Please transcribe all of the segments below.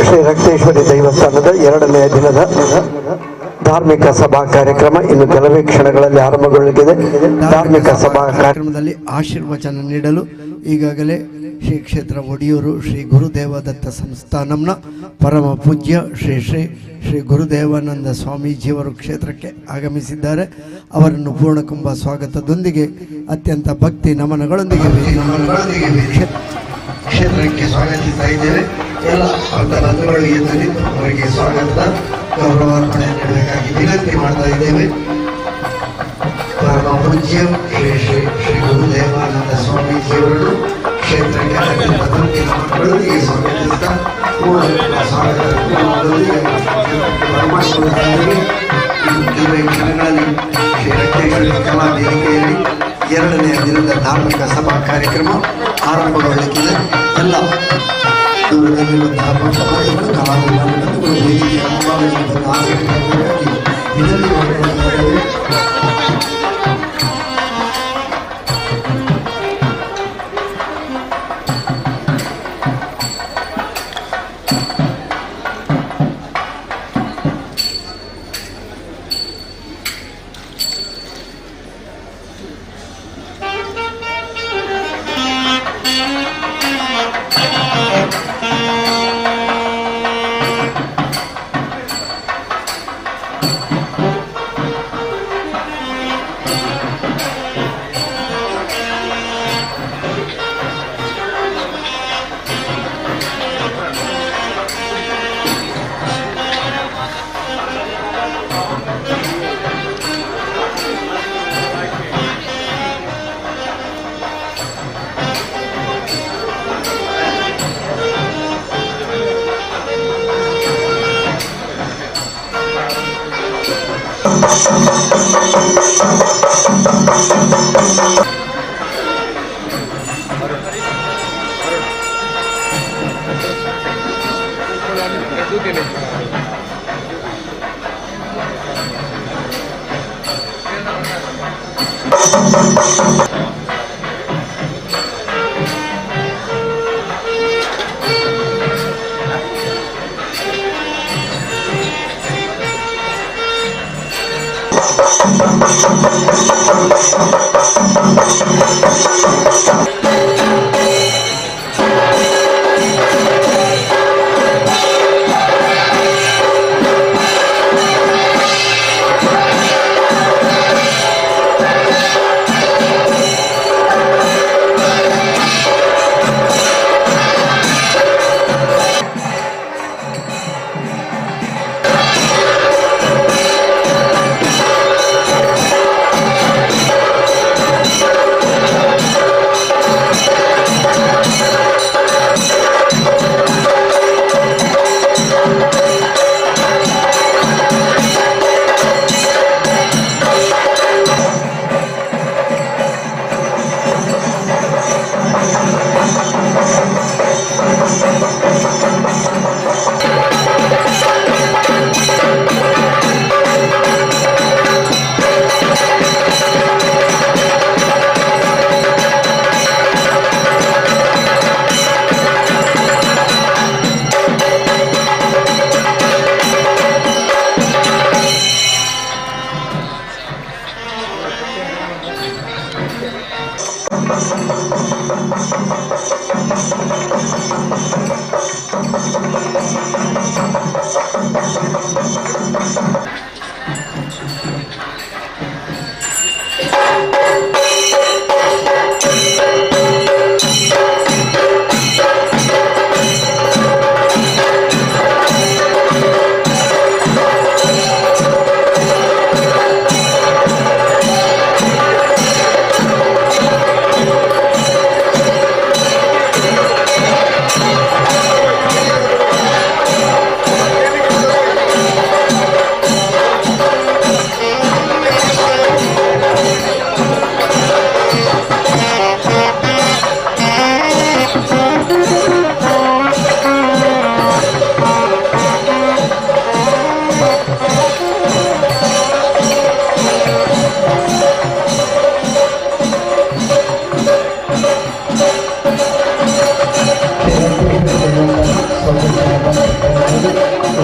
ಶ್ರೀ ರಕ್ತೇಶ್ವರಿ ದೇವಸ್ಥಾನದ ಎರಡನೆಯ ದಿನದ ಧಾರ್ಮಿಕ ಸಭಾ ಕಾರ್ಯಕ್ರಮ ಇನ್ನು ಕೆಲವೇ ಕ್ಷಣಗಳಲ್ಲಿ ಆರಂಭಗೊಳ್ಳಲಿದೆ. ಧಾರ್ಮಿಕ ಸಭಾ ಕಾರ್ಯಕ್ರಮದಲ್ಲಿ ಆಶೀರ್ವಚನ ನೀಡಲು ಈಗಾಗಲೇ ಶ್ರೀ ಕ್ಷೇತ್ರ ಒಡಿಯೂರು ಶ್ರೀ ಗುರುದೇವದತ್ತ ಸಂಸ್ಥಾನಂನ ಪರಮ ಪೂಜ್ಯ ಶ್ರೀ ಶ್ರೀ ಶ್ರೀ ಗುರುದೇವಾನಂದ ಸ್ವಾಮೀಜಿಯವರು ಕ್ಷೇತ್ರಕ್ಕೆ ಆಗಮಿಸಿದ್ದಾರೆ. ಅವರನ್ನು ಪೂರ್ಣಕುಂಭ ಸ್ವಾಗತದೊಂದಿಗೆ, ಅತ್ಯಂತ ಭಕ್ತಿ ನಮನಗಳೊಂದಿಗೆ ಕ್ಷೇತ್ರಕ್ಕೆ ಸ್ವಾಗತಿಸ್ತಾ ಇದ್ದೇವೆ. ಎಲ್ಲ ಭಕ್ತ ಬಂಧುಗಳು ಎದ್ದು ನಿಂತು ಅವರಿಗೆ ಸ್ವಾಗತದ ಗೌರವಾರ್ಪಣೆ ನೀಡಬೇಕಾಗಿ ವಿನಂತಿ ಮಾಡ್ತಾ ಇದ್ದೇವೆ. ಪರಮ ಪೂಜ್ಯ ಶ್ರೀ ಶ್ರೀ ಶ್ರೀ ಗುರುದೇವಾನಂದ ಸ್ವಾಮೀಜಿಯವರನ್ನು ಕ್ಷೇತ್ರಕ್ಕೆ ಅತ್ಯಂತ ಭಕ್ತಿ ನಮನಗಳೊಂದಿಗೆ ಸ್ವಾಗತಿಸ್ತಾ, ಪೂರ್ಣ ಸ್ವಾಗತದೊಂದಿಗೆ ಬರಮಾಡಿಕೊಳ್ಳುತ್ತಾ ಇದ್ದೇವೆ. ಇನ್ನು ಕೆಲವೇ ಕ್ಷಣಗಳಲ್ಲಿ ಶ್ರೀ ರಕ್ತೇಶ್ವರಿ ಕಲಾ ವೇದಿಕೆಯಲ್ಲಿ ಎರಡನೆಯ ದಿನದ ಧಾರ್ಮಿಕ ಸಭಾ ಕಾರ್ಯಕ್ರಮ ಆರಂಭಗೊಳ್ಳಲಿಕ್ಕಿದೆ. ಎಲ್ಲ ದೂರದಲ್ಲಿರುವಂತಹ ಭಕ್ತ ಬಂಧುಗಳು, ಕಲಾಭಿಮಾನಿ ಬಂಧುಗಳು ವೇದಿಕೆಯ ಮುಂಭಾಗದಲ್ಲಿ ಬಂದು ಆಸೀನರಾಗಬೇಕಾಗಿ ವಿನಂತಿ ಮಾಡಿಕೊಳ್ಳುತ್ತಾ ಇದ್ದೇವೆ.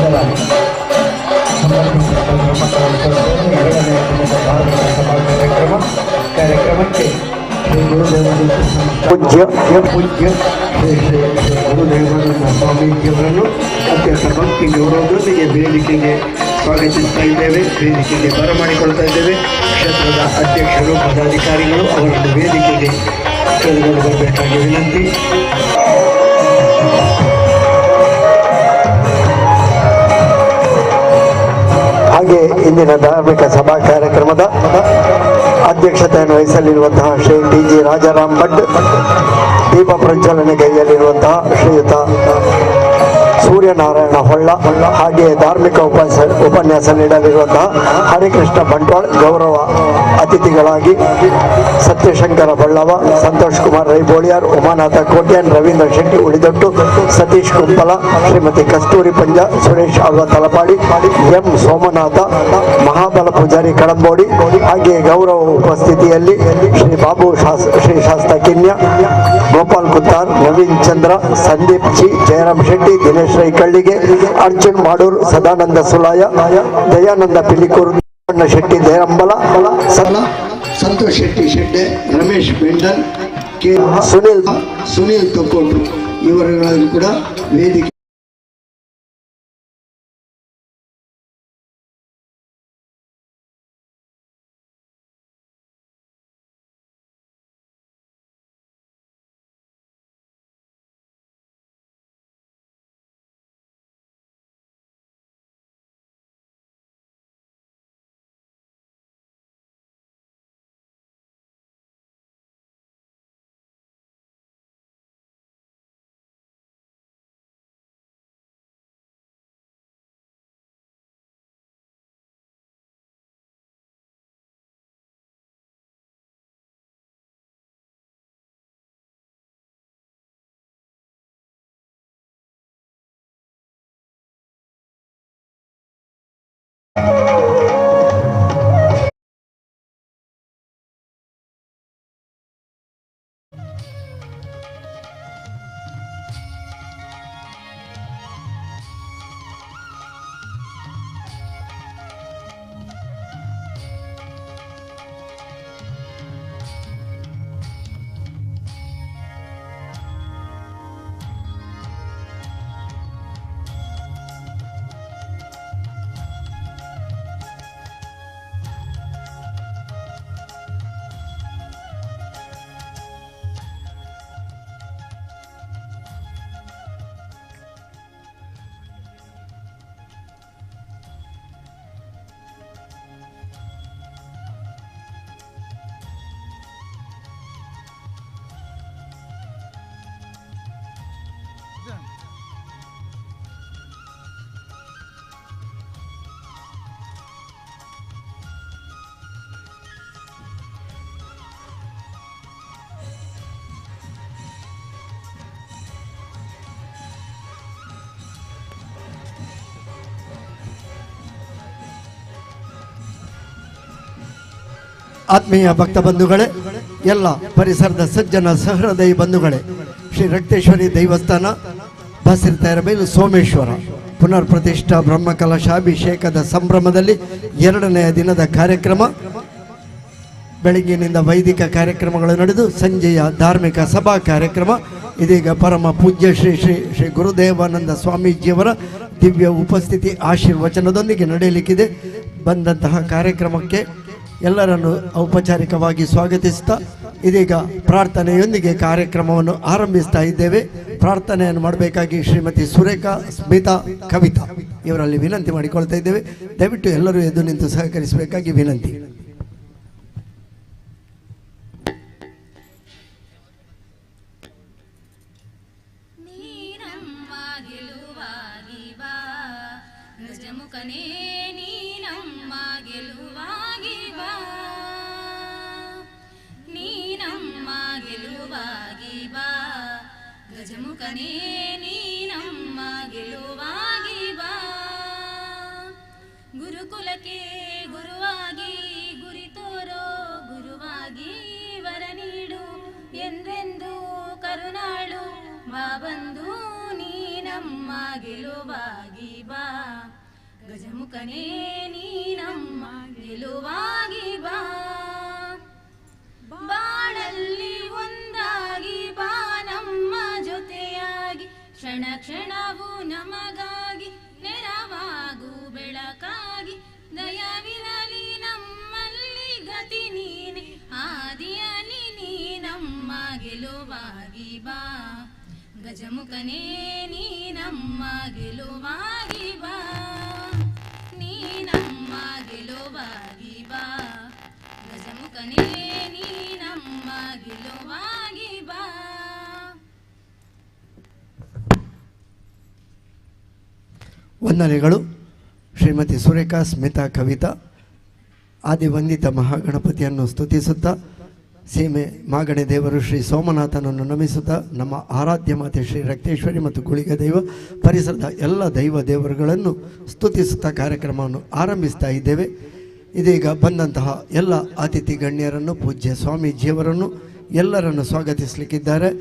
ಸುಂದರ ಎರಡನೇ ದಿನದ ಧಾರ್ಮಿಕ ಸಭಾ ಕಾರ್ಯಕ್ರಮಕ್ಕೆ ಶ್ರೀ ಗುರುದೇವಾನಂದ ಪೂಜ್ಯ ಪೂಜ್ಯ ಶ್ರೀ ಶ್ರೀ ಶ್ರೀ ಗುರುದೇವಾನಂದ ಸ್ವಾಮೀಜಿಯವರನ್ನು ಅತ್ಯಂತ ಭಕ್ತಿ ಗೌರವದೊಂದಿಗೆ ವೇದಿಕೆಗೆ ಸ್ವಾಗತಿಸ್ತಾ ಇದ್ದೇವೆ, ವೇದಿಕೆಗೆ ಬರಮಾಡಿಕೊಳ್ತಾ ಇದ್ದೇವೆ. ಕ್ಷೇತ್ರದ ಅಧ್ಯಕ್ಷರು, ಪದಾಧಿಕಾರಿಗಳು ಅವರನ್ನು ವೇದಿಕೆಗೆ ಕರೆದುಕೊಂಡು ಬರಬೇಕಾಗಿ ವಿನಂತಿ. ಹಾಗೆ ಇಂದಿನ ಧಾರ್ಮಿಕ ಸಭಾ ಕಾರ್ಯಕ್ರಮದ ಅಧ್ಯಕ್ಷತೆಯನ್ನು ವಹಿಸಲಿರುವಂತಹ ಶ್ರೀ ಟಿ ಜಿ ರಾಜಾರಾಮ್ ಭಟ್, ದೀಪ ಪ್ರಜ್ವಲನೆ ಕೈಯಲ್ಲಿರುವಂತಹ ಶ್ರೀಯುತ ಸೂರ್ಯನಾರಾಯಣ ಹೊಳ್ಳ, ಹಾಗೆಯೇ ಧಾರ್ಮಿಕ ಉಪನ್ಯಾಸ ನೀಡಲಿರುವಂತಹ ಹರಿಕೃಷ್ಣ ಬಂಟ್ವಾಳ್, ಗೌರವ ಅತಿಥಿಗಳಾಗಿ ಸತ್ಯಶಂಕರ ಬಳ್ಳವ, ಸಂತೋಷ್ ಕುಮಾರ್ ರೈ ಬೋಳಿಯಾರ್, ಉಮಾನಾಥ ಕೋಟ್ಯಾನ್, ರವೀಂದ್ರ ಶೆಟ್ಟಿ ಉಳಿದೊಟ್ಟು, ಸತೀಶ್ ಕುಂಪಲ, ಶ್ರೀಮತಿ ಕಸ್ತೂರಿ ಪಂಜ, ಸುರೇಶ್ ಆಳ್ವ ತಲಪಾಡಿ, ಎಂ ಸೋಮನಾಥ, ಮಹಾಬಲ ಪೂಜಾರಿ ಕಳಂಬೋಡಿ, ಹಾಗೆಯೇ ಗೌರವ ಉಪಸ್ಥಿತಿಯಲ್ಲಿ ಶ್ರೀ ಬಾಬು ಶ್ರೀ ಶಾಸ್ತ ಕಿನ್ಯ, ಗೋಪಾಲ್ ಕುತ್ತಾರ್, ನವೀನ್ ಚಂದ್ರ, ಸಂದೀಪ್ ಜಿ, ಜಯರಾಮ್ ಶೆಟ್ಟಿ, ದಿನೇಶ್ ರೈ ಕಳ್ಳಿಗೆ, ಅರ್ಜುನ್ ಮಾಡೂರ್, ಸದಾನಂದ ಸುಲಾಯ, ದಯಾನಂದ ಪಿಲಿಕೂರು, ಶೆಟ್ಟಿ ದೇರಂಬಲ, ಸಂತೋಷ್ ಶೆಟ್ಟಿ ಶೆಡ್ಡೆ, ರಮೇಶ್ ಬೆಂಡಲ್, ಕೆ ಸುನಿಲ್ ಸುನಿಲ್ ತೊಕ್ಕೋಟು ಇವರುಗಳನ್ನು ಕೂಡ ವೇದಿಕೆ ಆತ್ಮೀಯ ಭಕ್ತ ಬಂಧುಗಳೇ, ಎಲ್ಲ ಪರಿಸರದ ಸಜ್ಜನ ಸಹೃದಯ ಬಂಧುಗಳೇ, ಶ್ರೀ ರಕ್ತೇಶ್ವರಿ ದೇವಸ್ಥಾನ ಬಸಿರಿತೈರಬೈಲು ಸೋಮೇಶ್ವರ ಪುನರ್ ಪ್ರತಿಷ್ಠಾ ಬ್ರಹ್ಮಕಲಶಾಭಿಷೇಕದ ಸಂಭ್ರಮದಲ್ಲಿ ಎರಡನೆಯ ದಿನದ ಕಾರ್ಯಕ್ರಮ. ಬೆಳಗ್ಗಿನಿಂದ ವೈದಿಕ ಕಾರ್ಯಕ್ರಮಗಳು ನಡೆದು ಸಂಜೆಯ ಧಾರ್ಮಿಕ ಸಭಾ ಕಾರ್ಯಕ್ರಮ ಇದೀಗ ಪರಮ ಪೂಜ್ಯ ಶ್ರೀ ಶ್ರೀ ಶ್ರೀ ಗುರುದೇವಾನಂದ ಸ್ವಾಮೀಜಿಯವರ ದಿವ್ಯ ಉಪಸ್ಥಿತಿ ಆಶೀರ್ವಚನದೊಂದಿಗೆ ನಡೆಯಲಿಕ್ಕಿದೆ. ಬಂದಂತಹ ಕಾರ್ಯಕ್ರಮಕ್ಕೆ ಎಲ್ಲರನ್ನು ಔಪಚಾರಿಕವಾಗಿ ಸ್ವಾಗತಿಸ್ತಾ ಇದೀಗ ಪ್ರಾರ್ಥನೆಯೊಂದಿಗೆ ಕಾರ್ಯಕ್ರಮವನ್ನು ಆರಂಭಿಸ್ತಾ ಇದ್ದೇವೆ. ಪ್ರಾರ್ಥನೆಯನ್ನು ಮಾಡಬೇಕಾಗಿ ಶ್ರೀಮತಿ ಸುರೇಖಾ, ಸ್ಮಿತಾ, ಕವಿತಾ ಇವರಲ್ಲಿ ವಿನಂತಿ ಮಾಡಿಕೊಳ್ತಾ ಇದ್ದೇವೆ. ದಯವಿಟ್ಟು ಎಲ್ಲರೂ ಎದ್ದು ನಿಂತು ಸಹಕರಿಸಬೇಕಾಗಿ ವಿನಂತಿ. ಗಜಮುಖನೇ ನೀನಮ್ಮ ಗೆಲುವಾಗಿ ಬಾ, ಗುರುಕುಲಕ್ಕೆ ಗುರುವಾಗಿ ಗುರಿ ತೋರೋ ಗುರುವಾಗಿ ವರ ನೀಡು ಎಂದೆಂದು ಕರುಣಾಳು ಬಾ ಬಂದು ನೀನಮ್ಮ ನಮ್ಮ ಗೆಲುವಾಗಿ ಬಾ, ಗಜಮುಖನೇ ನೀ ನಮ್ಮ ಗೆಲುವಾಗಿ ಬಾ. ಬಾಳಲ್ಲಿ ಒಂದಾಗಿ ಬಾ ನಮ್ಮ ಜೊತೆಯಾಗಿ, ಕ್ಷಣ ಕ್ಷಣವೂ ನಮಗಾಗಿ ನೆರವಾಗು ಬೆಳಕಾಗಿ, ದಯವಿರಲಿ ನಮ್ಮಲ್ಲಿ ಗತಿ ನೀನೆ, ಆದಿಯಲ್ಲಿ ನೀ ನಮ್ಮ ಗೆಲುವಾಗಿ ಬಾ, ಗಜಮುಖನೇ ನೀ ನಮ್ಮ ಗೆಲುವಾಗಿ ಬಾ, ನೀ ನಮ್ಮ ಗೆಲುವಾಗಿ ಬಾ, ಗಜಮುಖನೇ ನೀ ನಮ್ಮ ಗೆಲುವಾಗಿ ಬಾ. ವಂದನೆಗಳು. ಶ್ರೀಮತಿ ಸುರೇಖಾ, ಸ್ಮಿತಾ, ಕವಿತಾ ಆದಿವಂದಿತ ಮಹಾಗಣಪತಿಯನ್ನು ಸ್ತುತಿಸುತ್ತಾ, ಸೀಮೆ ಮಾಗಣೆ ದೇವರು ಶ್ರೀ ಸೋಮನಾಥನನ್ನು ನಮಿಸುತ್ತಾ, ನಮ್ಮ ಆರಾಧ್ಯ ಮಾತೆ ಶ್ರೀ ರಕ್ತೇಶ್ವರಿ ಮತ್ತು ಗುಳಿಗ ದೈವ ಪರಿಸರದ ಎಲ್ಲ ದೈವ ದೇವರುಗಳನ್ನು ಸ್ತುತಿಸುತ್ತಾ ಕಾರ್ಯಕ್ರಮವನ್ನು ಆರಂಭಿಸ್ತಾ ಇದ್ದೇವೆ. ಇದೀಗ ಬಂದಂತಹ ಎಲ್ಲ ಅತಿಥಿ ಗಣ್ಯರನ್ನು, ಪೂಜ್ಯ ಸ್ವಾಮೀಜಿಯವರನ್ನು ಎಲ್ಲರನ್ನು ಸ್ವಾಗತಿಸಲಿಕ್ಕಿದ್ದಾರೆ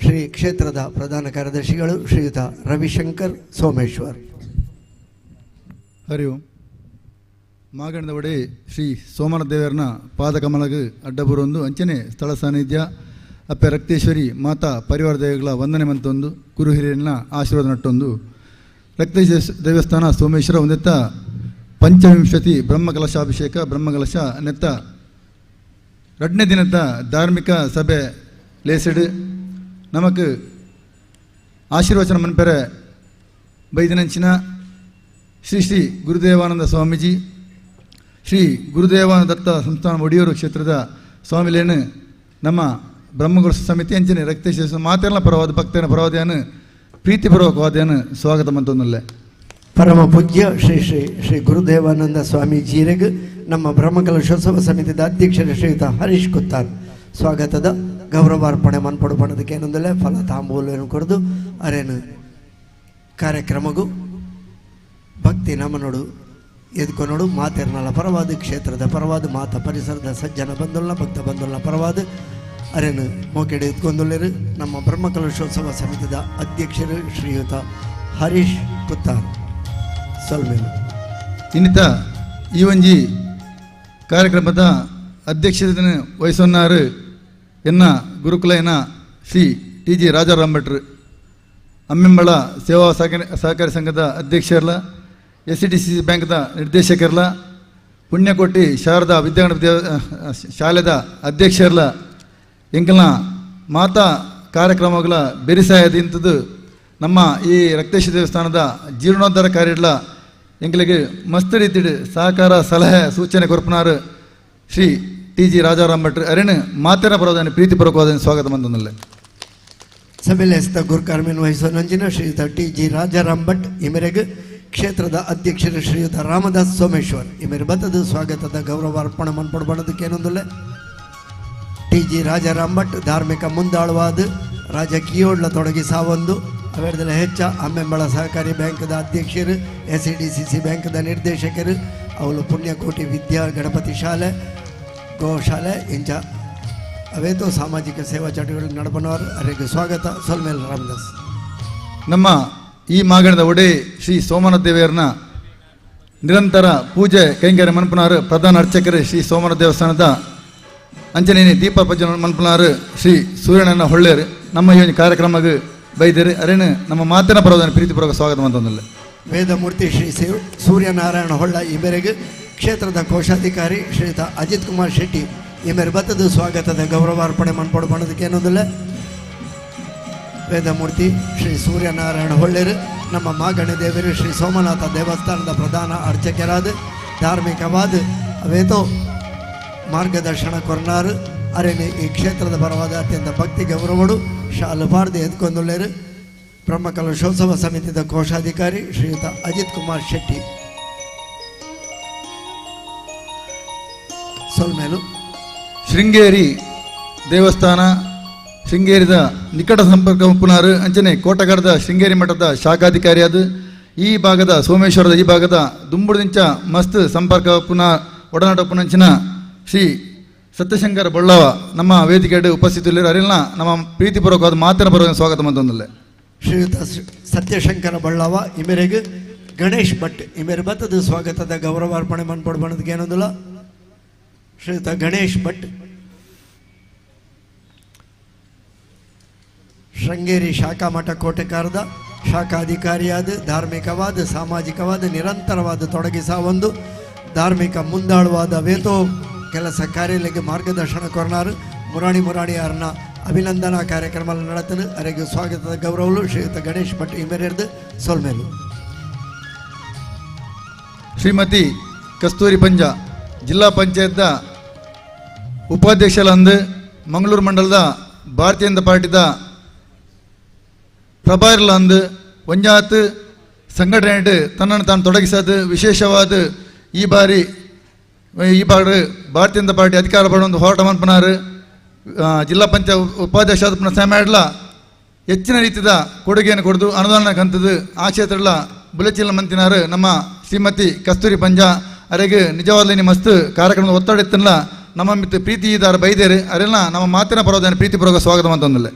ಶ್ರೀ ಕ್ಷೇತ್ರದ ಪ್ರಧಾನ ಕಾರ್ಯದರ್ಶಿಗಳು ಶ್ರೀಯುತ ರವಿಶಂಕರ್ ಸೋಮೇಶ್ವರ್. ಹರಿ ಓಂ. ಮಾಗಣದ ಒಡೆ ಶ್ರೀ ಸೋಮನಾಥ ದೇವರನ ಪಾದಕಮಲಗ ಅಡ್ಡಬುರೊಂದು ಅಂಚನೆ ಸ್ಥಳ ಸಾನ್ನಿಧ್ಯ ಅಪ್ಪೆ ರಕ್ತೇಶ್ವರಿ ಮಾತಾ ಪರಿವಾರ ದೇವಗಳ ವಂದನೆ ಮಂತೊಂದು ಗುರು ಹಿರಿಯನ ಆಶೀರ್ವಾದ ನಟ್ಟೊಂದು ರಕ್ತೇಶ್ವರ ದೇವಸ್ಥಾನ ಸೋಮೇಶ್ವರ ಒಂದೆತ್ತ ಪಂಚವಿಂಶತಿ ಬ್ರಹ್ಮಕಲಶಾಭಿಷೇಕ ಬ್ರಹ್ಮಕಲಶ ನೆತ್ತ ರಡ್ನೇ ದಿನದ ಧಾರ್ಮಿಕ ಸಭೆ ಲೇಸಿಡು ನಮಕ್ ಆಶೀರ್ವಚನ ಮನ್ಪೆರೆ ಬೈದಿನಂಚಿನ ಶ್ರೀ ಶ್ರೀ ಗುರುದೇವಾನಂದ ಸ್ವಾಮೀಜಿ, ಶ್ರೀ ಗುರುದೇವಾನಂದ ದತ್ತ ಸಂಸ್ಥಾನ ಒಡಿಯೂರು ಕ್ಷೇತ್ರದ ಸ್ವಾಮಿಲೇನು ನಮ್ಮ ಬ್ರಹ್ಮಗುರು ಸಮಿತಿ ಅಂಚನೆ ರಕ್ತೇಶ್ವರ ಮಾತೆಲ್ಲ ಪರವಾದ ಭಕ್ತನ ಪರವಾದೆಯನ್ನು ಪ್ರೀತಿಪೂರ್ವಕವಾದೆಯನ್ನು ಸ್ವಾಗತ ಮಂತೊಂದಲ್ಲೇ. ಪರಮ ಪೂಜ್ಯ ಶ್ರೀ ಶ್ರೀ ಶ್ರೀ ಗುರುದೇವಾನಂದ ಸ್ವಾಮೀಜಿಯರಿಗೆ ನಮ್ಮ ಬ್ರಹ್ಮಕಲಶೋತ್ಸವ ಸಮಿತಿಯ ಅಧ್ಯಕ್ಷರು ಶ್ರೀಯುತ ಹರೀಶ್ ಕುತ್ತಾರ್ ಸ್ವಾಗತದ ಗೌರವಾರ್ಪಣೆ ಮನ್ಪಡು ಪಣದಕ್ಕೆ ಏನೊಂದಲೇ ಫಲ ತಾಂಬೂಲನ್ನು ಕೊಡದು ಅರೇನು ಕಾರ್ಯಕ್ರಮಗೂ ಭಕ್ತಿ ನಮನೋಡು ಎದ್ಕೊನೋಡು ಮಾತೆರ್ನಲ ಪರವಾದ ಕ್ಷೇತ್ರದ ಪರವಾದ ಮಾತ ಪರಿಸರದ ಸಜ್ಜನ ಬಂಧುಲ್ನ ಭಕ್ತ ಬಂಧುಲ್ನ ಪರವಾದ ಅರೇನು ಮೋಕೆಡೆ ಎದ್ಕೊಂದುಳ್ಳೇರು ನಮ್ಮ ಬ್ರಹ್ಮಕಲಶೋತ್ಸವ ಸಮಿತಿಯ ಅಧ್ಯಕ್ಷರು ಶ್ರೀಯುತ ಹರೀಶ್ ಕುತ್ತಾರ್. ಸೊಲ್ಮೇಲು. ಇನ್ನಿತ ಈ ಒಂಜಿ ಕಾರ್ಯಕ್ರಮದ ಅಧ್ಯಕ್ಷತೆಯನ್ನು ವಹಿಸೊನ್ನಾರು ಎನ್ನ ಗುರುಕುಲೈನ ಶ್ರೀ ಟಿ ಜಿ ರಾಜಾರಾಮ್ ಭಟ್ರು, ಅಮ್ಮೆಂಬಳ ಸೇವಾ ಸಹಕಾರಿ ಸಂಘದ ಅಧ್ಯಕ್ಷರ್ಲ, S C D C ಬ್ಯಾಂಕ್ದ ನಿರ್ದೇಶಕರ್ಲ, Punyakoti Sharada Vidyaganapati ಶಾಲೆದ ಅಧ್ಯಕ್ಷರ್ಲ, ಎಂಕಲ್ನ ಮಾತಾ ಕಾರ್ಯಕ್ರಮಗಳ ಬೆರಿಸಾಯದಿಂತದ್ದು ನಮ್ಮ ಈ ರಕ್ತೇಶ್ವರ ದೇವಸ್ಥಾನದ ಜೀರ್ಣೋದ್ಧಾರ ಕಾರ್ಯಡ್ಲ ಎಂಕಲಿಗೆ ಮಸ್ತ್ ರೀತಿಡ್ ಸಹಕಾರ ಸಲಹೆ ಸೂಚನೆ ಕೊರ್ಪನಾರು ಶ್ರೀ ಟಿ ಜಿ ರಾಜಾರಾಮ್ ಭಟ್ರು ಅರೇನು ಮಾತೆರ ಪರವಾದನೆ ಪ್ರೀತಿಪೂರ್ವಕವಾದ ಸ್ವಾಗತ ಮಂದನಲ್ಲೇ. ಸಭೆಲೆಸ್ತ ಗುರುಕರ್ಮಿನ್ ವಹಿಸುವ ನಂಜಿನ ಶ್ರೀಯುತ ಟಿ ಜಿ ರಾಜಾರಾಮ್ ಭಟ್ ಈ ಮೇರೆಗೆ ಕ್ಷೇತ್ರದ ಅಧ್ಯಕ್ಷರು ಶ್ರೀಯುತ ರಾಮದಾಸ್ ಸೋಮೇಶ್ವರ್ ಈ ಮೇರೆ ಬತ್ತದ ಸ್ವಾಗತದ ಗೌರವಾರ್ಪಣೆ ಮನ್ಪಡ್ಬಾರ್ದಕ್ಕೇನೊಂದಿಲ್ಲ. ಟಿ ಜಿ ರಾಜಾರಾಮ್ ಭಟ್ ಧಾರ್ಮಿಕ ಮುಂದಾಳುವಾದ ರಾಜಕೀಯೋಡ್ಲ ತೊಡಗಿ ಸಾವೊಂದು ಅವೆರದಲ್ಲ ಹೆಚ್ಚ ಅಮ್ಮೆಂಬಳ ಸಹಕಾರಿ ಬ್ಯಾಂಕ್ದ ಅಧ್ಯಕ್ಷರು, S C D C C ಬ್ಯಾಂಕ್ದ ನಿರ್ದೇಶಕರು, ಅವಳು ಪುಣ್ಯಕೋಟಿ ವಿದ್ಯಾ ಗಣಪತಿ ಶಾಲೆ, ಗೋಶಾಲೆ ಇಂಚ ಅವೇತೋ ಸಾಮಾಜಿಕ ಸೇವಾ ಚಟುವಟಿಕೆ ನಡಪನವರು ಅವರಿಗೆ ಸ್ವಾಗತ. ಸೊಲ್ಮೇಲ್ ರಾಮದಾಸ್. ನಮ್ಮ ಈ ಮಾಗಣದ ಒಡೆ ಶ್ರೀ ಸೋಮನಾಥ ದೇವಿಯರನ್ನ ನಿರಂತರ ಪೂಜೆ ಕೈಂಕರ್ಯ ಮನ್ಪನಾರು ಪ್ರಧಾನ ಅರ್ಚಕರು ಶ್ರೀ ಸೋಮನಾಥ ದೇವಸ್ಥಾನದ ಅಂಚನೇನಿ ದೀಪ ಪೂಜೆ ಮನ್ಪನಾರು ಶ್ರೀ ಸೂರ್ಯನನ್ನ ಹೊಳ್ಳೇರು ನಮ್ಮ ಈ ಒಂದು ಕಾರ್ಯಕ್ರಮಕ್ಕೆ ಬೈದೇರು ಅರೇನು ನಮ್ಮ ಮಾತಿನ ಪರವಾದ ಪ್ರೀತಿಪೂರ್ವಕ ಸ್ವಾಗತ ಮಂತಂದಲ್ಲ. ವೇದಮೂರ್ತಿ ಶ್ರೀ ಸೂರ್ಯನಾರಾಯಣ ಹೊಳ್ಳ ಈ ಮೇರೆಗೆ ಕ್ಷೇತ್ರದ ಕೋಶಾಧಿಕಾರಿ ಶ್ರೀಯುತ ಅಜಿತ್ ಕುಮಾರ್ ಶೆಟ್ಟಿ ಈ ಮೇರೆ ಬತ್ತದ ಸ್ವಾಗತದ ಗೌರವಾರ್ಪಣೆ ಮನ್ಪಡು ಬಣ್ಣದಕ್ಕೇನೊಂದಿಲ್ಲ. ವೇದಮೂರ್ತಿ ಶ್ರೀ ಸೂರ್ಯನಾರಾಯಣ ಹೊಳ್ಳೇರು ನಮ್ಮ ಮಾಗಣೆ ದೇವರು ಶ್ರೀ ಸೋಮನಾಥ ದೇವಸ್ಥಾನದ ಪ್ರಧಾನ ಅರ್ಚಕರಾದ ಧಾರ್ಮಿಕವಾದ ಅವೇತೋ ಮಾರ್ಗದರ್ಶನ ಕೊರ್ನಾರು ಅರೇನೆ ಈ ಕ್ಷೇತ್ರದ ಪರವಾದ ಅತ್ಯಂತ ಭಕ್ತಿ ಗೌರವಡು ಶಾಲು ಪಾರ್ದು ಎದ್ಕೊಂದುಳ್ಳೇರು ಬ್ರಹ್ಮಕಲಶೋತ್ಸವ ಸಮಿತಿಯ ಕೋಶಾಧಿಕಾರಿ ಶ್ರೀಯುತ ಅಜಿತ್ ಕುಮಾರ್ ಶೆಟ್ಟಿ. ಸೊಲ್ಮೇಲು. ಶೃಂಗೇರಿ ದೇವಸ್ಥಾನ ಶೃಂಗೇರಿದ ನಿಕಟ ಸಂಪರ್ಕ ಉಪ್ಪುನಾರು ಅಂಚನೆ ಕೋಟಗಡದ ಶೃಂಗೇರಿ ಮಠದ ಶಾಖಾಧಿಕಾರಿಯಾದ ಈ ಭಾಗದ ಸೋಮೇಶ್ವರದ ಈ ಭಾಗದ ದುಂಬುಡದಿಂಚ ಮಸ್ತ್ ಸಂಪರ್ಕ ಪುನಃ ಒಡನಾಟ ಪುನಂಚಿನ ಶ್ರೀ ಸತ್ಯಶಂಕರ ಬೊಳ್ಳವ ನಮ್ಮ ವೇದಿಕೆಯಡು ಉಪಸ್ಥಿತರಿರುವ ಅರಿಲ್ನ ನಮ್ಮ ಪ್ರೀತಿಪೂರ್ವಕವಾದ ಮಾತಿನ ಪರವಾಗಿ ಸ್ವಾಗತ ಮಂತೊಂದಲ್ಲೇ. ಶ್ರೀಯುತ ಸತ್ಯಶಂಕರ ಬಳ್ಳಾವ ಇಮೆರೆಗ್ ಗಣೇಶ್ ಭಟ್ ಇಮೆರೆ ಬತ್ತದ ಸ್ವಾಗತದ ಗೌರವಾರ್ಪಣೆ ಮನ್ಪೊಡು ಏನೊಂದುಲ್ಲ. ಶ್ರೀಯುತ ಗಣೇಶ್ ಭಟ್, ಶೃಂಗೇರಿ ಶಾಖಾ ಮಠ ಕೋಟೆಕಾರದ ಶಾಖಾಧಿಕಾರಿಯಾದ ಧಾರ್ಮಿಕವಾದ ಸಾಮಾಜಿಕವಾದ ನಿರಂತರವಾದ ತೊಡಗಿಸ ಒಂದು ಧಾರ್ಮಿಕ ಮುಂದಾಳುವಾದ ವೇತೋ ಕೆಲಸ ಕಾರ್ಯಗಳಿಗೆ ಮಾರ್ಗದರ್ಶನ ಕೊರ್ನಾರು ಮುರಾಣಿ ಮುರಾಣಿ ಅರ್ನ ಅಭಿನಂದನಾ ಕಾರ್ಯಕ್ರಮ ನಡೆತನು. ಅರೆಗೆ ಸ್ವಾಗತದ ಗೌರವಲು ಶ್ರೀಯುತ ಗಣೇಶ್ ಭಟ್ ಇಮೆರೆರ್ದು ಸೊಲ್ಮೇಲು. ಶ್ರೀಮತಿ ಕಸ್ತೂರಿ ಪಂಜ ಜಿಲ್ಲಾ ಪಂಚಾಯತ್ದ ಉಪಾಧ್ಯಕ್ಷರಂದು ಮಂಗಳೂರು ಮಂಡಲದ ಭಾರತೀಯ ಜನತಾ ಪಾರ್ಟಿದ ಪ್ರಭಾರಿಲಂದು ಒಂಜಾತ್ ಸಂಘಟನೆ ತನ್ನನ್ನು ತಾನು ತೊಡಗಿಸೋದು ವಿಶೇಷವಾದ ಈ ಬಾರಿ ಈ ಬಾರಿ ಭಾರತೀಯ ಜನತಾ ಪಾರ್ಟಿ ಅಧಿಕಾರ ಪಡೆದು ಹೋರಾಟ ಮನ್ಪನಾರು ಜಿಲ್ಲಾ ಪಂಚಾಯತ್ ಉಪಾಧ್ಯಕ್ಷ ಸಮಯಡ್ಲ ಹೆಚ್ಚಿನ ರೀತಿಯ ಕೊಡುಗೆಯನ್ನು ಕೊಡದು ಅನುದಾನ ಕಂತದ್ದು ಆ ಕ್ಷೇತ್ರಗಳ ಬುಲೆಚಿಲ್ ಮಂತಿನಾರು ನಮ್ಮ ಶ್ರೀಮತಿ ಕಸ್ತೂರಿ ಪಂಜ ಅರೆಗೆ ನಿಜವಾಗ್ಲೂ ಮಸ್ತ್ ಕಾರ್ಯಕ್ರಮದ ಒತ್ತಡ ಇತ್ತಲ್ಲ ನಮ್ಮ ಮಿತ್ತು ಪ್ರೀತಿ ಇದ್ದಾರೆ ಬೈದೇರು ಅರೆಲ್ಲ ನಮ್ಮ ಮಾತಿನ ಪರವಾದ ಪ್ರೀತಿ ಪೂರ್ವಕ ಸ್ವಾಗತ ಅಂತಂದಿಲ್ಲ.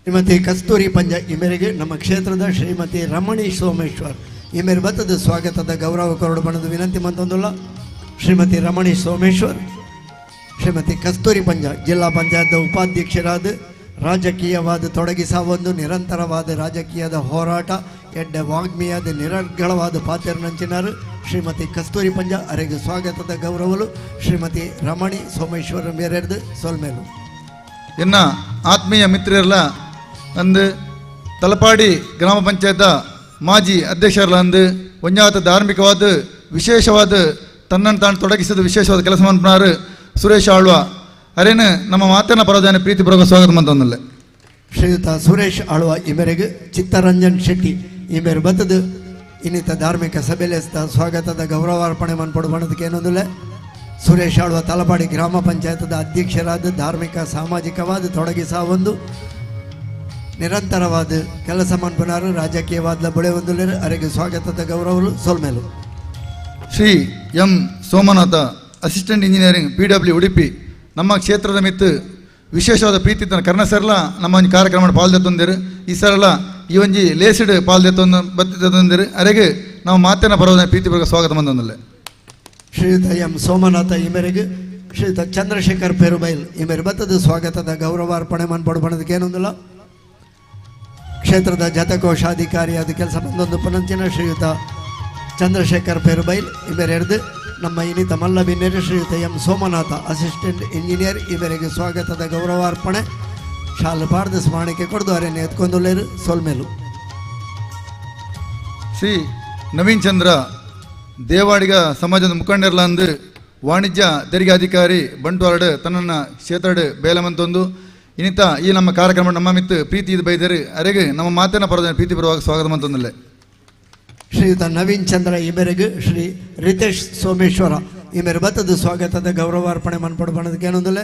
ಶ್ರೀಮತಿ ಕಸ್ತೂರಿ ಪಂಜ ಈ ಮೇರೆಗೆ ನಮ್ಮ ಕ್ಷೇತ್ರದ ಶ್ರೀಮತಿ ರಮಣಿ ಸೋಮೇಶ್ವರ್ ಈ ಮೇರೆ ಬತ್ತದ ಸ್ವಾಗತದ ಗೌರವ ಕೊರಡು ಬಣ್ಣದ ವಿನಂತಿ ಮಂತೊಂದುಲ್ಲ. ಶ್ರೀಮತಿ ರಮಣಿ ಸೋಮೇಶ್ವರ್, ಶ್ರೀಮತಿ ಕಸ್ತೂರಿ ಪಂಜ ಜಿಲ್ಲಾ ಪಂಚಾಯತ್ ಉಪಾಧ್ಯಕ್ಷರಾದ ರಾಜಕೀಯವಾದ ತೊಡಗಿಸ ಒಂದು ನಿರಂತರವಾದ ರಾಜಕೀಯದ ಹೋರಾಟ ಎಡ್ಡೆ ವಾಗ್ಮಿಯಾದ ನಿರರ್ಗಳವಾದ ಪಾತ್ರನಂಚಿನಾರು ಶ್ರೀಮತಿ ಕಸ್ತೂರಿ ಪಂಜ ಅರೆಗೆ ಸ್ವಾಗತದ ಗೌರವಲು ಶ್ರೀಮತಿ ರಮಣಿ ಸೋಮೇಶ್ವರ ಮೇರೆರ್ದು ಸೊಲ್ಮೇಲು. ಎನ್ನ ಆತ್ಮೀಯ ಮಿತ್ರರೆಲ್ಲ ಅಂದು ತಲಪಾಡಿ ಗ್ರಾಮ ಪಂಚಾಯತ ಮಾಜಿ ಅಧ್ಯಕ್ಷರಲ್ಲ ಅಂದು ಒಂಜಾತ ಧಾರ್ಮಿಕವಾದ ವಿಶೇಷವಾದ ತನ್ನನ್ನು ತಾನು ತೊಡಗಿಸಿದ ವಿಶೇಷವಾದ ಕೆಲಸ ಮಾಡ್ಪನಾರು ಸುರೇಶ್ ಆಳ್ವ ಅರೇನು ನಮ್ಮ ಮಾತನ್ನ ಪರದಾನೆ ಪ್ರೀತಿಪೂರ್ವಕ ಸ್ವಾಗತ ಮಂತೊಂದಲ್ಲ. ಶ್ರೀಯುತ ಸುರೇಶ್ ಆಳ್ವ ಈ ಮೇರೆಗೆ ಚಿತ್ತರಂಜನ್ ಶೆಟ್ಟಿ ಈ ಮೇರೆ ಬತ್ತದು ಇನ್ನಿತ ಧಾರ್ಮಿಕ ಸಭೆಯಲ್ಲಿ ಸ್ವಾಗತದ ಗೌರವಾರ್ಪಣೆ ಮನ್ಪಡು ಬಣ್ಣದಕ್ಕೆ ಏನೊಂದುಲ್ಲ. ಸುರೇಶ್ ಆಳ್ವ ತಲಪಾಡಿ ಗ್ರಾಮ ಪಂಚಾಯತದ ಅಧ್ಯಕ್ಷರಾದ ಧಾರ್ಮಿಕ ಸಾಮಾಜಿಕವಾದ ತೊಡಗಿಸ ಒಂದು ನಿರಂತರವಾದ ಕೆಲಸ ಮನ್ಪನಾರು ರಾಜಕೀಯವಾದ ಬಳೆ ಒಂದು ಅರೆಗೆ ಸ್ವಾಗತದ ಗೌರವರು ಸೊಲ್ಮೇಲು. Shri M Somanatha, assistant engineering P W Udupi, ನಮ್ಮ ಕ್ಷೇತ್ರದ ಮಿತ್ತು ವಿಶೇಷವಾದ ಪ್ರೀತಿ ತನ್ನ ಕರ್ಣ ಸರ್ಲ ನಮ್ಮ ಒಂಜಿ ಕಾರ್ಯಕ್ರಮ ಪಾಲ್ದೆತ್ತೊಂದಿರು ಈ ಸರಲ ಈ ಒಂಜಿ ಲೇಸಿಡ್ ಪಾಲ್ದೆತ್ತೊಂದು ಬತ್ತಿತ್ತೊಂದಿರು ಅರೆಗೆ ನಾವು ಮಾತಿನ ಪರವಾದ ಪ್ರೀತಿಪೂರ್ವಕ ಸ್ವಾಗತ ಮಂದೊಂದಲ್ಲ. ಶ್ರೀಯುತ ಎಂ ಸೋಮನಾಥ ಈ ಮೇರೆಗೆ ಶ್ರೀಯುತ ಚಂದ್ರಶೇಖರ್ ಪೆರುಬೈಲ್ ಈ ಮೇರೆ ಬತ್ತದ ಸ್ವಾಗತದ ಗೌರವಾರ್ಪಣೆ ಮನ್ಪಡು ಬಣ್ಣದಕ್ಕೆ ಏನೊಂದಿಲ್ಲ. ಕ್ಷೇತ್ರದ ಜತಕೋಶಾಧಿಕಾರಿಯಾದ ಕೆಲಸ ಬಂದೊಂದು ಪನಂಚಿನ ಶ್ರೀಯುತ ಚಂದ್ರಶೇಖರ್ ಪೆರುಬೈಲ್ ಈ ಮೇರೆ ಹಿಡಿದು ನಮ್ಮ ಇನ್ನಿತ ಮಲ್ಲ ಬಿನ್ನೇರು ಶ್ರೀಯುತ ಎಂ ಸೋಮನಾಥ ಅಸಿಸ್ಟೆಂಟ್ ಇಂಜಿನಿಯರ್ ಈ ಮೇರೆಗೆ ಸ್ವಾಗತದ ಗೌರವಾರ್ಪಣೆ ಶಾಲು ಪಾಡ್ದು ಸ್ಮರಣಿಕೆ ಕೊಡ್ದು ಅರೆನೆ ಎತ್ಕೊಂದುಲ್ಲೇರು ಸೊಲ್ಮೇಲು. ಶ್ರೀ ನವೀನ್ ಚಂದ್ರ ದೇವಾಡಿಗ ಸಮಾಜದ ಮುಖಂಡರ್ಲ ಅಂದು ವಾಣಿಜ್ಯ ತೆರಿಗೆ ಅಧಿಕಾರಿ ಬಂಟ್ವಾಳಡ್ ತನ್ನನ್ನು ಕ್ಷೇತ್ರಡ್ ಬೇಲಮಂತೊಂದು ಇನ್ನಿತ ಈ ನಮ್ಮ ಕಾರ್ಯಕ್ರಮ ನಮ್ಮ ಮಿತ್ತು ಪ್ರೀತಿ ಇದು ಬೈದರು ಅರೆಗೆ ನಮ್ಮ ಮಾತಿನ ಪರವಾದ ಪ್ರೀತಿ ಪರವಾಗಿ ಸ್ವಾಗತ ಮಂತೊಂದಲ್ಲ. ಶ್ರೀಯುತ ನವೀನ್ ಚಂದ್ರ ಈ ಮೇರೆಗೆ ಶ್ರೀ ರಿತೇಶ್ ಸೋಮೇಶ್ವರ ಈ ಮೇರೆ ಬತ್ತದ ಸ್ವಾಗತದ ಗೌರವಾರ್ಪಣೆ ಮನ್ಪಡು ಬಣ್ಣದಕ್ಕೆ ಏನೊಂದುಲ್ಲೆ.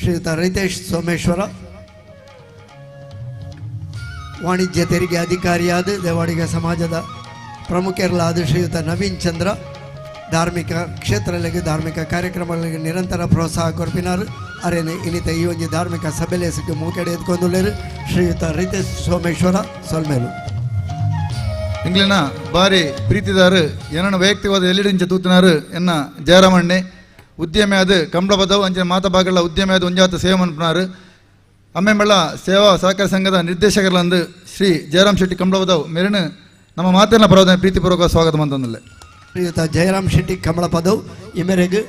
ಶ್ರೀಯುತ ರಿತೇಶ್ ಸೋಮೇಶ್ವರ ವಾಣಿಜ್ಯ ತೆರಿಗೆ ಅಧಿಕಾರಿಯಾದ ದೇವಾಡಿಗ ಸಮಾಜದ ಪ್ರಮುಖರಲಾದ ಶ್ರೀಯುತ ನವೀನ್ ಚಂದ್ರ ಧಾರ್ಮಿಕ ಕ್ಷೇತ್ರಗಳಿಗೆ ಧಾರ್ಮಿಕ ಕಾರ್ಯಕ್ರಮಗಳಿಗೆ ನಿರಂತರ ಪ್ರೋತ್ಸಾಹ ಕೊರ್ಪಿನಾರು ಅರೇನೆ ಇನ್ನಿತ ಈ ಒಂಜಿ ಧಾರ್ಮಿಕ ಸಭೆಲೇಸಕ್ಕೆ ಮೂಕೆಡೆ ಎತ್ಕೊಂದುಲ್ಲೇರು ಶ್ರೀಯುತ ರಿತೇಶ್ ಸೋಮೇಶ್ವರ ಸೊಲ್ಮೇಲು. ಎಂಗ್ಲಿನ ಬಾರಿ ಪ್ರೀತಿದಾರು ಏನನ್ನ ವೈಯಕ್ತಿಕವಾದ ಎಲ್ಲಿಡಿಂಚ ತೂತಿನಾರು ಎನ್ನ ಜಯರಾಮಣ್ಣೆ ಉದ್ಯಮಿ ಅದು ಕಂಬಳ ಅಂಚಿನ ಮಾತ ಬಾಗಲ ಉದ್ಯಮಿ ಅದು ಒಂಜಾತ ಸೇವೆ ಮನ್ಪನಾರು ಅಮ್ಮೆಂಬಳ್ಳ ಸೇವಾ ಸಹಕಾರ ಸಂಘದ ನಿರ್ದೇಶಕರಲಂದು ಶ್ರೀ ಜಯರಾಮ್ ಶೆಟ್ಟಿ ಕಂಬಳಪದವ್ ಮೇರಿನ ನಮ್ಮ ಮಾತಿನ ಪರವಾದ ಪ್ರೀತಿಪೂರ್ವಕ ಸ್ವಾಗತ ಮಂತೊಂದಲ್ಲ. ಶ್ರೀಯುತ ಜಯರಾಮ್ ಶೆಟ್ಟಿ ಕಮಲಪದವ್ ಈ ಮೇರೆಗೆ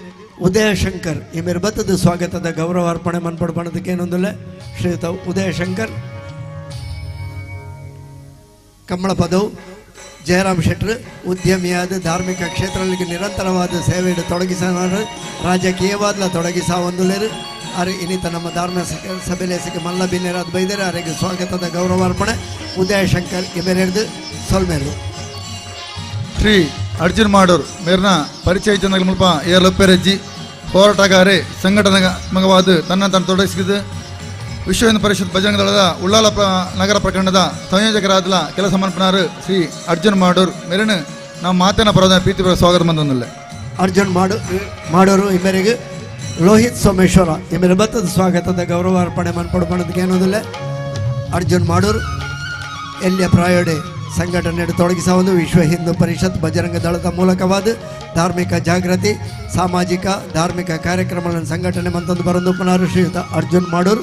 ಉದಯಶಂಕರ್ ಈ ಮೇರೆ ಬತ್ತದ ಸ್ವಾಗತದ ಗೌರವಾರ್ಪಣೆ ಮನ್ಪಡು ಬಣ್ಣದಕ್ಕೆ ಏನೊಂದುಲ್ಲೆ. ಶ್ರೀಯುತ ಉದಯಶಂಕರ್ ಕಮಲಪದವ್ ಜಯರಾಮ್ ಶೆಟ್ಟರು ಉದ್ಯಮಿಯಾದ ಧಾರ್ಮಿಕ ಕ್ಷೇತ್ರಗಳಿಗೆ ನಿರಂತರವಾದ ಸೇವೆಯನ್ನು ತೊಡಗಿಸನಾರು ರಾಜಕೀಯವಾದ ತೊಡಗಿಸ ಒಂದುಲೇರು ಅರೆ ಇನ್ನಿತ ನಮ್ಮ ಧಾರ್ಮಿಕ ಸಭೆಲೇಸಕ್ಕೆ ಮಲ್ಲ ಬಿನ್ನೇರಾದ ಬೈದರೆ ಅರೆಗೆ ಸ್ವಾಗತದ ಗೌರವಾರ್ಪಣೆ ಉದಯಶಂಕರ್ ಇಮೆರೆರ್ದು ಸೊಲ್ಮೇಲು. ಶ್ರೀ ಅರ್ಜುನ್ ಮಾಡೂರ್ ಮೇರ್ನ ಪರಿಚಯ ಚಂದ್ರ ಮುಲ್ಪ ಎ ಲೊಪ್ಪೆರೆಜ್ಜಿ ಹೋರಾಟಗಾರೆ ಸಂಘಟನಾತ್ಮಕವಾದ ತನ್ನ ತಾನು ತೊಡಗಿಸಿದ ವಿಶ್ವ ಹಿಂದೂ ಪರಿಷತ್ ಬಜರಂಗ ದಳದ ಉಳ್ಳಾಲ ನಗರ ಪ್ರಕರಣದ ಸಂಯೋಜಕರಾದ ಕೆಲಸ ಮನ್ಪನಾರು ಶ್ರೀ ಅರ್ಜುನ್ ಮಾಡೂರ್ ಮೇರಿನ ನಮ್ಮ ಮಾತಿನ ಪರವಾದ ಪ್ರೀತಿಪೂರ್ವಕ ಸ್ವಾಗತ ಮಂದೊಂದಲ್ಲ. ಅರ್ಜುನ್ ಮಾಡೋರು ಈ ಮೇರೆಗೆ ಲೋಹಿತ್ ಸೋಮೇಶ್ವರ ಈ ಮೇರೆ ಬತ್ತದ ಸ್ವಾಗತದ ಗೌರವಾರ್ಪಣೆ ಮನ್ಪಡು ಬಣ್ಣದಕ್ಕೆ ಏನೊಂದಿಲ್ಲ. ಅರ್ಜುನ್ ಮಾಡೂರ್ ಎಲ್ಲಿಯ ಪ್ರಾಯೋಡೆ ಸಂಘಟನೆ ತೊಡಗಿಸುವುದು ವಿಶ್ವ ಹಿಂದೂ ಪರಿಷತ್ ಬಜರಂಗ ದಳದ ಮೂಲಕವಾದ ಧಾರ್ಮಿಕ ಜಾಗೃತಿ ಸಾಮಾಜಿಕ ಧಾರ್ಮಿಕ ಕಾರ್ಯಕ್ರಮಗಳನ್ನು ಸಂಘಟನೆ ಮಂತಂದು ಬರಂದು ಪುನರ್ ಶ್ರೀಯುತ ಅರ್ಜುನ್ ಮಾಡೂರ್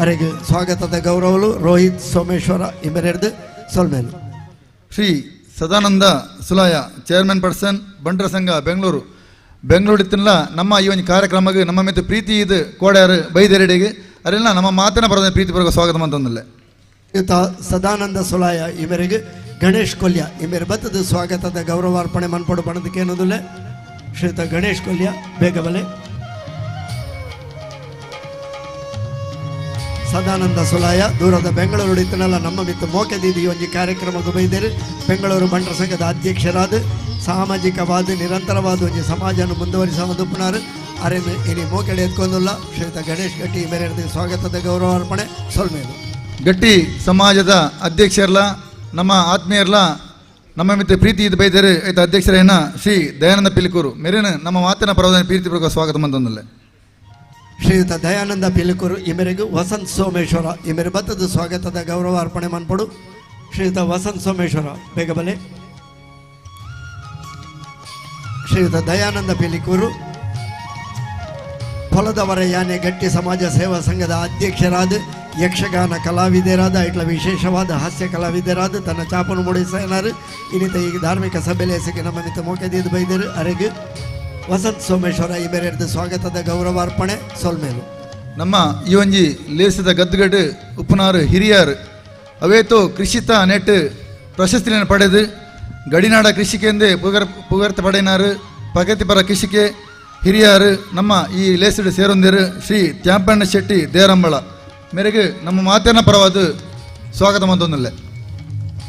ಅರೆಗೆ ಸ್ವಾಗತದ ಗೌರವಲು ರೋಹಿತ್ ಸೋಮೇಶ್ವರ ಇಮೆರೆರ್ದು ಸೊಲ್ಮೇಲು. ಶ್ರೀ ಸದಾನಂದ ಸುಲಾಯ ಚೇರ್ಮನ್ ಪರ್ಸನ್ ಬಂಟರ ಸಂಘ ಬೆಂಗಳೂರು ಬೆಂಗಳೂರು ಇತ್ತಿನ ನಮ್ಮ ಈ ಒಂದು ಕಾರ್ಯಕ್ರಮಕ್ಕೆ ನಮ್ಮ ಮೆತ್ತು ಪ್ರೀತಿ ಇದು ಕೋಡ್ಯಾರು ಬೈದೆರಡಿಗೆ ಅರೆಲ್ಲ ನಮ್ಮ ಮಾತಿನ ಬರೋದ ಪ್ರೀತಿ ಬರೋ ಸ್ವಾಗತ ಅಂತಂದಿಲ್ಲ. ಶ್ರೀಯುತ ಸದಾನಂದ ಸುಲಾಯ ಇವರಿಗೆ ಗಣೇಶ್ ಕೊಲ್ಯ ಇಮೇರು ಬತ್ತದ ಸ್ವಾಗತದ ಗೌರವಾರ್ಪಣೆ ಮನ್ಪಡು ಬಣದಕ್ಕೆ ಏನೋದಿಲ್ಲ. ಶ್ರೀಯುತ ಗಣೇಶ್ ಕೊಲ್ಯ ಬೇಗಬಲೆ. ಸದಾನಂದ ಸುಲಾಯ ದೂರದ ಬೆಂಗಳೂರು ಇತ್ತನಲ್ಲ ನಮ್ಮ ಮಿತ್ತು ಮೋಕೆದೀದಿ ಒಂಜಿ ಕಾರ್ಯಕ್ರಮಕ್ಕೆ ಬೈದೇರು. ಬೆಂಗಳೂರು ಬಂಟರ ಸಂಘದ ಅಧ್ಯಕ್ಷರಾದ ಸಾಮಾಜಿಕವಾದ ನಿರಂತರವಾದ ಒಂಜಿ ಸಮಾಜವನ್ನು ಮುಂದುವರಿಸುವ ಪುನರ್ ಅರೆ ಇನಿ ಮೋಕೆಡೆ ಎತ್ಕೊಂದಿಲ್ಲ. ಶ್ರೀಯುತ ಗಣೇಶ್ ಗಟ್ಟಿ ಮೇರೆ ಸ್ವಾಗತದ ಗೌರವಾರ್ಪಣೆ ಸೊಲ್ಮೇಲು. ಗಟ್ಟಿ ಸಮಾಜದ ಅಧ್ಯಕ್ಷರ್ಲ ನಮ್ಮ ಆತ್ಮೀಯರ್ಲ ನಮ್ಮ ಮಿತ್ರ ಪ್ರೀತಿ ಇದು ಬೈದೇರು ಆಯ್ತು ಅಧ್ಯಕ್ಷರೇನ ಶ್ರೀ ದಯಾನಂದ ಪಿಲಿಕೂರು ಮೇರೇನು ನಮ್ಮ ಮಾತಿನ ಪರವಾದ ಪ್ರೀತಿ ಪೂರ್ವಕ ಸ್ವಾಗತ ಅಂತಂದಲ್ಲ. ಶ್ರೀಯುತ ದಯಾನಂದ ಪಿಲಿಕೂರು ಇಮೆರೆಗು ವಸಂತ್ ಸೋಮೇಶ್ವರ ಇಮೆರೆ ಬತ್ತದ ಸ್ವಾಗತದ ಗೌರವ ಅರ್ಪಣೆ ಮನ್ಪಡು. ಶ್ರೀಯುತ ವಸಂತ್ ಸೋಮೇಶ್ವರ ಬೇಗಬಲೆ. ಶ್ರೀಯುತ ದಯಾನಂದ ಪಿಲಿಕೂರು ಹೊಲದವರ ಯಾನೆ ಗಟ್ಟಿ ಸಮಾಜ ಸೇವಾ ಸಂಘದ ಅಧ್ಯಕ್ಷರಾದ ಯಕ್ಷಗಾನ ಕಲಾವಿದರಾದ ಇಟ್ಲ ವಿಶೇಷವಾದ ಹಾಸ್ಯ ಕಲಾವಿದರಾದ ತನ್ನ ಚಾಪನು ಮೂಡಿಸನಾರು ಇನ್ನಿತ ಈ ಧಾರ್ಮಿಕ ಸಭೆಲೇಸಕ್ಕೆ ನಮ್ಮ ಮಿತ್ತ ಮೋಕೆದೀದು ಬೈದರು. ಅರೆಗು ವಸಂತ್ ಸೋಮೇಶ್ವರ ಈ ಬೇರೆ ಸ್ವಾಗತದ ಗೌರವಾರ್ಪಣೆ ಸೊಲ್ಮೇಲು. ನಮ್ಮ ಈ ಒಂಜಿ ಲೇಸದ ಗದ್ದುಗಡ್ಡು ಉಪ್ಪುನಾರು ಹಿರಿಯಾರು ಅವೇತೋ ಕೃಷಿತ ನೆಟ್ ಪ್ರಶಸ್ತಿಯನ್ನು ಪಡೆದು ಗಡಿನಾಡ ಕೃಷಿಕೆಂದೇ ಪುಗರ್ತ ಪಡೆಯಿನಾರು ಪ್ರಗತಿಪರ ಕೃಷಿಕೆ ಹಿರಿಯಾರು ನಮ್ಮ ಈ ಲೇಸಡು ಸೇರೊಂದಿರು ಶ್ರೀ ತ್ಯಾಂಪಣ್ಣ ಶೆಟ್ಟಿ ದೇರಂಬಳ ಮೇರೆಗೆ ನಮ್ಮ ಮಾತಿನ ಪರವಾದ ಸ್ವಾಗತ ಮಂತೊಂದಿಲ್ಲ.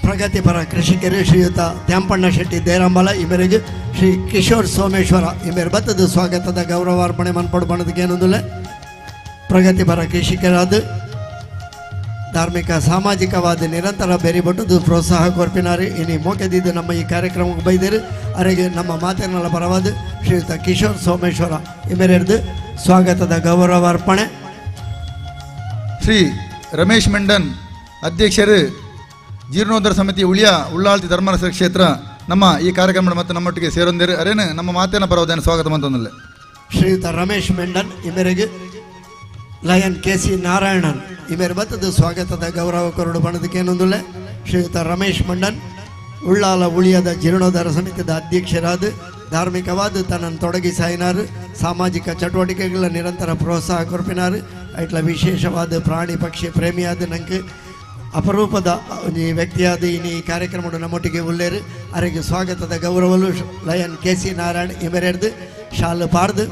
ಪ್ರಗತಿಪರ ಕೃಷಿಕರು ಶ್ರೀಯುತ ತ್ಯಾಂಪಣ್ಣ ಶೆಟ್ಟಿ ದೇರಂಬಲ ಇಮೆರೆಗೆ ಶ್ರೀ ಕಿಶೋರ್ ಸೋಮೇಶ್ವರ ಇಮೇರು ಬತ್ತದ ಸ್ವಾಗತದ ಗೌರವಾರ್ಪಣೆ ಮನ್ಪಡು ಬಣದಕ್ಕೆ ಏನೊಂದಿಲ್ಲ. ಪ್ರಗತಿಪರ ಕೃಷಿಕರಾದ ಧಾರ್ಮಿಕ ಸಾಮಾಜಿಕವಾದ ನಿರಂತರ ಬೆರಿಬಟ್ಟದು ಪ್ರೋತ್ಸಾಹ ಕೊರ್ಪಿನಾರು ಇನಿ ಮೋಕೆದಿದ್ದು ನಮ್ಮ ಈ ಕಾರ್ಯಕ್ರಮಕ್ಕೆ ಬೈದೇರು. ಅರೆಗೆ ನಮ್ಮ ಮಾತಿನಲ್ಲ ಪರವಾದ ಶ್ರೀಯುತ ಕಿಶೋರ್ ಸೋಮೇಶ್ವರ ಇಮೆರೆರ್ದು ಸ್ವಾಗತದ ಗೌರವಾರ್ಪಣೆ. ಶ್ರೀ ರಮೇಶ್ ಮೆಂಡನ್ ಅಧ್ಯಕ್ಷರು ಜೀರ್ಣೋದ್ಧಾರ ಸಮಿತಿ ಉಳಿಯ ಉಳ್ಳಾಳ್ತಿ ಧರ್ಮರಸ ಕ್ಷೇತ್ರ ನಮ್ಮ ಈ ಕಾರ್ಯಕ್ರಮ ಮತ್ತು ನಮ್ಮೊಟ್ಟಿಗೆ ಸೇರೊಂದಿರು ಅರೇನು ನಮ್ಮ ಮಾತಿನ ಪರವಾದ ಸ್ವಾಗತ ಮಂತೊಂದಿಲ್ಲ. ಶ್ರೀಯುತ Ramesh Mendon ಇಮೆರೆಗೆ lion K C Narayanan ಇಮೇರು ಬತ್ತದ ಸ್ವಾಗತದ ಗೌರವ ಕೊರಡು ಬಣದಕ್ಕೇನೊಂದುಳ್ಳೆ. ಶ್ರೀಯುತ ರಮೇಶ್ ಮಂಡನ್ ಉಳ್ಳಾಲ ಉಳಿಯದ ಜೀರ್ಣೋದ್ಧಾರ ಸಮಿತಿಯ ಅಧ್ಯಕ್ಷರಾದ ಧಾರ್ಮಿಕವಾದ ತನ್ನನ್ನು ತೊಡಗಿಸಾಯಿನಾರು ಸಾಮಾಜಿಕ ಚಟುವಟಿಕೆಗಳ ನಿರಂತರ ಪ್ರೋತ್ಸಾಹ ಕೊರ್ಪಿನಾರು ಐಟ್ಲ ವಿಶೇಷವಾದ ಪ್ರಾಣಿ ಪಕ್ಷಿ ಪ್ರೇಮಿಯಾದ ನಂಗೆ ಅಪರೂಪದ ಈ ವ್ಯಕ್ತಿಯಾದ ಇನಿ ಈ ಕಾರ್ಯಕ್ರಮ ನಮ್ಮೊಟ್ಟಿಗೆ ಉಳ್ಳೇರು. ಅರೆಗೆ ಸ್ವಾಗತದ ಗೌರವಲು lion K C Narayan ಇಮೆರೆರ್ದು ಶಾಲು ಪಾರ್ದು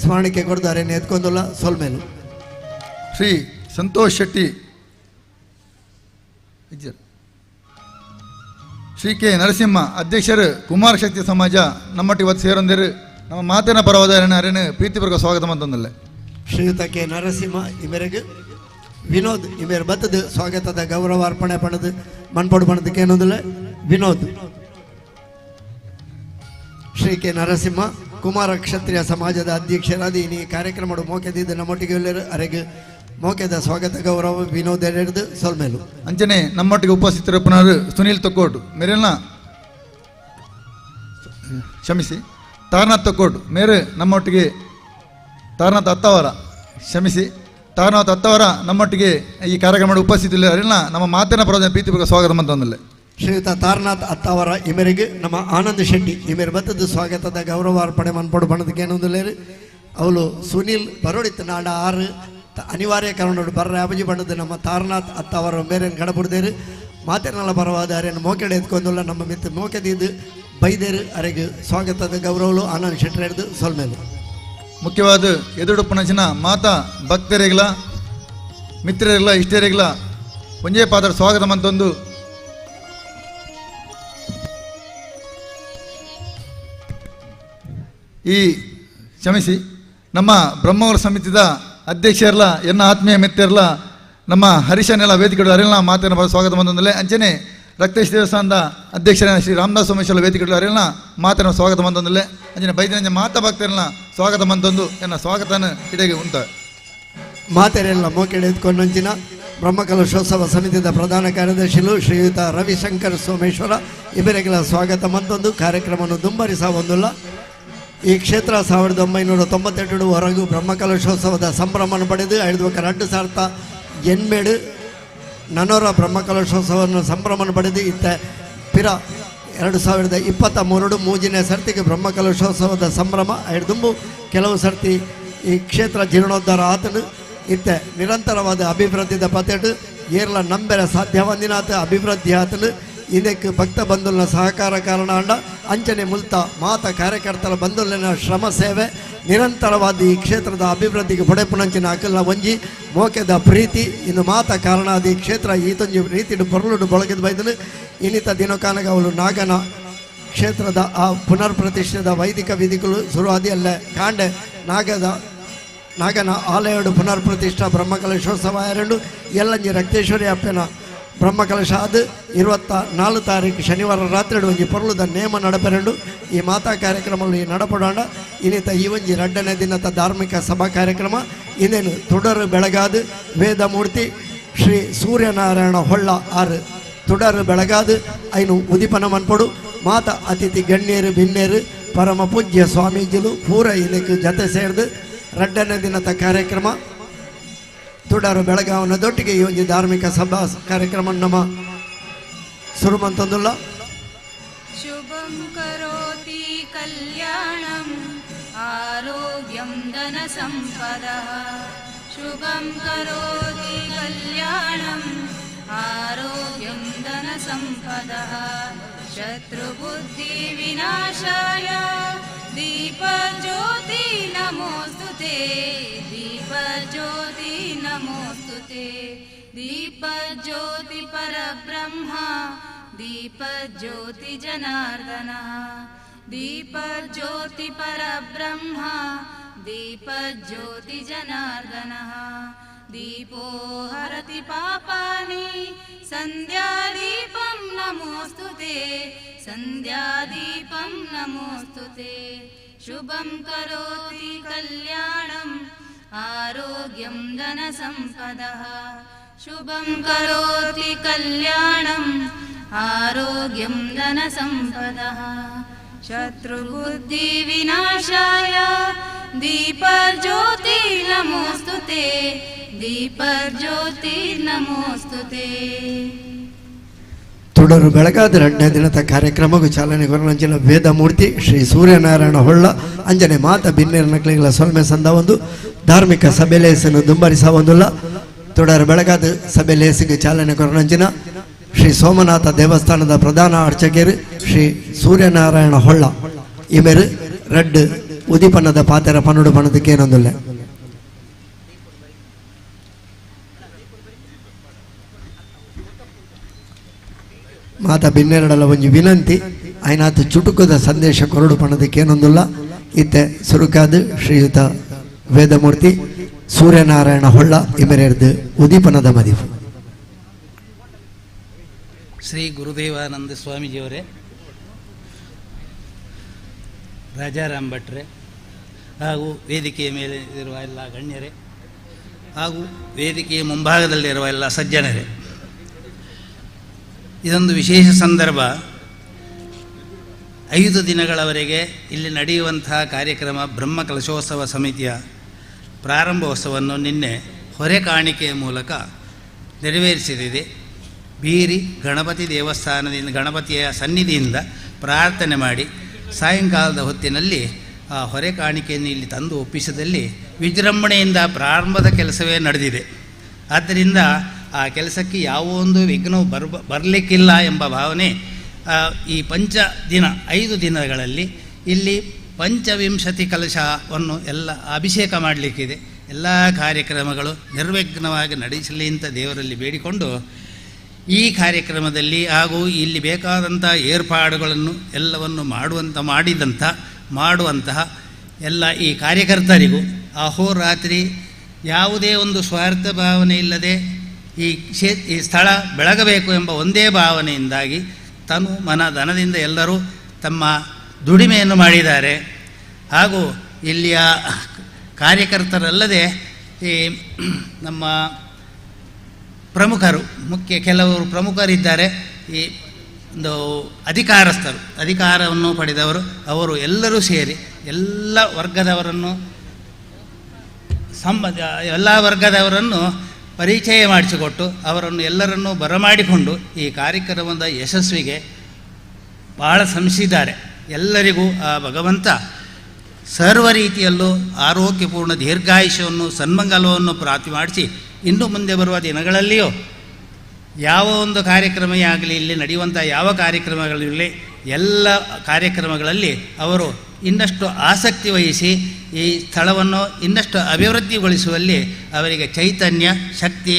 ಸ್ಮರಣಿಕೆ ಕೊಡ್ದು ಅರೆ ಎತ್ಕೊಂದುಲ್ಲ ಸೊಲ್ಮೇಲು. ಶ್ರೀ ಸಂತೋಷ್ ಶೆಟ್ಟಿ ಶ್ರೀ ಕೆ ನರಸಿಂಹ ಅಧ್ಯಕ್ಷರು ಕುಮಾರ ಶಕ್ತಿ ಸಮಾಜ ನಮ್ಮೊಟ್ಟಿಗೆ ಇವತ್ತು ಸೇರೊಂದಿರು ನಮ್ಮ ಮಾತಿನ ಪರವಾದ ಅರೇನು ಪ್ರೀತಿಪೂರ್ವಕ ಸ್ವಾಗತ ಮಂತೊಂದಿಲ್ಲ. ಶ್ರೀಯುತ ಕೆ ನರಸಿಂಹ ಇಮೆರೆಗೆ ವಿನೋದ್ ಇಮೇರು ಬತ್ತದ ಸ್ವಾಗತದ ಗೌರವಾರ್ಪಣೆ ಪಣದು ಮನ್ಪಡು ಬಣದಕ್ಕೆ ಏನೊಂದಿಲ್ಲ. ವಿನೋದ್ ಶ್ರೀ ಕೆ ನರಸಿಂಹ ಕುಮಾರ ಕ್ಷತ್ರಿಯ ಸಮಾಜದ ಅಧ್ಯಕ್ಷರಾದ ಇನಿ ಕಾರ್ಯಕ್ರಮ ಮೋಕೆದಿದ್ದ ನಮ್ಮೊಟ್ಟಿಗೆ ಅರೆಗೆ ಮೋಕೆದ ಸ್ವಾಗತ ಗೌರವ ವಿನೋದ್ ಎರೆದು ಸೊಲ್ಮೇಲು. ಅಂಚನೆ ನಮ್ಮೊಟ್ಟಿಗೆ ಉಪಸ್ಥಿತರು ಪುನರ್ ಸುನೀಲ್ ತೊಕ್ಕೋಟು ಮೇರೆಲ್ಲ ಕ್ಷಮಿಸಿ ತಾರನಾಥ್ ತೊಕ್ಕೋಟು ಮೇರೆ ನಮ್ಮೊಟ್ಟಿಗೆ ತಾರನಾಥ್ ಅತ್ತವರ ಕ್ಷಮಿಸಿ ತಾರನಾಥ್ ಅತ್ತವರ ನಮ್ಮೊಟ್ಟಿಗೆ ಈ ಕಾರ್ಯಕ್ರಮದ ಉಪಸ್ಥಿತಿ ಅರೆಲ್ಲ ನಮ್ಮ ಮಾತಿನ ಪರವಾದ ಪ್ರೀತಿಪೂರ್ವಕ ಸ್ವಾಗತ ಮಂತೊಂದಿಲ್ಲ. ಶ್ರೀಯುತ ತಾರನಾಥ್ ಅತ್ತವರ ಇಮೆರಿಗೆ ನಮ್ಮ ಆನಂದ್ ಶೆಟ್ಟಿ ಇಮೇರು ಬತ್ತದ ಸ್ವಾಗತದ ಗೌರವಾರ್ಪಣೆ ಮನ್ಪಡು ಬಣದಕ್ಕೆ ಏನೊಂದಿಲ್ಲೇರು. ಅವಳು ಸುನೀಲ್ ಬರೋಡಿತ್ತು ನಾಡ ಆರು ಅನಿವಾರ್ಯ ಕಾರಣೋಡು ಬರ್ರ ಅಬಜಿ ಬಣ್ಣದ ನಮ್ಮ ತಾರನಾಥ್ ಅತ್ತವರ ಮೇರೇನು ಕಡಬುಡ್ದೇರು ಮಾತಿನಲ್ಲ ಪರವಾದ ಅರೇನು ಮೋಕೆಡೆ ಎತ್ಕೊಂದುಲ್ಲ ನಮ್ಮ ಮಿತ್ತು ಮೋಕೆದಿದ್ದು ಬೈದೇರು ಅರೆಗೆ ಸ್ವಾಗತದ ಗೌರವಲು ಆನಂದ್ ಶೆಟ್ಟರ್ ಹಿಡಿದು ಸೊಲ್ಮೇಲು. ಮುಖ್ಯವಾದ ಎದುರುಡುಪ್ಪನಂಚಿನ ಮಾತಾ ಭಕ್ತರಿಗಳ ಮಿತ್ರರಿಗಳ ಇಷ್ಟರಿಗಳ ಒಂಜೇ ಪಾತ್ರ ಸ್ವಾಗತ ಮಂತೊಂದು ಈ ಕ್ಷಮಿಸಿ ನಮ್ಮ ಬ್ರಹ್ಮವರ ಸಮಿತಿದ ಅಧ್ಯಕ್ಷರ್ಲ ಎನ್ನ ಆತ್ಮೀಯ ಮಿತ್ರರ್ಲ ನಮ್ಮ ಹರಿಶನೆಲ್ಲ ವೇದಿಕೆ ಅರಿಲ್ಲ ಮಾತಿನ ಸ್ವಾಗತ ಬಂದೊಂದಲೇ. ಅಂಚನೆ ರಕ್ತೇಶ್ ದೇವಸ್ಥಾನದ ಅಧ್ಯಕ್ಷರ ಶ್ರೀ ರಾಮದಾಸ್ ಸೋಮೇಶ್ವರ ವೇದಿಕೆ ಅರಿಲ್ಲ ಮಾತಿನ ಸ್ವಾಗತ ಬಂದೊಂದಲೇ. ಅಂಚನೆ ಬೈದಿನ ಮಾತಾ ಭಕ್ತರನ್ನ ಸ್ವಾಗತ ಬಂತೊಂದು ಎನ್ನ ಸ್ವಾಗತನ ಇಡೆಗೆ ಉಂಟ ಮಾತೆರೆಲ್ಲ ಮೋಕೆಡೆ ಎತ್ಕೊಂಡಂಚಿನ ಬ್ರಹ್ಮಕಲಶೋತ್ಸವ ಸಮಿತಿಯ ಪ್ರಧಾನ ಕಾರ್ಯದರ್ಶಿಲು ಶ್ರೀಯುತ ರವಿಶಂಕರ್ ಸೋಮೇಶ್ವರ ಇವರಿಗೆಲ್ಲ ಸ್ವಾಗತ ಮತ್ತೊಂದು ಕಾರ್ಯಕ್ರಮವನ್ನು ದುಂಬರಿಸ ಒಂದುಲ್ಲ. ಈ ಕ್ಷೇತ್ರ 1998 ವರೆಗೂ ಬ್ರಹ್ಮಕಲಶೋತ್ಸವದ ಸಂಭ್ರಮವನ್ನು ಪಡೆದು ಐದು ರಡ್ಡು ಸಾರ್ಥ ಎನ್ಮೇಡು ನನೋರ ಬ್ರಹ್ಮಕಲಶೋತ್ಸವವನ್ನು ಸಂಭ್ರಮವನ್ನು ಪಡೆದು ಇತ್ತ ಪಿರ 2023 ಮೂಜಿನ ಸರ್ತಿಗೆ ಬ್ರಹ್ಮಕಲಶೋತ್ಸವದ ಸಂಭ್ರಮ ಐದುಂಬು ಕೆಲವು ಸರ್ತಿ ಈ ಕ್ಷೇತ್ರ ಜೀರ್ಣೋದ್ಧಾರ ಆತನು. ಇತ್ತೆ ನಿರಂತರವಾದ ಅಭಿವೃದ್ಧಿದ ಪತೆಟು ಏರ್ಲ ನಂಬೆರ ಸಾಧ್ಯವಂದಿನಾತ ಅಭಿವೃದ್ಧಿ ಆತನು. ಇದಕ್ಕೆ ಭಕ್ತ ಬಂಧುಲ್ನ ಸಹಕಾರ ಕಾರಣ ಅಂಡ ಅಂಚನೆ ಮುಲ್ತ ಮಾತ ಕಾರ್ಯಕರ್ತರ ಬಂಧುಲಿನ ಶ್ರಮ ಸೇವೆ ನಿರಂತರವಾದ ಈ ಕ್ಷೇತ್ರದ ಅಭಿವೃದ್ಧಿಗೆ ಪೊಡೆಪುಣಂಚಿನ ಅಕಲ್ನ ಒಂಜಿ ಮೋಕೆದ ಪ್ರೀತಿ ಇನ್ನು ಮಾತ ಕಾರಣ ಅದು ಈ ಕ್ಷೇತ್ರ ಈತೊಂಜಿ ರೀತಿಡು ಪೊರ್ಲುಡು ಬೊಳಗಿದ ಬೈದನು. ಇನ್ನಿತ ದಿನಕಾನಗ ಅವಳು ನಾಗನ ಕ್ಷೇತ್ರದ ಆ ಪುನರ್ ಪ್ರತಿಷ್ಠೆದ ವೈದಿಕ ವಿಧಿಗಳು ಶುರುವಾದಿ ಅಲ್ಲೇ ಕಾಂಡೆ ನಾಗನ ಆಲಯಡು ಪುನರ್ ಪ್ರತಿಷ್ಠಾ ಬ್ರಹ್ಮಕಲಶೋತ್ಸವ ಎರಡು ಎಲ್ಲಂಜಿ ರಕ್ತೇಶ್ವರಿ ಅಪ್ಪನ ಬ್ರಹ್ಮಕಲಶ ಅದು 24 ತಾರೀಕು ಶನಿವಾರ ರಾತ್ರಿ ಒಂಜಿ ಪೊರ್ಲುದ ನೇಮ ನಡಪೆರಂಡು. ಈ ಮಾತಾ ಕಾರ್ಯಕ್ರಮ ಈ ನಡಪಡೋಣ. ಇನ್ನಿತ ಈ ಒಂಜಿ ರಡ್ಡನೇ ದಿನದ ಧಾರ್ಮಿಕ ಸಭಾ ಕಾರ್ಯಕ್ರಮ ಇನ್ನೇನು ತುಡರು ಬೆಳಗಾದು ವೇದಮೂರ್ತಿ ಶ್ರೀ ಸೂರ್ಯನಾರಾಯಣ ಹೊಳ್ಳ ಆರು ತುಡರು ಬೆಳಗಾದು ಐನು ಉದಿಪನ ಮನ್ಪಡು. ಮಾತ ಅತಿಥಿ ಗಣ್ಯರು ಬಿನ್ನೇರು ಪರಮ ಪೂಜ್ಯ ಸ್ವಾಮೀಜಿಲು ಪೂರ ಇದಕ್ಕೆ ಜತೆ ಸೇರ್ದು ರಡ್ಡನೇ ದಿನದ ಕಾರ್ಯಕ್ರಮ ತುಡರು ಬೆಳಗಾವನ ದೊಟ್ಟಿಗೆ ಈ ಒಂದು ಧಾರ್ಮಿಕ ಸಭಾ ಕಾರ್ಯಕ್ರಮ ನಮ್ಮ ಸುರುಮಂತಂದುಲ್ಲ. शुभं करोति कल्याणम् आरोग्यं धनसम्पदः। शुभं करोति कल्याणम् आरोग्यं धनसम्पदः। शत्रुबुद्धिविनाशाय दीपज्योति नमोऽस्तु ते। दीपज्योति नमोऽस्तु ते। दीपज्योति परब्रह्म दीपज्योति जनार्दनः। दीपज्योति परब्रह्म दीपज्योति जनार्दनः। दीपो हरति पापानि सन्ध्यादीपं नमोऽस्तु ते। सन्ध्यादीपं नमोऽस्तु ते। शुभं करोति कल्याणम् आरोग्यं धनसम्पदः। शुभं करोति कल्याणम् आरोग्यं धनसम्पदः। शत्रुबुद्धिविनाशाय दीपज्योति नमोऽस्तु ते। दीपज्योति नमोऽस्तु ते। ತುಡರು ಬೆಳಗಾದ ಎರಡನೇ ದಿನದ ಕಾರ್ಯಕ್ರಮಕ್ಕೂ ಚಾಲನೆ ಕೊರನಂಚಿನ ವೇದಮೂರ್ತಿ ಶ್ರೀ ಸೂರ್ಯನಾರಾಯಣ ಹೊಳ್ಳ ಅಂಜನೆ ಮಾತ ಬಿನ್ನೇರ ನಕಲಿಗಳ ಸೊಲ್ಮೆ ಸಂದ ಒಂದು ಧಾರ್ಮಿಕ ಸಭೆ ಲೇಸನ್ನು ದುಂಬರಿಸ ಒಂದುಲ್ಲ. ತುಡರು ಬೆಳಗಾದ ಸಭೆ ಲೇಸಿಗೆ ಚಾಲನೆ ಕೊರನಂಚಿನ ಶ್ರೀ ಸೋಮನಾಥ ದೇವಸ್ಥಾನದ ಪ್ರಧಾನ ಅರ್ಚಕರು ಶ್ರೀ ಸೂರ್ಯನಾರಾಯಣ ಹೊಳ್ಳ ಇಮೇರು ರಡ್ಡು ಉದಿಪನ್ನದ ಪಾತೆರ ಪನ್ನುಡು ಪಣದಕ್ಕೆ ಏನೊಂದುಲ್ಲ. ಮಾತ ಬಿನ್ನೆರಡಲ ಒಂಜಿ ವಿನಂತಿ ಆಯ್ನಾತ್ ಚುಟುಕದ ಸಂದೇಶ ಕೊರಡು ಪಣದಕ್ಕೆ ಏನೊಂದುಲ್ಲ. ಇತ್ತೆ ಸುರುಕಾದ ಶ್ರೀಯುತ ವೇದಮೂರ್ತಿ ಸೂರ್ಯನಾರಾಯಣ ಹೊಳ್ಳ ಇಮೆರೆರ್ದು ಉದೀಪನದ ಮದಿಪು. ಶ್ರೀ ಗುರುದೇವಾನಂದ ಸ್ವಾಮೀಜಿಯವರೇ, ರಾಜಾರಾಮ್ ಭಟ್ರೆ ಹಾಗೂ ವೇದಿಕೆಯ ಮೇಲೆ ಇರುವ ಎಲ್ಲ ಗಣ್ಯರೇ ಹಾಗೂ ವೇದಿಕೆಯ ಮುಂಭಾಗದಲ್ಲಿರುವ ಎಲ್ಲ ಸಜ್ಜನರೇ, ಇದೊಂದು ವಿಶೇಷ ಸಂದರ್ಭ. 5 ದಿನಗಳವರೆಗೆ ಇಲ್ಲಿ ನಡೆಯುವಂತಹ ಕಾರ್ಯಕ್ರಮ ಬ್ರಹ್ಮಕಲಶೋತ್ಸವ ಸಮಿತಿಯ ಪ್ರಾರಂಭೋತ್ಸವವನ್ನು ನಿನ್ನೆ ಹೊರೆ ಕಾಣಿಕೆಯ ಮೂಲಕ ನೆರವೇರಿಸಿದೆ. ಬೀರಿ ಗಣಪತಿ ದೇವಸ್ಥಾನದಿಂದ ಗಣಪತಿಯ ಸನ್ನಿಧಿಯಿಂದ ಪ್ರಾರ್ಥನೆ ಮಾಡಿ ಸಾಯಂಕಾಲದ ಹೊತ್ತಿನಲ್ಲಿ ಆ ಹೊರೆ ಕಾಣಿಕೆಯನ್ನು ಇಲ್ಲಿ ತಂದು ಒಪ್ಪಿಸಿದಲ್ಲಿ ವಿಜೃಂಭಣೆಯಿಂದ ಪ್ರಾರಂಭದ ಕೆಲಸವೇ ನಡೆದಿದೆ. ಆದ್ದರಿಂದ ಆ ಕೆಲಸಕ್ಕೆ ಯಾವ ಒಂದು ವಿಘ್ನವೂ ಬರಲಿಕ್ಕಿಲ್ಲ ಎಂಬ ಭಾವನೆ ಈ ಪಂಚ ದಿನ 5 ದಿನಗಳಲ್ಲಿ ಇಲ್ಲಿ ಪಂಚವಿಂಶತಿ ಕಲಶವನ್ನು ಎಲ್ಲ ಅಭಿಷೇಕ ಮಾಡಲಿಕ್ಕಿದೆ. ಎಲ್ಲ ಕಾರ್ಯಕ್ರಮಗಳು ನಿರ್ವಿಘ್ನವಾಗಿ ನಡೆಸಲಿ ಅಂತ ದೇವರಲ್ಲಿ ಬೇಡಿಕೊಂಡು ಈ ಕಾರ್ಯಕ್ರಮದಲ್ಲಿ ಹಾಗೂ ಇಲ್ಲಿ ಬೇಕಾದಂಥ ಏರ್ಪಾಡುಗಳನ್ನು ಎಲ್ಲವನ್ನು ಮಾಡುವಂತಹ ಎಲ್ಲ ಈ ಕಾರ್ಯಕರ್ತರಿಗೂ ಅಹೋರಾತ್ರಿ ಯಾವುದೇ ಒಂದು ಸ್ವಾರ್ಥ ಭಾವನೆ ಇಲ್ಲದೆ ಈ ಈ ಸ್ಥಳ ಬೆಳಗಬೇಕು ಎಂಬ ಒಂದೇ ಭಾವನೆಯಿಂದಾಗಿ ತನು ಮನ ಧನದಿಂದ ಎಲ್ಲರೂ ತಮ್ಮ ದುಡಿಮೆಯನ್ನು ಮಾಡಿದ್ದಾರೆ. ಹಾಗೂ ಇಲ್ಲಿಯ ಕಾರ್ಯಕರ್ತರಲ್ಲದೆ ಈ ನಮ್ಮ ಪ್ರಮುಖರು, ಮುಖ್ಯ ಕೆಲವರು ಪ್ರಮುಖರಿದ್ದಾರೆ, ಈ ಒಂದು ಅಧಿಕಾರಸ್ಥರು, ಅಧಿಕಾರವನ್ನು ಪಡೆದವರು, ಅವರು ಎಲ್ಲರೂ ಸೇರಿ ಎಲ್ಲ ವರ್ಗದವರನ್ನು ಎಲ್ಲ ವರ್ಗದವರನ್ನು ಪರಿಚಯ ಮಾಡಿಸಿಕೊಟ್ಟು ಅವರನ್ನು ಎಲ್ಲರನ್ನೂ ಬರಮಾಡಿಕೊಂಡು ಈ ಕಾರ್ಯಕ್ರಮದ ಯಶಸ್ವಿಗೆ ಭಾಳ ಶ್ರಮಿಸಿದ್ದಾರೆ. ಎಲ್ಲರಿಗೂ ಆ ಭಗವಂತ ಸರ್ವ ರೀತಿಯಲ್ಲೂ ಆರೋಗ್ಯಪೂರ್ಣ ದೀರ್ಘಾಯುಷ್ಯವನ್ನು, ಸನ್ಮಂಗಲವನ್ನು ಪ್ರಾಪ್ತಿ ಮಾಡಿಸಿ ಇನ್ನು ಮುಂದೆ ಬರುವ ದಿನಗಳಲ್ಲಿಯೂ ಯಾವ ಒಂದು ಕಾರ್ಯಕ್ರಮವೇ ಆಗಲಿ, ಇಲ್ಲಿ ನಡೆಯುವಂಥ ಯಾವ ಕಾರ್ಯಕ್ರಮಗಳಿರಲಿ, ಎಲ್ಲ ಕಾರ್ಯಕ್ರಮಗಳಲ್ಲಿ ಅವರು ಇನ್ನಷ್ಟು ಆಸಕ್ತಿ ವಹಿಸಿ ಈ ಸ್ಥಳವನ್ನು ಇನ್ನಷ್ಟು ಅಭಿವೃದ್ಧಿಗೊಳಿಸುವಲ್ಲಿ ಅವರಿಗೆ ಚೈತನ್ಯ, ಶಕ್ತಿ,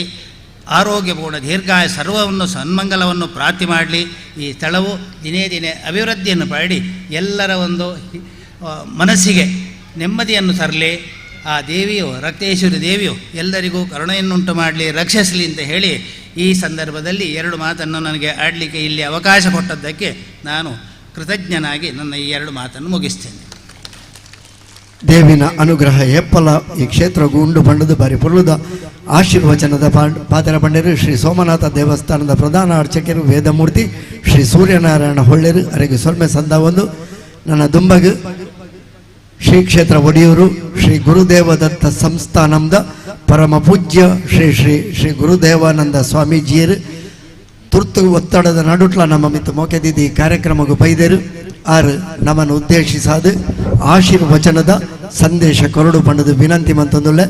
ಆರೋಗ್ಯಪೂರ್ಣ ದೀರ್ಘಾಯ ಸರ್ವವನ್ನು ಸನ್ಮಂಗಲವನ್ನು ಪ್ರಾಪ್ತಿ ಮಾಡಲಿ. ಈ ಸ್ಥಳವು ದಿನೇ ದಿನೇ ಅಭಿವೃದ್ಧಿಯನ್ನು ಪಡಿ ಎಲ್ಲರ ಒಂದು ಮನಸ್ಸಿಗೆ ನೆಮ್ಮದಿಯನ್ನು ತರಲಿ. ಆ ದೇವಿಯು, ರಕ್ತೇಶ್ವರಿ ದೇವಿಯು ಎಲ್ಲರಿಗೂ ಕರುಣೆಯನ್ನುಂಟು ಮಾಡಲಿ, ರಕ್ಷಿಸಲಿ ಅಂತ ಹೇಳಿ ಈ ಸಂದರ್ಭದಲ್ಲಿ ಎರಡು ಮಾತನ್ನು ನನಗೆ ಆಡಲಿಕ್ಕೆ ಇಲ್ಲಿ ಅವಕಾಶ ಕೊಟ್ಟದ್ದಕ್ಕೆ ನಾನು ಕೃತಜ್ಞನಾಗಿ ನನ್ನ ಈ ಎರಡು ಮಾತನ್ನು ಮುಗಿಸ್ತೇನೆ. ದೇವಿನ ಅನುಗ್ರಹ ಎಪ್ಪಲ ಈ ಕ್ಷೇತ್ರ ಗುಂಡು ಬಂಡದು ಬಾರಿ ಪುರುದ ಆಶೀರ್ವಚನದ ಪಾತ್ರ ಪಂಡರು ಶ್ರೀ ಸೋಮನಾಥ ದೇವಸ್ಥಾನದ ಪ್ರಧಾನ ಅರ್ಚಕರು ವೇದಮೂರ್ತಿ ಶ್ರೀ ಸೂರ್ಯನಾರಾಯಣ ಹೊಳ್ಳೆರು ಅರೆಗೆ ಸೊಲ್ಮೆ ಸಂದ ಒಂದು ನನ್ನ ದುಂಬಗು ಶ್ರೀ ಕ್ಷೇತ್ರ ಒಡಿಯೂರು ಶ್ರೀ ಗುರುದೇವ ದತ್ತ ಸಂಸ್ಥಾನಂದ ಪರಮ ಪೂಜ್ಯ ಶ್ರೀ ಶ್ರೀ ಶ್ರೀ ಗುರುದೇವಾನಂದ ಸ್ವಾಮೀಜಿಯರು ತುರ್ತು ಒತ್ತಡದ ನಡುಟ್ಲ ನಮ್ಮ ಮಿತ್ತು ಮೋಕೆದಿದ್ದ ಈ ಕಾರ್ಯಕ್ರಮಕ್ಕೆ ಬೈದರು ಆರು ನಮ್ಮನ್ನು ಉದ್ದೇಶಿಸಾದು ಆಶೀರ್ವಚನದ ಸಂದೇಶ ಕೊರಡು ಪಂಡದು ವಿನಂತಿ ಮಂತಂದುಳ್ಳೆ.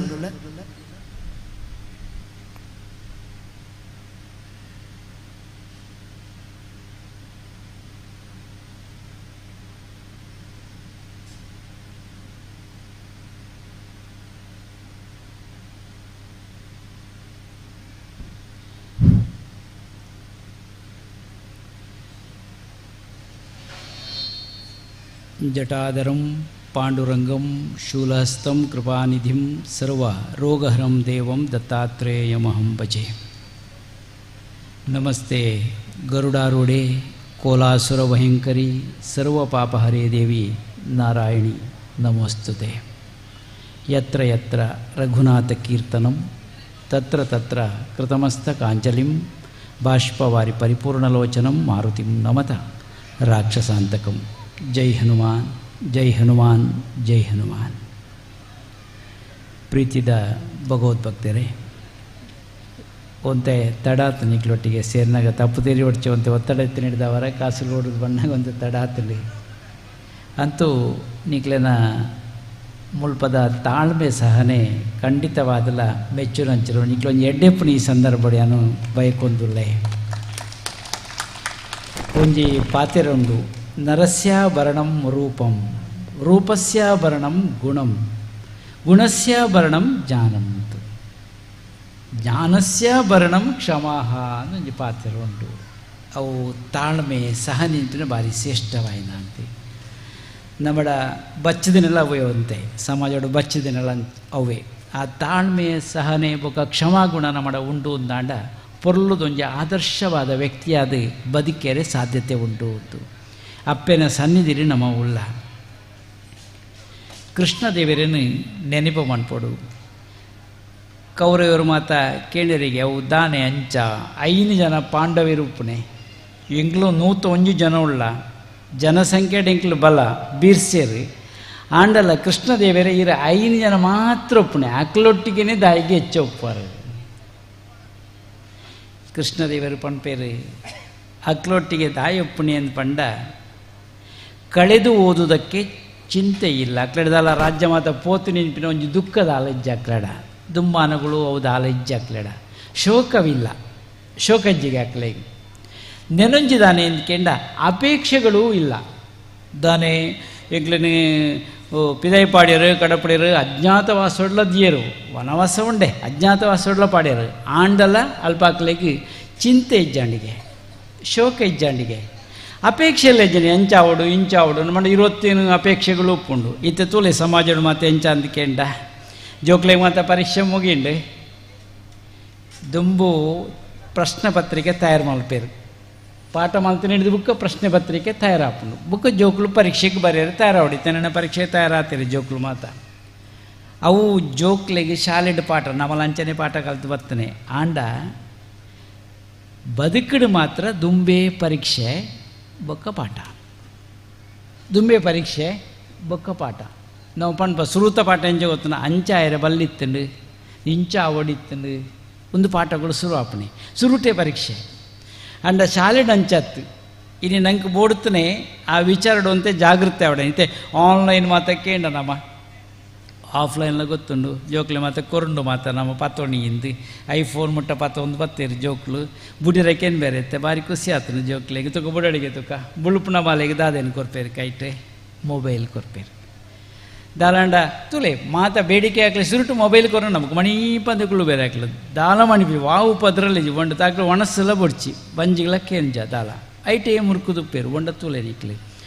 ಜಟಾಧರಂ ಪಾಂಡುರಂಗಂ ಶೂಲಹಸ್ತಂ ಕೃಪಾನಿಧಿಂ ಸರ್ವ ರೋಗಹರಂ ದೇವಂ ದತ್ತಾತ್ರೇಯಮಹಂ ಭಜೆ. ನಮಸ್ತೆ ಗರುಡಾರೂಢೆ ಕೋಲಾಸುರ ಭಯಂಕರಿ ಸರ್ವ ಪಾಪಹರೇ ದೇವಿ ನಾರಾಯಣಿ ನಮೋಸ್ತುತೆ. ಯತ್ರ ಯತ್ರ ರಘುನಾಥ ಕೀರ್ತನಂ ತತ್ರ ತತ್ರ ಕೃತಮಸ್ತಕಾಂಜಲಿಂ ಬಾಷ್ಪವಾರಿ ಪರಿಪೂರ್ಣಲೋಚನಂ ಮಾರುತಿಂ ನಮತ ರಾಕ್ಷಸಾಂತಕಂ. ಜೈ ಹನುಮಾನ್, ಜೈ ಹನುಮಾನ್, ಜೈ ಹನುಮಾನ್. ಪ್ರೀತಿದ ಭಗವದ್ಭಕ್ತರೇ, ಒಂತೆ ತಡಾತು ನಿಕ್ಲೊಟ್ಟಿಗೆ ಸೇರಿನಾಗ ತಪ್ಪು ತೇರಿ ಒಡ್ಚೆ ಒಂತೆ ಒತ್ತಡ ಎತ್ತಿ ಹಿಡ್ದವರ ಕಾಸರಗೋಡು ಬಣ್ಣಾಗ ಒಂದು ತಡಾತಲಿ ಅಂತೂ ನಿಕ್ಲೆನ ಮುಲ್ಪದ ತಾಳ್ಮೆ ಸಹನೆ ಖಂಡಿತವಾದಲ ಮೆಚ್ಚುನಂಚರು ನಿಕ್ಲೊಂದು ಎಡ್ಡೆಪ್ಪು ಈ ಸಂದರ್ಭ ಬಯಕೊಂದುಲ್ಲೆ. ಒಂಜಿ ಪಾತೆರುಂಡು, ನರಸ್ಯಾಭರಣಂ ರೂಪಂ ರೂಪಸ್ಯಾಭರಣಂ ಗುಣಂ ಗುಣಸ್ಯಾಭರಣಂ ಜ್ಞಾನಂ ಜ್ಞಾನಸ್ಯಾಭರಣಂ ಕ್ಷಮಾಹ ಒಂಜಿ ಪಾತ್ರ ಉಂಟು. ಅವು ತಾಳ್ಮೆ ಸಹನೆ ಭಾರಿ ಶ್ರೇಷ್ಠವಾಯಿನ ಅಂತೆ. ನಮ್ಮಡ ಬಚ್ಚದಿನೆಲ್ಲ ಅವೇ ಅಂತೆ, ಸಮಾಜೋಡು ಬಚ್ಚದಿನೆಲ್ಲ ಅವೇ. ಆ ತಾಳ್ಮೆ ಸಹನೆ ಬೊಕ ಕ್ಷಮಾಗುಣ ನಮ್ಮಡ ಉಂಟು ಅಂದಾಂಡ ಪೊರ್ಲುದೊಂಜಿ ಆದರ್ಶವಾದ ವ್ಯಕ್ತಿಯಾದ ಬದುಕೇರೆ ಸಾಧ್ಯತೆ ಉಂಟು ಅಂತು. ಅಪ್ಪನ ಸನ್ನಿಧಿರಿ ನಮ್ಮ ಉಳ್ಳ ಕೃಷ್ಣದೇವರನ್ನು ನೆನಪು ಮನ್ಪೊಡು. ಕೌರವರು ಮಾತ ಕೇಂದ್ರಿಗೆ ಅವು ದಾನೆ ಅಂಚ 5 ಜನ ಪಾಂಡವರು ಉಪ್ಪುನೆ ಎಂಕ್ಲು 101 ಜನ ಉಳ್ಳ ಜನಸಂಖ್ಯೆ ಎಂಕ್ಲು ಬಲ ಬೀರ್ಸೇರಿ ಆಂಡಲ ಕೃಷ್ಣದೇವರೇ ಇರ 5 ಜನ ಮಾತ್ರ ಒಪ್ಪುನೆ ಅಕ್ಲೊಟ್ಟಿಗೆನೆ ದಾಯಿಗೆ ಹೆಚ್ಚು ಒಪ್ಪಾರು. ಕೃಷ್ಣದೇವರು ಪಣ್ಪೇರು ಅಕ್ಲೊಟ್ಟಿಗೆ ದಾಯಿ ಒಪ್ಪುಣೆ ಅಂತ ಪಂಡ ಕಳೆದು ಓದುವುದಕ್ಕೆ ಚಿಂತೆ ಇಲ್ಲ. ಅಕ್ಲಡದಲ್ಲ ರಾಜ್ಯ ಮಾತ ಪೋತು ನೆನಪಿನ ಒಂಜಿ ದುಃಖದ ಆಲಜ್ಜೆ ಅಕ್ಲಡ ದುಮ್ಮಾನಗಳು ಹೌದು ಆಲಜ್ಜೆ ಅಕ್ಲಡ ಶೋಕವಿಲ್ಲ ಶೋಕಜ್ಜಿಗೆ ಅಕ್ಲೆಗೆ ನೆನೊಂಜಿದಾನೆ ಅಂದ್ಕೆಂಡ ಅಪೇಕ್ಷೆಗಳೂ ಇಲ್ಲ. ದಾನೆ ಎಂಕ್ಲನೆ ಪಿದೈ ಪಾಡ್ಯರು ಕಡಪಡಿಯರು ಅಜ್ಞಾತವಾಸೊಡ್ಲ ದಿಯರು ವನವಾಸ ಉಂಡೆ ಅಜ್ಞಾತವಾಸೊಡ್ಲ ಪಾಡ್ಯರು ಆಂಡಲ ಅಲ್ಪಾಕ್ಲೆಗೆ ಚಿಂತೆ ಇಜ್ಜಾಂಡಿಗೆ ಶೋಕ ಇಜ್ಜಾಂಡಿಗೆ ಅಪೇಕ್ಷೆಲ್ಲ ಇಜ್ಜನೆ ಎಂಚಾವಡು ಇಂಚಾವಡು ನಮ್ಮ 20 ಅಪೇಕ್ಷೆಗಳು ಉಪ್ಪುಂಡು. ಇತ್ತೆ ತೂಲೆ ಸಮಾಜಡು ಮಾತು ಎಂಚ ಅಂದ್ಕೆಂಡ ಜೋಕ್ಲೆ ಮಾತ ಪರೀಕ್ಷೆ ಮುಗಿಂಡು ದುಂಬು ಪ್ರಶ್ನೆ ಪತ್ರಿಕೆ ತಯಾರು ಮಲ್ಪೇರು ಪಾಠ ಮಲ್ತಿನ ಹಿಡಿದು ಬುಕ್ಕ ಪ್ರಶ್ನೆ ಪತ್ರಿಕೆ ತಯಾರಾಪುಂಡು ಬುಕ್ಕ ಜೋಕ್ಲು ಪರೀಕ್ಷೆಗೆ ಬರೆಯರು ತಯಾರಾವಡಿ ತನ್ನ ಪರೀಕ್ಷೆ ತಯಾರಾತಿರು ಜೋಕ್ಲು ಮಾತ. ಅವು ಜೋಕ್ಲೆಗೆ ಶಾಲೆಡ್ ಪಾಠ ನಮ್ಮಲಂಚನೆ ಪಾಠ ಕಲ್ತು ಬರ್ತನೆ ಆಂಡ ಬದುಕಡು ಮಾತ್ರ ದುಂಬೆ ಪರೀಕ್ಷೆ ಬೊಕ್ಕ ಪಾಠ, ದುಂಬೆ ಪರೀಕ್ಷೆ ಬೊಕ್ಕ ಪಾಠ. ನಾವು ಪನ್ಪ ಸುರೂತ ಪಾಠ ಎಂಚ ಗೊತ್ತನ ಅಂಚಾಯರ ಬಲ್ಲಿತ್ತಂಡು ಇಂಚ ಅವಡಿತ್ತಂಡು ಒಂದು ಪಾಠಗಳು ಶುರು ಆಪಣೆ ಸುರುಟೆ ಪರೀಕ್ಷೆ. ಅಂಡ ಶಾಲೆಡ್ ಅಂಚತ್ತು ಇನಿ ನಂಗೆ ಬೋಡುತ್ತನೆ ಆ ವಿಚಾರಡುವಂತೆ ಜಾಗೃತಿ ಅವಡೆ ಇಂತೆ ಆನ್ಲೈನ್ ಮಾತಕ್ಕೆ ನಮ್ಮ ಆಫ್ಲೈನ್ಲ ಗೊತ್ತುಂಡು ಜೋಕ್ಲೆ ಮಾತ ಕೊರುಂಡು ಮಾತ ನಮ್ಮ ಪತ್ತೋಣಿ ಇಂದು ಐಫೋನ್ ಮುಟ್ಟ ಪತ್ತ ಒಂದು ಪತ್ತೇರು ಜೋಕ್ಲು ಬುಡಿರಕ್ಕೇನು ಬೇರೆ ಇತ್ತೆ ಭಾರಿ ಖುಷಿ ಆತನು ಜೋಕ್ಲೆಗೆ ತುಕ ಬುಡಡಿಗೆ ತುಕ ಬುಳುಪುನ ಬಾಲೆಗೆ ದಾದೇನು ಕೊರ್ಪೇರು ಕೈಟೆ ಮೊಬೈಲ್ ಕೊರ್ಪೇರು ದಾಲಾಂಡ ತುಲೆ ಮಾತ ಬೇಡಿಕೆ ಹಾಕ್ಲಿ ಸುರುಟು ಮೊಬೈಲ್ ಕೊರ ನಮಗೆ ಮಣಿ ಪಂದకుಳು ಬೇರೆ ಹಾಕ್ಲು ದಾಲ ಮಣಿಪಿ ವಾವು ಪದ್ರಲ್ಲಿ ಒಂಡು ತಾಕ್ಲು ಒಣಸೆಲ್ಲ ಬೊಡ್ಚಿ ಬಂಜಿಗಳ ಕೇಂಜ ದಾಲ ಐಟೇ ಮುರುಕುದುಪ್ಪೇರು ಒಂಡ ತುಲೆ ನಿಕ್ಲಿ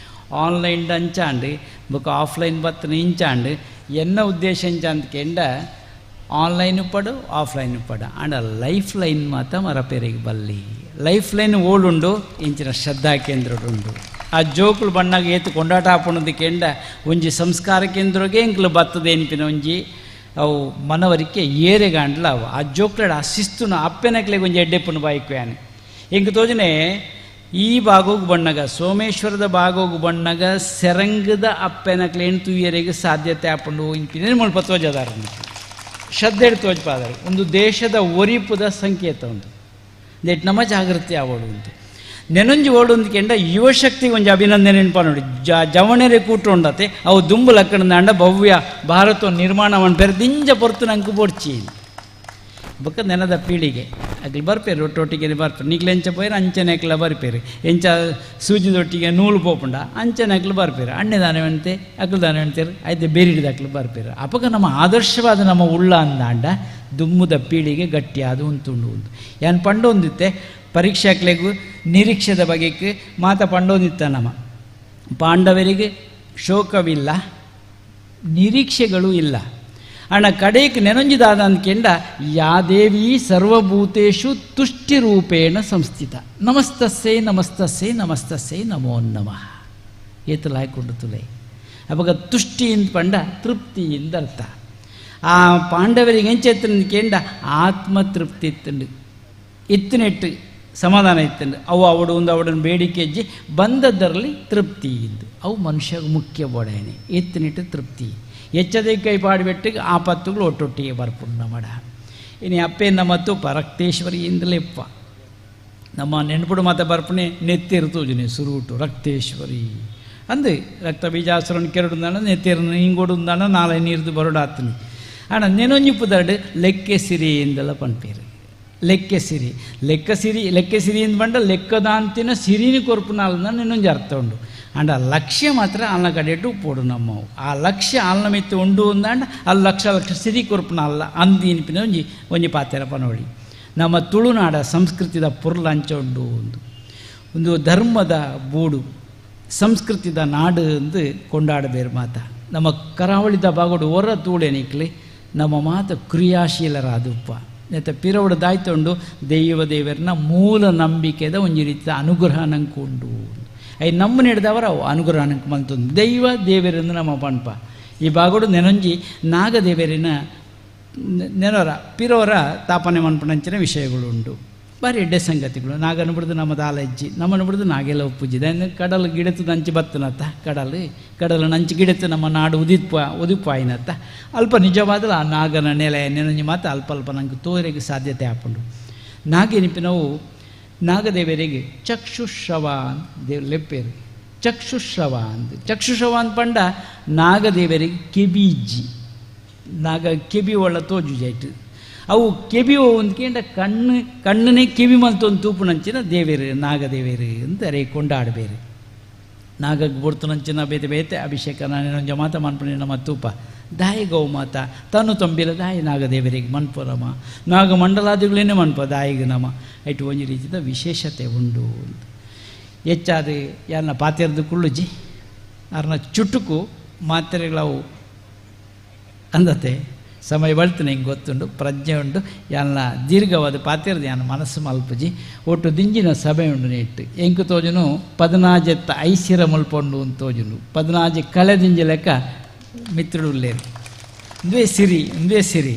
ಆನ್ಲೈನ್ ಅಂಚಾಂಡು ಬೊಕ ಆಫ್ಲೈನ್ ಬತ್ತನ ಇಂಚಾಂಡು ಎನ್ನ ಉದ್ದೇಶ ಇಂಚ ಅಂತಕೆಂಡ ಆನ್ಲೈನ್ ಪಡು ಆಫ್ಲೈನ್ ಪಡು and life line ಮಾತ ಮರಪೇರಿಗೆ ಬಲ್ಲಿ ಲೈಫ್ ಲೈನ್ ಓಡುಂಡು ಇಂಚಿನ ಶ್ರದ್ಧಾ ಕೇಂದ್ರಡುಂಡು ಆ ಜೋಕುಲು ಬಣ್ಣಾಗ ಏತು ಕೊಂಡಾಟ ಆಪುಣದಕ್ಕೆಂಡ ಒಂಜಿ ಸಂಸ್ಕಾರ ಕೇಂದ್ರಗೆ ಎಂಕ್ಲು ಬತ್ತದ ಎನ್ಪಿನ ಒಂಜಿ ಅವು ಮನವರಿಕೆ ಏರೆಗಾಂಡ್ಲ ಅವು ಆ ಜೋಕ್ಲಡ ಆ ಶಿಸ್ತುನ ಅಪ್ಪೆನಕ್ಲೆಗೆ ಒಂಜಿ ಎಡ್ಡೆಪ್ಪುನ ಬಾಯ್ಕ್ಯಾನೆ ಎಂಕ್ ತೋಜನೆ ಈ ಭಾಗೋಗು ಬಣ್ಣಗ ಸೋಮೇಶ್ವರದ ಭಾಗೋಗು ಬಣ್ಣಗ ಸೆರಂಗದ ಅಪ್ಪೆನಕ್ಲೇನು ತುಯ್ಯರಿಗೆ ಸಾಧ್ಯತೆ ಆಪುಂಡು ಇಂಪಿನ ಮುಲ್ಪ ತೋಜದಾರ ಶ್ರದ್ಧೆ ತೋಜ್ಪಾದಾರೆ ಒಂದು ದೇಶದ ಒರಿಪುದ ಸಂಕೇತ ಉಂಟು that ನಮ್ಮ ಜಾಗೃತಿ ಆವಡು ಉಂಟು ನೆನೊಂಜಿ ಓಡೊಂದು ಕೆಂಡ ಯುವಶಕ್ತಿಗೆ ಒಂಜಿ ಅಭಿನಂದನೆ ನೆನಪ ನೋಡಿ ಜವಣೆರೆ ಕೂಟ ಉಂಡತೆ ಅವು ದುಂಬು ಲಕ್ಕಣದಾಂಡ ಭವ್ಯ ಭಾರತ ನಿರ್ಮಾಣ ಮನ್ಪೇರು ದಿಂಜ ಪೊರ್ತು ನಂಗೆ ಬೋಡ್ಚಿ ಬೊಕ್ಕ ನೆನದ ಪೀಳಿಗೆ ಅಗ್ಲಿ ಬರ್ಪೇರು ಒಟ್ಟೊಟ್ಟಿಗೆ ಬರ್ಪೇರು ನಿಕ್ಲೆ ಎಂಚ ಪೋಯಿರು ಅಂಚನೆ ಅಕ್ಲ ಬರ್ಪೇರು ಎಂಚ ಸೂಜಿದೊಟ್ಟಿಗೆ ನೂಲು ಪೋಪುಂಡ ಅಂಚನೆ ಅಕ್ಲು ಬರ್ಪೇರು ಅಣ್ಣೆ ದಾನೆ ಅಂತೆ ಅಕ್ಲು ದಾನೆ ಅಂತೀರು ಆಯ್ತು ಬೇರಿಡಿದ ಅಕ್ಲು ಬರ್ಪೇರು ಅಪಗ ನಮ್ಮ ಆದರ್ಶವಾದ ನಮ್ಮ ಉಳ್ಳ ಅಂದಾಂಡ ದುಮ್ಮುದ ಪೀಳಿಗೆ ಗಟ್ಟಿಯಾದ ಉಂಟುಂಡು ಉಂಟು ಏನ್ ಪಂಡೊಂದಿತ್ತೆ ಪರೀಕ್ಷೆಕ್ಲೆಗೂ ನಿರೀಕ್ಷೆದ ಬಗೆಗೆ ಮಾತ ಪಂಡೊಂದಿತ್ತ ನಮ್ಮ ಪಾಂಡವರಿಗೆ ಶೋಕವಿಲ್ಲ ನಿರೀಕ್ಷೆಗಳು ಇಲ್ಲ ಅಣ್ಣ ಕಡೆಗೆ ನೆನೊಂಜಿದಾದ ಅಂದ್ಕೆಂಡ ಯಾದೇವಿ ಸರ್ವಭೂತೇಷು ತುಷ್ಟಿರೂಪೇಣ ಸಂಸ್ಥಿತ ನಮಸ್ತಸ್ಸೇ ನಮಸ್ತಸ್ಸೇ ನಮಸ್ತಸ್ಸೇ ನಮೋ ನಮಃ ಏತಲಾಯ್ಕೊಂಡು ತುಲೆ ಅವಾಗ ತುಷ್ಟಿಯಿಂದ ಪಂಡ ತೃಪ್ತಿಯಿಂದ ಅರ್ಥ. ಆ ಪಾಂಡವರಿಗೆ ಎಂಚೆತ್ತಂದ್ಕೆಂಡ ಆತ್ಮತೃಪ್ತಿ ಇತ್ತಂಡು ಇತ್ತನೆಟ್ಟು ಸಮಾಧಾನ ಇತ್ತಂಡು ಅವು ಅವಡು ಒಂದು ಅವಡನ್ನು ಬೇಡಿಕೆ ಹೆಜ್ಜೆ ಬಂದದ್ದರಲ್ಲಿ ತೃಪ್ತಿ ಇದ್ದು ಅವು ಮನುಷ್ಯಗೆ ಮುಖ್ಯ ಬೋಡೇನೆ ಎತ್ತನಿಟ್ಟು ತೃಪ್ತಿ ಎಚ್ಚದೆ ಕೈ ಪಾಡಿಬಿಟ್ಟು ಆಪತ್ತುಗಳು ಒಟ್ಟೊಟ್ಟಿಗೆ ಬರ್ಪುಂಡು ಮಡ ಇನ್ನು ಅಪ್ಪೇನ ಮತ್ತು ರಕ್ತೇಶ್ವರಿಯಿಂದಲೇಪ್ಪ ನಮ್ಮ ನೆನ್ಪುಡು ಮಾತ ಬರ್ಪುಣೆ ನೆತ್ತಿರು ತೂಜುನೆ ಸುರುಟು ರಕ್ತೇಶ್ವರಿ ಅಂದು ರಕ್ತ ಬೀಜಾಸುರನ್ ಕೆರಡುಂದಾಣ ನೆತ್ತಿರು ಹಿಂಗೊಡುಂದಾಣ ನಾಳೆ ನೀರ್ದು ಬರೋಡಾತನಿ ಅಣ್ಣ ನೆನೊಂಜಿಪ್ಪುದರಡು ಲೆಕ್ಕೆ ಸಿರಿ ಎಂದೆಲ್ಲ ಪನ್ಪೇರು ಲೆಕ್ಕೆ ಸಿರಿ ಲೆಕ್ಕ ಸಿರಿ ಲೆಕ್ಕೆ ಸಿರಿ ಎಂದು ಬಂಡ ಲೆಕ್ಕದಾಂತಿನ ಸಿರಿನಿ ಕೊರ್ಪುನಾಲನ್ನ ನೆನೊಂಜಿ ಅರ್ಥ ಉಂಡು ಅಂಡ ಲಕ್ಷ್ಯ ಮಾತ್ರ ಅಲ್ಲ ಕಡೆಟು ಪೋಡು ನಮ್ಮವು ಆ ಲಕ್ಷ್ಯ ಅಲ್ಲ ಮಿತ್ತು ಉಂಡು ಅಂದಾಂಡ ಅಲ್ಲಿ ಲಕ್ಷ ಲಕ್ಷ ಸಿರಿ ಕೊರ್ಪುನಾಲ ಅಂದಿನಿಪಿನ ಒಂಜಿ ಒಂಜಿ ಪಾತೆರ ಪನೋಳಿ ನಮ್ಮ ತುಳುನಾಡ ಸಂಸ್ಕೃತಿದ ಪೊರ್ಲಂಚ ಉಂಡು ಒಂದು ಒಂದು ಧರ್ಮದ ಬೂಡು ಸಂಸ್ಕೃತಿದ ನಾಡು ಎಂದು ಕೊಂಡಾಡಬೇರು ಮಾತ ನಮ್ಮ ಕರಾವಳಿದ ಬಾಗೋಡು ಹೊರ ತೂಳೆನಿಕ್ಲಿ ನಮ್ಮ ಮಾತು ಕ್ರಿಯಾಶೀಲರಾದುಪ್ಪ ನೆತ್ತ ಪಿರವಡು ದಾಯ್ತೊಂಡು ದೈವ ದೇವರನ್ನ ಮೂಲ ನಂಬಿಕೆದ ಒಂಜಿ ರೀತಿಯ ಅನುಗ್ರಹ ನಂಗೆ ಉಂಡು I ನಮ್ಮ ನಡೆದವರ ಅವು ಅನುಗ್ರಹ ನಂಗೆ ಮಂತೊಂದು ದೈವ ದೇವರಿಂದ ನಮ್ಮ ಪಣಪ ಈ ಬಾಗೋಡು ನೆನೊಂಜಿ ನಾಗದೇವರಿನ ನೆನೋರ ಪಿರೋರ ತಾಪನೆ ಮನ್ಪಣಂಚಿನ ವಿಷಯಗಳು ಉಂಟು ಭಾರಿ ಎಡ್ಡೆ ಸಂಗತಿಗಳು ನಾಗನ ಬಿಡ್ದು ನಮ್ಮ ದಾಲಜ್ಜಿ ನಮ್ಮನ್ನು ಬಿಡ್ದು ನಾಗೆಲ್ಲ ಪೂಜಿದೆ ಕಡಲು ಗಿಡತು ನಂಚಿ ಬತ್ತನತ್ತ ಕಡಲು ಕಡಲು ನಂಚಿ ಗಿಡತು ನಮ್ಮ ನಾಡು ಉದಿಪ್ಪ ಉದಿಪ್ಪಾಯಿನತ್ತ ಅಲ್ಪ ನಿಜವಾದಲು ಆ ನಾಗನ ನೆಲೆ ನೆನಂಜಿ ಮಾತ್ರ ಅಲ್ಪ ಅಲ್ಪ ನಂಗೆ ತೋರಿಗೆ ಸಾಧ್ಯತೆ ಆಪುಂಡು ನಾಗೇನಿಪಿ ನಾವು ನಾಗದೇವರಿಗೆ ಚಕ್ಷುಶ್ರವ ದೇವ್ರ ಲೆಪ್ಪೇರು ಚಕ್ಷುಶ್ರವ ಅಂದ್ ಚಕ್ಷುಶ್ರವ ಅಂತ ಪಂಡ ನಾಗದೇವರಿಗೆ ಕೆಬಿಜ್ಜಿ ನಾಗ ಕೆಬಿ ಒಳ್ಳ ತೋಜು ಜಾಯ್ತು ಅವು ಕೆಬಿ ಒಂದ್ಕೇಂಡ ಕಣ್ಣು ಕಣ್ಣನೇ ಕೆಬಿ ಮಲ್ತೊಂದು ತೂಪುನಂಚಿನ ದೇವೇರು ನಾಗದೇವೇರು ಅಂತಾರೆ ಕೊಂಡಾಡಬೇರು ನಾಗಕ್ಕೆ ಬೊಡ್ತುನಂಚಿನ ಬೇತೆ ಬೇತೆ ಅಭಿಷೇಕ ನಾನೇನೊಂಜ ಮಾತ ಮನ್ಪುಣಿ ನಮ್ಮ ತೂಪ ದಾಯಿ ಗೌಮಾತ ತನು ತಂಬಿಲ ದಾಯಿ ನಾಗದೇವರಿಗೆ ಮನ್ಪುರಮ ನಾಗಮಂಡಲಾದಿಗಳೇನೆ ಮನ್ಪ ದಾಯಿಗೆ ನಮ ಐಟು ಒಂಜಿ ರೀತಿಯ ವಿಶೇಷತೆ ಉಂಡು ಅಂತ ಹೆಚ್ಚಾದ ಯಾರನ್ನ ಪಾತೆರ್ದು ಕುಳ್ಳುಜಿ ಅರ್ನ ಚುಟುಕು ಮಾತ್ರೆಗಳವು ಅಂದತೆ ಸಮಯ ಬಳ್ತನೆ ಹಿಂಗೆ ಗೊತ್ತುಂಡು ಪ್ರಜ್ಞೆ ಉಂಡು ಯಾನ ದೀರ್ಘವಾದ ಪಾತೆರ್ದು ಯಾನ ಮನಸ್ಸು ಮಲ್ಪುಜಿ ಒಟ್ಟು ದಿಂಜಿನ ಸಭೆ ಉಂಡು ನೆಟ್ಟು ಎಂಕು ತೋಜುನು ಪದನಾಜೆತ್ತ ಐಸಿರ ಮಲ್ಪೊಂಡು ಅಂತ ತೋಜುನು ಪದನಾಜೆ ಕಳೆ ದಿಂಜಿ ಲೆಕ್ಕ ಮಿತ್ರಡು ಉಲ್ಲೇರು ಒಂದೇ ಸಿರಿ ಒಂದೇ ಸಿರಿ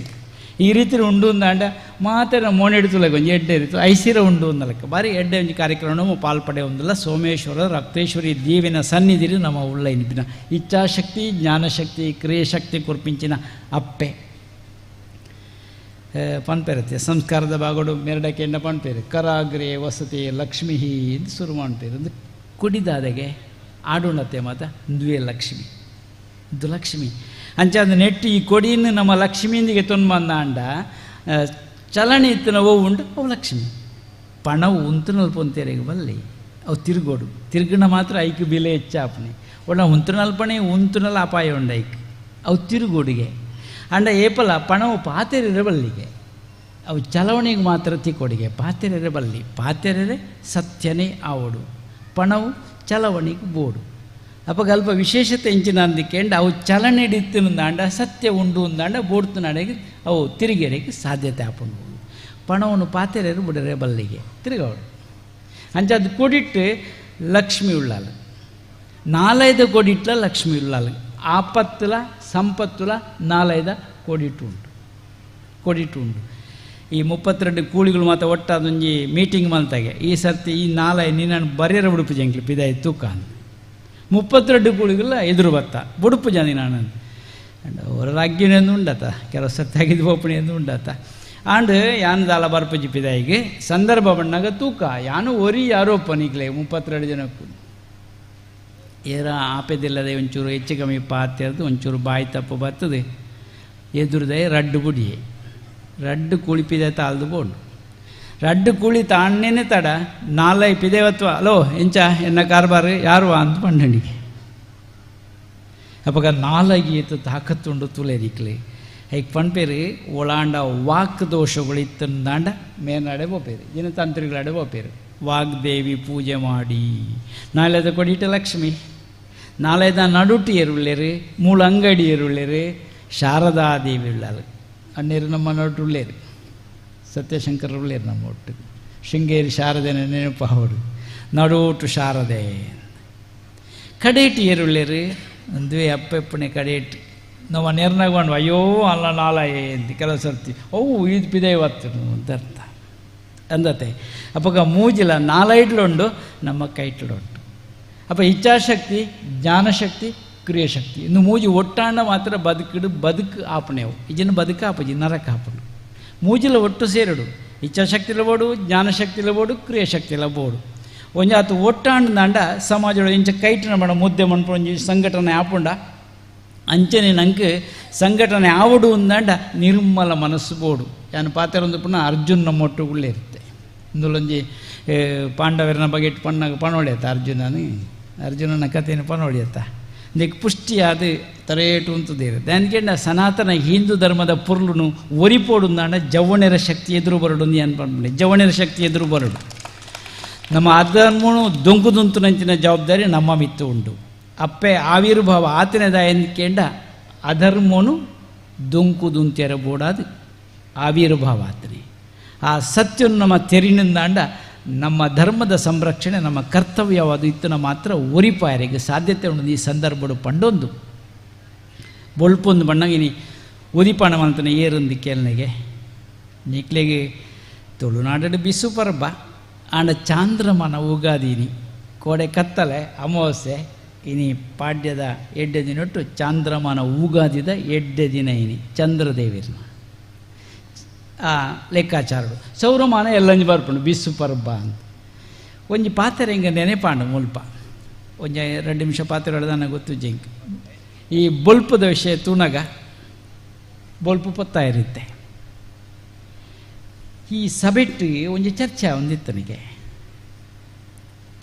ಈ ರೀತಿ ಉಂಡು ಅಂದಾಂಡ ಮಾತ್ರ ಮೋನೆಡ್ತುಲಗ ಒಂಜಿ ಎಡ್ಡೆ ರೀತಿ ಐಸಿರ ಉಂಡು ಅಂದಲಕ್ಕ ಬಾರಿ ಎಡ್ಡೆ ಒಂಜಿ ಕಾರ್ಯಕ್ರಮ ಪಾಲ್ಪಡೆ ಒಂದಲ್ಲ. ಸೋಮೇಶ್ವರ ರಕ್ತೇಶ್ವರಿ ದೇವಿನ ಸನ್ನಿಧಿರಿ ನಮ್ಮ ಉಳ್ಳ ಇನ್ಪಿನ ಇಚ್ಛಾಶಕ್ತಿ ಜ್ಞಾನಶಕ್ತಿ ಕ್ರಿಯೆಶಕ್ತಿ ಕುರ್ಪಿಂಚಿನ ಅಪ್ಪೆ ಪನ್ಪೇರತ್ತೆ ಸಂಸ್ಕಾರದ ಬಾಗೋಡು ಮೆರಡಕೆಂಡ ಪನ್ಪೇರು ಕರಾಗ್ರೆ ವಸತಿ ಲಕ್ಷ್ಮೀ ಅಂತ ಶುರು ಮಾಡ್ಪೇರು. ಒಂದು ಕುಡಿದಾದಗೆ ಆಡೋಣತೆ ಮಾತ ದ್ವೇ ಲಕ್ಷ್ಮಿ ಇದು ಲಕ್ಷ್ಮಿ ಅಂಚಾದ ನೆಟ್ಟು ಈ ಕೊಡಿಯನ್ನು ನಮ್ಮ ಲಕ್ಷ್ಮಿಯಿಂದಿಗೆ ತೊಂಬಂದಾಂಡ ಚಲನೆ ಇತ್ತಿನ ಅವು ಉಂಟು ಅವು ಲಕ್ಷ್ಮಿ ಪಣವು ಉಂತುನಲ್ಪ ಒಂತೇರಿಗೆ ಬಲ್ಲಿ ಅವು ತಿರುಗೋಡು ತಿರುಗಿನ ಮಾತ್ರ ಐಕ್ ಬೆಲೆ ಹೆಚ್ಚಾಪಣೆ ಒಳ್ಳೆ ಉಂತುನಲ್ಪಣೆ ಉಂತುನಲ್ಲ ಅಪಾಯ ಉಂಡು ಐಕ್ ಅವು ತಿರುಗೋಡಿಗೆ ಅಂಡ ಏಪಲ ಪಣವು ಪಾತೆರಿರ ಬಲ್ಲಿಗೆ ಅವು ಚಲವಣೆಗೆ ಮಾತ್ರ ತಿಕ್ಕೊಡಿಗೆ ಪಾತೆರೆರೆ ಬಲ್ಲಿ ಪಾತೆರೆರೆ ಸತ್ಯನೇ ಆವಡು ಪಣವು ಚಲವಣಿಗೆ ಬೋಡು. ಅಪ್ಪಗ ಅಲ್ಪ ವಿಶೇಷತೆ ಇಂಚಿನ ಅಂದಿಕೆಂಡು ಅವು ಚಲನೆ ಇತ್ತಿನಂದಾಂಡ ಸತ್ಯ ಉಂಡು ಅಂದಾಂಡ ಬೋಡ್ತನಾಡೆಗೆ ಅವು ತಿರುಗೇರಿಗೆ ಸಾಧ್ಯತೆ ಆಪುಂಡು. ಪಣವನ್ನು ಪಾತೆರೆರು ಬಿಡರೆ ಬಲ್ಲಿಗೆ ತಿರುಗವಳು ಅಂಚ ಅದು ಕೊಡಿಟ್ಟು ಲಕ್ಷ್ಮಿ ಉಳ್ಳಾಲ ನಾಲೈದ ಕೊಡಿಟ್ಲ ಲಕ್ಷ್ಮಿ ಉಳ್ಳಾಲ ಆಪತ್ತುಲ ಸಂಪತ್ತುಲ ನಾಲೈದ ಕೊಡಿಟ್ಟು ಉಂಟು ಕೊಡಿಟ್ಟು ಉಂಟು. ಈ 32 ಕೂಳಿಗಳು ಮಾತ್ರ ಒಟ್ಟಾದೊಂಜಿ ಮೀಟಿಂಗ್ ಮಲ್ತಾಗೆ ಈ ಸರ್ತಿ ಈ ನಾಲೈ ನಿನ್ನನ್ನು ಬರೆಯರ ಉಡುಪು ಜಂಕ್ಲಿ ಪಿದಾಯಿ ತೂಕ ಅಂತ 32 ಕೂಳಿಗಳ ಎದುರು ಬತ್ತ ಬುಡುಪು ಜನ ನಾನು ಅವರ ರಾಗ್ಯನೆಂದು ಉಂಡಾತ ಕೆಲವು ಸರ್ತಿ ಆಗಿದ್ದು ಓಪಣೆಂದು ಉಂಡಾತ ಆಂಡ್ ಯಾನ್ ದಾಲ ಬರ್ಪುಜಿ ಪಿದಾಯಿಗೆ ಸಂದರ್ಭ ಬಣ್ಣಾಗ ತೂಕ ಯಾನು ಒರಿ ಯಾರೋಪ ನಿಕ್ಲೆ 32 ಜನಕ್ಕೂ ಏರ ಆಪೆದಿಲ್ಲದೆ ಒಂಚೂರು ಹೆಚ್ಚು ಕಮ್ಮಿ ಪಾತೆರ್ದು ಒಂಚೂರು ಬಾಯಿ ತಪ್ಪು ಬರ್ತದೆ ಎದುರುದೇ ರಡ್ಡು ಬುಡಿಯೆ ರಡ್ಡು ಕೂಳಿ ಪಿದೆ ತಾಳ್ದು ಬೋಂಡು ರಡ್ಡು ಕೂಳಿ ತಾಣ್ಣೇನೆ ತಡ ನಾಲೈ ಪಿದೇವತ್ವ ಅಲೋ ಎಂಚ ಎನ್ನ ಕಾರ್ಬಾರು ಯಾರು ಅಂತ ಪಂಡಣಿಗೆ ಅಪ್ಪಗ ನಾಲಗಿ ಇತ್ತು ತಾಕತ್ತುಂಡು ತುಲೇರಿಕ್ಲೆ ಹೈಕ್ ಪಣ್ಪೇರು ಒಳಾಂಡ ವಾಕ್ ದೋಷಗಳು ಇತ್ತಂದಾಂಡ ಮೇನಾಡೆ ಬೋಪೇರು ಜನತಾಂತ್ರಿಗಳಾಡೆ ಬೋಪೇರು ವಾಗ್ದೇವಿ ಪೂಜೆ ಮಾಡಿ ನಾಳೆದ ಕೊಡಿಟ ಲಕ್ಷ್ಮಿ ನಾಳೆದ ನಡುಟಿ ಎರುಳ್ಳೇರು ಮೂಲ ಅಂಗಡಿ ಎರುಳ್ಳೇರು ಶಾರದಾದೇವಿ ಉಳ್ಳಾಲು ಅಣ್ಣೇರು ನಮ್ಮ ನಡುಟುಳ್ಳೇರು ಸತ್ಯಶಂಕರ ಉಳ್ಳೇರು ನಮ್ಮ ಒಟ್ಟು ಶೃಂಗೇರಿ ಶಾರದೆನ ನೆನಪಾವಡು ನಡುಟು ಶಾರದೆ ಕಡೇಟಿ ಏರುಳ್ಳೇರು ಅಂದುವೆ ಅಪ್ಪೆಪ್ಪಣೆ ಕಡೇಟಿ ನಮ್ಮ ನೇರ್ನಾಗೊಂಡು ಅಯ್ಯೋ ಅಲ್ಲ ನಾಲ ಅಂತ ಕೆಲವು ಸರ್ತಿ ಅವು ಇದು ಪಿದೆ ಇವತ್ತು ಅಂತ ಅರ್ಥ ಅಂದತೆ. ಅಪ್ಪಗ ಮೂಜಿಲ ನಾಲೈಟ್ಲುಂಡು ನಮ್ಮ ಕೈಟ್ಲುಂಟು. ಅಪ್ಪ ಇಚ್ಛಾಶಕ್ತಿ ಜ್ಞಾನಶಕ್ತಿ ಕ್ರಿಯಾಶಕ್ತಿ ಇನ್ನು ಮೂಜಿ ಒಟ್ಟಾಂಡ ಮಾತ್ರ ಬದುಕಿಡು ಬದುಕು ಆಪಣೆವು ಇಜನ ಬದುಕು ಆಪಜಿ ನರಕ ಆಪಣೆ ಮೂಜಿಲ ಒಟ್ಟು ಸೇರಡು ಇಚ್ಛಾಶಕ್ತಿಲ ಬೋಡು ಜ್ಞಾನಶಕ್ತಿಲ ಬೋಡು ಕ್ರಿಯಾಶಕ್ತಿಲ ಬೋಡು ಒಂಜಿ ಆತು ಒಟ್ಟಾಂಡ ದಾಂಡ ಸಮಾಜ ಇಂಚ ಕೈಟಿನ ಮಾಡ ಮುದ್ದೆ ಮನ್ಪು ಒಂಜಿ ಸಂಘಟನೆ ಆಪುಂಡ ಅಂಚನೆ ನಂಗೆ ಸಂಘಟನೆ ಆವಡು ಅಂದಾಂಡ ನಿರ್ಮಲ ಮನಸ್ಸು ಬೋಡು ಯಾನು ಪಾತ್ರ ಪುನಃ ಅರ್ಜುನ ಮೊಟ್ಟುಗಳೇ ಇರುತ್ತೆ ಇಂದುಲೊಂಜಿ ಪಾಂಡವರನ ಬಗ್ಗೆ ಪಣ್ಣಾಗ ಪಣೋಡಿಯತ್ತ ಅರ್ಜುನನ ಅರ್ಜುನನ ಕಥೆಯನ್ನು ಪಣೋಡಿಯತ್ತ ಇದಕ್ಕೆ ಪುಷ್ಟಿಯಾದ ತರೇಟು ಅಂತದೇರು ದಾನಿಕೆಂಡ ಸನಾತನ ಹಿಂದೂ ಧರ್ಮದ ಪೊರ್ಲುನು ಒರಿಪೋಡು ಅಂದಾಂಡ ಜವಣೆರ ಶಕ್ತಿ ಎದುರು ಬರಡು ಅನ್ಪಂಡೆ ಜವಣೆರ ಶಕ್ತಿ ಎದುರು ಬರಡು ನಮ್ಮ ಅಧರ್ಮನು ದೊಂಕುದುಂತು ನಂಚಿನ ಜವಾಬ್ದಾರಿ ನಮ್ಮ ಮಿತ್ತು ಉಂಟು. ಅಪ್ಪೆ ಆವಿರ್ಭಾವ ಆತನದ ಎಂದ್ಕೇಂಡ ಅಧರ್ಮನು ದೊಂಕುದುಂತೆರ ಬೋಡಾದು ಆವಿರ್ಭಾವ ಆತನೆ ಆ ಸತ್ಯವನ್ನು ನಮ್ಮ ತೆರಿನಿಂದಾಂಡ ನಮ್ಮ ಧರ್ಮದ ಸಂರಕ್ಷಣೆ ನಮ್ಮ ಕರ್ತವ್ಯವಾದ ಇತ್ತನ ಮಾತ್ರ ಒರಿಪಾಯರಿಗೆ ಸಾಧ್ಯತೆ ಉಂಟು. ಈ ಸಂದರ್ಭಡು ಪಂಡೊಂದು ಬೊಳ್ಪೊಂದು ಬಣ್ಣಗಿನಿ ಉದಿಪಾಣ ಮಂತನ ಏರೊಂದು ಕೇಳನೆಗೆ ನಿಕ್ಲೆಗೆ ತುಳುನಾಡು ಬಿಸು ಪರ್ಬ ಆಂಡ ಚಾಂದ್ರಮಾನ ಉಗಾದೀನಿ ಕೋಡೆ ಕತ್ತಲೆ ಅಮಾವಾಸ್ಯೆ ಇನಿ ಪಾಡ್ಯದ ಎಡ್ಡೆ ದಿನೊಟ್ಟು ಚಾಂದ್ರಮಾನ ಉಗಾದಿದ ಎಡ್ಡೆ ದಿನ ಇನಿ ಚಂದ್ರದೇವಿರ್ನ ಆ ಲೆಕ್ಕಾಚಾರಡು ಸೌರಮಾನ ಎಲ್ಲಂಜಿ ಬರ್ಪುಂಡು ಬಿಸು ಪರ್ಬ ಅಂತ ಒಂಜಿ ಪಾತ್ರೆ ಹಿಂಗೆ ನೆನೆಪಾಂಡು ಮುಲ್ಪ ಒಂಜಿ 2 ನಿಮಿಷ ಪಾತ್ರೆ ಹೊಡೆದ ಗೊತ್ತು ಜಿಂಕ್ ಈ ಬೊಲ್ಪದ ವಿಷಯ ತೂನಗ ಬೊಲ್ಪು ಪೊತ್ತ ಇರುತ್ತೆ. ಈ ಸಭೆಟ್ಟು ಒಂಜಿ ಚರ್ಚೆ ಒಂದಿತ್ತನಿಗೆ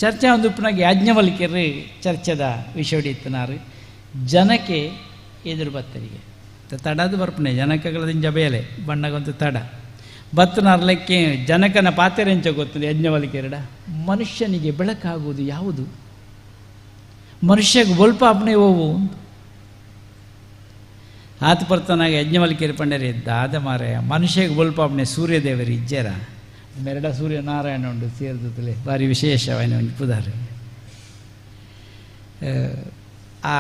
ಚರ್ಚೆ ಒಂದು ಪುನಃ ಯಾಜ್ಞವಲ್ಕ್ಯರು ಚರ್ಚೆದ ವಿಷಯ ಹಿಡಿತನಾರು ಜನಕ್ಕೆ ಎದುರು ಬತ್ತರಿಗೆ ತಡದು ಬರ್ಪಣೆ ಜನಕಗಳದಿಂದ ಬೇಲೆ ಬಣ್ಣಗಂತೂ ತಡ ಬತ್ತನಾರ್ಲೆಕ್ಕೆ ಜನಕನ ಪಾತೆರೆಂಚ ಗೊತ್ತದೆ ಯಜ್ಞವಲ್ಕ್ಯರಡ ಮನುಷ್ಯನಿಗೆ ಬೆಳಕಾಗುವುದು ಯಾವುದು ಮನುಷ್ಯಗೆ ಬೊಲ್ಪಾಪಣೆ ಹೋವು ಆತ ಪರ್ತನಾಗ ಯಜ್ಞವಲ್ಕ್ಯರು ಪಂಡರೆ ದಾದ ಮಾರಾಯ ಮನುಷ್ಯಗೆ ಬೊಲ್ಪಾಪಣೆ ಸೂರ್ಯದೇವರು ಇಜ್ಜರ ಮೆರಡ ಸೂರ್ಯನಾರಾಯಣ ಉಂಡು ಸೇರಿದಲೆ ಭಾರಿ ವಿಶೇಷವಾಯಿನ ಒಂದು ಪುದಾರು ಆ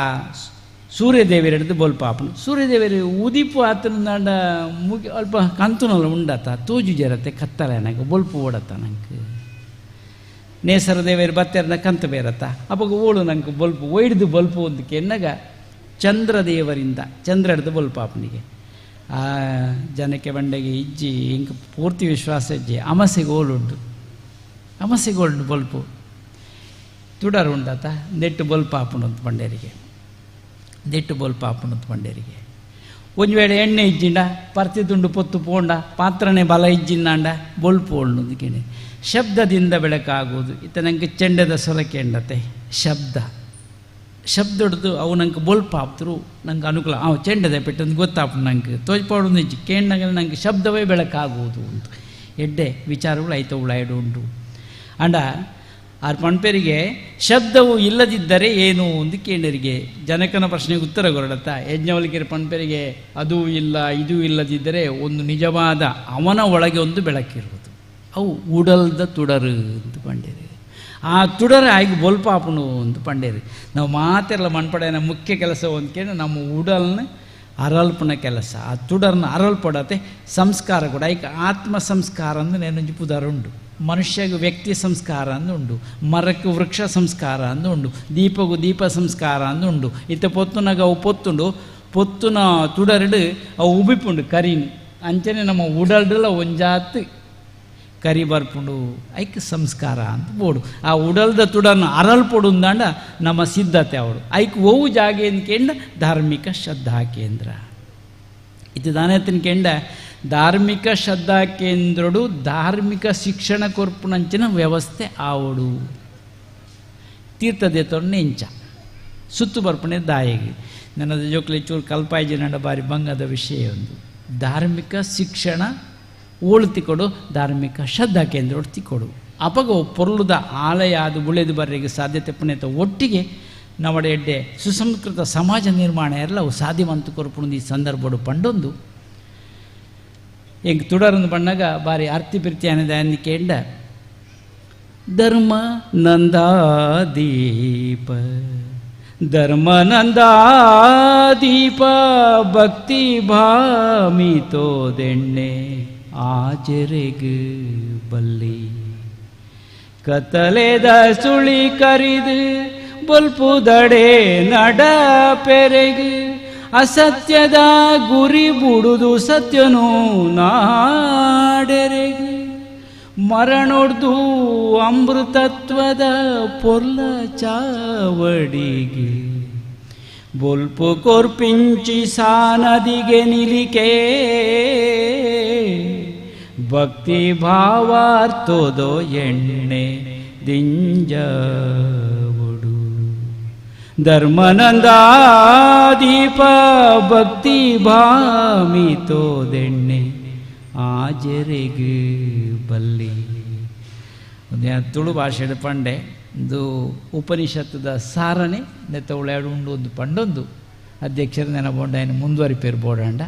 ಸೂರ್ಯದೇವರೆಡ್ದು ಬೊಲ್ಪಾಪನು. ಸೂರ್ಯದೇವರು ಉದಿಪು ಆತನ ಮುಗಿ ಅಲ್ಪ ಕಂತುನಲ್ಲ ಉಂಡತ ತೋಜು ಜರತೆ ಕತ್ತಲೆ ನಂಗೆ ಬೊಲ್ಪು ಓಡತ್ತ ನಂಗೆ. ನೇಸರ ದೇವರು ಬತ್ತೆರನ ಕಂತು ಬೇರತ್ತ ಅವಾಗ ಓಳು ನಂಗೆ ಬೊಲ್ಪು ಒಯ್ದು ಬೊಲ್ಪು ಒಂದು ಕೆನ್ನಗ ಚಂದ್ರದೇವರಿಂದ ಚಂದ್ರ ಹಿಡ್ದು ಬೊಲ್ಪಾಪನಿಗೆ. ಆ ಜನಕ್ಕೆ ಬಂಡೆಗೆ ಇಜ್ಜಿ ಇಂಕ ಪೂರ್ತಿ ವಿಶ್ವಾಸ ಇಜ್ಜಿ ಅಮಸೆಗೆ ಓಳುಂಟು, ಅಮಸೆಗೆ ಓಳುಂಟು ಬೊಲ್ಪು ತುಡರು ಉಂಡತ ನೆಟ್ಟು ಬೊಲ್ಪಾಪನು ಅಂತ ಬಂಡೇರಿಗೆ, ನೆಟ್ಟು ಬೊಲ್ಪಾಪನು ಅಂತ ಬಂಡೇರಿಗೆ. ಒಂದು ವೇಳೆ ಎಣ್ಣೆ ಇಜ್ಜಿಂಡ ಪರ್ತಿ ತುಂಡು ಪೊತ್ತು ಪೋಂಡ ಪಾತ್ರನೇ ಬಲ ಇಜ್ಜಿಂದಾಂಡ ಬೊಲ್ಪು ಓಳ್ನು ಅಂದ್ಕೇಳಿ. ಶಬ್ದದಿಂದ ಬೆಳಕಾಗುವುದು ಇತ್ತ ನಂಗೆ ಚೆಂಡದ ಸೊರಕೆ ಎಂಡತೆ ಶಬ್ದ, ಶಬ್ದೊಡ್ದು ಅವು ನಂಗೆ ಬೊಲ್ಪಾಪ್ತರು ನಂಗೆ ಅನುಕೂಲ. ಅವು ಚೆಂಡದ ಪೆಟ್ಟಂದು ಗೊತ್ತಾಪ ನಂಗೆ ತೋಜ್ಪಾಡು ನಿಜ ಕೇಂಡಂಗೆ ನಂಗೆ ಶಬ್ದವೇ ಬೆಳಕಾಗುವುದು ಅಂತ ಎಡ್ಡೆ ವಿಚಾರಗಳು ಐತ ಉಳಾಯ್ಡು ಉಂಟು. ಅಂಡ ಆರ್ ಪಣ್ಪೇರಿಗೆ ಶಬ್ದವು ಇಲ್ಲದಿದ್ದರೆ ಏನು ಒಂದು ಕೇಂಡರಿಗೆ ಜನಕನ ಪ್ರಶ್ನೆಗೆ ಉತ್ತರ ಕೊರಡತ್ತ ಯಜ್ಞವಲ್ಕಿರ ಪಣ್ಪೇರಿಗೆ ಅದೂ ಇಲ್ಲ ಇದೂ ಇಲ್ಲದಿದ್ದರೆ ಒಂದು ನಿಜವಾದ ಅವನ ಒಳಗೆ ಒಂದು ಬೆಳಕಿರುವುದು, ಅವು ಉಡಲ್ದ ತುಡರು ಅಂತ ಪಂಡೇರಿ. ಆ ತುಡರ ಆಗಿ ಬೊಲ್ಪಾಪನು ಅಂತ ಪಂಡೇರಿ. ನಾವು ಮಾತೆಲ್ಲ ಮಣ್ಪಡೆಯ ಮುಖ್ಯ ಕೆಲಸ ಒಂದು ಕೇಳಿ ನಮ್ಮ ಉಡಲ್ನ ಅರಲ್ಪನ ಕೆಲಸ, ಆ ತುಡರ್ನ ಅರಲ್ಪಡತೆ ಸಂಸ್ಕಾರ ಕೂಡ. ಈಗ ಆತ್ಮ ಸಂಸ್ಕಾರ ಅಂದ್ರೆ నేనొంజి ಪುದರ್ ಉಂಡು, ಮನುಷ್ಯಗೆ ವ್ಯಕ್ತಿ ಸಂಸ್ಕಾರ ಅಂದು ಉಂಡು, ಮರಕ್ಕೆ ವೃಕ್ಷ ಸಂಸ್ಕಾರ ಅಂದು ಉಂಡು, ದೀಪಗೂ ದೀಪ ಸಂಸ್ಕಾರ ಅಂದು ಉಂಡು. ಇತ್ತ ಪೊತ್ತುನಾಗ ಅವು ಪೊತ್ತುಂಡು, ಪೊತ್ತುನ ತುಡರಡು ಅವು ಉಬಿಪುಂಡು ಕರೀನು ಅಂಚನೆ ನಮ್ಮ ಉಡಲ್ಡಲ ಒಂಜಾತ್ ಕರಿ ಬರ್ಪುಂಡು ಐಕ್ ಸಂಸ್ಕಾರ ಅಂತ ಬೋಡು. ಆ ಉಡಲ್ದ ತುಡನ್ನು ಅರಲ್ಪೊಡುಂದಾಂಡ ನಮ್ಮ ಸಿದ್ಧತೆ ಅವಳು ಐಕ್ ಒವು ಜಾಗೆ ಕೇಂದ್ರ ಧಾರ್ಮಿಕ ಶ್ರದ್ಧಾ ಕೇಂದ್ರ. ಇದು ದಾನೆತ್ತಿನ ಕೇಂದ್ರ ಧಾರ್ಮಿಕ ಶ್ರದ್ಧಾ ಕೇಂದ್ರಡು ಧಾರ್ಮಿಕ ಶಿಕ್ಷಣ ಕೊರ್ಪುನಂಚಿನ ವ್ಯವಸ್ಥೆ ಆವಡು. ತೀರ್ಥದೇತೊನ್ನೆ ಇಂಚ ಸುತ್ತು ಬರ್ಪಣೆ ದಾಯಿಗೆ ನನ್ನ ಜೋಕ್ಲೆ ಚೂರು ಕಲ್ಪಾಯಿಜಿ ನನ್ನ ಬಾರಿ ಬಂಗದ ವಿಷಯ ಒಂದು ಧಾರ್ಮಿಕ ಶಿಕ್ಷಣ ಓಳು ತಿಕೊಡು, ಧಾರ್ಮಿಕ ಶ್ರದ್ಧಾ ಕೇಂದ್ರ ಒಟ್ಟು ತಿಕೊಡು. ಅಪಗ ಪೊರ್ಲುದ ಆಲಯ ಅದು ಉಳಿದು ಬರ್ರಿಗೆ ಸಾಧ್ಯತೆ ಪುಣ್ಯತ ಒಟ್ಟಿಗೆ ನಮ್ಮಡೆ ಎಡ್ಡೆ ಸುಸಂಸ್ಕೃತ ಸಮಾಜ ನಿರ್ಮಾಣ ಎಲ್ಲ ಅವು ಸಾಧ್ಯವಂತ ಕೊರ್ಪುಣದು ಈ ಸಂದರ್ಭಡು ಪಂಡೊಂದು ಎಂಕ್ ತುಡರನ್ನು ಬಣ್ಣಗ ಬಾರಿ ಅರ್ತಿ ಪಿರ್ತಿ ಅನ್ನದ ಕೇಂಡ ಧರ್ಮ ನಂದಾದೀಪ ಧರ್ಮ ನಂದಾದೀಪ ಭಕ್ತಿ ಭಾಮಿತೋದೆಣ್ಣೆ ಆಚರೆಗು ಬಲ್ಲಿ ಕತ್ತಲೆದ ಸುಳಿ ಕರಿದು ಬೊಲ್ಪುದಡೆ ನಡ ಪೆರೆಗು ಅಸತ್ಯದ ಗುರಿ ಬುಡುದು ಸತ್ಯನು ನಾಡೆರೆಗು ಮರಣೊಡ್ದು ಅಮೃತತ್ವದ ಪೊರ್ಲ ಚಾವಡಿಗೆ ಬೊಲ್ಪು ಕೊರ್ಪಿಂಚಿ ಸಾನದಿಗೆ ನಿಲಿಕೆ ಭಕ್ತಿ ಭಾವಾರ್ಥೋದೋ ಎಣ್ಣೆ ದಿಂಜವುಡು ಧರ್ಮನಂದಾದೀಪ ಭಕ್ತಿ ಭಾಮಿತೋದೆಣ್ಣೆ ಆಜರೆಗು ಬಲ್ಲಿ. ಒಂದು ತುಳು ಭಾಷೆದ ಪಂಡೆ ಒಂದು ಉಪನಿಷತ್ತದ ಸಾರನೆ ನೆತ್ತ ಉಳ್ಯಾಡು ಉಂಡು ಒಂದು ಪಂಡೊಂದು ಅಧ್ಯಕ್ಷರು ನೆನಪೊಂಡ ಏನು ಮುಂದುವರಿಪೇರು ಬೋಡಂಡ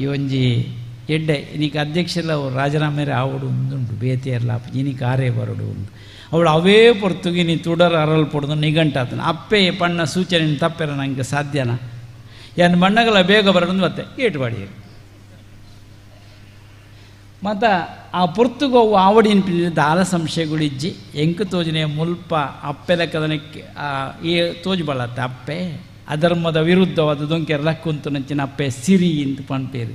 ಈ ಒಂಜಿ ಎಡ್ಡೆ ಇನ್ನೀಗ ಅಧ್ಯಕ್ಷರ ರಾಜೀನಾಮೆ ಆವಡು ಒಂದುಂಟು ಬೇತಿಯರ್ಲ ಇನಿಕ್ ಆರೇ ಬರಡು ಉಂಟು ಅವಳು ಅವೇ ಪೊರ್ತುಗಿ ನೀ ತುಡರ್ ಅರಲ್ ಪೊಡ್ದು ನಿಘಂಟಾತನ ಅಪ್ಪೆ ಪಣ್ಣ ಸೂಚನೆ ತಪ್ಪೆರ ನಂಗೆ ಸಾಧ್ಯನಾ ಏನು ಬಣ್ಣಗಳ ಬೇಗ ಬರಡು ಮತ್ತೆ ಏಟು ಬಾಡಿಯರು ಮತ್ತು ಆ ಪೊರ್ತುಗೋ ಆವಡಿನ ಪಿನ್ನ ದಾಲ ಸಂಶಯಗಳಿಜ್ಜಿ ಎಂಕು ತೋಜನೆ ಮುಲ್ಪ ಅಪ್ಪೆ ಲೆಕ್ಕದನಕ್ಕೆ ಈ ತೋಜು ಬಳತ್ತೆ ಅಪ್ಪೆ ಅಧರ್ಮದ ವಿರುದ್ಧವಾದ ದೊಂಕೆರ ಲಕ್ಕುಂತು ನಂಚಿನ ಅಪ್ಪೆ ಸಿರಿ ಅಂತ ಪಣ್ಪೇರು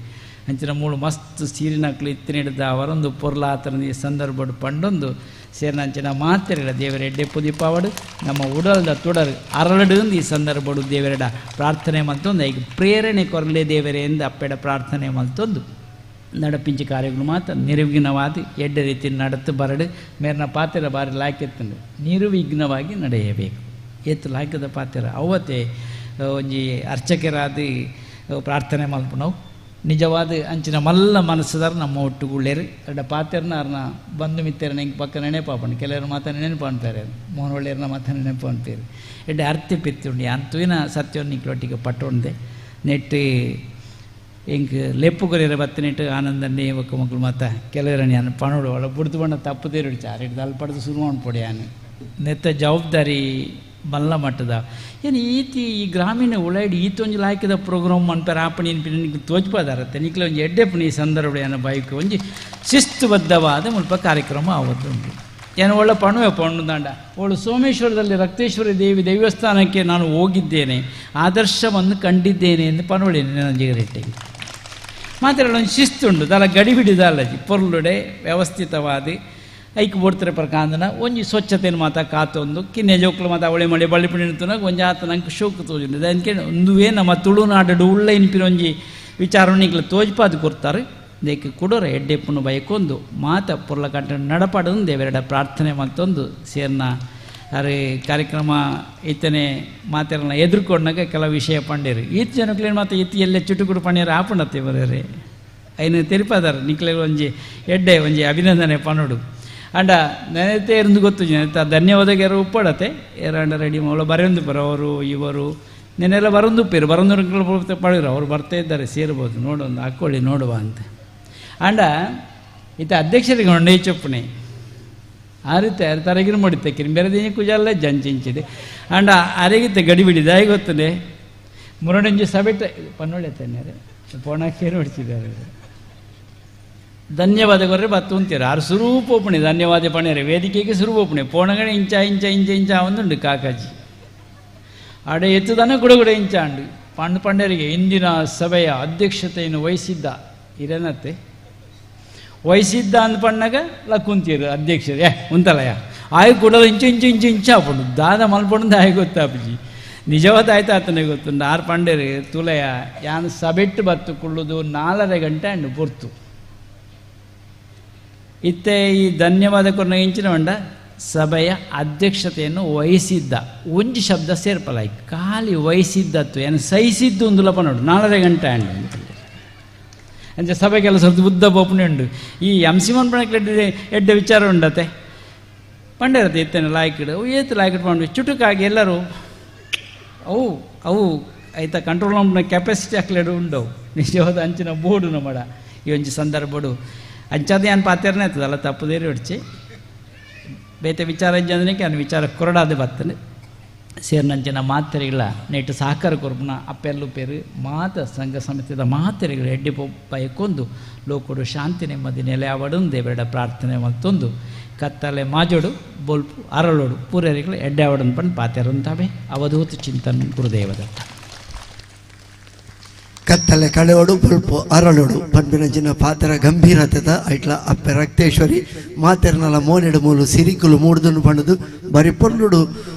ಅಂಚಿನ ಮೂಳು ಮಸ್ತ್ ಸೀರಿನಕ್ಲು ಇತ್ತಿನಿಡ್ದ ಅವರೊಂದು ಪೊರ್ಲಾತನ ಈ ಸಂದರ್ಭಡು ಪಂಡೊಂದು ಸೇರಿನಂಚಿನ ಮಾತಿರಲ್ಲ ದೇವರೆಡ್ಡೆ ಪುದೀಪಾವಡು ನಮ್ಮ ಉಡಲ್ದ ತುಡರು ಅರಳಡು ಈ ಸಂದರ್ಭಡು ದೇವರೆಡ ಪ್ರಾರ್ಥನೆ ಮಲ್ತೊಂದು ಈಗ ಪ್ರೇರಣೆ ಕೊರಲೆ ದೇವರೇ ಎಂದು ಅಪ್ಪೆಡ ಪ್ರಾರ್ಥನೆ ಮಲ್ತೊಂದು ನಡಪಿಂಚಿ ಕಾರ್ಯಗಳು ಮಾತ್ರ ನಿರ್ವಿಘ್ನವಾದ ಎಡ್ಡೆ ರೀತಿ ನಡತು ಬರಡು ಮೇರಿನ ಪಾತ್ರ ಬಾರಿ ಲಾಯ್ಕೆತ್ತಂಡು ನಿರ್ವಿಘ್ನವಾಗಿ ನಡೆಯಬೇಕು ಏತು ಲಾಯ್ಕದ ಪಾತ್ರ ಅವತ್ತೇ ಒಂಜಿ ಅರ್ಚಕರಾದ ಪ್ರಾರ್ಥನೆ ಮಲ್ಪುನವು ನಿಜವಾದ ಅಂಚಿನ ಮಲ್ಲ ಮನಸ್ಸುದಾರ ನಮ್ಮ ಒಟ್ಟುಗುಳ್ಳೇರು ಎರಡ ಪಾತ್ರನ ಅವ್ರನ್ನ ಬಂಧು ಮಿತ್ರನ ಹಿಂಗೆ ಪಕ್ಕ ನೆನಪಾಪಂಡು ಕೆಲವರು ಮಾತ್ರ ನೆನಪು ಅನ್ತಾರೆ ಮೋಹನ್ ಒಳ್ಳೆಯವ್ರನ್ನ ಮಾತ್ರ ನೆನಪು ಅನ್ಪೇರು ಎಡ್ಡೆ ಅರ್ತಿ ಪಿತ್ತುಂಡು ಅಂತುವಿನ ಸತ್ಯವನ್ನು ನಿಕ್ಲೊಟ್ಟಿಗೆ ಪಟ್ಟೊಂಡೆ ನೆಟ್ಟು ಎಂಕ್ ಲೆಪ್ಪು ಕೊರಿಯರ ಬತ್ತನೆಟ್ಟು ಆನಂದನ್ನೇ ಒಕ್ಕ ಮಕ್ಕಳು ಮಾತ ಕೆಲವರನ್ನ ಯಾನು ಪಣೋಡು ಅವಳ ಬುಡ್ದು ಬಣ್ಣ ತಪ್ಪು ತೇರು ಚಾರಿಡ್ದು ಅಲ್ಲಿ ಪಡೆದು ಶುರು ಮಾಡ್ಪೊಡಿ ಯಾನು ನೆತ್ತ ಜವಾಬ್ದಾರಿ ಮಲ್ಲ ಮಟ್ಟದ ಏನು ಈತಿ ಈ ಗ್ರಾಮೀಣ ಉಳೈಡ್ ಈತೊಂಜಿ ಲಾಯ್ಕದ ಪ್ರೋಗ್ರಾಮ್ ಮನ್ಪೆರ ಆಪಣಿ ನಿಂಗೆ ತೋಜ್ಪದಾರತ್ತೆ ನಿಕ್ಲೆ ಒಂಜಿ ಎಡ್ಡೆಪುಣಿ ಈ ಸಂದರ್ಭ ಏನ ಬೈಕ್ ಒಂಜಿ ಶಿಸ್ತುಬದ್ಧವಾದ ಮುಲ್ಪ ಕಾರ್ಯಕ್ರಮ ಆವತ್ತುಂಟು. ಏನು ಒಳ್ಳೆ ಪಣುವೆ ಪಣ್ಣು ದಂಡ ಅವಳು ಸೋಮೇಶ್ವರದಲ್ಲಿ ರಕ್ತೇಶ್ವರಿ ದೇವಿ ದೇವಸ್ಥಾನಕ್ಕೆ ನಾನು ಹೋಗಿದ್ದೇನೆ, ಆದರ್ಶವನ್ನು ಕಂಡಿದ್ದೇನೆ ಎಂದು ಪಣುವಳಿ ನಂಜಿಗರೆಟ್ಟಿಗೆ ಮಾತ್ರ ಒಂದು ಶಿಸ್ತುಂಡು ದಲ ಗಡಿಬಿಡಿದಲ್ಲಜಿ ಪೊರ್ಲುಡೆ ವ್ಯವಸ್ಥಿತವಾದ ಐಕ್ ಬೋಡ್ತಾರೆ ಪ್ರಕಾಂದನ ಒಂಜಿ ಸ್ವಚ್ಛತೆಯನ್ನು ಮಾತ ಕಾತೊಂದು ಕಿನ್ನೆ ಜೋಕ್ಲು ಮಾತ ಅವಳೆ ಮಳೆ ಬಳ್ಳಿ ಪಿಣಿತುನಾಗ ಒಂಜಿ ಆತ ನಂಗೆ ಶೋಕು ತೋಜುಂಡು ಅದಕ್ಕೆ ಒಂದುವೇ ನಮ್ಮ ತುಳುನಾಡು ಉಳ್ಳ ಇನ್ಪಿನ ಒಂಜಿ ವಿಚಾರ ತೋಜ್ಪಾದು ಕೊಡ್ತಾರೆ. ದೇಕ್ಕೆ ಕೊಡೋರ ಎಡ್ಡೆಪ್ಪನು ಬಯಕೊಂದು ಮಾತ ಪೊರ್ಲ ಕಂಠ ನಡಪಾಡೋದು ದೇವರೆಡ ಪ್ರಾರ್ಥನೆ ಮತ್ತೊಂದು ಸೇರ್ನ ಅರೆ ಕಾರ್ಯಕ್ರಮ ಈತನೇ ಮಾತೆಲ್ಲ ಎದುರ್ಕೊಂಡಾಗ ಕೆಲವು ವಿಷಯ ಪಂಡೇರು ಈತ ಜನಕ್ಲೇನು ಮಾತು ಈತ ಎಲ್ಲ ಚುಟುಕುಡು ಪಣ್ಣೇರು ಆಪಣತ್ತೆ ಬರೋರೆ ಐನು ತೆರಿಪಾದಾರ ನಿಕ್ಲೆ ಒಂಜಿ ಎಡ್ಡೆ ಒಂಜಿ ಅಭಿನಂದನೆ ಪನ್ನೋಡು ಅಂಡ ನೆನೆತೆ ಇருந்து ಗೊತ್ತು ನೆನೆತ ಧನ್ಯವಾದ ಯಾರು ಉಪ್ಪಡತೆ ಏರಾಂಡ ರೆಡಿ ಅವಳು ಬರೆಯೊಂದು ಬರೋ ಅವರು ಇವರು ನೆನೆಲ್ಲ ಬರೊಂದು ಬರೊಂದು ಪಡಿರು ಅವರು ಬರ್ತಾ ಇದ್ದಾರೆ ಸೇರ್ಬೋದು ನೋಡೊಂದು ಹಾಕ್ಕೊಳ್ಳಿ ನೋಡುವ ಅಂತ ಅಂಡ ಈತ ಅಧ್ಯಕ್ಷರಿಗೆ ಹೊಂಡೆ ಚೊಪ್ಪಣೆ ಆ ರೀತಿ ಅರೆ ತರಗಿನ ಮಡಿತಕ್ಕಿನ ಬೇರೆ ದಿನ ಕುಜಲ್ಲ ಜಂಚಿಂಚಿದೆ ಅಂಡ ಅರೆಗಿತ್ತ ಗಡಿ ಬಿಡಿದ ಗೊತ್ತದೆ ಮುರಡಂಜಿ ಸಬೆಟ್ಟ ಪನ್ನೊಳ್ಳೆ ತಾನೆ ಪೋಣಕ್ಕೆ ಹೊಡಿಸಿದ್ದಾರೆ ಧನ್ಯವಾದ ಕೊರ್ರೆ ಬತ್ತು ಅಂತೀರ ಆರು ಸುರೂಪ ಒಪ್ಪಣೆ ಧನ್ಯವಾದ ಪಣೆರೆ ವೇದಿಕೆಗೆ ಸುರೂಪ ಒಪ್ಪಣೆ ಪೋಣಗಡೆ ಇಂಚ ಇಂಚ ಇಂಚ ಇಂಚ ಒಂದುಂಡು ಕಾಕಾಜಿ ಆಡೆ ಎತ್ತುದನ ಕೂಡ ಕೂಡ ಇಂಚ ಅಂಡು ಪಂಡು ಪಂಡರಿಗೆ ಇಂದಿನ ಸಭೆಯ ಅಧ್ಯಕ್ಷತೆಯನ್ನು ವಹಿಸಿದ್ದ ಇರನತ್ತೆ ವಹಿಸಿದ್ದ ಅಂದ್ ಪಣ್ಣಾಗ ಲಕ್ಕುಂತೀರು ಅಧ್ಯಕ್ಷರು ಏ ಉಂತಲಯ್ಯ ಆಯ್ ಕೂಡಲು ಇಂಚು ಇಂಚು ಇಂಚು ಇಂಚ ಆಪುಂಡು ದಾದ ಮಲ್ಪೊಂಡು ಆಯ್ ಗೊತ್ತಾಪುಜಿ ನಿಜವಾದ ಆಯ್ತು ಆತನೇ ಗೊತ್ತುಂಡು ಆರು ಪಂಡೇರು ತುಲಯ ಯಾನ್ ಸಬೆಟ್ಟು ಬತ್ತು ಕುಳ್ಳುದು 4.5 ಗಂಟೆ ಹಣ್ಣು ಪೊರ್ತು ಇತ್ತೆ ಈ ಧನ್ಯವಾದ ಕೊರ್ನ ಇಂಚಿನ ಮಂಡ ಸಭೆಯ ಅಧ್ಯಕ್ಷತೆಯನ್ನು ವಹಿಸಿದ್ದ ಒಂಜಿ ಶಬ್ದ ಸೇರ್ಪಲಾಯ್ ಖಾಲಿ ವಹಿಸಿದ್ದತ್ತು ಏನು ಸಹಿಸಿದ್ದು ಒಂದು ಲಪ ನೋಡು 4.5 ಗಂಟೆ ಹಣ್ಣು ಅಂಚೆ ಸಭೆ ಕೆಲಸ ಉದ್ದ ಬೋಪನೆ ಉಂಡು ಈ ಎಂ ಸಿ ಮನ್ಪಣಕ್ಕೆ ಎಡ್ಡೆ ವಿಚಾರ ಉಂಡತೆ ಪಂಡರತೆ ಇತ್ತೇನೆ ಲಾಯ್ಕಿಡು ಏತು ಲಾಯ್ಕಿಡು ಪಂಡು ಚುಟುಕಾಗಿ ಎಲ್ಲರೂ ಅವು ಅವು ಆಯ್ತಾ ಕಂಟ್ರೋಲ್ ನಮ್ಮ ಕೆಪಾಸಿಟಿ ಹಾಕ್ಲೇಡು ಉಂಡವು ನಿಜವಾದ ಅಂಚಿನ ಬೋರ್ಡು ನಮ್ಮಡ ಈ ಒಂಜಿ ಸಂದರ್ಭಡು ಅಂಚಾದ ಏನು ಪಾತೆರನೇ ಆಗ್ತದಲ್ಲ ತಪ್ಪದೇರಿ ಹೊಡ್ಚಿ ಬೇತೆ ವಿಚಾರ ಇಜ್ಜಂದನಕ್ಕೆ ನಾನು ವಿಚಾರ ಕೊರಡಾದ ಬರ್ತೇನೆ ಸೇರಿನಂಚಿನ ಮಾತೆರೆಗಳ ನೆಟ್ಟು ಸಹಕಾರ ಕೊರ್ಪುನ ಅಪ್ಪೆಲ್ಲು ಪೇರು ಮಾತ ಸಂಘ ಸಮಿತಿದ ಮಾತೆರೆಗಳು ಎಡ್ಡಿ ಬಯಕೊಂದು ಲೋಕಡು ಶಾಂತಿ ನೆಮ್ಮದಿ ನೆಲೆ ಅವಡೊಂದು ದೇವರೆಡ ಪ್ರಾರ್ಥನೆ ಮತ್ತೊಂದು ಕತ್ತಲೆ ಮಾಜೋಡು ಬೊಲ್ಪು ಅರಳೋಡು ಪೂರೇರಿಗಳು ಎಡ್ಡೆ ಅವಡನ್ ಪಂಡು ಪಾತೆರಂತಾವೆ ಅವಧೂತ ಚಿಂತನ್ ಗುರುದೇವದತ್ತ. ಕತ್ತಲೆ ಕಳೆಯೋಡು ಬೊಲ್ಪು ಅರಳೋಡು ಪನ್ಪಿನಂಚಿನ ಪಾತ್ರ ಗಂಭೀರತೆದ ಐಟ್ಲ ಅಪ್ಪೆ ರಕ್ತೇಶ್ವರಿ ಮಾತೆರ್ನಲ ಮೋನೆಡು ಮೂಲು ಸಿರಿಕುಲು ಮೂಡ್ದನ್ನು ಪಂಡುದು ಬರಿ ಪೊರ್ಲುಡು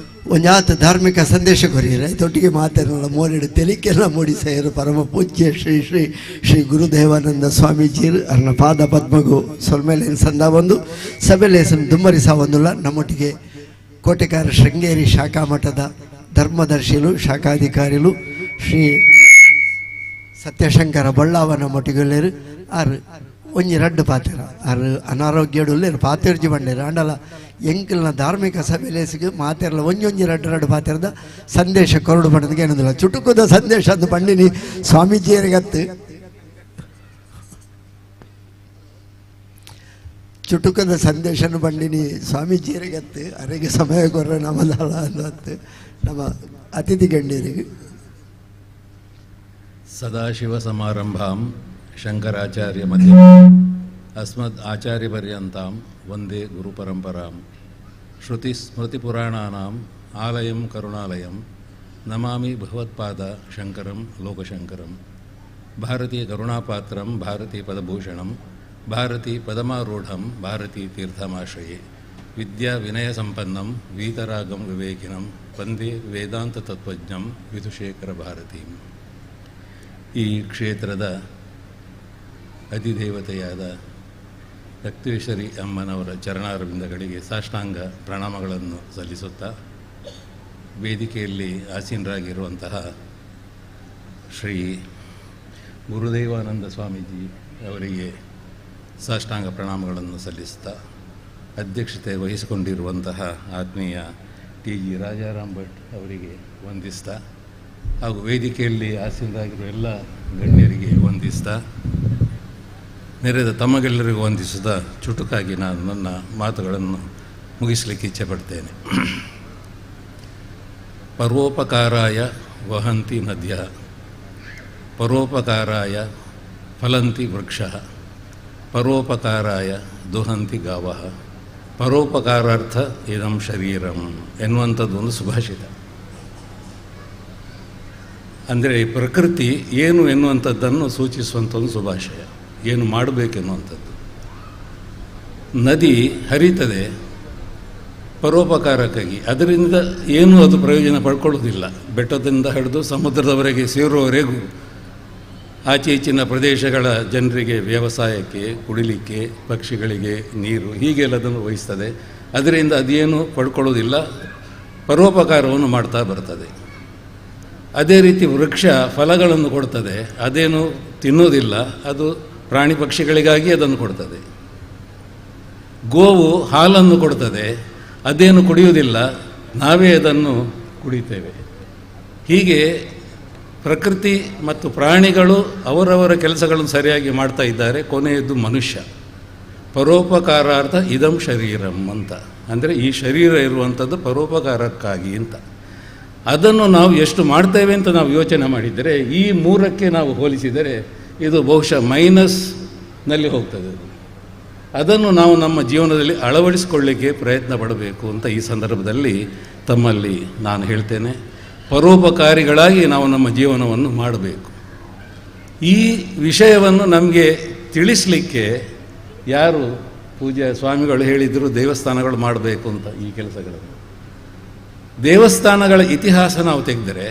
ಒಂಜಾತ ಧಾರ್ಮಿಕ ಸಂದೇಶ ಕೊರಿಯರೆ ತೊಟ್ಟಿಗೆ ಮಾತೆರ್ನಲ ಮೋನೆಡು ತೆಲಿಕೆಲ್ಲ ಮೂಡಿಸೆಯರು ಪರಮ ಪೂಜ್ಯ ಶ್ರೀ ಶ್ರೀ ಶ್ರೀ ಗುರುದೇವಾನಂದ ಸ್ವಾಮೀಜಿಯರು ಅರ್ನ ಪಾದ ಪದ್ಮಗು ಸೊಲ್ಮೇಲೆ ಸಂದ ಒಂದು ಸಭೆಲೇಸನ್ ದುಮ್ಮರಿಸ ಒಂದುಲ್ಲ. ನಮ್ಮೊಟ್ಟಿಗೆ ಕೋಟೆಕಾರ ಶೃಂಗೇರಿ ಶಾಖಾ ಮಠದ ಧರ್ಮದರ್ಶಿಲು ಶಾಖಾಧಿಕಾರಿಲು ಶ್ರೀ ಸತ್ಯಶಂಕರ ಬಳ್ಳಾವನ ಮೊಟ್ಟಿಗೊಲ್ಲೇರು ಆರು ಒಂಜಿ ರಡ್ಡು ಪಾತೆರ ಆರು ಅನಾರೋಗ್ಯಡುಲ್ಲೇರು ಪಾತೆರ್ಜಿ ಬಂಡೇರು ಆಂಡಲ ಎಂಕಲ್ನ ಧಾರ್ಮಿಕ ಸಭೆಲೇಸಿಗೆ ಮಾತೆರ್ಲ ಒಂಜೊಂಜಿ ರಡ್ಡು ರಡ್ಡು ಪಾತೆರದ ಸಂದೇಶ ಕೊರಡು ಪಡೆದಕ್ಕೆ ಏನಂದಿಲ್ಲ ಚುಟುಕುದ ಸಂದೇಶ ಅಂದು ಪಂಡಿನಿ ಸ್ವಾಮೀಜಿಯರಿಗತ್ತು ಚುಟುಕದ ಸಂದೇಶನ ಬಂಡಿನಿ ಸ್ವಾಮೀಜಿಯರಿಗತ್ತು ಅರೆಗೆ ಸಮಯ ಕೊರ್ರೆ ನಮ್ಮದಲ್ಲ ಅಂದತ್ತು ನಮ್ಮ ಅತಿಥಿ ಗಣ್ಯರಿಗೆ. ಸದಾಶಿವಸಮಾರಂಭಾಂ ಶಂಕರಾಚಾರ್ಯ ಮಧ್ಯ ಅಸ್ಮದ್ ಆಚಾರ್ಯಪರ್ಯಂತಾಂ ವಂದೇ ಗುರುಪರಂಪರಾಂ ಶ್ರುತಿಸ್ಮೃತಿಪುರಾಣಾನಾಂ ಆಲಯಂ ಕರುಣಾಲಯಂ ನಮಾಮಿ ಭಗವತ್ಪಾದ ಶಂಕರಂ ಲೋಕಶಂಕರಂ ಭಾರತೀ ಕರುಣಾಪಾತ್ರಂ ಭಾರತೀ ಪದಭೂಷಣಂ ಭಾರತೀ ಪದಮಾರೂಢಂ ಭಾರತೀ ತೀರ್ಥಮಾಶ್ರಯೇ ವಿದ್ಯಾ ವಿನಯ ಸಂಪನ್ನಂ ವೀತರಾಗಂ ವಿವೇಕಿನಂ ವಂದೇ ವೇದಾಂತ ತತ್ವಜ್ಞಂ ವಿಧುಶೇಖರ ಭಾರತೀಂ. ಈ ಕ್ಷೇತ್ರದ ಅಧಿದೇವತೆಯಾದ ರಕ್ತೇಶ್ವರಿ ಅಮ್ಮನವರ ಚರಣಾರವಿಂದಗಳಿಗೆ ಸಾಷ್ಟಾಂಗ ಪ್ರಣಾಮಗಳನ್ನು ಸಲ್ಲಿಸುತ್ತಾ ವೇದಿಕೆಯಲ್ಲಿ ಆಸೀನರಾಗಿರುವಂತಹ ಶ್ರೀ ಗುರುದೇವಾನಂದ ಸ್ವಾಮೀಜಿ ಅವರಿಗೆ ಸಾಷ್ಟಾಂಗ ಪ್ರಣಾಮಗಳನ್ನು ಸಲ್ಲಿಸುತ್ತಾ ಅಧ್ಯಕ್ಷತೆ ವಹಿಸಿಕೊಂಡಿರುವಂತಹ ಆತ್ಮೀಯ ಟಿ ಜಿ ರಾಜಾರಾಮ್ ಭಟ್ ಅವರಿಗೆ ವಂದಿಸ್ತಾ ಹಾಗೂ ವೇದಿಕೆಯಲ್ಲಿ ಆಸೀನರಾಗಿರುವ ಎಲ್ಲ ಗಣ್ಯರಿಗೆ ವಂದಿಸ್ತಾ ನೆರೆದ ತಮಗೆಲ್ಲರಿಗೂ ವಂದಿಸುತ್ತಾ ಚುಟುಕಾಗಿ ನಾನು ನನ್ನ ಮಾತುಗಳನ್ನು ಮುಗಿಸಲಿಕ್ಕೆ ಇಚ್ಛೆ ಪಡ್ತೇನೆ. ಪರೋಪಕಾರಾಯ ವಹಂತಿ ನದ್ಯ, ಪರೋಪಕಾರಾಯ ಫಲಂತಿ ವೃಕ್ಷ, ಪರೋಪಕಾರಾಯ ದುಹಂತಿ ಗಾವಃ, ಪರೋಪಕಾರಾರ್ಥ ಇದಂ ಶರೀರಂ ಎನ್ನುವಂಥದ್ದು ಒಂದು ಸುಭಾಷಿತ. ಅಂದರೆ ಪ್ರಕೃತಿ ಏನು ಎನ್ನುವಂಥದ್ದನ್ನು ಸೂಚಿಸುವಂಥ ಒಂದು ಸುಭಾಷಯ, ಏನು ಮಾಡಬೇಕೆನ್ನುವಂಥದ್ದು. ನದಿ ಹರಿತದೆ ಪರೋಪಕಾರಕ್ಕಾಗಿ, ಅದರಿಂದ ಏನೂ ಅದು ಪ್ರಯೋಜನ ಪಡ್ಕೊಳ್ಳೋದಿಲ್ಲ. ಬೆಟ್ಟದಿಂದ ಹಿಡಿದು ಸಮುದ್ರದವರೆಗೆ ಸೇರುವವರೆಗೂ ಆಚೆ ಈಚಿನ ಪ್ರದೇಶಗಳ ಜನರಿಗೆ ವ್ಯವಸಾಯಕ್ಕೆ, ಕುಡಿಲಿಕ್ಕೆ, ಪಕ್ಷಿಗಳಿಗೆ ನೀರು, ಹೀಗೆಲ್ಲದನ್ನು ವಹಿಸ್ತದೆ. ಅದರಿಂದ ಅದೇನು ಪಡ್ಕೊಳ್ಳೋದಿಲ್ಲ, ಪರೋಪಕಾರವನ್ನು ಮಾಡ್ತಾ ಬರ್ತದೆ. ಅದೇ ರೀತಿ ವೃಕ್ಷ ಫಲಗಳನ್ನು ಕೊಡ್ತದೆ, ಅದೇನು ತಿನ್ನೋದಿಲ್ಲ, ಅದು ಪ್ರಾಣಿ ಪಕ್ಷಿಗಳಿಗಾಗಿ ಅದನ್ನು ಕೊಡ್ತದೆ. ಗೋವು ಹಾಲನ್ನು ಕೊಡ್ತದೆ, ಅದೇನು ಕುಡಿಯುವುದಿಲ್ಲ, ನಾವೇ ಅದನ್ನು ಕುಡಿತೇವೆ. ಹೀಗೆ ಪ್ರಕೃತಿ ಮತ್ತು ಪ್ರಾಣಿಗಳು ಅವರವರ ಕೆಲಸಗಳನ್ನು ಸರಿಯಾಗಿ ಮಾಡ್ತಾ ಇದ್ದಾರೆ. ಕೊನೆಯದ್ದು ಮನುಷ್ಯ. ಪರೋಪಕಾರಾರ್ಥ ಇದಂ ಶರೀರಂ ಅಂತ, ಅಂದರೆ ಈ ಶರೀರ ಇರುವಂಥದ್ದು ಪರೋಪಕಾರಕ್ಕಾಗಿ ಅಂತ. ಅದನ್ನು ನಾವು ಎಷ್ಟು ಮಾಡ್ತೇವೆ ಅಂತ ನಾವು ಯೋಚನೆ ಮಾಡಿದರೆ, ಈ ಮೂರಕ್ಕೆ ನಾವು ಹೋಲಿಸಿದರೆ ಇದು ಬಹುಶಃ ಮೈನಸ್ನಲ್ಲಿ ಹೋಗ್ತದೆ. ಅದನ್ನು ನಾವು ನಮ್ಮ ಜೀವನದಲ್ಲಿ ಅಳವಡಿಸಿಕೊಳ್ಳಿಕ್ಕೆ ಪ್ರಯತ್ನ ಪಡಬೇಕು ಅಂತ ಈ ಸಂದರ್ಭದಲ್ಲಿ ತಮ್ಮಲ್ಲಿ ನಾನು ಹೇಳ್ತೇನೆ. ಪರೋಪಕಾರಿಗಳಾಗಿ ನಾವು ನಮ್ಮ ಜೀವನವನ್ನು ಮಾಡಬೇಕು. ಈ ವಿಷಯವನ್ನು ನಮಗೆ ತಿಳಿಸಲಿಕ್ಕೆ ಯಾರು ಪೂಜ್ಯ ಸ್ವಾಮಿಗಳು ಹೇಳಿದರು, ದೇವಸ್ಥಾನಗಳು ಮಾಡಬೇಕು ಅಂತ ಈ ಕೆಲಸಗಳನ್ನು. ದೇವಸ್ಥಾನಗಳ ಇತಿಹಾಸ ನಾವು ತೆಗೆದರೆ,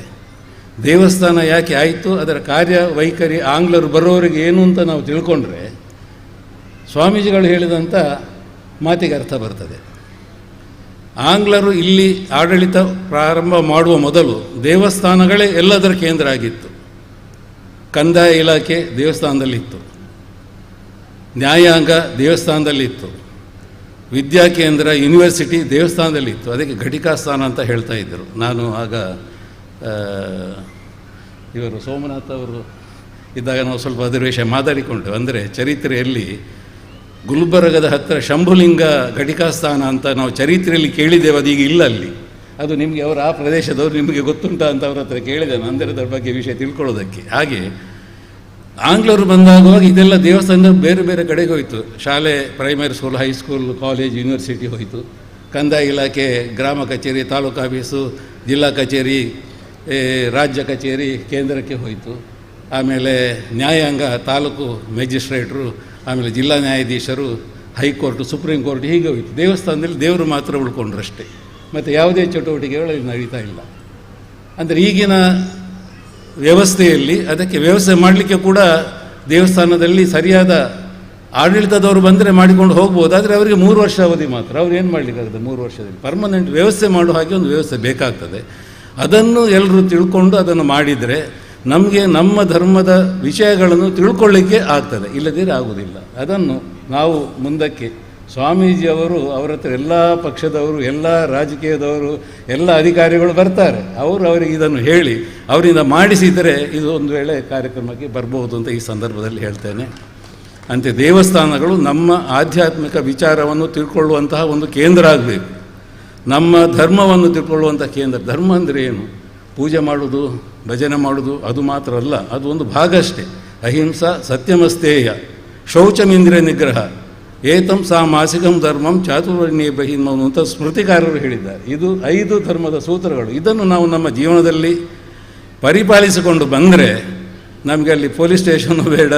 ದೇವಸ್ಥಾನ ಯಾಕೆ ಆಯಿತು, ಅದರ ಕಾರ್ಯವೈಖರಿ ಆಂಗ್ಲರು ಬರೋರಿಗೆ ಏನು ಅಂತ ನಾವು ತಿಳ್ಕೊಂಡ್ರೆ ಸ್ವಾಮೀಜಿಗಳು ಹೇಳಿದಂಥ ಮಾತಿಗೆ ಅರ್ಥ ಬರ್ತದೆ. ಆಂಗ್ಲರು ಇಲ್ಲಿ ಆಡಳಿತ ಪ್ರಾರಂಭ ಮಾಡುವ ಮೊದಲು ದೇವಸ್ಥಾನಗಳೇ ಎಲ್ಲದರ ಕೇಂದ್ರ ಆಗಿತ್ತು. ಕಂದಾಯ ಇಲಾಖೆ ದೇವಸ್ಥಾನದಲ್ಲಿತ್ತು, ನ್ಯಾಯಾಂಗ ದೇವಸ್ಥಾನದಲ್ಲಿತ್ತು, ವಿದ್ಯಾಕೇಂದ್ರ ಯೂನಿವರ್ಸಿಟಿ ದೇವಸ್ಥಾನದಲ್ಲಿತ್ತು. ಅದಕ್ಕೆ ಘಟಿಕಾಸ್ಥಾನ ಅಂತ ಹೇಳ್ತಾ ಇದ್ದರು. ನಾನು ಆಗ ಇವರು ಸೋಮನಾಥ್ ಅವರು ಇದ್ದಾಗ ನಾವು ಸ್ವಲ್ಪ ಅದರ ವಿಷಯ ಮಾತಾಡಿಕೊಂಡೆವು. ಅಂದರೆ ಚರಿತ್ರೆಯಲ್ಲಿ ಗುಲ್ಬರ್ಗದ ಹತ್ತಿರ ಶಂಭುಲಿಂಗ ಘಟಿಕಾಸ್ಥಾನ ಅಂತ ನಾವು ಚರಿತ್ರೆಯಲ್ಲಿ ಕೇಳಿದ್ದೇವೆ, ಅದೀಗ ಇಲ್ಲ ಅಲ್ಲಿ. ಅದು ನಿಮಗೆ ಅವರು ಆ ಪ್ರದೇಶದವರು ನಿಮಗೆ ಗೊತ್ತುಂಟಾ ಅಂತ ಅವ್ರ ಹತ್ರ ಕೇಳಿದೆ ನಾನು, ಅಂದರೆ ಅದರ ಬಗ್ಗೆ ವಿಷಯ ತಿಳ್ಕೊಳ್ಳೋದಕ್ಕೆ. ಹಾಗೆ ಆಂಗ್ಲರು ಬಂದಾಗುವಾಗ ಇದೆಲ್ಲ ದೇವಸ್ಥಾನದ ಬೇರೆ ಬೇರೆ ಕಡೆಗೆ ಹೋಯಿತು. ಶಾಲೆ, primary school, high school, college, university ಹೋಯಿತು. ಕಂದಾಯ ಇಲಾಖೆ, ಗ್ರಾಮ ಕಚೇರಿ, ತಾಲೂಕು ಆಫೀಸು, ಜಿಲ್ಲಾ ಕಚೇರಿ, ರಾಜ್ಯ ಕಚೇರಿ ಕೇಂದ್ರಕ್ಕೆ ಹೋಯಿತು. ಆಮೇಲೆ ನ್ಯಾಯಾಂಗ, ತಾಲೂಕು ಮ್ಯಾಜಿಸ್ಟ್ರೇಟ್ರು, ಆಮೇಲೆ ಜಿಲ್ಲಾ ನ್ಯಾಯಾಧೀಶರು, high court, supreme court, ಹೀಗೆ ಹೋಯಿತು. ದೇವಸ್ಥಾನದಲ್ಲಿ ದೇವರು ಮಾತ್ರ ಉಳ್ಕೊಂಡ್ರಷ್ಟೇ, ಮತ್ತು ಯಾವುದೇ ಚಟುವಟಿಕೆಗಳು ಅಲ್ಲಿ ನಡೀತಾ ಇಲ್ಲ. ಅಂದರೆ ಈಗಿನ ವ್ಯವಸ್ಥೆಯಲ್ಲಿ ಅದಕ್ಕೆ ವ್ಯವಸ್ಥೆ ಮಾಡಲಿಕ್ಕೆ ಕೂಡ ದೇವಸ್ಥಾನದಲ್ಲಿ ಸರಿಯಾದ ಆಡಳಿತದವರು ಬಂದರೆ ಮಾಡಿಕೊಂಡು ಹೋಗ್ಬೋದು. ಆದರೆ ಅವರಿಗೆ 3 ವರ್ಷ ಅವಧಿ ಮಾತ್ರ, ಅವ್ರು ಏನು ಮಾಡಲಿಕ್ಕಾಗ್ತದೆ 3 ವರ್ಷದಲ್ಲಿ? ಪರ್ಮನೆಂಟ್ ವ್ಯವಸ್ಥೆ ಮಾಡುವ ಹಾಗೆ ಒಂದು ವ್ಯವಸ್ಥೆ ಬೇಕಾಗ್ತದೆ. ಅದನ್ನು ಎಲ್ಲರೂ ತಿಳ್ಕೊಂಡು ಅದನ್ನು ಮಾಡಿದರೆ ನಮಗೆ ನಮ್ಮ ಧರ್ಮದ ವಿಷಯಗಳನ್ನು ತಿಳ್ಕೊಳ್ಳಿಕ್ಕೆ ಆಗ್ತದೆ, ಇಲ್ಲದಿದ್ದರೆ ಆಗುವುದಿಲ್ಲ. ಅದನ್ನು ನಾವು ಮುಂದಕ್ಕೆ ಸ್ವಾಮೀಜಿಯವರು ಅವರ ಹತ್ರ ಎಲ್ಲ ಪಕ್ಷದವರು, ಎಲ್ಲ ರಾಜಕೀಯದವರು, ಎಲ್ಲ ಅಧಿಕಾರಿಗಳು ಬರ್ತಾರೆ. ಅವರು ಅವರಿಗೆ ಇದನ್ನು ಹೇಳಿ ಅವರಿಂದ ಮಾಡಿಸಿದರೆ ಇದು ಒಂದು ವೇಳೆ ಕಾರ್ಯಕ್ರಮಕ್ಕೆ ಬರ್ಬೋದು ಅಂತ ಈ ಸಂದರ್ಭದಲ್ಲಿ ಹೇಳ್ತೇನೆ. ಅಂತೆ ದೇವಸ್ಥಾನಗಳು ನಮ್ಮ ಆಧ್ಯಾತ್ಮಿಕ ವಿಚಾರವನ್ನು ತಿಳ್ಕೊಳ್ಳುವಂತಹ ಒಂದು ಕೇಂದ್ರ ಆಗಬೇಕು, ನಮ್ಮ ಧರ್ಮವನ್ನು ತಿಳ್ಕೊಳ್ಳುವಂಥ ಕೇಂದ್ರ. ಧರ್ಮ ಅಂದರೆ ಏನು? ಪೂಜೆ ಮಾಡೋದು, ಭಜನೆ ಮಾಡೋದು ಅದು ಮಾತ್ರ ಅಲ್ಲ, ಅದು ಒಂದು ಭಾಗ ಅಷ್ಟೇ. ಅಹಿಂಸಾ, ಸತ್ಯಮಸ್ತೇಯ, ಶೌಚಮಿಂದ್ರಿಯ ನಿಗ್ರಹ, ಏತಂ ಸಾಮಾಸಿಕಂ ಧರ್ಮಂ ಚಾತುರ್ವರ್ಣ್ಯ ಬಹಿನ್ಮನು ಅಂತ ಸ್ಮೃತಿಕಾರರು ಹೇಳಿದ್ದಾರೆ. ಇದು 5 ಧರ್ಮದ ಸೂತ್ರಗಳು. ಇದನ್ನು ನಾವು ನಮ್ಮ ಜೀವನದಲ್ಲಿ ಪರಿಪಾಲಿಸಿಕೊಂಡು ಬಂದರೆ ನಮಗೆ ಅಲ್ಲಿ ಪೊಲೀಸ್ ಸ್ಟೇಷನ್ನು ಬೇಡ,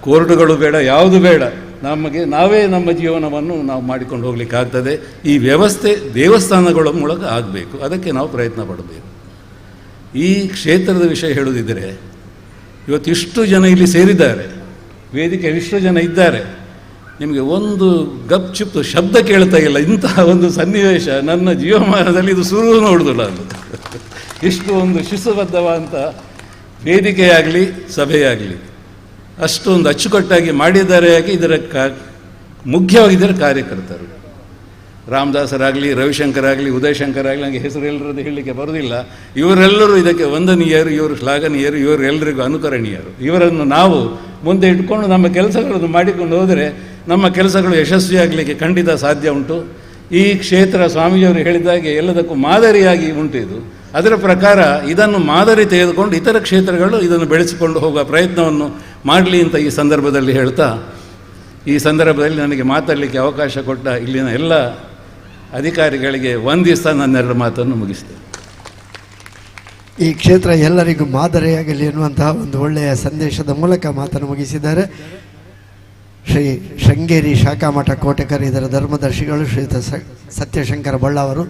ಕೋರ್ಟುಗಳು ಬೇಡ, ಯಾವುದು ಬೇಡ. ನಮಗೆ ನಾವೇ ನಮ್ಮ ಜೀವನವನ್ನು ನಾವು ಮಾಡಿಕೊಂಡು ಹೋಗಲಿಕ್ಕಾಗ್ತದೆ. ಈ ವ್ಯವಸ್ಥೆ ದೇವಸ್ಥಾನಗಳ ಮೂಲಕ ಆಗಬೇಕು, ಅದಕ್ಕೆ ನಾವು ಪ್ರಯತ್ನ ಪಡಬೇಕು. ಈ ಕ್ಷೇತ್ರದ ವಿಷಯ ಹೇಳುವುದಿದ್ದರೆ, ಇವತ್ತು ಇಷ್ಟು ಜನ ಇಲ್ಲಿ ಸೇರಿದ್ದಾರೆ, ವೇದಿಕೆ ಇಷ್ಟು ಜನ ಇದ್ದಾರೆ, ನಿಮಗೆ ಒಂದು ಗಪ್ಚಿಪ್ ಶಬ್ದ ಕೇಳ್ತಾ ಇಲ್ಲ. ಇಂತಹ ಒಂದು ಸನ್ನಿವೇಶ ನನ್ನ ಜೀವಮಾನದಲ್ಲಿ ಇದು ಶುರು ನೋಡುವುದಿಲ್ಲ. ಅದು ಇಷ್ಟು ಒಂದು ಶಿಸ್ತುಬದ್ಧವಾದಂಥ ವೇದಿಕೆಯಾಗಲಿ ಸಭೆಯಾಗಲಿ ಅಷ್ಟೊಂದು ಅಚ್ಚುಕಟ್ಟಾಗಿ ಮಾಡಿದ್ದಾರೆ. ಯಾಕೆ ಇದರ ಮುಖ್ಯವಾಗಿದ್ದರೆ ಕಾರ್ಯಕರ್ತರು, ರಾಮದಾಸರಾಗಲಿ, ರವಿಶಂಕರ್ ಆಗಲಿ, ಉದಯಶಂಕರ್ ಆಗಲಿ, ನನಗೆ ಹೆಸರು ಎಲ್ಲರದ್ದು ಹೇಳಲಿಕ್ಕೆ ಬರೋದಿಲ್ಲ. ಇವರೆಲ್ಲರೂ ಇದಕ್ಕೆ ವಂದನೀಯರು, ಇವರು ಶ್ಲಾಘನೀಯರು, ಇವರೆಲ್ಲರಿಗೂ ಅನುಕರಣೀಯರು. ಇವರನ್ನು ನಾವು ಮುಂದೆ ಇಟ್ಕೊಂಡು ನಮ್ಮ ಕೆಲಸಗಳನ್ನು ಮಾಡಿಕೊಂಡು ಹೋದರೆ ನಮ್ಮ ಕೆಲಸಗಳು ಯಶಸ್ವಿಯಾಗಲಿಕ್ಕೆ ಖಂಡಿತ ಸಾಧ್ಯ ಉಂಟು. ಈ ಕ್ಷೇತ್ರ ಸ್ವಾಮೀಜಿಯವರು ಹೇಳಿದಾಗೆ ಎಲ್ಲದಕ್ಕೂ ಮಾದರಿಯಾಗಿ ಉಂಟು ಇದು. ಅದರ ಪ್ರಕಾರ ಇದನ್ನು ಮಾದರಿ ತೆಗೆದುಕೊಂಡು ಇತರ ಕ್ಷೇತ್ರಗಳು ಇದನ್ನು ಬೆಳೆಸಿಕೊಂಡು ಹೋಗುವ ಪ್ರಯತ್ನವನ್ನು ಮಾಡಲಿ ಅಂತ ಈ ಸಂದರ್ಭದಲ್ಲಿ ಹೇಳ್ತಾ, ಈ ಸಂದರ್ಭದಲ್ಲಿ ನನಗೆ ಮಾತಾಡಲಿಕ್ಕೆ ಅವಕಾಶ ಕೊಟ್ಟ ಇಲ್ಲಿನ ಎಲ್ಲ ಅಧಿಕಾರಿಗಳಿಗೆ ವಂದಿಸ್ತಾ ನನ್ನೆರಡು ಮಾತನ್ನು ಮುಗಿಸ್ತೇನೆ. ಈ ಕ್ಷೇತ್ರ ಎಲ್ಲರಿಗೂ ಮಾದರಿಯಾಗಲಿ ಎನ್ನುವಂತಹ ಒಂದು ಒಳ್ಳೆಯ ಸಂದೇಶದ ಮೂಲಕ ಮಾತನ್ನು ಮುಗಿಸಿದ್ದಾರೆ. ಶ್ರೀ ಶೃಂಗೇರಿ ಶಾಖಾಮಠ ಕೋಟೆಕರ್ ಇದರ ಧರ್ಮದರ್ಶಿಗಳು ಶ್ರೀಯುತ ಸತ್ಯಶಂಕರ ಬಳ್ಳಾವರು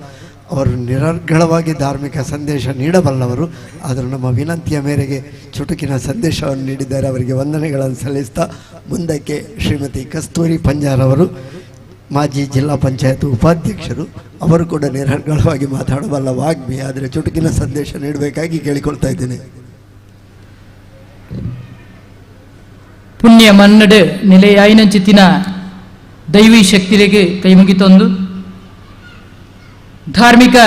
ಅವರು ನಿರರ್ಗಳವಾಗಿ ಧಾರ್ಮಿಕ ಸಂದೇಶ ನೀಡಬಲ್ಲವರು. ಆದರೂ ನಮ್ಮ ವಿನಂತಿಯ ಮೇರೆಗೆ ಚುಟುಕಿನ ಸಂದೇಶವನ್ನು ನೀಡಿದ್ದಾರೆ. ಅವರಿಗೆ ವಂದನೆಗಳನ್ನು ಸಲ್ಲಿಸ್ತಾ ಮುಂದಕ್ಕೆ ಶ್ರೀಮತಿ ಕಸ್ತೂರಿ ಪಂಜಾರವರು, ಮಾಜಿ ಜಿಲ್ಲಾ ಪಂಚಾಯತ್ ಉಪಾಧ್ಯಕ್ಷರು, ಅವರು ಕೂಡ ನಿರರ್ಗಳವಾಗಿ ಮಾತಾಡಬಲ್ಲ ವಾಗ್ಮಿ, ಆದರೆ ಚುಟುಕಿನ ಸಂದೇಶ ನೀಡಬೇಕಾಗಿ ಕೇಳಿಕೊಳ್ತಾ ಇದ್ದೇನೆ. ಪುಣ್ಯ ಮನ್ನಡು ನೆಲೆಯಾಯಿನಂಚಿತ್ತಿನ ದೈವಿ ಶಕ್ತಿಗೆ ಕೈಮುಗಿತೊಂದು ಧಾರ್ಮಿಕ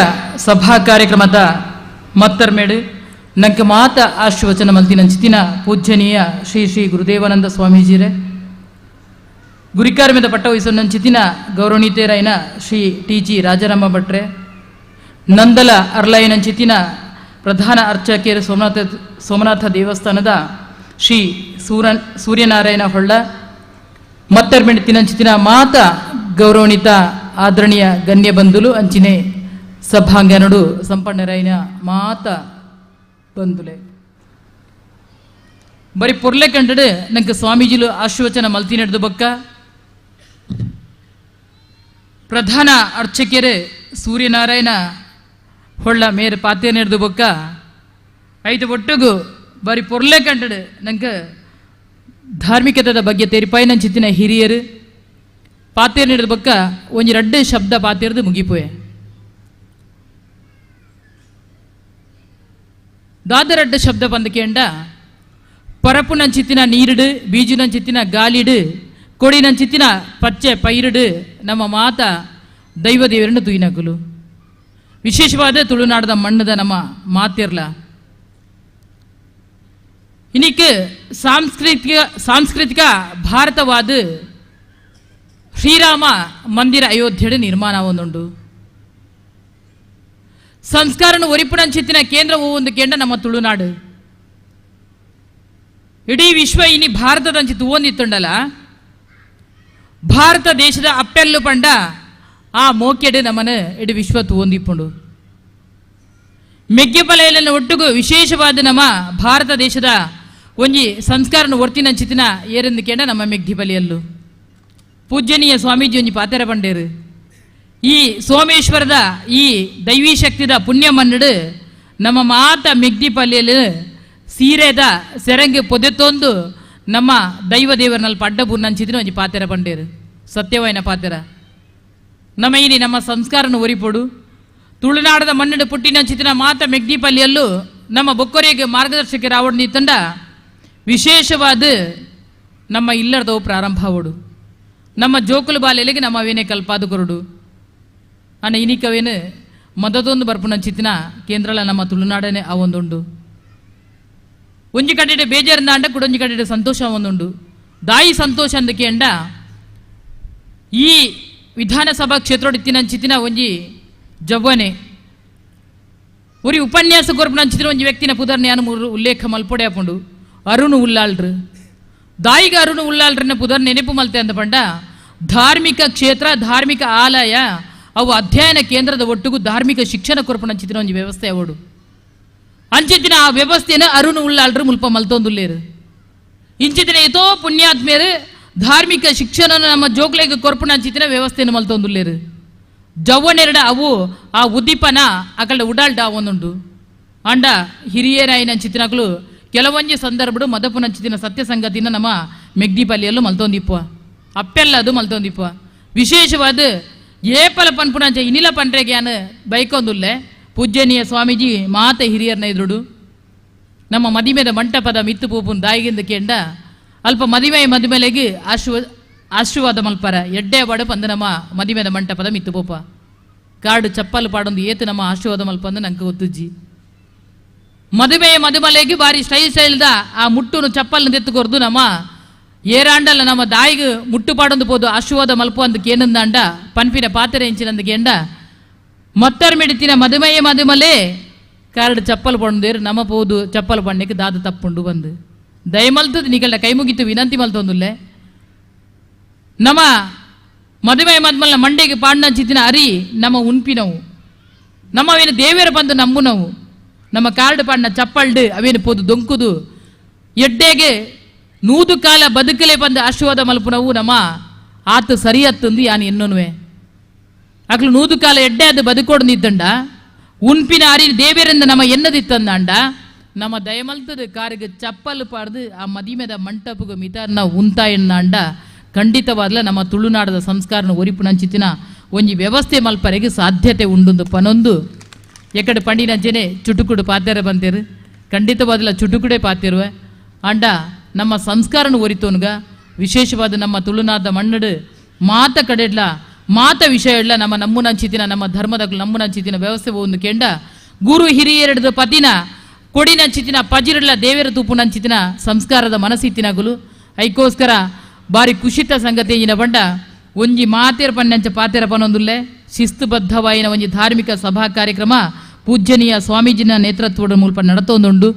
ಸಭಾ ಕಾರ್ಯಕ್ರಮದ ಮತ್ತರ್ಮೇಡು ನಂಗೆ ಮಾತ ಆಶೀರ್ವಚನ ಮಲ್ತಿನಂಚಿತ್ತಿನ ಪೂಜ್ಯನೀಯ ಶ್ರೀ ಶ್ರೀ ಗುರುದೇವಾನಂದ ಸ್ವಾಮೀಜಿರೇ, ಗುರಿಕಾರ್ಮ್ಯದ ಪಟ್ಟ ವಹಿಸೊಂದಂಚಿತ್ತಿನ ಗೌರವನೀತೇರಾಯಿನ ಶ್ರೀ ಟಿ ಜಿ ರಾಜಾರಾಮ ಭಟ್ರೆ, ನಂದಲ ಅರ್ಲಾಯಿನಂಚಿತ್ತಿನ ಪ್ರಧಾನ ಅರ್ಚಕೇರು ಸೋಮನಾಥ ದೇವಸ್ಥಾನದ ಶ್ರೀ ಸೂರ್ಯನಾರಾಯಣ ಹೊಳ್ಳ, ಮತ್ತರ್ಮೆಂಡು ತಿನಂಚಿತ್ತಿನ ಮಾತ ಗೌರವಣಿತ ಆದರಣೀಯ ಗಣ್ಯ ಬಂಧುಲು ಅಂಚಿನೆ ಸಭಾಂಗನಡು ಸಂಪನ್ನರಾಯಿನ ಮಾತ ಬಂಧುಲೆ ಬರೀ ಪೊರ್ಲೆ ಕಂಡಡು ನಂಗೆ ಸ್ವಾಮೀಜಿಲು ಆಶೀರ್ವಚನ ಮಲ್ತಿ ನಡೆದು ಬಕ್ಕ ಪ್ರಧಾನ ಅರ್ಚಕೆರೆ ಸೂರ್ಯನಾರಾಯಣ ಹೊಳ್ಳ ಮೇರೆ ಪಾತೆ ನಡೆದು ಬೊಕ್ಕ ಐದು ಒಟ್ಟುಗು ಬರೀ ಪೊರ್ಲೆ ಕಂಡಡು ನಂಗೆ ಧಾರ್ಮಿಕತೆದ ಬಗ್ಗೆ ತೆರಿಪಾಯಿನಂಚಿತ್ತಿನ ಹಿರಿಯರು ಪಾತೆ ನಡೆದ ಬೊಕ್ಕ ಒಂಜಿ ರಡ್ಡೆ ಶಬ್ದ ಪಾತೇರ್ದು ಮುಗಿಪೋಯೆ. ದಾದರಡ್ಡ ಶಬ್ದ ಬಂದಕೇಂಡ ಪರಪುನಂಚಿತ್ತಿನ ನೀರಿಡು, ಬೀಜುನಂಚಿತ್ತಿನ ಗಾಲಿಡು, ಕೊಡಿನಂಚಿತ್ತಿನ ಪಚ್ಚೆ ಪೈರುಡು ನಮ್ಮ ಮಾತ ದೈವ ದೇವರನ್ನು ತೂಯಿನಕುಲು. ವಿಶೇಷವಾದ ತುಳುನಾಡದ ಮಣ್ಣದ ನಮ್ಮ ಮಾತಿರ್ಲ ಇನ್ನಿಕ್ಕೆ ಸಾಂಸ್ಕೃತಿಕ ಭಾರತವಾದ ಶ್ರೀರಾಮ ಮಂದಿರ ಅಯೋಧ್ಯೆ ನಿರ್ಮಾಣ ಒಂದುಂಡು. ಸಂಸ್ಕಾರನ ಒರಿಪುಣಂಚಿತ್ತಿನ ಕೇಂದ್ರ ಒಂದು ಕೇಂದ್ರ ನಮ್ಮ ತುಳುನಾಡು. ಇಡೀ ವಿಶ್ವ ಇನಿ ಭಾರತದ ಅಂಚಿತ್ತು ಓಂದಿತ್ತುಂಡಲ್ಲ, ಭಾರತ ದೇಶದ ಅಪ್ಪೆಲ್ಲು ಪಂಡ ಆ ಮೋಕೆಡು ನಮ್ಮನ್ನು ಇಡೀ ವಿಶ್ವ ತೂವೊಂದಿಪ್ಪುಂಡು. ಮೆಗ್ಗೆಪಲೆಯನ್ನು ಒಟ್ಟುಗು ವಿಶೇಷವಾದ ನಮ್ಮ ಭಾರತ ದೇಶದ ಒಂಜಿ ಸಂಸ್ಕಾರನ ಒರ್ತಿನಂಚಿತ್ತಿನ ಏರೆಂದು ಕೇಂದ್ರ ನಮ್ಮ ಮೆಗ್ದಿಪಲೆಯಲ್ಲು ಪೂಜ್ಯನೀಯ ಸ್ವಾಮೀಜಿ ಒಂಜಿ ಪಾತೆರ ಪಂಡೇರು. ಈ ಸೋಮೇಶ್ವರದ ಈ ದೈವಿ ಶಕ್ತಿದ ಪುಣ್ಯ ಮನ್ನಡು ನಮ್ಮ ಮಾತ ಮೆಗ್ದಿಪಲ್ಲೆಯಲ್ಲಿ ಸೀರೆದ ಸೆರಂಗಿ ಪೊದೆತೊಂದು ನಮ್ಮ ದೈವ ದೇವರನಲ್ಲಿ ಪಡ್ಡ ಬುನ್ನಂಚಿದ್ರೆ ಒಂಜಿ ಪಾತೆರ ಪಂಡೇರು. ಸತ್ಯವಾಯಿನ ಪಾತೆರ ನಮ್ಮ ಇನಿ ನಮ್ಮ ಸಂಸ್ಕಾರನ ಒರಿಪೊಡು. ತುಳುನಾಡದ ಮಣ್ಣಡು ಪುಟ್ಟಿನಂಚಿತ್ತಿನ ಮಾತ ಮೆಗ್ದಿಪಲ್ಲೆಯಲ್ಲೂ ನಮ್ಮ ಬೊಕ್ಕೊರಿಗೆ ಮಾರ್ಗದರ್ಶಕರ ತಂಡ ವಿಶೇಷವಾದ ನಮ್ಮ ಇಲ್ಲದವು ಪ್ರಾರಂಭ ಅವಡು. ನಮ್ಮ ಜೋಕುಲು ಬಾಲೆಲಿಗೆ ನಮ್ಮ ಅವೇನೇ ಕಲ್ಪಾದು ಕೊರಡು ಅನ್ನ ಇನಿಕವೇನು ಮದದೊಂದು ಬರ್ಪುನಂಚಿತ್ತಿನ ಕೇಂದ್ರಲ ನಮ್ಮ ತುಳುನಾಡನೆ ಆ ಒಂದುಂಡು. ಒಂಜಿ ಕಡೆಡೆ ಬೇಜಾರಿಂದ ಅಂಡ ಕುಡೊಂಜಿ ಕಡೆಡೆ ಸಂತೋಷ ಒಂದುಂಡು. ದಾಯಿ ಸಂತೋಷ ಅಂದಕ್ಕೆ ಅಂಡ ಈ ವಿಧಾನಸಭಾ ಕ್ಷೇತ್ರೋಡಿತ್ತಿನಂಚಿತ್ತಿನ ಒಂಜಿ ಜವ್ವನೆ ಉರಿ ಉಪನ್ಯಾಸ ಕೊರ್ಪುನಂಚಿತ್ತಿನ ಒಂಜಿ ವ್ಯಕ್ತಿನ ಪುದರ್ನ ಯಾನು ಮೂರು ಉಲ್ಲೇಖ ಮಲ್ಪೊಡೆ ಹಾಪುಂಡು ಅರುಣ್ ಉಲ್ಲಾಳ್ರು. ದಾಯಿಗ ಅರುಣ್ ಉಲ್ಲಾಳ್ರನ್ನ ಪುದರ್ ನೆನಪು ಮಲ್ತೆ ಅಂದ ಪಂಡ ಧಾರ್ಮಿಕ ಕ್ಷೇತ್ರ ಧಾರ್ಮಿಕ ಆಲಯ ಅವು ಅಧ್ಯಯನ ಕೇಂದ್ರದ ಒಟ್ಟಿಗೂ ಧಾರ್ಮಿಕ ಶಿಕ್ಷಣ ಕೊರ್ಪುನಂಚಿತ್ತಿನ ಒಂಜಿ ವ್ಯವಸ್ಥೆ ಅವಡು. ಅಂಚಿತ್ತಿನ ಆ ವ್ಯವಸ್ಥೆನ ಅರುಣ್ ಉಲ್ಲಾಳ್ರು ಮುಲ್ಪ ಮಲ್ತೊಂದುಲ್ಲೇರು. ಇಂಚಿತ್ತಿನ ಏತೋ ಪುಣ್ಯಾತ್ಮೇರು ಧಾರ್ಮಿಕ ಶಿಕ್ಷಣ ನಮ್ಮ ಜೋಕ್ಲೆಗ್ ಕೊರ್ಪುನಂಚಿತ್ತಿನ ವ್ಯವಸ್ಥೆಯನ್ನು ಮಲ್ತೊಂದುಲ್ಲೇರು. ಜವ್ವನೆರಡ ಅವು ಆ ಉದ್ದೀಪನ ಅಕಲ್ಡ ಉಡಾಲ್ಡ ಒಂದುಂಡು. ಅಂಡ ಹಿರಿಯರಾಯಿನಂಚಿತ್ತಿನಕಲು ಕೆಲವೊಂಜಿ ಸಂದರ್ಭಡು ಮದಪುನಂಚಿತ್ತಿನ ಸತ್ಯ ಸಂಗತಿನ ನಮ್ಮ ಮೆಗ್ದಿಪಲ್ಲಿಯಲ್ಲೂ ಮಲ್ತೊಂದಿಪ್ಪ ಅಪ್ಪೆಲ್ಲ ಅದು ಮಲ್ತೊಂದಿಪ್ಪ. ವಿಶೇಷವಾದ ಏಪಲ ಪನ್ಪುನಂಚ ಇನಿಲ ಪನ್ರೆಗೆ ಯಾನು ಬೈಕೊಂದುಲ್ಲೆ ಪೂಜ್ಯನೀಯ ಸ್ವಾಮೀಜಿ ಮಾತೆ ಹಿರಿಯರ್ನ ಎದುರುಡು ನಮ್ಮ ಮದಿಮೆದ ಮಂಟಪದ ಮಿತ್ತು ಪೂಪುನ್ ದಾಯಿಗಿಂದ ಕೇಂಡ ಅಲ್ಪ ಮದಿಮೆ ಮದಿಮೆಲೆಗೆ ಆಶೀರ್ವಾದ ಮಲ್ಪರ ಎಡ್ಡೆ ಬಡ ಪಂದು ನಮ್ಮ ಮದಿಮೆದ ಮಂಟಪದ ಮಿತ್ತು ಪೋಪ ಕಾಡು ಚಪ್ಪಲು ಪಾಡೊಂದು ಏತು ನಮ್ಮ ಆಶೀರ್ವಾದ ಮಲ್ಪಂದು ನಂಗೆ ಗೊತ್ತುಜ್ಜಿ. ಮದುವೆ ಮದುಮಲೆಗೆ ಬಾರಿ ಸ್ಟೈಲ್ ಸ್ಟೈಲ್ದ ಆ ಮುಟ್ಟುನು ಚಪ್ಪಲ್ನ ತೆತ್ತುಕೊರ್ದು ನಮ್ಮ ಏರಾಂಡಲ್ಲ ನಮ್ಮ ದಾಯಿಗೆ ಮುಟ್ಟು ಪಾಡೊಂದು ಪೋದು ಆಶೀರ್ವಾದ ಮಲ್ಪ ಅಂದು ಕೇನಂದಾಂಡ ಪನ್ಪಿನ ಪಾತ್ರೆ ಎಂಚಿನಂದು ಕೇಂಡ ಮತ್ತರ್ ಮಿಡಿತಿನ ಮದುಮೆಯ ಮದುಮಲೆ ಕಾರ್ಡ್ ಚಪ್ಪಲ್ ಪಂಡೇರು ನಮ್ಮ ಪೋದು ಚಪ್ಪಲ್ ಪಣ್ಣಕ್ಕೆ ದಾದ ತಪ್ಪುಂಡು ಬಂದು ದಯಮಲ್ತದ ನಿಗಲ್ಡ ಕೈ ಮುಗಿತು ವಿನಂತಿ ಮಲ್ತೊಂದುಲ್ಲೆ. ನಮ್ಮ ಮದುವೆ ಮದ್ಮಲ್ನ ಮಂಡೆಗೆ ಪಾಂಡಂಚಿತ್ತಿನ ಅರಿ ನಮ್ಮ ಉನ್ಪಿನವು, ನಮ್ಮ ಅವೇನು ದೇವೇರ ಬಂದು ನಂಬುನವು, ನಮ್ಮ ಕಾರ್ಡ್ ಪಾಂಡ ಚಪ್ಪಲ್ಡು ಅವೇನು ಪೋದು ದೊಂಕುದು ಎಡ್ಡೆಗೆ ನೂದು ಕಾಲ ಬದುಕಲೇ ಬಂದು ಆಶೀರ್ವಾದ ಮಲ್ಪುನವು ನಮ್ಮ ಆತ ಸರಿಯತ್ತಂದು ಯಾನು ಎನ್ನುನುವೆ. ಅಕ್ಲು ನೂದು ಕಾಲ ಎಡ್ಡೆ ಅದು ಬದುಕೋಡು ನಿದ್ದಂಡ ಉನ್ಪಿನ ಅರಿ ದೇವೇರಿಂದ ನಮ್ಮ ಎನ್ನದಿತ್ತಂದಾಂಡ ನಮ್ಮ ದಯಮಲ್ತದ ಕಾರಿಗೆ ಚಪ್ಪಲು ಪಾಡ್ದು ಆ ಮದಿಮೆದ ಮಂಟಪಗ ಮಿತಾರ್ನ ಉಂತ ಎನ್ನಾಂಡ ಖಂಡಿತವಾದ್ಲ ನಮ್ಮ ತುಳುನಾಡದ ಸಂಸ್ಕಾರನ ಒರಿಪುನಂಚಿತಿನ ಒಂಜಿ ವ್ಯವಸ್ಥೆ ಮಲ್ಪರೆಗೆ ಸಾಧ್ಯತೆ ಉಂಡುಂದು ಪನೊಂದು ಎಕಡೆ ಪಂಡಿನಂಚೆನೆ ಚುಟುಕುಡು ಪಾತೆರ ಬಂತೇರು ಖಂಡಿತವಾದ್ಲ ಚುಟುಕುಡೆ ಪಾತಿರುವೆ. ಆಂಡ ನಮ್ಮ ಸಂಸ್ಕಾರನ ಒರಿತೋನ್ಗ ವಿಶೇಷವಾದ ನಮ್ಮ ತುಳುನಾದ ಮಣ್ಣಡು ಮಾತ ಕಡೆಡ್ಲ ಮಾತ ವಿಷಯ ಇಲ್ಲ ನಮ್ಮ ನಮ್ಮುನಂಚಿತಿನ ನಮ್ಮ ಧರ್ಮದ ನಮ್ಮುನಂಚಿತಿನ ವ್ಯವಸ್ಥೆ ಒಂದು ಕೆಂಡ ಗುರು ಹಿರಿಯರಡ್ದು ಪತಿನ ಕೊಡಿನಂಚಿತಿನ ಪಜಿರಡ್ಲ ದೇವರ ತೂಪುನಂಚಿತಿನ ಸಂಸ್ಕಾರದ ಮನಸ್ಸಿತ್ತಿನಗುಲು ಐಕೋಸ್ಕರ ಬಾರಿ ಕುಶಿತ ಸಂಗತಿ ಇನ ಬಂಡ ಒಂಜಿ ಮಾತೇರ ಪನ್ನಂಚ ಪಾತೇರ ಪನೊಂದುಲ್ಲೆ ಶಿಸ್ತುಬದ್ಧವಾಯಿನ ಒಂಜಿ ಧಾರ್ಮಿಕ ಸಭಾ ಕಾರ್ಯಕ್ರಮ ಪೂಜ್ಯನೀಯ ಸ್ವಾಮೀಜಿನ ನೇತೃತ್ವದ ಮೂಲಕ ನಡತೊಂದುಂಡು.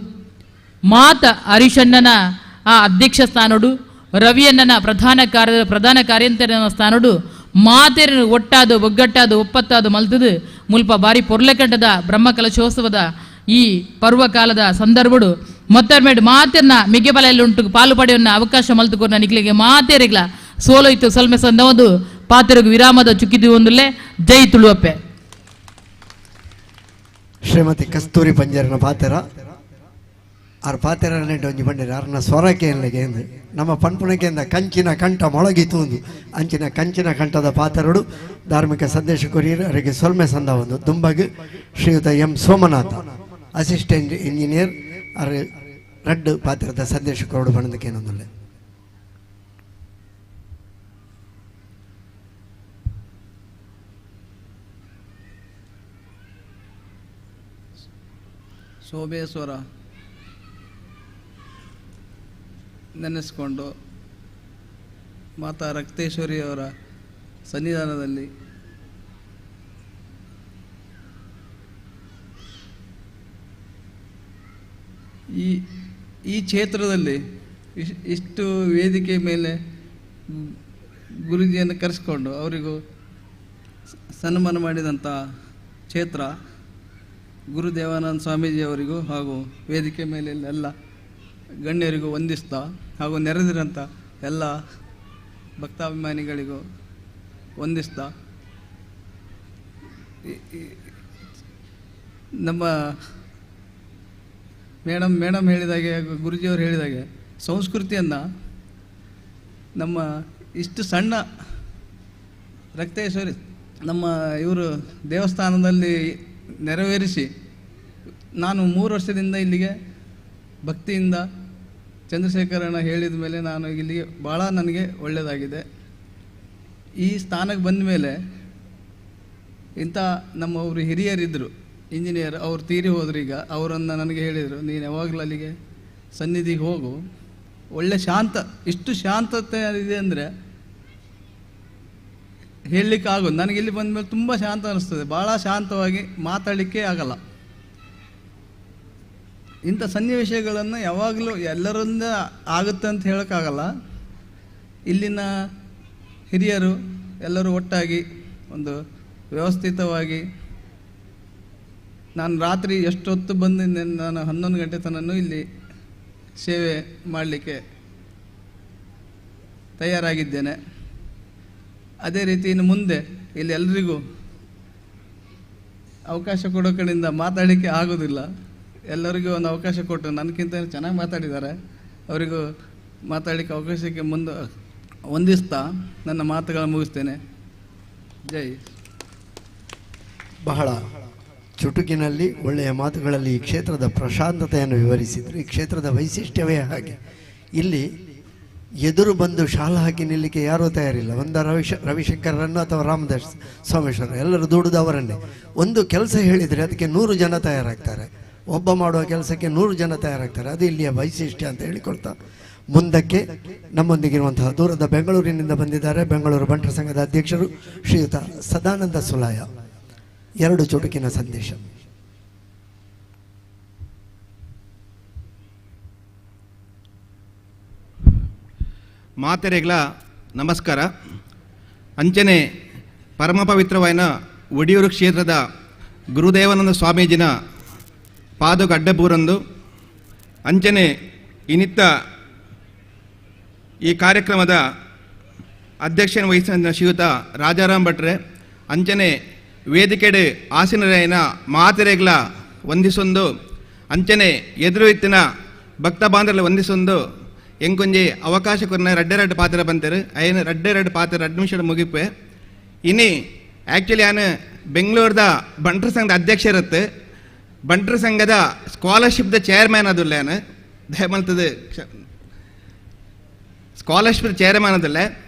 ಮಾತ ಹರಿಶಣ್ಣನ ಆ ಅಧ್ಯಕ್ಷ ಸ್ಥಾನೋಡು, ರವಿಯಣ್ಣನ ಪ್ರಧಾನ ಕಾರ್ಯಂತರನ ಸ್ಥಾನೋಡು ಮಾತೆರ ಒಟ್ಟಾದು ಒಗ್ಗಟ್ಟಾದು ಒಪ್ಪತ್ತಾದು ಮಲ್ತದು ಮುಲ್ಪ ಬಾರಿ ಪೊರ್ಲೆಕಂಟದ ಬ್ರಹ್ಮಕಲಶೋತ್ಸವದ ಈ ಪರ್ವಕಾಲದ ಸಂದರ್ಭಡು ಮೊತ್ತರ್ಮೇಡು ಮಾತೆರ್ನ ಮಿಗೆಬಲೆಯಲ್ಲಿ ಉಂಟು ಪಾಲು ಪಡೆಯನ್ನ ಅವಕಾಶ ಮಲ್ತುಕೊರ್ನ ನಿಕ್ಲಿಗೆ ಮಾತೇರಿಗ್ಲ ಸೋಲೋ ಇತ್ತು ಸೊಲ್ಮೆ ಸಂದವದು ಪಾತೆರಗು ವಿರಾಮದ ಚುಕ್ಕಿದ್ದು ಒಂದುಲ್ಲೆ. ಜೈ ತುಳುವಪ್ಪೆ. ಶ್ರೀಮತಿ ಕಸ್ತೂರಿ ಪಂಜರನ ಪಾತೆರ ಆರ್ ಪಾತೆರ ಒಂಜಿ ಬಂಡಿರ ಆರ್ನ ಸ್ವರಕ್ಕೆ ಎಂದು ನಮ್ಮ ಪನ್ಪುಣಕೆಂದ ಕಂಚಿನ ಕಂಠ ಮೊಳಗಿತು ಒಂದು ಅಂಚಿನ ಕಂಚಿನ ಕಂಠದ ಪಾತೆರಡು ಧಾರ್ಮಿಕ ಸಂದೇಶ ಕೊರಿಯರ್ ಅವರಿಗೆ ಸೊಲ್ಮೆ ಸಂದ ಒಂದು ದುಂಬಗ್ ಶ್ರೀಯುತ ಎಂ ಸೋಮನಾಥ ಅಸಿಸ್ಟೆಂಟ್ ಇಂಜಿನಿಯರ್ ಅರ್ ರಡ್ಡು ಪಾತ್ರದ ಸಂದೇಶ ಕೊರಡು ಬಣ್ಣದಕ್ಕೇನೊಂದುಲ್ಲೆ. ಸೋಮೇಶ್ವರ ನೆನೆಸಿಕೊಂಡು ಮಾತಾ ರಕ್ತೇಶ್ವರಿಯವರ ಸನ್ನಿಧಾನದಲ್ಲಿ ಈ ಈ ಕ್ಷೇತ್ರದಲ್ಲಿ ಇಷ್ಟು ವೇದಿಕೆ ಮೇಲೆ ಗುರುಜಿಯನ್ನು ಕರೆಸಿಕೊಂಡು ಅವರಿಗೂ ಸನ್ಮಾನ ಮಾಡಿದಂಥ ಕ್ಷೇತ್ರ ಗುರುದೇವಾನಂದ ಸ್ವಾಮೀಜಿಯವರಿಗೂ ಹಾಗೂ ವೇದಿಕೆ ಮೇಲೆ ಎಲ್ಲ ಗಣ್ಯರಿಗೂ ವಂದಿಸ್ತಾ ಹಾಗೂ ನೆರೆದಿರೋಂಥ ಎಲ್ಲ ಭಕ್ತಾಭಿಮಾನಿಗಳಿಗೂ ವಂದಿಸ್ತಾ ನಮ್ಮ ಮೇಡಮ್ ಹೇಳಿದಾಗೆ ಹಾಗೂ ಗುರುಜಿಯವರು ಹೇಳಿದಾಗೆ ಸಂಸ್ಕೃತಿಯನ್ನು ನಮ್ಮ ಇಷ್ಟು ಸಣ್ಣ ರಕ್ತೇಶ್ವರಿ ನಮ್ಮ ಇವರು ದೇವಸ್ಥಾನದಲ್ಲಿ ನೆರವೇರಿಸಿ ನಾನು 3 ವರ್ಷದಿಂದ ಇಲ್ಲಿಗೆ ಭಕ್ತಿಯಿಂದ ಚಂದ್ರಶೇಖರಣ್ಣ ಹೇಳಿದ ಮೇಲೆ ನಾನು ಇಲ್ಲಿಗೆ ಭಾಳ ನನಗೆ ಒಳ್ಳೆಯದಾಗಿದೆ. ಈ ಸ್ಥಾನಕ್ಕೆ ಬಂದ ಮೇಲೆ ಇಂಥ ನಮ್ಮ ಒಬ್ಬರು ಹಿರಿಯರಿದ್ದರು ಇಂಜಿನಿಯರ್, ಅವ್ರು ತೀರಿ ಹೋದ್ರು. ಈಗ ಅವರನ್ನು ನನಗೆ ಹೇಳಿದರು, ನೀನು ಯಾವಾಗಲೂ ಅಲ್ಲಿಗೆ ಸನ್ನಿಧಿಗೆ ಹೋಗು, ಒಳ್ಳೆ ಶಾಂತ, ಇಷ್ಟು ಶಾಂತತೆ ಇದೆ ಅಂದರೆ ಹೇಳಲಿಕ್ಕೆ ಆಗೋದು. ನನಗೆ ಇಲ್ಲಿ ಬಂದ ಮೇಲೆ ತುಂಬ ಶಾಂತ ಅನ್ನಿಸ್ತದೆ, ಭಾಳ ಶಾಂತವಾಗಿ ಮಾತಾಡಲಿಕ್ಕೆ ಆಗಲ್ಲ. ಇಂಥ ಸನ್ನಿವೇಶಗಳನ್ನು ಯಾವಾಗಲೂ ಎಲ್ಲರಿಂದ ಆಗುತ್ತೆ ಅಂತ ಹೇಳೋಕ್ಕಾಗಲ್ಲ. ಇಲ್ಲಿನ ಹಿರಿಯರು ಎಲ್ಲರೂ ಒಟ್ಟಾಗಿ ಒಂದು ವ್ಯವಸ್ಥಿತವಾಗಿ, ನಾನು ರಾತ್ರಿ ಎಷ್ಟೊತ್ತು ಬಂದು ನಾನು 11 ಗಂಟೆ ತನಕ ಇಲ್ಲಿ ಸೇವೆ ಮಾಡಲಿಕ್ಕೆ ತಯಾರಾಗಿದ್ದೇನೆ. ಅದೇ ರೀತಿ ಇನ್ನು ಮುಂದೆ ಇಲ್ಲಿ ಎಲ್ರಿಗೂ ಅವಕಾಶ ಕೊಡೋ ಕಡೆಯಿಂದ ಮಾತಾಡಲಿಕ್ಕೆ ಆಗೋದಿಲ್ಲ, ಎಲ್ಲರಿಗೂ ಒಂದು ಅವಕಾಶ ಕೊಟ್ಟು ನನಗಿಂತ ಚೆನ್ನಾಗಿ ಮಾತಾಡಿದ್ದಾರೆ, ಅವರಿಗೂ ಮಾತಾಡಲಿಕ್ಕೆ ಅವಕಾಶಕ್ಕೆ ಮುಂದೆ ವಂದಿಸ್ತಾ ನನ್ನ ಮಾತುಗಳನ್ನು ಮುಗಿಸ್ತೇನೆ. ಜೈ. ಬಹಳ ಚುಟುಕಿನಲ್ಲಿ ಒಳ್ಳೆಯ ಮಾತುಗಳಲ್ಲಿ ಈ ಕ್ಷೇತ್ರದ ಪ್ರಶಾಂತತೆಯನ್ನು ವಿವರಿಸಿದರು. ಈ ಕ್ಷೇತ್ರದ ವೈಶಿಷ್ಟ್ಯವೇ ಹಾಗೆ. ಇಲ್ಲಿ ಎದುರು ಬಂದು ಶಾಲ ಹಾಕಿ ನಿಲ್ಲಕ್ಕೆ ಯಾರೂ ತಯಾರಿಲ್ಲ. ಒಂದು ರವಿಶಂಕರರನ್ನು ಅಥವಾ ರಾಮದಾಸ್ ಸೋಮೇಶ್ವರ ಎಲ್ಲರೂ ದುಡಿದವರನ್ನೇ. ಒಂದು ಕೆಲಸ ಹೇಳಿದರೆ ಅದಕ್ಕೆ 100 ಜನ ತಯಾರಾಗ್ತಾರೆ, ಒಬ್ಬ ಮಾಡುವ ಕೆಲಸಕ್ಕೆ 100 ಜನ ತಯಾರಾಗ್ತಾರೆ. ಅದು ಇಲ್ಲಿಯ ವೈಶಿಷ್ಟ್ಯ ಅಂತ ಹೇಳಿಕೊಳ್ತಾ ಮುಂದಕ್ಕೆ ನಮ್ಮೊಂದಿಗಿರುವಂತಹ ದೂರದ ಬೆಂಗಳೂರಿನಿಂದ ಬಂದಿದ್ದಾರೆ ಬೆಂಗಳೂರು ಬಂಟರ ಸಂಘದ ಅಧ್ಯಕ್ಷರು ಶ್ರೀಯುತ ಸದಾನಂದ ಸುಲಾಯ. 2 ಚುಟುಕಿನ ಸಂದೇಶ. ಮಾತೆರೆಗ್ಲ ನಮಸ್ಕಾರ. ಅಂಚನೆ ಪರಮ ಪವಿತ್ರವಾಯಿನ ಒಡಿಯೂರು ಕ್ಷೇತ್ರದ ಗುರುದೇವಾನಂದ ಸ್ವಾಮೀಜಿನ ಪಾದಗಡ್ಡಬೂರಂದು ಅಂಚನೆ ಇನಿತ್ತ ಈ ಕಾರ್ಯಕ್ರಮದ ಅಧ್ಯಕ್ಷನ ವಹಿಸಿದ ಶ್ರೀಯುತ ರಾಜಾರಾಮ್ ಭಟ್ರೆ, ಅಂಚನೆ ವೇದಿಕೆಡೆ ಆಸೀನರಾಯಿನ ಮಾತೆರೆಗ್ಲ ವಂದಿಸೊಂದು, ಅಂಚನೆ ಎದುರು ಇತ್ತಿನ ಭಕ್ತ ಬಾಂಧವರಲ್ಲಿ ವಂದಿಸೊಂದು ಎಂಕೊಂಜಿ ಅವಕಾಶ ಕೊರ್ನ ರಡ್ಡೆ ರಡ್ಡೆ ಪಾತ್ರ ಬಂತಾರೆ ಐನ ರಡ್ಡೆ ರಡ್ಡೆ ಪಾತ್ರ 2 ನಿಮಿಷ ಮುಗಿಪೆ. ಇನಿ ಆ್ಯಕ್ಚುಲಿ ನಾನು ಬೆಂಗಳೂರದ ಬಂಟ್ರ ಸಂಘದ ಅಧ್ಯಕ್ಷ ಇರುತ್ತೆ, ಬಂಟ್ರ ಸಂಘದ ಸ್ಕಾಲರ್ಶಿಪ್ದ ಚೇರ್ಮ್ಯಾನ್ ಅದುಲ್ಲ, ನಾನು ದಯಮಲ್ತದ ಸ್ಕಾಲರ್ಶಿಪ್ ಚೇರ್ಮ್ಯಾನ್ ಅದಲ್ಲ.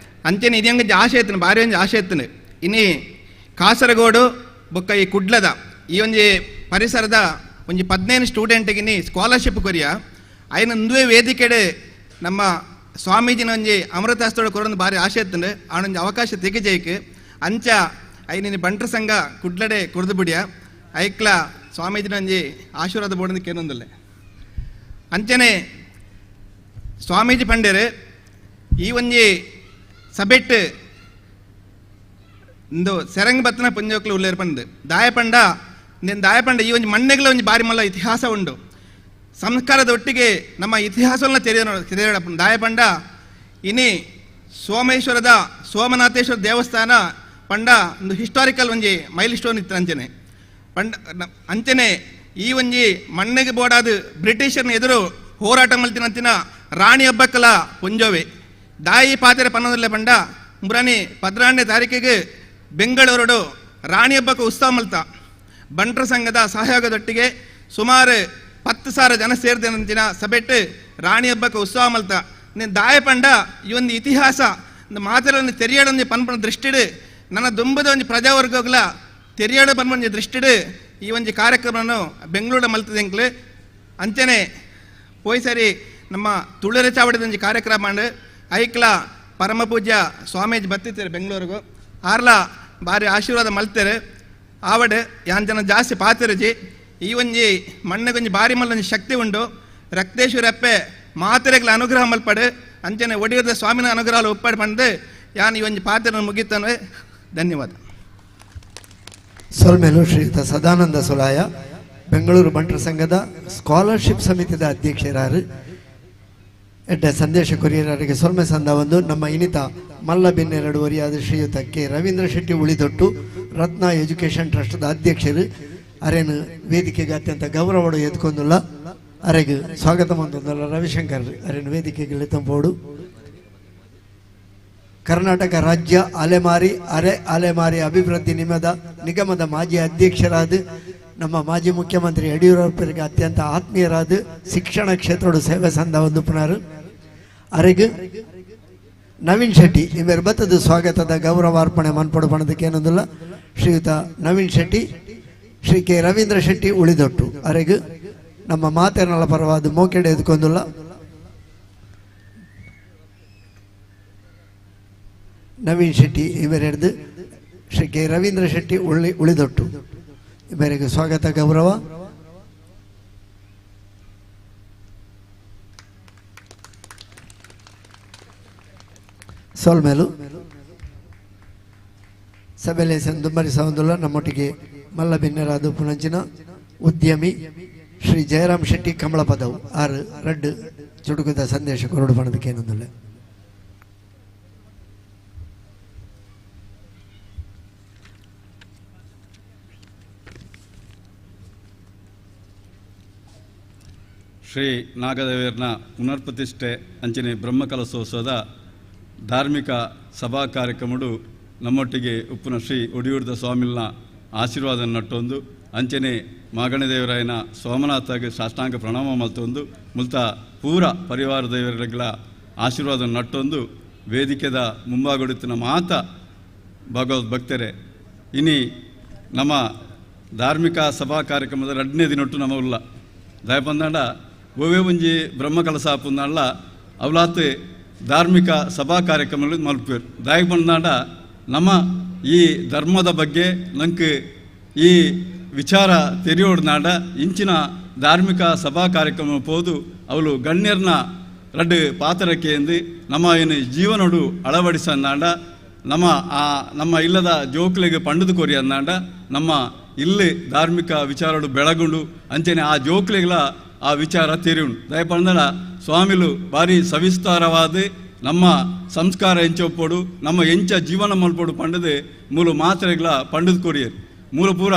ಅಂಚನೆ ಇದು ಹಂಗೆ ಆಸೆ ಇತ್ತು, ಭಾರಿ ಒಂಜಿ ಆಸೆ ಇತ್ತು. ಇನಿ ಕಾಸರಗೋಡು ಬೊಕ್ಕ ಈ ಕುಡ್ಲದ ಈ ಒಂಜಿ ಪರಿಸರದ ಒಂಜಿ 15 ಸ್ಟೂಡೆಂಟ್ಗಿನಿ ಸ್ಕಾಲರ್ಶಿಪ್ ಕೊರಿಯ ಐನ ಒಂದುವೇ ವೇದಿಕೆಡೆ ನಮ್ಮ ಸ್ವಾಮೀಜಿನ ಒಂಜಿ ಅಮೃತಾಸ್ತೋಡ ಕೊರೊಂದು ಭಾರಿ ಆಸೆ ಇತ್ತು, ಆನೊಂಜಿ ಅವಕಾಶ ತೆಗೆಜೈಕ್ ಅಂಚ ಐನಿನ ಬಂಟ್ರ ಸಂಘ ಕುಡ್ಲಡೆ ಕುಡ್ದು ಬಿಡಿಯ ಐಕ್ಲ ಸ್ವಾಮೀಜಿನ ಒಂಜಿ ಆಶೀರ್ವಾದ ಬೋಡಂದು ಕೇನೊಂದಿಲ್ಲ. ಅಂಚನೆ ಸ್ವಾಮೀಜಿ ಪಂಡೇರು ಈ ಒಂಜಿ ಸಬೆಟ್ ಇಂದು ಸೆರಂಗ್ ಬತ್ತನ ಪುಂಜೋಕ್ಲು ಉಲ್ಲೇರು ಪಂದು ದಾಯಪಂಡ ನಿನ್ನ ದಾಯಪಂಡ ಈ ಒಂಜಿ ಮಣ್ಣೆಗಳ ಒಂಜಿ ಬಾರಿ ಮಲ್ಲ ಇತಿಹಾಸ ಉಂಡು, ಸಂಸ್ಕಾರದ ಒಟ್ಟಿಗೆ ನಮ್ಮ ಇತಿಹಾಸವನ್ನು ತೆರೆಯೋಣ. ದಾಯಪಂಡ ಇನಿ ಸೋಮೇಶ್ವರದ ಸೋಮನಾಥೇಶ್ವರ ದೇವಸ್ಥಾನ ಪಂಡ ಒಂದು ಹಿಸ್ಟಾರಿಕಲ್ ಒಂಜಿ ಮೈಲ್ ಸ್ಟೋನ್ ಇತ್ತು ಅಂಚನೆ ಪಂಡ. ಅಂಚನೆ ಈ ಒಂಜಿ ಮಣ್ಣಿಗೆ ಬೋಡಾದ ಬ್ರಿಟಿಷರ್ನ ಎದುರು ಹೋರಾಟ ಮಲ್ತಿನಂತಿನ ರಾಣಿ ಹಬ್ಬಕ್ಕಲ ಪುಂಜೋವೆ ದಾಯಿ ಪಾತ್ರೆ ಪನ್ನದಲ್ಲೇ ಪಂಡ ಮುರಾನಿ 14ನೇ ತಾರೀಕಿಗೆ ಬೆಂಗಳೂರು ರಾಣಿ ಹಬ್ಬಕ್ಕೆ ಉತ್ಸವ ಮಲ್ತ ಬಂಟ್ರ ಸಂಘದ ಸಹಯೋಗದೊಟ್ಟಿಗೆ ಸುಮಾರು 10,000 ಜನ ಸೇರಿದ ಸಭೆಟ್ಟು ರಾಣಿ ಹಬ್ಬಕ್ಕೆ ಉತ್ಸವ ಮಲ್ತ. ನೀನು ದಾಯಪಂಡ ಈ ಒಂದು ಇತಿಹಾಸ ಮಾತೆರನ್ನು ತೆರೆಯಡೊಂದು ಪನ್ಪನ ದೃಷ್ಟಿಡು ನನ್ನ ದುಂಬದ ಒಂಜಿ ಪ್ರಜಾವರ್ಗಗಳ ತೆರೆಯಡ ಪನ್ಪಂಜಿ ದೃಷ್ಟಿಡು ಈ ಒಂಜಿ ಕಾರ್ಯಕ್ರಮವನ್ನು ಬೆಂಗಳೂರು ಮಲ್ತದೆ ಎಂಕ್ಲು. ಅಂಚನೆ ಪೋಯ್ ಸರಿ ನಮ್ಮ ತುಳುರೆ ಚಾವಡಿದ ಒಂಜಿ ಕಾರ್ಯಕ್ರಮ ಐಕ್ಲ ಪರಮ ಪೂಜ್ಯ ಸ್ವಾಮೀಜಿ ಬತ್ತಿತ್ತಾರೆ ಬೆಂಗಳೂರಿಗೂ, ಆರ್ಲ ಭಾರಿ ಆಶೀರ್ವಾದ ಮಲ್ತಾರೆ. ಆವಡೆ ಯಾನ್ ಜನ ಜಾಸ್ತಿ ಪಾತಿರಜಿ ಈ ಒಂಜಿ ಮಣ್ಣಿಗೊಂಜಿ ಭಾರಿ ಮಲ್ಲೊಂಜಿ ಶಕ್ತಿ ಉಂಡು. ರಕ್ತೇಶ್ವರಪ್ಪೆ ಮಾತೆರೆಗ್ಲ ಅನುಗ್ರಹ ಮಲ್ಪಡು ಅಂಚನೆ ಒಡಿಯೂರದ ಸ್ವಾಮಿನ ಅನುಗ್ರಹ ಒಪ್ಪಾಡು ಪಂದು ಯಾನ್ ಈ ಒಂಜಿ ಪಾತ್ರ ಮುಗಿತಾನೆ. ಧನ್ಯವಾದ. ಸೊಲ್ಮೆಲು ಶ್ರೀಯುತ ಸದಾನಂದ ಸುಲಾಯ, ಬೆಂಗಳೂರು ಬಂಟರ ಸಂಘದ ಸ್ಕಾಲರ್ಶಿಪ್ ಸಮಿತಿದ ಅಧ್ಯಕ್ಷರಾರು ಎಡ್ಡೆ ಸಂದೇಶ ಕೊರಿಯರರಿಗೆ ಸೊಲ್ಮೆ ಸಂದ ಒಂದು ನಮ್ಮ ಇನಿತ ಮಲ್ಲ ಬೆನ್ನೆರಡು ವರಿಯಾದ ಶ್ರೀಯುತ ಕೆ ರವೀಂದ್ರ ಶೆಟ್ಟಿ ಉಳಿದೊಟ್ಟು ರತ್ನ ಎಜುಕೇಷನ್ ಟ್ರಸ್ಟ್ದ ಅಧ್ಯಕ್ಷರು ಅರೇನು ವೇದಿಕೆಗೆ ಅತ್ಯಂತ ಗೌರವಡು ಎದ್ಕೊಂದುಲ್ಲ ಅರೆಗೆ ಸ್ವಾಗತ ಮಂದೊಂದಲ್ಲ ರವಿಶಂಕರ್ ಅರೇನು ವೇದಿಕೆಗೆ ತಂಬೋಡು. ಕರ್ನಾಟಕ ರಾಜ್ಯ ಅಲೆಮಾರಿ ಅರೆ ಅಲೆಮಾರಿ ಅಭಿವೃದ್ಧಿ ನಿಗಮದ ಮಾಜಿ ಅಧ್ಯಕ್ಷರಾದ ನಮ್ಮ ಮಾಜಿ ಮುಖ್ಯಮಂತ್ರಿ ಯಡಿಯೂರಪ್ಪರಿಗೆ ಅತ್ಯಂತ ಆತ್ಮೀಯರಾದ ಶಿಕ್ಷಣ ಕ್ಷೇತ್ರದ ಸೇವೆ ಸಂದ ಒಂದು ಪುನರು ಅರೆಗೆ ನವೀನ್ ಶೆಟ್ಟಿ ಇವರು ಬತ್ತದ ಸ್ವಾಗತದ ಗೌರವಾರ್ಪಣೆ ಮನ್ಪಡು ಪಣದಕ್ಕೆ ಏನೊಂದಿಲ್ಲ ಶ್ರೀಯುತ ನವೀನ್ ಶೆಟ್ಟಿ ಶ್ರೀ ಕೆ ರವೀಂದ್ರ ಶೆಟ್ಟಿ ಉಳಿದೊಟ್ಟು ಅರೆಗೆ ನಮ್ಮ ಮಾತೆನಲ ಪರವಾದ ಮೋಕೆಡೆ ಎದ್ಕೊಂದಿಲ್ಲ. ನವೀನ್ ಶೆಟ್ಟಿ ಇವರೆಡ್ದು ಶ್ರೀ ಕೆ ರವೀಂದ್ರ ಶೆಟ್ಟಿ ಉಳಿದೊಟ್ಟು ಇವರಿಗೆ ಸ್ವಾಗತ ಗೌರವ. ಸೋಲ್ಮೇಲು ಸಭೆಯಲ್ಲಿ ಸಂದುಮರಿ ಸೌಂದುಲ್ಲ ನಮ್ಮೊಟ್ಟಿಗೆ ಮಲ್ಲ ಬಿನ್ನರಾದ ಪುನಂಚಿನ ಉದ್ಯಮಿ ಶ್ರೀ ಜಯರಾಮ್ ಶೆಟ್ಟಿ ಕಮಲಪದವು ಆರು ರಡ್ಡು ಚುಡುಕದ ಸಂದೇಶ ಕೊರಡು ಪಣದಕ್ಕೆ ಏನೊಂದಿಲ್ಲ. ಶ್ರೀ ನಾಗದೇವರನ ಪುನರ್ಪ್ರತಿಷ್ಠೆ ಅಂಚನೆ ಬ್ರಹ್ಮಕಲಶೋತ್ಸವದ ಧಾರ್ಮಿಕ ಸಭಾ ಕಾರ್ಯಕ್ರಮಡು ನಮ್ಮೊಟ್ಟಿಗೆ ಉಪ್ಪುನ ಶ್ರೀ ಒಡಿಯೂರ್ದ ಸ್ವಾಮಿಲ್ನ ಆಶೀರ್ವಾದ ನಟ್ಟೊಂದು ಅಂಚನೆ ಮಾಗಣದೇವರಾಯನ ಸೋಮನಾಥಗೆ ಸಾಷ್ಟಾಂಗ ಪ್ರಣಾಮ ಮಲ್ತೊಂದು ಮುಲ್ತ ಪೂರ ಪರಿವಾರ ದೇವರುಗಳ ಆಶೀರ್ವಾದ ನಟ್ಟೊಂದು ವೇದಿಕೆದ ಮುಂಭಾಗಡುತ್ತಿನ ಮಾತ ಭಗವದ್ ಭಕ್ತರೇ, ಇನಿ ನಮ್ಮ ಧಾರ್ಮಿಕ ಸಭಾ ಕಾರ್ಯಕ್ರಮದ ಎರಡನೇ ದಿನೊಟ್ಟು ನಮ್ಮ ಉಲ್ಲ ದಯಪಂದಾಂಡ ಒವೇ ಒಂಜಿ ಬ್ರಹ್ಮಕಲಶ ಪುಂದಾಂಡ ಅವಲಾತ್ ಧಾರ್ಮಿಕ ಸಭಾ ಕಾರ್ಯಕ್ರಮಗಳು ಮಲ್ಪೇರು. ದಾಯ ಬಂದಾಂಡ ನಮ್ಮ ಈ ಧರ್ಮದ ಬಗ್ಗೆ ನಂಗೆ ಈ ವಿಚಾರ ತೆರೆಯೋಡ್ನಾಡ ಇಂಚಿನ ಧಾರ್ಮಿಕ ಸಭಾ ಕಾರ್ಯಕ್ರಮ ಪೋದು ಅವಳು ಗಣ್ಯರನ್ನ ರಡ್ಡು ಪಾತ್ರಕ್ಕೆ ನಮ್ಮ ಏನು ಜೀವನೋಡು ಅಳವಡಿಸಂದಾಂಡ ನಮ್ಮ ಆ ನಮ್ಮ ಇಲ್ಲದ ಜೋಕ್ಲೆಗೆ ಪಂಡದು ಕೊರಿ ಅಂದಾಂಡ ನಮ್ಮ ಇಲ್ಲಿ ಧಾರ್ಮಿಕ ವಿಚಾರಡು ಬೆಳಗುಂಡು ಅಂಚನೆ ಆ ಜೋಕ್ಲೆಗಳ ಆ ವಿಚಾರ ತೆರಿಯುಂಡು. ದಯಪಂದಡ ಸ್ವಾಮಿಲು ಭಾರಿ ಸವಿಸ್ತಾರವಾದ ನಮ್ಮ ಸಂಸ್ಕಾರ ಎಂಚೊಪ್ಪೋಡು ನಮ್ಮ ಎಂಚ ಜೀವನ ಮಲ್ಪೋಡು ಪಂಡದೆ ಮೂಲ ಮಾತ್ರೆಗಳ ಪಂಡದು ಕೊರಿಯರು. ಮೂಲ ಪೂರ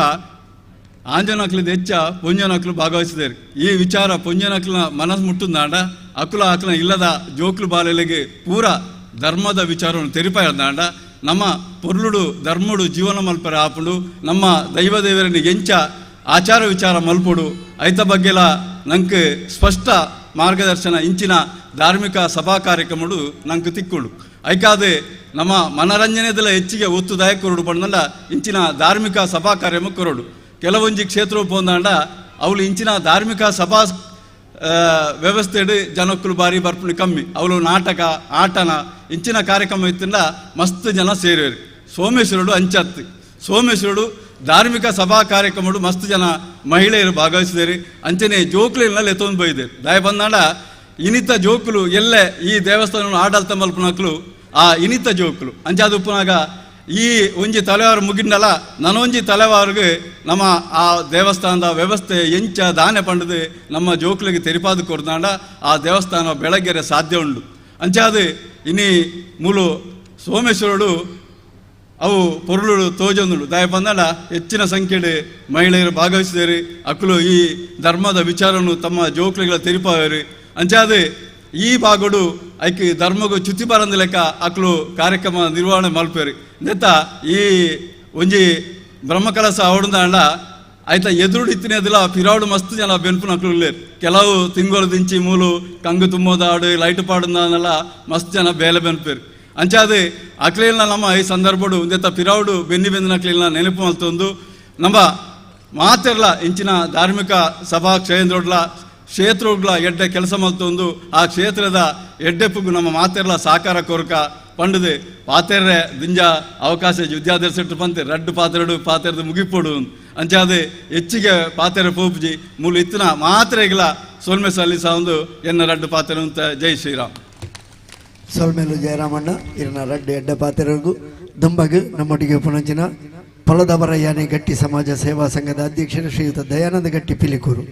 ಆಂಜನಕ್ಲದ ಹೆಚ್ಚ ಪೊಂಜನಕ್ಲು ಭಾಗವಹಿಸಿದರು. ಈ ವಿಚಾರ ಪೊಂಜನಕ್ಲನ ಮನಸ್ಸು ಮುಟ್ಟುಂದಾಂಡ ಅಕುಲ ಅಕ್ಲ ಇಲ್ಲದ ಜೋಕ್ಲು ಬಾಲೆಲೆಗೆ ಪೂರ ಧರ್ಮದ ವಿಚಾರವನ್ನು ತೆರಿಪಾಯಂದಾಂಡ ನಮ್ಮ ಪೊರ್ಲುಡು ಧರ್ಮಡು ಜೀವನ ಮಲ್ಪರ ಆಪುಂಡು ನಮ್ಮ ದೈವದೇವರನ್ನು ಎಂಚ ಆಚಾರ ವಿಚಾರ ಮಲ್ಪೊಡು ಐತ ಬಗ್ಗೆಲ ನಂಗೆ ಸ್ಪಷ್ಟ ಮಾರ್ಗದರ್ಶನ ಇಂಚಿನ ಧಾರ್ಮಿಕ ಸಭಾ ಕಾರ್ಯಕ್ರಮಡು ನಂಗೆ ತಿಕ್ಕೊಂಡು. ಐಕಾದೆ ನಮ್ಮ ಮನರಂಜನೆದೆಲ್ಲ ಹೆಚ್ಚಿಗೆ ಒತ್ತುದಾಯ ಕೊರಡು ಪಂಡ ಇಂಚಿನ ಧಾರ್ಮಿಕ ಸಭಾ ಕಾರ್ಯಕ್ರಮ ಕೊರಡು. ಕೆಲವೊಂಜಿ ಕ್ಷೇತ್ರ ಪೋಂದಾಂಡ ಅವಳು ಇಂಚಿನ ಧಾರ್ಮಿಕ ಸಭಾ ವ್ಯವಸ್ಥೆಡು ಜನಕ್ಕಲು ಬಾರಿ ಬರ್ಪುಣಿ ಕಮ್ಮಿ. ಅವಳು ನಾಟಕ ಆಟನ ಇಂಚಿನ ಕಾರ್ಯಕ್ರಮ ಇತ್ತಿಂದ ಮಸ್ತ್ ಜನ ಸೇರಿರು. ಸೋಮೇಶ್ವರುಡು ಅಂಚತ್ತು ಸೋಮೇಶ್ವರುಡು ಧಾರ್ಮಿಕ ಸಭಾ ಕಾರ್ಯಕ್ರಮಡು ಮಸ್ತ್ ಜನ ಮಹಿಳೆಯರು ಭಾಗವಹಿಸಿದರು. ಅಂಚನೆ ಜೋಕ್ಲಿನಲ್ಲಿ ಎತ್ತೊಂದು ಬೈದರು. ದಯ ಬಂದಾಂಡ ಇನಿತ ಜೋಕುಲು ಎಲ್ಲೆ ಈ ದೇವಸ್ಥಾನ ಆಡಳಿತ ಮಲ್ಪನಕ್ಲು ಆ ಇನಿತ ಜೋಕುಲು ಅಂಚಾದ ಉಪ್ಪುನಾಗ ಈ ಒಂಜಿ ತಲೆವಾರು ಮುಗಿಂಡಲ ನನೊಂಜಿ ತಲೆವಾರಿಗೆ ನಮ್ಮ ಆ ದೇವಸ್ಥಾನದ ವ್ಯವಸ್ಥೆ ಎಂಚ ದಾನೆ ಪಂಡದು ನಮ್ಮ ಜೋಕ್ಲಿಗೆ ತೆರಿಪಾದು ಕೊರ್ದಾಂಡ ಆ ದೇವಸ್ಥಾನ ಬೆಳಗ್ಗೆರೆ ಸಾಧ್ಯ ಉಂಡು. ಅಂಚಾದ ಇನಿ ಮೂಲು ಸೋಮೇಶ್ವರುಡು ಅವು ಪೊರುಳು ತೋಜೊಂದುಂಡು. ದಯ ಬಂದಾಂಡ ಹೆಚ್ಚಿನ ಸಂಖ್ಯೆಡು ಮಹಿಳೆಯರು ಭಾಗವಹಿಸಿದರು. ಅಕ್ಕಲು ಈ ಧರ್ಮದ ವಿಚಾರವನ್ನು ತಮ್ಮ ಜೋಕ್ಲಿಗಳ ತೆರಿಪಾವರು. ಅಂಚಾದ ಈ ಭಾಗಡು ಐಕ್ ಧರ್ಮಗು ಚ್ಯುತಿ ಬರಂದ ಲೆಕ್ಕ ಅಕ್ಲು ಕಾರ್ಯಕ್ರಮ ನಿರ್ವಹಣೆ ಮಲ್ಪೇರು. ನೆತ್ತ ಈ ಒಂಜಿ ಬ್ರಹ್ಮಕಲಸ ಅವಡುಂದಾಂಡ ಆಯ್ತ ಎದುರುಡು ಇತ್ತಿನದಿಲ್ಲ ಪಿರಾಡು ಮಸ್ತ್ ಜನ ಬೆನ್ಪುನ ಅಕ್ಲು ಉಲ್ಲೇರು. ಕೆಲವು ತಿಂಗಳು ದಿಂಚಿ ಮೂಲು ಕಂಗು ತುಂಬೋದಾಡು ಲೈಟ್ ಪಾಡುಂದಾನೆಲ್ಲ ಮಸ್ತ್ ಜನ ಬೇಲೆ ಬೆನ್ಪೇರು. ಅಂಚಾದ ಅಕ್ಲಿಲ್ನ ನಮ್ಮ ಈ ಸಂದರ್ಭಡು ಒಂದೆತ್ತ ಪಿರಾವುಡು ಬೆನ್ನಿ ಬೆಂದಿನ ಅಕ್ಲಿಲ್ನ ನೆನಪು ಮಲ್ತೊಂದು ನಮ್ಮ ಮಾತೆರ್ಲ ಇಂಚಿನ ಧಾರ್ಮಿಕ ಸಭಾ ಕ್ಷೇತ್ರಡ್ಲ ಕ್ಷೇತ್ರಗಳ ಎಡ್ಡೆ ಕೆಲಸ ಮಲ್ತೊಂದು ಆ ಕ್ಷೇತ್ರದ ಎಡ್ಡೆಪ್ಪುಗು ನಮ್ಮ ಮಾತೆರ್ಲ ಸಹಕಾರ ಕೊರಕ ಪಂಡದೆ ಪಾತೆರ್ರೆ ದಿಂಜ ಅವಕಾಶ ವಿದ್ಯಾಧರ್ಸೆಟ್ಟು ಪಂತೆ ರಡ್ಡು ಪಾತೆರಡು ಪಾತೆರದು ಮುಗಿಪೊಡು ಅಂಚಾದೆ ಹೆಚ್ಚಿಗೆ ಪಾತೆರ ಪೋಪುಜಿ ಮೂಲು ಇತ್ತಿನ ಮಾತ್ರೆಗಳ ಸೊಲ್ಮೆ ಸಲ್ಲಿಸ ಒಂದು ಎನ್ನ ರಡ್ಡು ಪಾತೆರ ಅಂತ. ಜೈ ಶ್ರೀರಾಮ್. ಸೊಲ್ಮೇಲು ಜಯರಾಮಣ್ಣ ಇರನ ರಡ್ಡು ಎಡ್ಡೆ ಪಾತೆರಗು ದುಂಬಗು ನಮ್ಮೊಟ್ಟಿಗೆ ಪುನಂಚಿನ ಪೊಲದವರ ಯಾನೆ ಗಟ್ಟಿ ಸಮಾಜ ಸೇವಾ ಸಂಘದ ಅಧ್ಯಕ್ಷರು ಶ್ರೀಯುತ ದಯಾನಂದ ಗಟ್ಟಿ ಪಿಲಿಕೂರು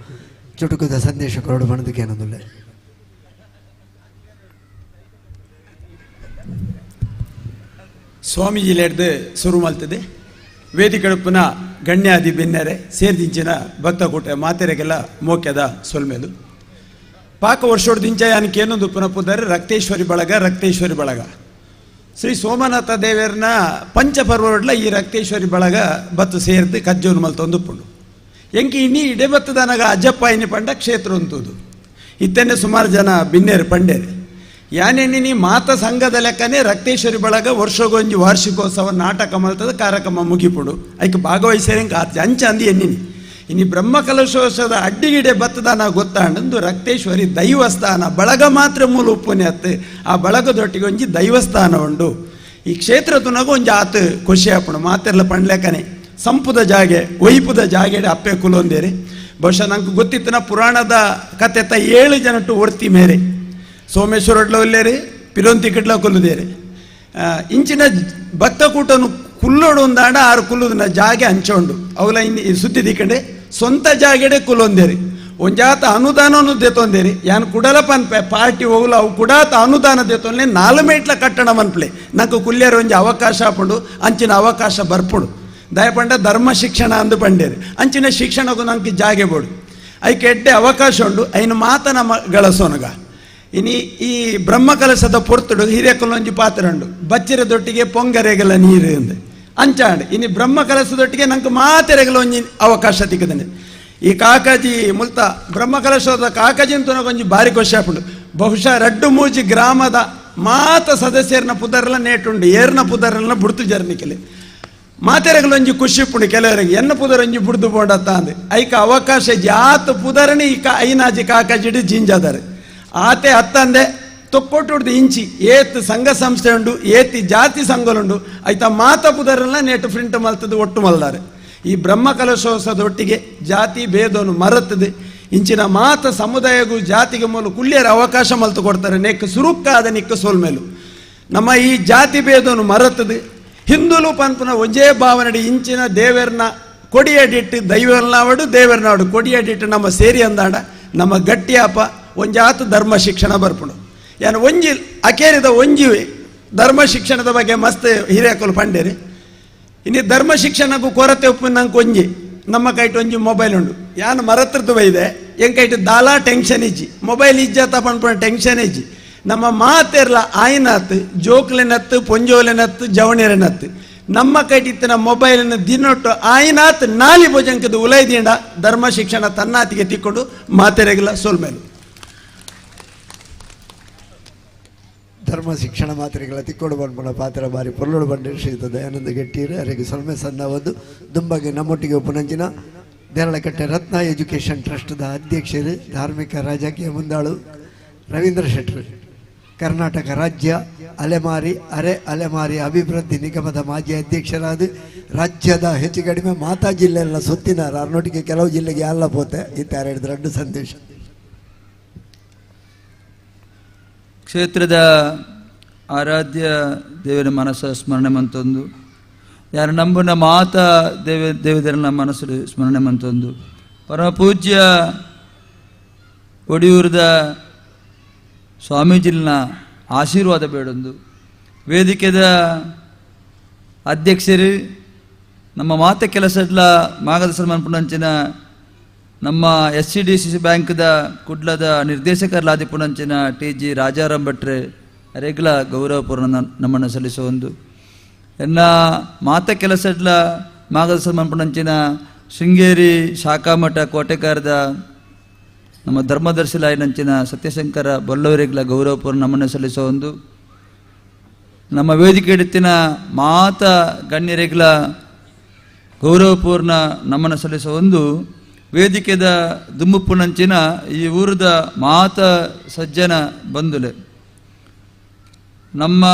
ಚುಟುಕದ ಸಂದೇಶ ಕೊರಡು ಬಣದಕ್ಕೆ ಏನೊಂದುಳ್ಳೆ. ಸ್ವಾಮೀಜಿ ಸುರು ಮಲ್ತದೆ ವೇದಿಕಡುಪ್ಪನ ಗಣ್ಯಾದಿ ಬೆನ್ನೆರೆ ಸೇರ್ದಿಂಚಿನ ಭಕ್ತಕೂಟ ಮಾತೆರೆಗೆಲ್ಲ ಮೋಕ್ಯದ ಸೊಲ್ಮೇಲು. ಪಾಕ ವರ್ಷೋಡ್ದಿಂಚ ಯಾನಕ್ಕೇನೊಂದು ಪುನಪುದರೆ ರಕ್ತೇಶ್ವರಿ ಬಳಗ ರಕ್ತೇಶ್ವರಿ ಬಳಗ ಶ್ರೀ ಸೋಮನಾಥ ದೇವರನ ಪಂಚಪರ್ವಡ್ಲ ಈ ರಕ್ತೇಶ್ವರಿ ಬಳಗ ಬತ್ತು ಸೇರ್ದು ಕಜ್ಜೋನು ಮಲ್ತೊಂದು ಪುಂಡು ಎಂಕಿ ಇನ್ನಿ ಇಡೆ ಬತ್ತದನಗ ಅಜ್ಜಪ್ಪ ಇನಿ ಪಂಡ ಕ್ಷೇತ್ರ ಅಂತದು ಇತ್ತನೆ ಸುಮಾರು ಜನ ಬಿನ್ನೇರು ಪಂಡೇರು ಯಾನೇನಿ ಮಾತ ಸಂಘದ ಲೆಕ್ಕನೆ ರಕ್ತೇಶ್ವರಿ ಬಳಗ ವರ್ಷಗೊಂಜಿ ವಾರ್ಷಿಕೋತ್ಸವ ನಾಟಕ ಮಲ್ತದ ಕಾರ್ಯಕ್ರಮ ಮುಗಿಪುಡು ಐಕ್ ಭಾಗವಹಿಸೇರಂಗೆ ಆತ ಅಂಚ ಅಂದಿ ಎನ್ನಿನಿ ಇನಿ ಬ್ರಹ್ಮಕಲಶೋತ್ಸವದ ಅಡ್ಡಿಗಿಡೆ ಬತ್ತದಾನ ಗೊತ್ತಾಂಡಂದು ರಕ್ತೇಶ್ವರಿ ದೈವಸ್ಥಾನ ಬಳಗ ಮಾತ್ರ ಮೂಲ ಉಪ್ಪುನೆ ಅತ್ತು ಆ ಬಳಗದೊಟ್ಟಿಗೆ ಒಂಜಿ ದೈವಸ್ಥಾನ ಉಂಡು ಈ ಕ್ಷೇತ್ರ ತುನಗ ಒಂಜಿ ಆತ ಖುಷಿ ಆಪುಂಡು ಮಾತೆರ್ಲ ಪಂಡ್ಲೆಕ್ಕನೆ ಸಂಪುದ ಜಾಗೆ ಒಯ್ಪುದ ಜಾಗೆಡೆ ಅಪ್ಪೆ ಕುಲೊಂದೇರಿ ಬಹುಶಃ ನಂಗೆ ಗೊತ್ತಿತ್ತಿನ ಪುರಾಣದ ಕತೆ 7 ಜನಟ್ಟು ಒರ್ತಿ ಮೇರೆ ಸೋಮೇಶ್ವರಡ್ಲ ಒಲ್ಲೇರಿ ಪಿಲೊಂತಿ ಕಿಡ್ಲ ಕೊಲ್ಲುದೇರಿ ಇಂಚಿನ ಭಕ್ತಕೂಟನು ಕುಲ್ಲೋಡು ಒಂದಾಂಡ ಆರು ಕುಲ್ಲುದನ್ನ ಜಾಗೆ ಹಂಚೋಂಡು ಅವಲ ಇನ್ನು ಸುದ್ದಿ ದಿಕ್ಕಂಡೆ ಸ್ವಂತ ಜಾಗೆಡೆ ಕುಲ್ಲೊಂದೇರಿ ಒಂಜಾತ ಅನುದಾನವನ್ನು ದೇತೊಂದೇರಿ ಯಾನ್ ಕುಡಲ ಪನ್ಪೆ ಪಾರ್ಟಿ ಹೋಗಲು ಅವು ಕುಡಾತ ಅನುದಾನ ದೇತೊಂದೆ 4 ಮೇಟ್ಲ ಕಟ್ಟಣ ಮನ್ಪ್ಲೆ ನಂಗೆ ಕುಲ್ಲೇರು ಒಂಜಿ ಅವಕಾಶ ಪಂಡು ಅಂಚಿನ ಅವಕಾಶ ಬರ್ಪುಡು ದಯಪಂಡ ಧರ್ಮ ಶಿಕ್ಷಣ ಅಂದು ಪಂಡೇರಿ ಅಂಚಿನ ಶಿಕ್ಷಣಕ್ಕೂ ನಂಗೆ ಜಾಗೆ ಬೋಡು ಐಕೆ ಎಡ್ಡೆ ಅವಕಾಶ ಉಂಡು ಐನು ಮಾತ ನಮ್ಮ ಗಳಸೋನಗ ಇನಿ ಈ ಬ್ರಹ್ಮಕಲಶದ ಪೊರ್ತುಡು ಹಿರಿಯಕಲ್ಲೊಂಜಿ ಪಾತ್ರ ಉಂಡು ಬಚ್ಚಿರದೊಟ್ಟಿಗೆ ಪೊಂಗರೆಗಲ ನೀರು ಅಂದು ಅಂಚಾಂಡು ಇನಿ ಬ್ರಹ್ಮಕಲಶದೊಟ್ಟಿಗೆ ನಂಗೆ ಮಾತೆರೆಗಲ ಒಂಜಿ ಅವಕಾಶ ತಿಕ್ಕದನೆ ಈ ಕಾಕಾಜಿ ಮುಲ್ತ ಬ್ರಹ್ಮಕಲಶದ ಕಾಕಾಜಿ ಅಂತ ಒಂಜಿ ಬಾರಿ ಖುಷಿ ಆಪುಂಡು ಬಹುಶಃ ರಡ್ಡು ಮೂಜಿ ಗ್ರಾಮದ ಮಾತ ಸದಸ್ಯರನ್ನ ಪುದರ್ಲ ನೇಟುಂಡು ಏರ್ನ ಪುದರ್ಲ ಬುಡ್ತು ಜರ್ನಿಕೆಲೆ ಮಾತೆರೆಗಲೊಂಜಿ ಖುಷಿ ಪುಂಡು ಕೆಲವರಿಗೆ ಎನ್ನ ಪುದರೊಂಜಿ ಬುಡ್ದು ಬೋಂಡತ್ತ ಅಂದು ಐಕ ಅವಕಾಶ ಜಾತ ಪುದರಣಿ ಈ ಐನಾಜಿ ಕಾಕಾಜಿಡಿ ಜಿಂಜಾದಾರೆ ಆತೆ ಅತ್ತಂದೆ ತೊಕ್ಕೊಟ್ಟುಡ್ದು ಇಂಚಿ ಏತ್ ಸಂಘ ಸಂಸ್ಥೆ ಉಂಡು ಏತಿ ಜಾತಿ ಸಂಘಲುಂಡು ಐತ ಮಾತ ಪುದರೆಲ್ಲ ನೇಟು ಪ್ರಿಂಟ್ ಮಲ್ತದ್ದು ಒಟ್ಟು ಮಲ್ದಾರೆ ಈ ಬ್ರಹ್ಮ ಕಲಶೋತ್ಸವದೊಟ್ಟಿಗೆ ಜಾತಿ ಭೇದವನ್ನು ಮರೆತದೆ ಇಂಚಿನ ಮಾತ ಸಮುದಾಯಗೂ ಜಾತಿಗೆ ಮೂಲ ಕುಳ್ಳಿಯರ ಅವಕಾಶ ಮಲ್ತು ಕೊಡ್ತಾರೆ. ನೆಕ್ ಸುರುಕ್ಕಾದ ನಿಕ್ಕ ಸೋಲ್ಮೇಲು ನಮ್ಮ ಈ ಜಾತಿ ಭೇದವನ್ನು ಮರತದು ಹಿಂದುಲು ಪನ್ಪುನ ಒಂಜೇ ಭಾವನಡಿ ಇಂಚಿನ ದೇವರನ್ನ ಕೊಡಿಯಡಿಟ್ಟು ದೈವನಾವಡು ದೇವರನಾಡು ಕೊಡಿಯಡಿಟ್ಟು ನಮ್ಮ ಸೇರಿ ಅಂದಾಡ ನಮ್ಮ ಗಟ್ಟಿಯಾಪ ಒಂಜಾತು ಧರ್ಮ ಶಿಕ್ಷಣ ಬರ್ಪುಂಡು. ಯಾನು ಒಂಜಿ ಅಕೇರಿದ ಒಂಜಿ ಧರ್ಮ ಶಿಕ್ಷಣದ ಬಗ್ಗೆ ಮಸ್ತ್ ಹಿರಿಯಕಲು ಪಂಡೇರಿ. ಇನ್ನು ಧರ್ಮ ಶಿಕ್ಷಣಕ್ಕೂ ಕೊರತೆ ಉಪ್ಪು ನಂಗೆ ಒಂಜಿ ನಮ್ಮ ಕೈಟ್ ಒಂಜಿ ಮೊಬೈಲ್ ಉಂಡು. ಯಾನು ಮರತ್ರದ್ದು ಬೈದೆ ಎಂಕೈಟ್ ದಾಲಾ ಟೆನ್ಷನ್ ಇಜ್ಜಿ, ಮೊಬೈಲ್ ಇಜ್ಜಾತ ಪನ್ಪುನ ಟೆನ್ಷನ್ ಇಜ್ಜಿ. ನಮ್ಮ ಮಾತೆರ್ಲ ಆಯ್ನಾತ್ ಜೋಕ್ಲೆನತ್ತು ಪೊಂಜೋಲೆನತ್ತು ಜವಣಿಯರನತ್ತು ನಮ್ಮ ಕೈಟಿತ್ತಿನ ಮೊಬೈಲಿನ ದಿನೊಟ್ಟು ಆಯ್ನಾತ್ ನಾಲಿ ಭೋಜಂಕದ ಉಲೈದಿಂಡ ಧರ್ಮ ಶಿಕ್ಷಣ ತನ್ನಾತಿಗೆ ತಿಕ್ಕೊಂಡು ಮಾತೆರೆಗಿಲ್ಲ ಸೋಲ್ಮೇಲು. ಧರ್ಮ ಶಿಕ್ಷಣ ಮಾತ್ರೆಗಳ ತಿಕ್ಕೋಡು ಬಂಡ್ಪಣ ಪಾತ್ರ ಬಾರಿ ಪೊಲ್ಲೋಡು ಬಂಡೆ ಶ್ರೀಯುತ ದಯಾನಂದ ಗಟ್ಟೀರು ಅರೆಗೆ ಸೊಲ್ಮೆ ಸನ್ನ ಒಂದು ದುಂಬಗೆ ನಮ್ಮೊಟ್ಟಿಗೆ ಉಪನಂಚಿನ ದೇರಳಕಟ್ಟೆ ರತ್ನ ಎಜುಕೇಷನ್ ಟ್ರಸ್ಟ್ದ ಅಧ್ಯಕ್ಷರು ಧಾರ್ಮಿಕ ರಾಜಕೀಯ ಮುಂದಾಳು ರವೀಂದ್ರ ಶೆಟ್ಟರು, ಕರ್ನಾಟಕ ರಾಜ್ಯ ಅಲೆಮಾರಿ ಅರೆ ಅಲೆಮಾರಿ ಅಭಿವೃದ್ಧಿ ನಿಗಮದ ಮಾಜಿ ಅಧ್ಯಕ್ಷರಾದ ರಾಜ್ಯದ ಹೆಚ್ಚು ಕಡಿಮೆ ಮಾತಾ ಜಿಲ್ಲೆಲ್ಲ ಸುತ್ತಿನಾರ ಅರ್ನೋಟಿಗೆ ಕೆಲವು ಜಿಲ್ಲೆಗೆ ಎಲ್ಲ ಪೋತೆ ಇತ್ತಾರೆ ಹಿಡಿದು ರಡ್ಡು ಸಂದೇಶ. ಕ್ಷೇತ್ರದ ಆರಾಧ್ಯ ದೇವರ ಮನಸ್ಸ ಸ್ಮರಣೆ ಮಂತೊಂದು, ಯಾರು ನಂಬುನ ಮಾತಾ ದೇವದರನ ಮನಸ್ಸು ಸ್ಮರಣೆ ಮಂತೊಂದು, ಪರಮಪೂಜ್ಯ ಒಡಿಯೂರದ ಸ್ವಾಮೀಜಿನ ಆಶೀರ್ವಾದ ಬೇಡೊಂದು, ವೇದಿಕೆದ ಅಧ್ಯಕ್ಷರು ನಮ್ಮ ಮಾತ ಕೆಲಸಡ್ಲ ಮಾರ್ಗದರ್ಶನ ಪುಣಂಚಿನ ನಮ್ಮ S C D C C ಬ್ಯಾಂಕ್ದ ಕುಡ್ಲದ ನಿರ್ದೇಶಕರ್ಲಾದಿ ಪುಣಂಚಿನ ಟಿ ಜಿ ರಾಜಾರಾಮ್ ಭಟ್ರೆ ಅರೆಗ್ಲ ಗೌರವಪೂರ್ಣ ನಮ್ಮನ್ನು ಸಲ್ಲಿಸುವೊಂದು, ಎನ್ನ ಮಾತ ಕೆಲಸಡ್ಲ ಮಾರ್ಗದರ್ಶನ ಪುಣಂಚಿನ ಶೃಂಗೇರಿ ಶಾಖಾಮಠ ಕೋಟೆಕಾರದ ನಮ್ಮ ಧರ್ಮದರ್ಶಿಲಾಯಿನಂಚಿನ ಸತ್ಯಶಂಕರ ಬೊಲ್ಲವರಿಗ್ಲ ಗೌರವಪೂರ್ಣ ನಮ್ಮನ್ನು ಸಲ್ಲಿಸುವ ಒಂದು, ನಮ್ಮ ವೇದಿಕೆ ಹಿಡಿತಿನ ಮಾತ ಗಣ್ಯರಿಗ್ಲ ಗೌರವಪೂರ್ಣ ನಮ್ಮನ್ನು ಸಲ್ಲಿಸುವ ಒಂದು, ವೇದಿಕೆದ ದುಮ್ಮುಪ್ಪುನಂಚಿನ ಈ ಊರದ ಮಾತ ಸಜ್ಜನ ಬಂಧುಲೆ ನಮ್ಮ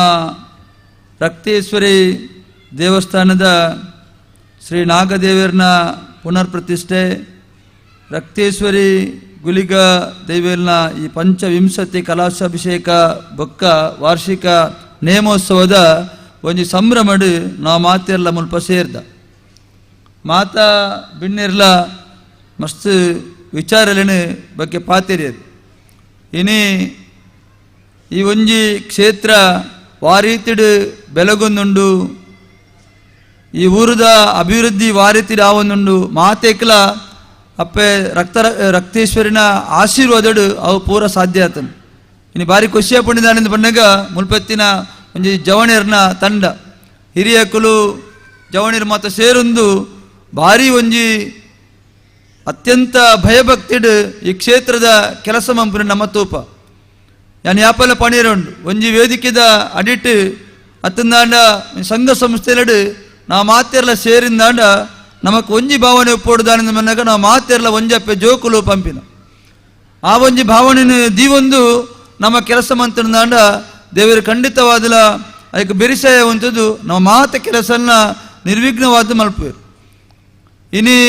ರಕ್ತೇಶ್ವರಿ ದೇವಸ್ಥಾನದ ಶ್ರೀ ನಾಗದೇವರನ ಪುನರ್ ಪ್ರತಿಷ್ಠೆ, ರಕ್ತೇಶ್ವರಿ ಗುಲಿಗ ದೇವಿಯರ್ನ ಈ ಪಂಚವಿಂಶತಿ ಕಲಾಶಾಭಿಷೇಕ ಬೊಕ್ಕ ವಾರ್ಷಿಕ ನೇಮೋತ್ಸವದ ಒಂಜಿ ಸಂಭ್ರಮಡು ನಾವು ಮಾತೆರ್ಲ ಮುಲ್ಪ ಸೇರ್ದ ಮಾತಾ ಬಿನ್ನಿರ್ಲ ಮಸ್ತ್ ವಿಚಾರಲೇನು ಬಗ್ಗೆ ಪಾತೆರಿಯದು. ಇನಿ ಈ ಒಂಜಿ ಕ್ಷೇತ್ರ ವಾರೀತಿಡು ಬೆಲಗೊಂದುಂಡು, ಈ ಊರದ ಅಭಿವೃದ್ಧಿ ವಾರೀತಿಡು ಆವೊಂದುಂಡು, ಮಾತೇಕ್ಲ ಅಪ್ಪೆ ರಕ್ತೇಶ್ವರಿನ ಆಶೀರ್ವಾದಡು ಅವು ಪೂರ ಸಾಧ್ಯ ಆತನು. ಇನ್ನು ಭಾರಿ ಖುಷಿಯ ಪುಣ್ಯದಾನಿಂದ ಬಂದಾಗ ಮುಲ್ಪತ್ತಿನ ಒಂಜಿ ಜವಣಿಯರ್ನ ತಂಡ ಹಿರಿಯಕುಲು ಜವಣಿಯರು ಮಾತ ಸೇರೊಂದು ಭಾರಿ ಒಂಜಿ ಅತ್ಯಂತ ಭಯಭಕ್ತಿಡು ಈ ಕ್ಷೇತ್ರದ ಕೆಲಸ ಮಂಪುನ ನಮ್ಮ ತೂಪ ಯಾನ್ ಯಾಪಲ ಪಣೀರುಂಡು ಒಂಜಿ ವೇದಿಕೆದ ಅಡಿಟ್ ಅತ್ತಂದಾಂಡ ಸಂಘ ಸಂಸ್ಥೆಲಡು ನಾವು ಮಾತೆರ್ಲ ಸೇರಿಂದಾಂಡ ನಮಕ್ ಒಂಜಿ ಭಾವನೆ ಒಪ್ಪೋಡುದಾನಿಂದ ಮನ್ನಾಗ ನಾವು ಮಾತೆರ್ಲ ಒಂಜಪ್ಪೆ ಜೋಕುಲು ಪಂಪಿನ ಆ ಒಂಜಿ ಭಾವನೆ ದೀವೊಂದು ನಮ್ಮ ಕೆಲಸ ಮಂತಂದಾಂಡ ದೇವರು ಖಂಡಿತವಾದಲ ಅದಕ್ಕೆ ಬೆರಿಸಾಯ ಉಂಟದು ನಮ್ಮ ಮಾತ ಕೆಲಸನ್ನ ನಿರ್ವಿಘ್ನವಾದ ಮಲ್ಪುವೆರು. ಇನಿ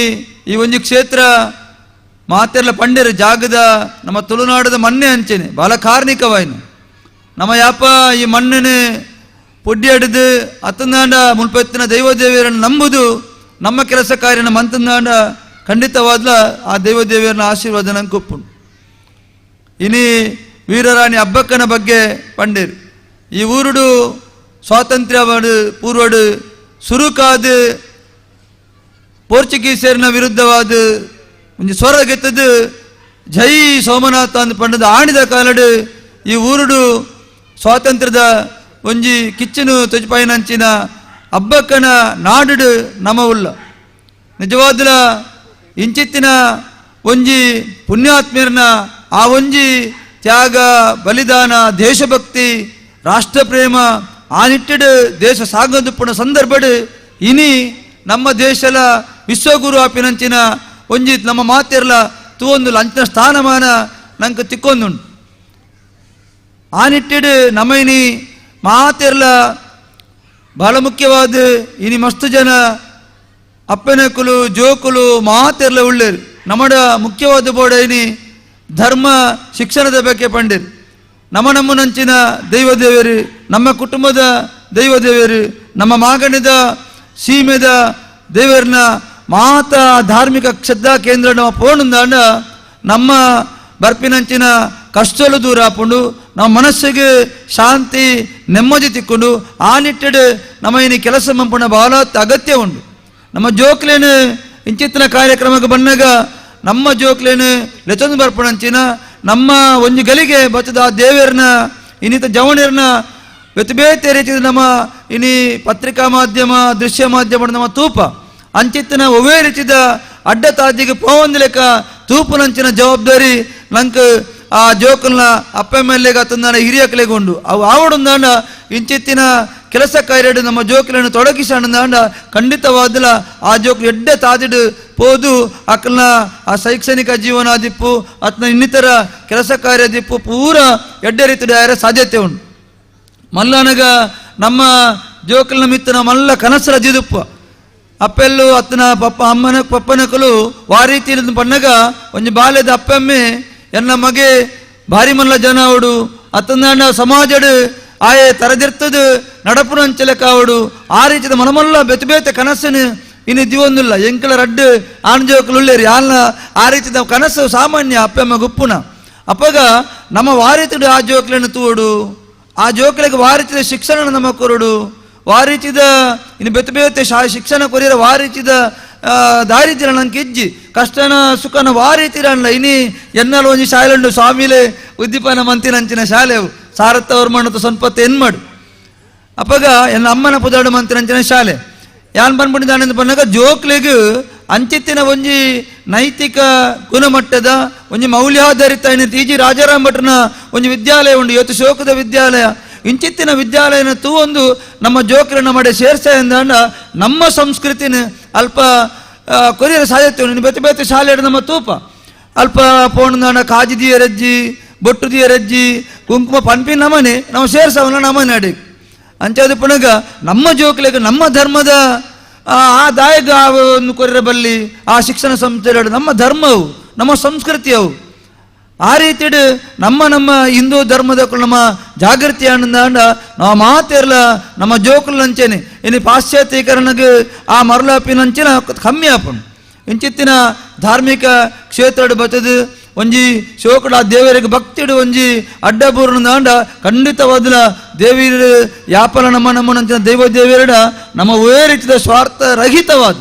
ಈ ಒಂಜಿ ಕ್ಷೇತ್ರ ಮಾತೆರ್ಲ ಪಂಡೆರು ಜಾಗದ ನಮ್ಮ ತುಳುನಾಡದ ಮಣ್ಣೆ ಅಂಚೆನೆ ಬಾಲ ಕಾರ್ಣಿಕವಾಯಿನ ನಮ್ಮ ಯಾಪ ಈ ಮಣ್ಣನೆ ಪೊಡ್ಡಿ ಅಡಿದು ಅತ್ತಂದಾಂಡ ಮುಲ್ಪೆತ್ತಿನ ದೈವದೇವಿಯರನ್ನು ನಂಬುದು ನಮ್ಮ ಕೆಲಸ ಕಾರ್ಯನ ಮಂತಂದಾಂಡ ಖಂಡಿತವಾದ್ಲ ಆ ದೈವದೇವಿಯರನ್ನ ಆಶೀರ್ವಾದ ನಂಗೆ ಒಪ್ಪುಂಡು. ಇನಿ ವೀರರಾಣಿ ಅಬ್ಬಕ್ಕನ ಬಗ್ಗೆ ಪಂಡೇರು ಈ ಊರುಡು ಸ್ವಾತಂತ್ರ್ಯವಾಡು ಪೂರ್ವಡು ಸುರುಕಾದ ಪೋರ್ಚುಗೀಸರಿನ ವಿರುದ್ಧವಾದ ಒಂಜಿ ಸ್ವರ ಗೆತ್ತದು ಜೈ ಸೋಮನಾಥ ಅಂದ್ ಪಂಡದ ಆಣಿದ ಕಾಲಡು ಈ ಊರುಡು ಸ್ವಾತಂತ್ರ್ಯದ ಒಂಜಿ ಕಿಚ್ಚನು ತೊಜಪಾಯಿನಂಚಿನ ಅಬ್ಬಕ್ಕನ ನಾಡುಡು ನಮವುಲ್ಲ. ನಿಜವಾದಲ ಇಂಚಿತ್ತಿನ ಒಂಜಿ ಪುಣ್ಯಾತ್ಮೀರ್ನ ಆ ಒಂಜಿ ತ್ಯಾಗ ಬಲಿದಾನ ದೇಶಭಕ್ತಿ ರಾಷ್ಟ್ರಪ್ರೇಮ ಆ ನಿಟ್ಟಿಡು ದೇಶ ಸಾಗದುಪ್ಪುನ ಸಂದರ್ಭಡು ಇನಿ ನಮ್ಮ ದೇಶಲ ವಿಶ್ವಗುರು ಆಪಿನಂಚಿನ ಒಂಜಿ ನಮ್ಮ ಮಾತೆರ್ಲ ತೂವೊಂದು ಅಂಚಿನ ಸ್ಥಾನಮಾನ ನಂಗೆ ತಿಕ್ಕೊಂದುಂಡು. ಆ ನಿಟ್ಟಿಡು ನಮ್ಮ ಇನಿ ಮಾತೆರ್ಲ ಬಹಳ ಮುಖ್ಯವಾದ ಇನಿ ಮಸ್ತು ಜನ ಅಪ್ಪನಕುಲು ಜೋಕುಲು ಮಾತೆರ್ಲ ಉಳ್ಳೇರು. ನಮ್ಮಡ ಮುಖ್ಯವಾದ ಬೋಡೈನಿ ಧರ್ಮ ಶಿಕ್ಷಣದ ಬಗ್ಗೆ ಪಂಡಿರ್ ನಮ್ಮ ನಮ್ಮನಂಚಿನ ದೈವದೇವರು ನಮ್ಮ ಕುಟುಂಬದ ದೈವದೇವರು ನಮ್ಮ ಮಾಗಣದ ಸೀಮೆದ ದೇವರನ್ನ ಮಾತ ಧಾರ್ಮಿಕ ಶ್ರದ್ಧಾ ಕೇಂದ್ರ ನಮ್ಮ ಪೋಣುಂದಾಂಡ ನಮ್ಮ ಬರ್ಪಿನಂಚಿನ ಕಷ್ಟಲು ದೂರ ಆಪುಂಡು ನಮ್ಮ ಮನಸ್ಸಿಗೆ ಶಾಂತಿ ನೆಮ್ಮದಿ ತಿಕ್ಕೊಂಡು ಆ ನಿಟ್ಟೆಡು ನಮ್ಮ ಇನಿ ಕೆಲಸ ಮಂಪುಣ ಬಹಳ ಅಗತ್ಯ ಉಂಡು. ನಮ್ಮ ಜೋಕ್ಲೇನು ಇಂಚಿತ್ತಿನ ಕಾರ್ಯಕ್ರಮಕ್ಕೆ ಬನ್ನಾಗ ನಮ್ಮ ಜೋಕ್ಲೇನು ಲೆಚೊಂದು ಬರ್ಪುಣಂಚಿನ ನಮ್ಮ ಒಂಜಿ ಗಲಿಗೆ ಬತ್ತದ ಆ ದೇವರನ್ನ ಇನ್ನಿತ ಜವಣಿಯರ್ನ ಬೇತೆ ರೀತಿಯ ನಮ್ಮ ಇನಿ ಪತ್ರಿಕಾ ಮಾಧ್ಯಮ ದೃಶ್ಯ ಮಾಧ್ಯಮ ನಮ್ಮ ತೂಪ ಅಂಚಿತ್ತಿನ ಒವೇ ರೀತಿಯ ಅಡ್ಡ ತಾದಿಗೆ ಪೋವಂದ ಲೆಕ್ಕ ತೂಪುನಂಚಿನ ಜವಾಬ್ದಾರಿ ನಂಗೆ ಆ ಜೋಕಲ್ನ ಅಪ್ಪ ಮೇಲೆಗೆ ಆತಂದಾನ ಹಿರಿಯಕಲೆಗೊಂಡು ಅವು ಆವಡುಂದಾಂಡ ಇಂಚಿತ್ತಿನ ಕೆಲಸ ಕಾರ್ಯಡು ನಮ್ಮ ಜೋಕುలను ತೊಡಗಿಸಂಡ ಖಂಡಿತವಾದಲ ಆ ಜೋಕುಲು ಎಡ್ಡೆ ತಾದಿಡು ಪೋದು ಅಕ್ಕಲ್ನ ಆ ಶೈಕ್ಷಣಿಕ ಜೀವನ ದಿಪ್ಪು ಅತ್ನ ಇನ್ನಿತರ ಕೆಲಸ ಕಾರ್ಯ ದಿಪ್ಪು ಪೂರ ಎಡ್ಡೆ ರೀತಿಯ ಸಾಧ್ಯತೆ ಉಂಟು. ಮಲ್ಲನಗ ನಮ್ಮ ಜೋಕಲ್ನ ಮಿತ್ತನ ಮಲ್ಲ ಕನಸರ ಜಿದುಪ್ಪು ಅಪ್ಪೆಲ್ಲು ಅತ್ತನ ಪಪ್ಪ ಅಮ್ಮನ ಪಪ್ಪನಕಲು ವಾರೀತಿ ಪಣ್ಣಗ ಒಂಜಿ ಬಾಲ್ಯದ ಅಪ್ಪಮ್ಮೆ ಎನ್ನ ಮಗೆ ಭಾರಿ ಮಲ್ಲ ಜನ ಅವಡು ಅತ್ತಂದಾಂಡ ಸಮಾಜಡು ಆಯೆ ತರದಿರ್ತದು ನಡಪುನಂಚಲಕಾವಡು ಆ ರೀತಿಯ ಮನಮಲ್ಲ ಬೆತೆ ಬೇತೆ ಕನಸನು ಇನ್ನು ದಿವೊಂದಿಲ್ಲ ಎಂಕಲ ರಡ್ಡು ಆಣ್ಜೋಕಲು ಆಲ್ನ ಆ ರೀತಿಯ ಕನಸು ಸಾಮಾನ್ಯ ಅಪ್ಪಮ್ಮ ಗುಪ್ಪುನ ಅಪ್ಪಗ ನಮ್ಮ ವಾರೀತಿಡು ಆ ಜೋಕ್లను ತೂಡು ಆ ಜೋಕ್ಲಿಗೆ ವಾರೀತಿದ ಶಿಕ್ಷಣ ನಮ್ಮ ಕೊರಡು ವಾರೀತಿದ ಇನ್ನು ಬೆತೆ ಬೇತೆ ಶಿಕ್ಷಣ ಕೊರಿಯರ ವಾರೀತಿದ ದಾರಿದ್ರ್ಯ ನಂಗೆ ಇಜ್ಜಿ ಕಷ್ಟನ ಸುಖನ ವಾರೀತಿರಲ್ಲ ಇನಿ ಎನ್ನಲು ಒಂಜಿ ಶಾಲೆ ಉಂಡು ಸ್ವಾಮಿಲೆ ಉದ್ದೀಪನ ಮಂತಿನಂಚಿನ ಶಾಲೆವು ಸಾರತ್ತವ್ರ ಮಣ್ಣು ಸಂಪತ್ತು ಎನ್ ಮಾಡು ಅಪ್ಪಗ ಎನ್ನ ಅಮ್ಮನ ಪುದಾಡು ಮಂತಿನಂಚಿನ ಶಾಲೆ ಯಾನ್ ಬಂದ್ಬಿಟ್ಟಿದ್ದಾನೆ ಬಂದಾಗ ಜೋಕ್ಲಿಗೆ ಅಂಚಿತ್ತಿನ ಒಂಜಿ ನೈತಿಕ ಗುಣಮಟ್ಟದ ಒಂಜಿ ಮೌಲ್ಯಾಧಾರಿತ ಟಿ ಜಿ ರಾಜಾರಾಮ್ ಭಟ್ರನ ಒಂಜಿ ವಿದ್ಯಾಲಯ ಉಂಡು ಇವತ್ತು ಶೋಕದ ವಿದ್ಯಾಲಯ ಇಂಚಿತ್ತಿನ ವಿದ್ಯಾಲಯನ ತೂ ಒಂದು ನಮ್ಮ ಜೋಕ್ರನ್ನ ಮಾಡಿ ಸೇರ್ಸ ಎಂದಾಂಡ ನಮ್ಮ ಸಂಸ್ಕೃತಿನ ಅಲ್ಪ ಕೊರಿಯರ ಸಾಧ್ಯತೆ ಉಂಡು. ಬೇತೆ ಬೇತೆ ಶಾಲೆ ನಮ್ಮ ತೂಪ ಅಲ್ಪ ಪೋಣದಾಂಡ ಕಾಜಿ ದಿಯರಜ್ಜಿ ಬೊಟ್ಟು ದಿಯರಜ್ಜಿ ಕುಂಕುಮ ಪನ್ಪಿ ನಮನೆ ನಾವು ಸೇರ್ಸವನ್ನ ನಮನೆ ಅಡಿ ಅಂಚಾದ ಪುನಗ ನಮ್ಮ ಜೋಕ್ಲಿಗೆ ನಮ್ಮ ಧರ್ಮದ ಆ ದಾಯಕ ಒಂದು ಕೊರಿಯರ ಬಲ್ಲಿ ಆ ಶಿಕ್ಷಣ ಸಂಸ್ಥೆ ನಮ್ಮ ಧರ್ಮವು ನಮ್ಮ ಸಂಸ್ಕೃತಿಯವು ಆ ರೀತಿಡು ನಮ್ಮ ನಮ್ಮ ಹಿಂದೂ ಧರ್ಮದ ನಮ್ಮ ಜಾಗೃತಿ ಆನಂದ ನಾವು ಮಾತಿರಲ ನಮ್ಮ ಜೋಕುಲಂಚೇನೆ ಇನ್ನು ಪಾಶ್ಚಾತ್ಯೀಕರಣಕ್ಕೆ ಆ ಮರಳಾಪಿನಂಚಿನ ಕಮ್ಮಿ ಆಪುಂಡು. ಇಂಚಿತ್ತಿನ ಧಾರ್ಮಿಕ ಕ್ಷೇತ್ರ ಬತ್ತದು ಒಂಜಿ ಶೋಕಡ ದೇವರಿಗೆ ಭಕ್ತಿಡು ಒಂಜಿ ಅಡ್ಡಪೂರ್ಣದಾಂಡ ಖಂಡಿತವಾದಲ ದೇವಿಯರು ಯಾಪಲ ನಮ್ಮ ನಮ್ಮನಂಚಿನ ದೈವ ದೇವಿಯರಡ ನಮ್ಮ ಒಳ್ಳೆ ರೀತಿಯ ಸ್ವಾರ್ಥ ರಹಿತವಾದ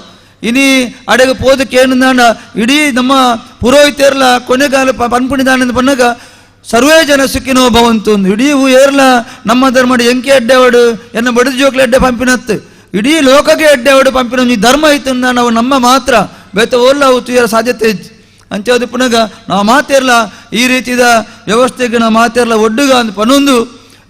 ಇನಿ ಅಡೆಗೆ ಪೋದಕ್ಕೆ ಏನಂದಾಂಡ ಇಡೀ ನಮ್ಮ ಪುರೋಹಿತರ್ಲ ಕೊನೆಗಾಲ ಪನ್ಪುಣಿದಾನಂದ ಪನ್ನಗ ಸರ್ವೇ ಜನ ಸುಖಿನೋ ಭವಂತು ಇಡೀ ಏರ್ಲ ನಮ್ಮ ಧರ್ಮ ಎಂಕೆ ಅಡ್ಡೆವಡು ಎನ್ನ ಬಡಿದು ಜೋಕ್ಲೆ ಅಡ್ಡೆ ಪಂಪಿನತ್ತು ಇಡೀ ಲೋಕಕ್ಕೆ ಅಡ್ಡೆವಡು ಪಂಪಿನ ಈ ಧರ್ಮ ಇತ್ತು ನಾವು ನಮ್ಮ ಮಾತ್ರ ಬೇತ ಓಲ್ಲ ಅವು ತುಯರ ಸಾಧ್ಯತೆ ಇತ್ತು ಅಂಚಾದ ಪುನಗ ನಾವು ಮಾತಿರ್ಲ ಈ ರೀತಿಯ ವ್ಯವಸ್ಥೆಗೆ ನಾವು ಮಾತಿರ್ಲ ಒಡ್ಡುಗ ಅಂದ್ ಪನೊಂದು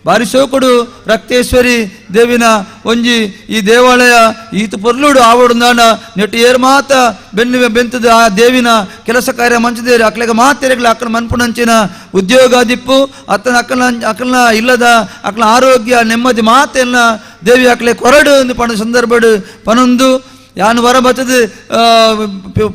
ಬಾರಿ ಶೋಕುಡು ರಕ್ತೇಶ್ವರಿ ದೇವಿನ ಒಂಜಿ ಈ ದೇವಾಲಯ ಈತ ಪೊರ್ಲುಡು ಆವಡುಂದಾಂಡ ನೆಟ್ಟು ಏರ್ ಮಾತ ಬೆನ್ನು ಬೆಂತದ ಆ ದೇವಿನ ಕೆಲಸ ಕಾರ್ಯ ಮಂಚದೇರಿ ಅಕ್ಲೆಗ ಮಾತೆರೆಗ್ಲ ಅಕ್ಕನ ಮನ್ಪುನಂಚಿನ ಉದ್ಯೋಗ ದಿಪ್ಪು ಅತ್ತನ ಅಕ್ಕನ ಅಕ್ಕನ ಇಲ್ಲದ ಅಕ್ಕನ ಆರೋಗ್ಯ ನೆಮ್ಮದಿ ಮಾತೆಲ್ಲ ದೇವಿ ಅಕ್ಲೆ ಕೊರಡು ಒಂದು ಪಣ ಸಂದರ್ಭಡು ಪನೊಂದು ಯಾನು ವರ ಬತ್ತದ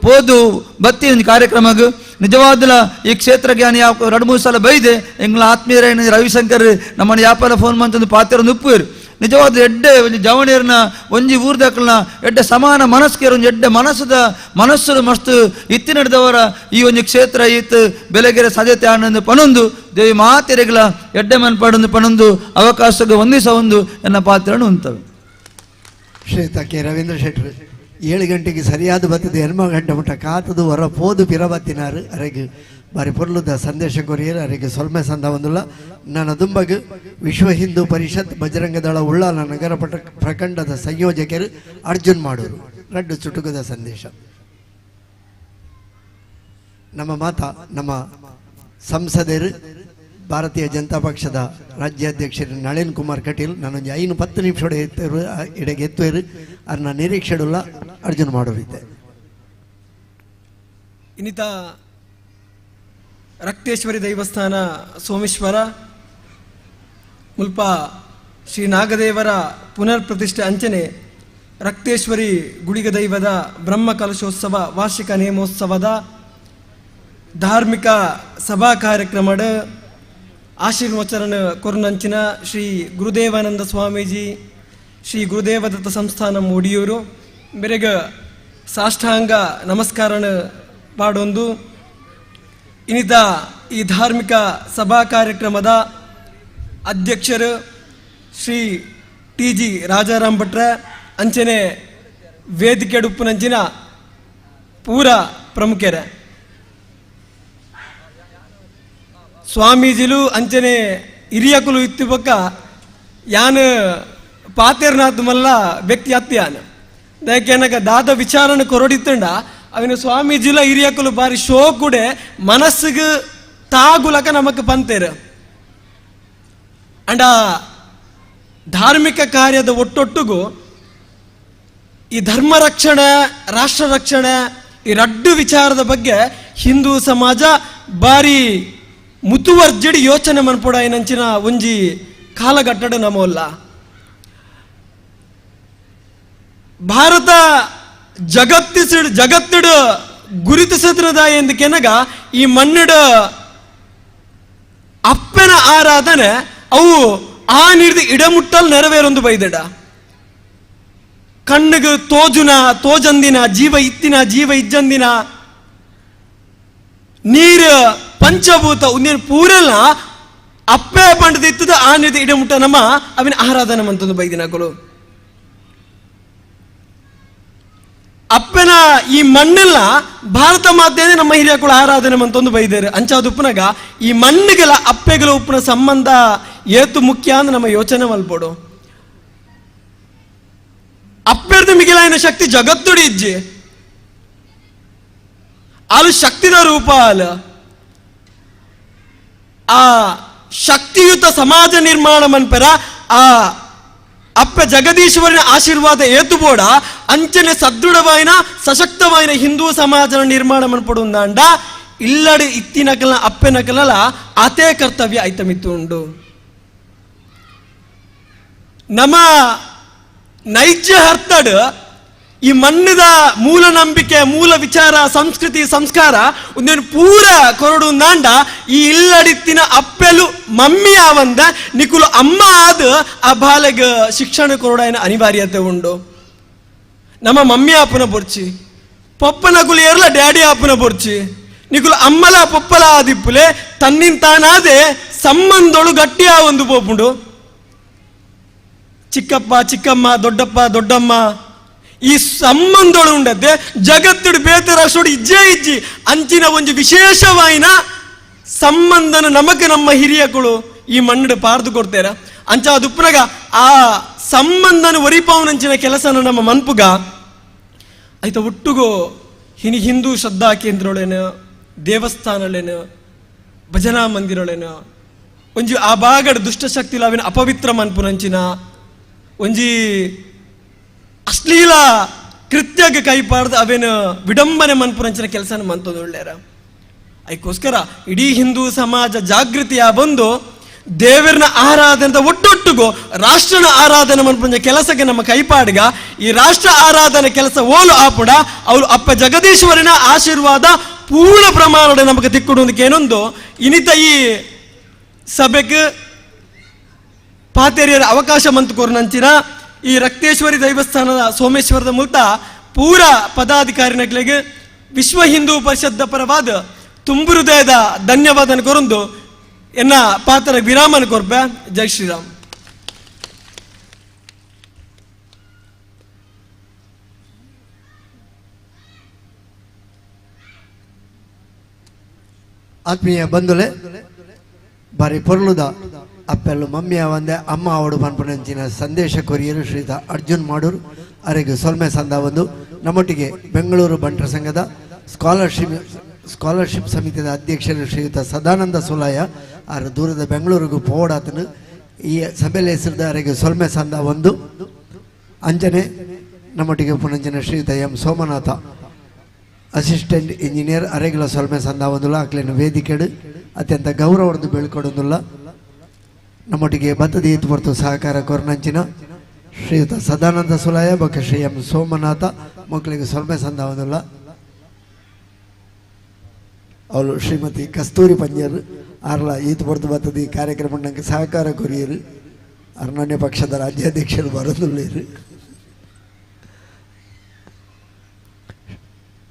ಪೋದು ಬತ್ತಿ ಒಂದು ಕಾರ್ಯಕ್ರಮಗ್ ನಿಜವಾದಲ ಈ ಕ್ಷೇತ್ರಕ್ಕೆ ಯಾನು ಯಾವ ಎರಡು ಮೂರು ಸಲ ಬೈದೆ ಎಂಗ್ಲ ಆತ್ಮೀಯರೇನು ರವಿಶಂಕರ್ ನಮ್ಮನ್ನು ಯಾಪಲ ಫೋನ್ ಮಂತಂದು ಪಾತ್ರ ಉಪ್ಪುರು ನಿಜವಾದ ಎಡ್ಡೆ ಒಂಜಿ ಜವಣಿಯರ್ನ ಒಂಜಿ ಊರ್ದಕ್ಕಲ್ನ ಎಡ್ಡೆ ಸಮಾನ ಮನಸ್ಕೇರ್ ಒಂಜಿ ಎಡ್ಡೆ ಮನಸ್ಸದ ಮನಸ್ಸು ಮಸ್ತ್ ಇತ್ತಿ ನಡೆದವರ ಈ ಒಂಜಿ ಕ್ಷೇತ್ರ ಈತ್ ಬೆಲೆಗೆರೆ ಸಾಧ್ಯತೆ ಆನಂದ ಪನೊಂದು ದೇವಿ ಮಾತೆರೆಗ್ಲ ಎಡ್ಡೆ ಮನ್ಪಾಡೊಂದು ಪನೊಂದು ಅವಕಾಶಕ್ಕೆ ಒಂದಿಸ ಒಂದು ಎನ್ನ ಪಾತ್ರನು ಉಂತವೆ. ಶ್ರೀಯುತ ಕೆ ರವೀಂದ್ರ ಶೆಟ್ಟರು 7 ಗಂಟೆಗೆ ಸರಿಯಾದ ಬತ್ತದ ಎನ್ಮ ಗಂಟೆ ಮುಟ್ಟ ಕಾತದು ಹೊರ ಪೋದು ಪಿರಬತ್ತಿನಾರು ಅರೆಗೆ ಬಾರಿ ಪೊರ್ಲುದ ಸಂದೇಶ ಕೊರಿಯರ್ ಅರೆಗೆ ಸೊಲ್ಮೆ ಸಂದ ಒಂದುಲ್ಲ. ನನ್ನ ದುಂಬಗು ವಿಶ್ವ ಹಿಂದೂ ಪರಿಷತ್ ಬಜರಂಗದಳ ಉಳ್ಳಾಲ ನಗರ ಪ್ರಖಂಡದ ಸಂಯೋಜಕರು ಅರ್ಜುನ್ ಮಾಡೂರು ರಡ್ಡು ಚುಟುಕದ ಸಂದೇಶ. ನಮ್ಮ ಮಾತ ನಮ್ಮ ಸಂಸದರು ಭಾರತೀಯ ಜನತಾ ಪಕ್ಷದ ರಾಜ್ಯಾಧ್ಯಕ್ಷರು ನಳಿನ್ ಕುಮಾರ್ ಕಟೀಲ್ ನಾನೊಂದು 5-10 ನಿಮಿಷ ಎಡೆಗೆ ಎತ್ತುವರು ಅದನ್ನ ನಿರೀಕ್ಷೆಡುಲ್ಲ ಅರ್ಜುನ್ ಮಾಡೋರಿದ್ದೆ. ಇನ್ನಿತ ರಕ್ತೇಶ್ವರಿ ದೇವಸ್ಥಾನ ಸೋಮೇಶ್ವರ ಮುಲ್ಪ ಶ್ರೀ ನಾಗದೇವರ ಪುನರ್ ಪ್ರತಿಷ್ಠೆ ಅಂಚನೆ ರಕ್ತೇಶ್ವರಿ ಗುಡಿಗ ದೈವದ ಬ್ರಹ್ಮ ಕಲಶೋತ್ಸವ ವಾರ್ಷಿಕ ನೇಮೋತ್ಸವದ ಧಾರ್ಮಿಕ ಸಭಾ ಕಾರ್ಯಕ್ರಮದ ಆಶೀರ್ವಚನ ಕೊರ್ನಂಚಿನ ಶ್ರೀ ಗುರುದೇವಾನಂದ ಸ್ವಾಮೀಜಿ, ಶ್ರೀ ಗುರುದೇವದತ್ತ ಸಂಸ್ಥಾನ ಒಡಿಯೂರು ಮೇರೆಗ ಸಾಷ್ಟಾಂಗ ನಮಸ್ಕಾರನ ಪಾಡೊಂದು ಇನ್ನಿತ ಈ ಧಾರ್ಮಿಕ ಸಭಾ ಕಾರ್ಯಕ್ರಮದ ಅಧ್ಯಕ್ಷರು ಶ್ರೀ ಟಿ ಜಿ ರಾಜಾರಾಮ್ ಭಟ್ರ, ಅಂಚನೆ ವೇದಿಕೆ ಉಪ್ಪುನಂಚಿನ ಪೂರ ಪ್ರಮುಖರ ಸ್ವಾಮೀಜಿಲು ಅಂಚನೆ ಹಿರಿಯಕುಲು ಇತ್ತು ಬೊಕ್ಕ ಯಾನ್ ಪಾತೇರ್ನಾಥ್ ಮಲ್ಲ ವ್ಯಕ್ತಿ ಅತ್ಯಾನ ದಯಕೇನಕ ದಾದ ವಿಚಾರಣ ಕೊರಡಿತ್ತಂಡ ಅವನ ಸ್ವಾಮೀಜಿಲ ಹಿರಿಯಕುಲು ಬಾರಿ ಶೋ ಕೂಡೆ ಮನಸ್ಸಿಗೆ ತಾಗುಲಕ ನಮಕ್ ಪಂತೇರು. ಅಂಡ ಧಾರ್ಮಿಕ ಕಾರ್ಯದ ಒಟ್ಟೊಟ್ಟುಗೂ ಈ ಧರ್ಮ ರಕ್ಷಣೆ, ರಾಷ್ಟ್ರ ರಕ್ಷಣೆ ಈ ರಡ್ಡು ವಿಚಾರದ ಬಗ್ಗೆ ಹಿಂದೂ ಸಮಾಜ ಬಾರಿ ಮುತುವರ್ಜಡಿ ಯೋಚನೆ ಮನ್ಪೊಡ ಏನಂಚಿನ ಒಂಜಿ ಕಾಲಘಟ್ಟಡ ನಮೋಲ್ಲ. ಭಾರತ ಜಗತ್ತಿಡು ಗುರುತಿಸದ ಎಂದು ಕೆನಗ ಈ ಮಣ್ಣಿಡ ಅಪ್ಪನ ಆರಾಧನೆ ಅವು ಆ ನಿರ್ದಿ ಇಡಮುಟ್ಟಲ್ ನೆರವೇರೊಂದು ಬೈದಡ. ಕಣ್ಣಿಗೆ ತೋಜುನ ತೋಜಂದಿನ ಜೀವ ಇತ್ತಿನ ಜೀವ ಇಜ್ಜಂದಿನ ನೀರು ಪಂಚಭೂತ ಉಂದಿನ ಪೂರೆಲ್ಲ ಅಪ್ಪೆ ಪಂಡದಿತ್ತದ ಆ ನಿರ್ದಿ ಇಡಮುಟ್ಟ ನಮ್ಮ ಅವಿನ ಆರಾಧನೆ ಮಂತೊಂದು ಬೈದಿನಕಲು. ಅಪ್ಪನ ಈ ಮಣ್ಣೆಲ್ಲ ಭಾರತ ಮಾತೆಯೇ ನಮ್ಮ ಹಿರಿಯಕುಳ ಆರಾಧನೆ ಮಂತೊಂದು ಬೈದೇರು. ಅಂಚಾದ ಉಪ್ಪನಾಗ ಈ ಮಣ್ಣಿಗೆಲ್ಲ ಅಪ್ಪೆಗಳ ಉಪ್ಪಿನ ಸಂಬಂಧ ಏತು ಮುಖ್ಯ ಅಂದ್ರೆ ನಮ್ಮ ಯೋಚನೆ ಮಲ್ಪೋಡು. ಅಪ್ಪೆರ್ದು ಮಿಗಿಲಾಯಿನ ಶಕ್ತಿ ಜಗತ್ತುಡಿ ಇಜ್ಜಿ ಅಲು ಶಕ್ತಿದ ರೂಪ ಅಲ್ಲ. ಆ ಶಕ್ತಿಯುತ ಸಮಾಜ ನಿರ್ಮಾಣ ಮನ್ಪೆರ ಆ ಅಪ್ಪ ಜಗದೀಶ್ವರನ ಆಶೀರ್ವಾದ ಏತುಬೋಡ ಅಂಚನೆ ಸದೃಢವಾಯಿನ ಸಶಕ್ತವಾಯಿನ ಹಿಂದೂ ಸಮಾಜ ನಿರ್ಮಾಣ ಮನ್ಪಡುಂದಾಂಡ ಇಲ್ಲಡೆ ಇತ್ತಿನಕಲ್ನ ಅಪ್ಪೆನಕಲಲ್ಲ ಆತೇ ಕರ್ತವ್ಯ ಐತಮಿತ್ತು ಉಂಡು. ನಮ್ಮ ನೈಜ ಹರ್ತಡು ಈ ಮಣ್ಣದ ಮೂಲ ನಂಬಿಕೆ, ಮೂಲ ವಿಚಾರ, ಸಂಸ್ಕೃತಿ, ಸಂಸ್ಕಾರ ಒಂದೇನು ಪೂರ ಕೊರಡು ನಾಂಡ ಈ ಇಲ್ಲಡಿತ್ತಿನ ಅಪ್ಪೆಲು ಮಮ್ಮಿ ಆವಂದ ನಿಕುಲು ಅಮ್ಮ ಆದ ಆ ಬಾಲೆಗ ಶಿಕ್ಷಣ ಕೊರಡಾಯನ ಅನಿವಾರ್ಯತೆ ಉಂಡು. ನಮ್ಮ ಮಮ್ಮಿ ಆಪನ ಬೊರ್ಚಿ ಪೊಪ್ಪನ ಕುಲು ಏರ್ಲ ಡ್ಯಾಡಿ ಆಪನ ಬೊರ್ಚಿ ನಿಕುಲು ಅಮ್ಮಲ ಪೊಪ್ಪಲ ಆದಿಪ್ಪುಲೆ ತನ್ನಿನ್ ತಾನಾದೆ ಸಂಬಂಧೊಳು ಗಟ್ಟಿಯ ಒಂದು ಪೋಪುಂಡು. ಚಿಕ್ಕಪ್ಪ ಚಿಕ್ಕಮ್ಮ ದೊಡ್ಡಪ್ಪ ದೊಡ್ಡಮ್ಮ ಈ ಸಂಬಂಧಗಳು ಉಂಡದ್ದೆ ಜಗತ್ತುಡು ಬೇತೆ ರಾಷ್ಟ್ರೋಡು ಇಜ್ಜೇ ಇಜ್ಜಿ ಅಂಚಿನ ಒಂದು ವಿಶೇಷವಾಯಿನ ಸಂಬಂಧನ ನಮಕ್ ನಮ್ಮ ಹಿರಿಯಕುಳು ಈ ಮಣ್ಣು ಪಾರ್ದು ಕೊಡ್ತೇರ. ಅಂಚ ಅದು ಉಪ್ಪನಾಗ ಆ ಸಂಬಂಧನ ಒರಿಪಾವನಂಚಿನ ಕೆಲಸನ ನಮ್ಮ ಮನ್ಪುಗ ಆಯ್ತ ಒಟ್ಟುಗೋ ಹಿನಿ ಹಿಂದೂ ಶ್ರದ್ಧಾ ಕೇಂದ್ರೊಳೇನು, ದೇವಸ್ಥಾನಗಳೇನು, ಭಜನಾ ಮಂದಿರೊಳೇನು ಒಂಜಿ ಆ ಭಾಗಡ್ ದುಷ್ಟಶಕ್ತಿ ಅವಿನ ಅಪವಿತ್ರ ಮನ್ಪುನಂಚಿನ ಒಂಜಿ ಅಶ್ಲೀಲ ಕೃತ್ಯಕ್ಕೆ ಕೈಪಾಡ್ದು ಅವೇನು ವಿಡಂಬನೆ ಮನ್ಪುರಂಚಿನ ಕೆಲಸನ ಮಂತೊಂದು ಒಳ್ಳೆಯರ. ಅದಕ್ಕೋಸ್ಕರ ಇಡೀ ಹಿಂದೂ ಸಮಾಜ ಜಾಗೃತಿಯ ಬಂದು ದೇವರನ್ನ ಆರಾಧನೆ ಒಟ್ಟೊಟ್ಟುಗೋ ರಾಷ್ಟ್ರನ ಆರಾಧನೆ ಮನ್ಪುಂಜ ಕೆಲಸಕ್ಕೆ ನಮ್ಮ ಕೈಪಾಡ್ಗ ಈ ರಾಷ್ಟ್ರ ಆರಾಧನೆ ಕೆಲಸ ಓಲು ಆಪುಡ ಅವರು ಅಪ್ಪ ಜಗದೀಶ್ವರನ ಆಶೀರ್ವಾದ ಪೂರ್ಣ ಪ್ರಮಾಣದ ನಮಗೆ ತಿಕ್ಕುಡುವುದಕ್ಕೆ ಏನೊಂದು ಇನಿತ ಈ ಸಭೆಗೆ ಪಾತೇರಿಯರ ಅವಕಾಶ ಮಂತು ಕೋರ್ನಂಚಿನ ಈ ರಕ್ತೇಶ್ವರಿ ದೇವಸ್ಥಾನದ ಸೋಮೇಶ್ವರದ ಮೂಲಕ ಪೂರ ಪದಾಧಿಕಾರಿನಗಳಿಗೆ ವಿಶ್ವ ಹಿಂದೂ ಪರಿಷತ್ ಪರವಾದ ತುಂಬು ಹೃದಯದ ಧನ್ಯವಾದ ಕೊರೊಂದು ಎನ್ನ ಪಾತ್ರ ವಿರಾಮನ ಕೊರ್ಪೆ. ಜೈ ಶ್ರೀರಾಮ್. ಆತ್ಮೀಯ ಬಂಧುಲೆ ಬಾರಿ ಪೊರ್ಲುದ ಅಪ್ಪೆಲ್ಲು ಮಮ್ಮಿಯ ಒಂದೆ ಅಮ್ಮ ಅವಡು ಪನ್ಪುನಂಚಿನ ಸಂದೇಶ ಕೊರಿಯರು ಶ್ರೀತ ಅರ್ಜುನ್ ಮಾಡೂರು ಅರೆಗೆ ಸೊಲ್ಮೆ ಸಂದ ಒಂದು ನಮ್ಮೊಟ್ಟಿಗೆ ಬೆಂಗಳೂರು ಬಂಟರ ಸಂಘದ ಸ್ಕಾಲರ್ಶಿಪ್ ಸಮಿತಿಯ ಅಧ್ಯಕ್ಷರು ಶ್ರೀಯುತ ಸದಾನಂದ ಸುಲಾಯ ಆರು ದೂರದ ಬೆಂಗಳೂರಿಗೂ ಪೋಡಾತನು ಈ ಸಭೆಯಲ್ಲಿ ಹೆಸರಿದ ಅರೆಗೆ ಸೊಲ್ಮೆ ಸಂದ ಒಂದು ಅಂಜನೆ ನಮ್ಮೊಟ್ಟಿಗೆ ಪುನಂಜನ ಶ್ರೀಯುತ ಎಂ ಸೋಮನಾಥ ಅಸಿಸ್ಟೆಂಟ್ ಇಂಜಿನಿಯರ್ ಅರೆಗಳ ಸೊಲ್ಮೆ ಸಂದ ಒಂದುಲ್ಲ ಅಕ್ಲೇನು ವೇದಿಕೆಡು ಅತ್ಯಂತ ಗೌರವವನ್ನು ಬೆಳ್ಕೊಡೊಂದುಲ್ಲ ನಮ್ಮೊಟ್ಟಿಗೆ ಬತ್ತದ ಈತ್ ಹೊರತು ಸಹಕಾರ ಕೊರ್ನಂಚಿನ ಶ್ರೀಯುತ ಸದಾನಂದ ಸುಲಾಯ ಬೊಕ್ಕ ಶ್ರೀ ಎಂ ಸೋಮನಾಥ ಮಕ್ಕಳಿಗೆ ಸೊಲ್ಮೆ ಸಂದ ಒಂದುಲ್ಲ. ಅವಳು ಶ್ರೀಮತಿ ಕಸ್ತೂರಿ ಪಂಜರ್ ಆರ್ಲ ಈತ್ ಪೊರ್ತು ಬತ್ತದ ಈ ಕಾರ್ಯಕ್ರಮ ನಂಗೆ ಸಹಕಾರ ಕೊರಿಯರು. ಅರ್ಣನ್ಯ ಪಕ್ಷದ ರಾಜ್ಯಾಧ್ಯಕ್ಷರು ಬರೋದುಳ್ಳೇರು.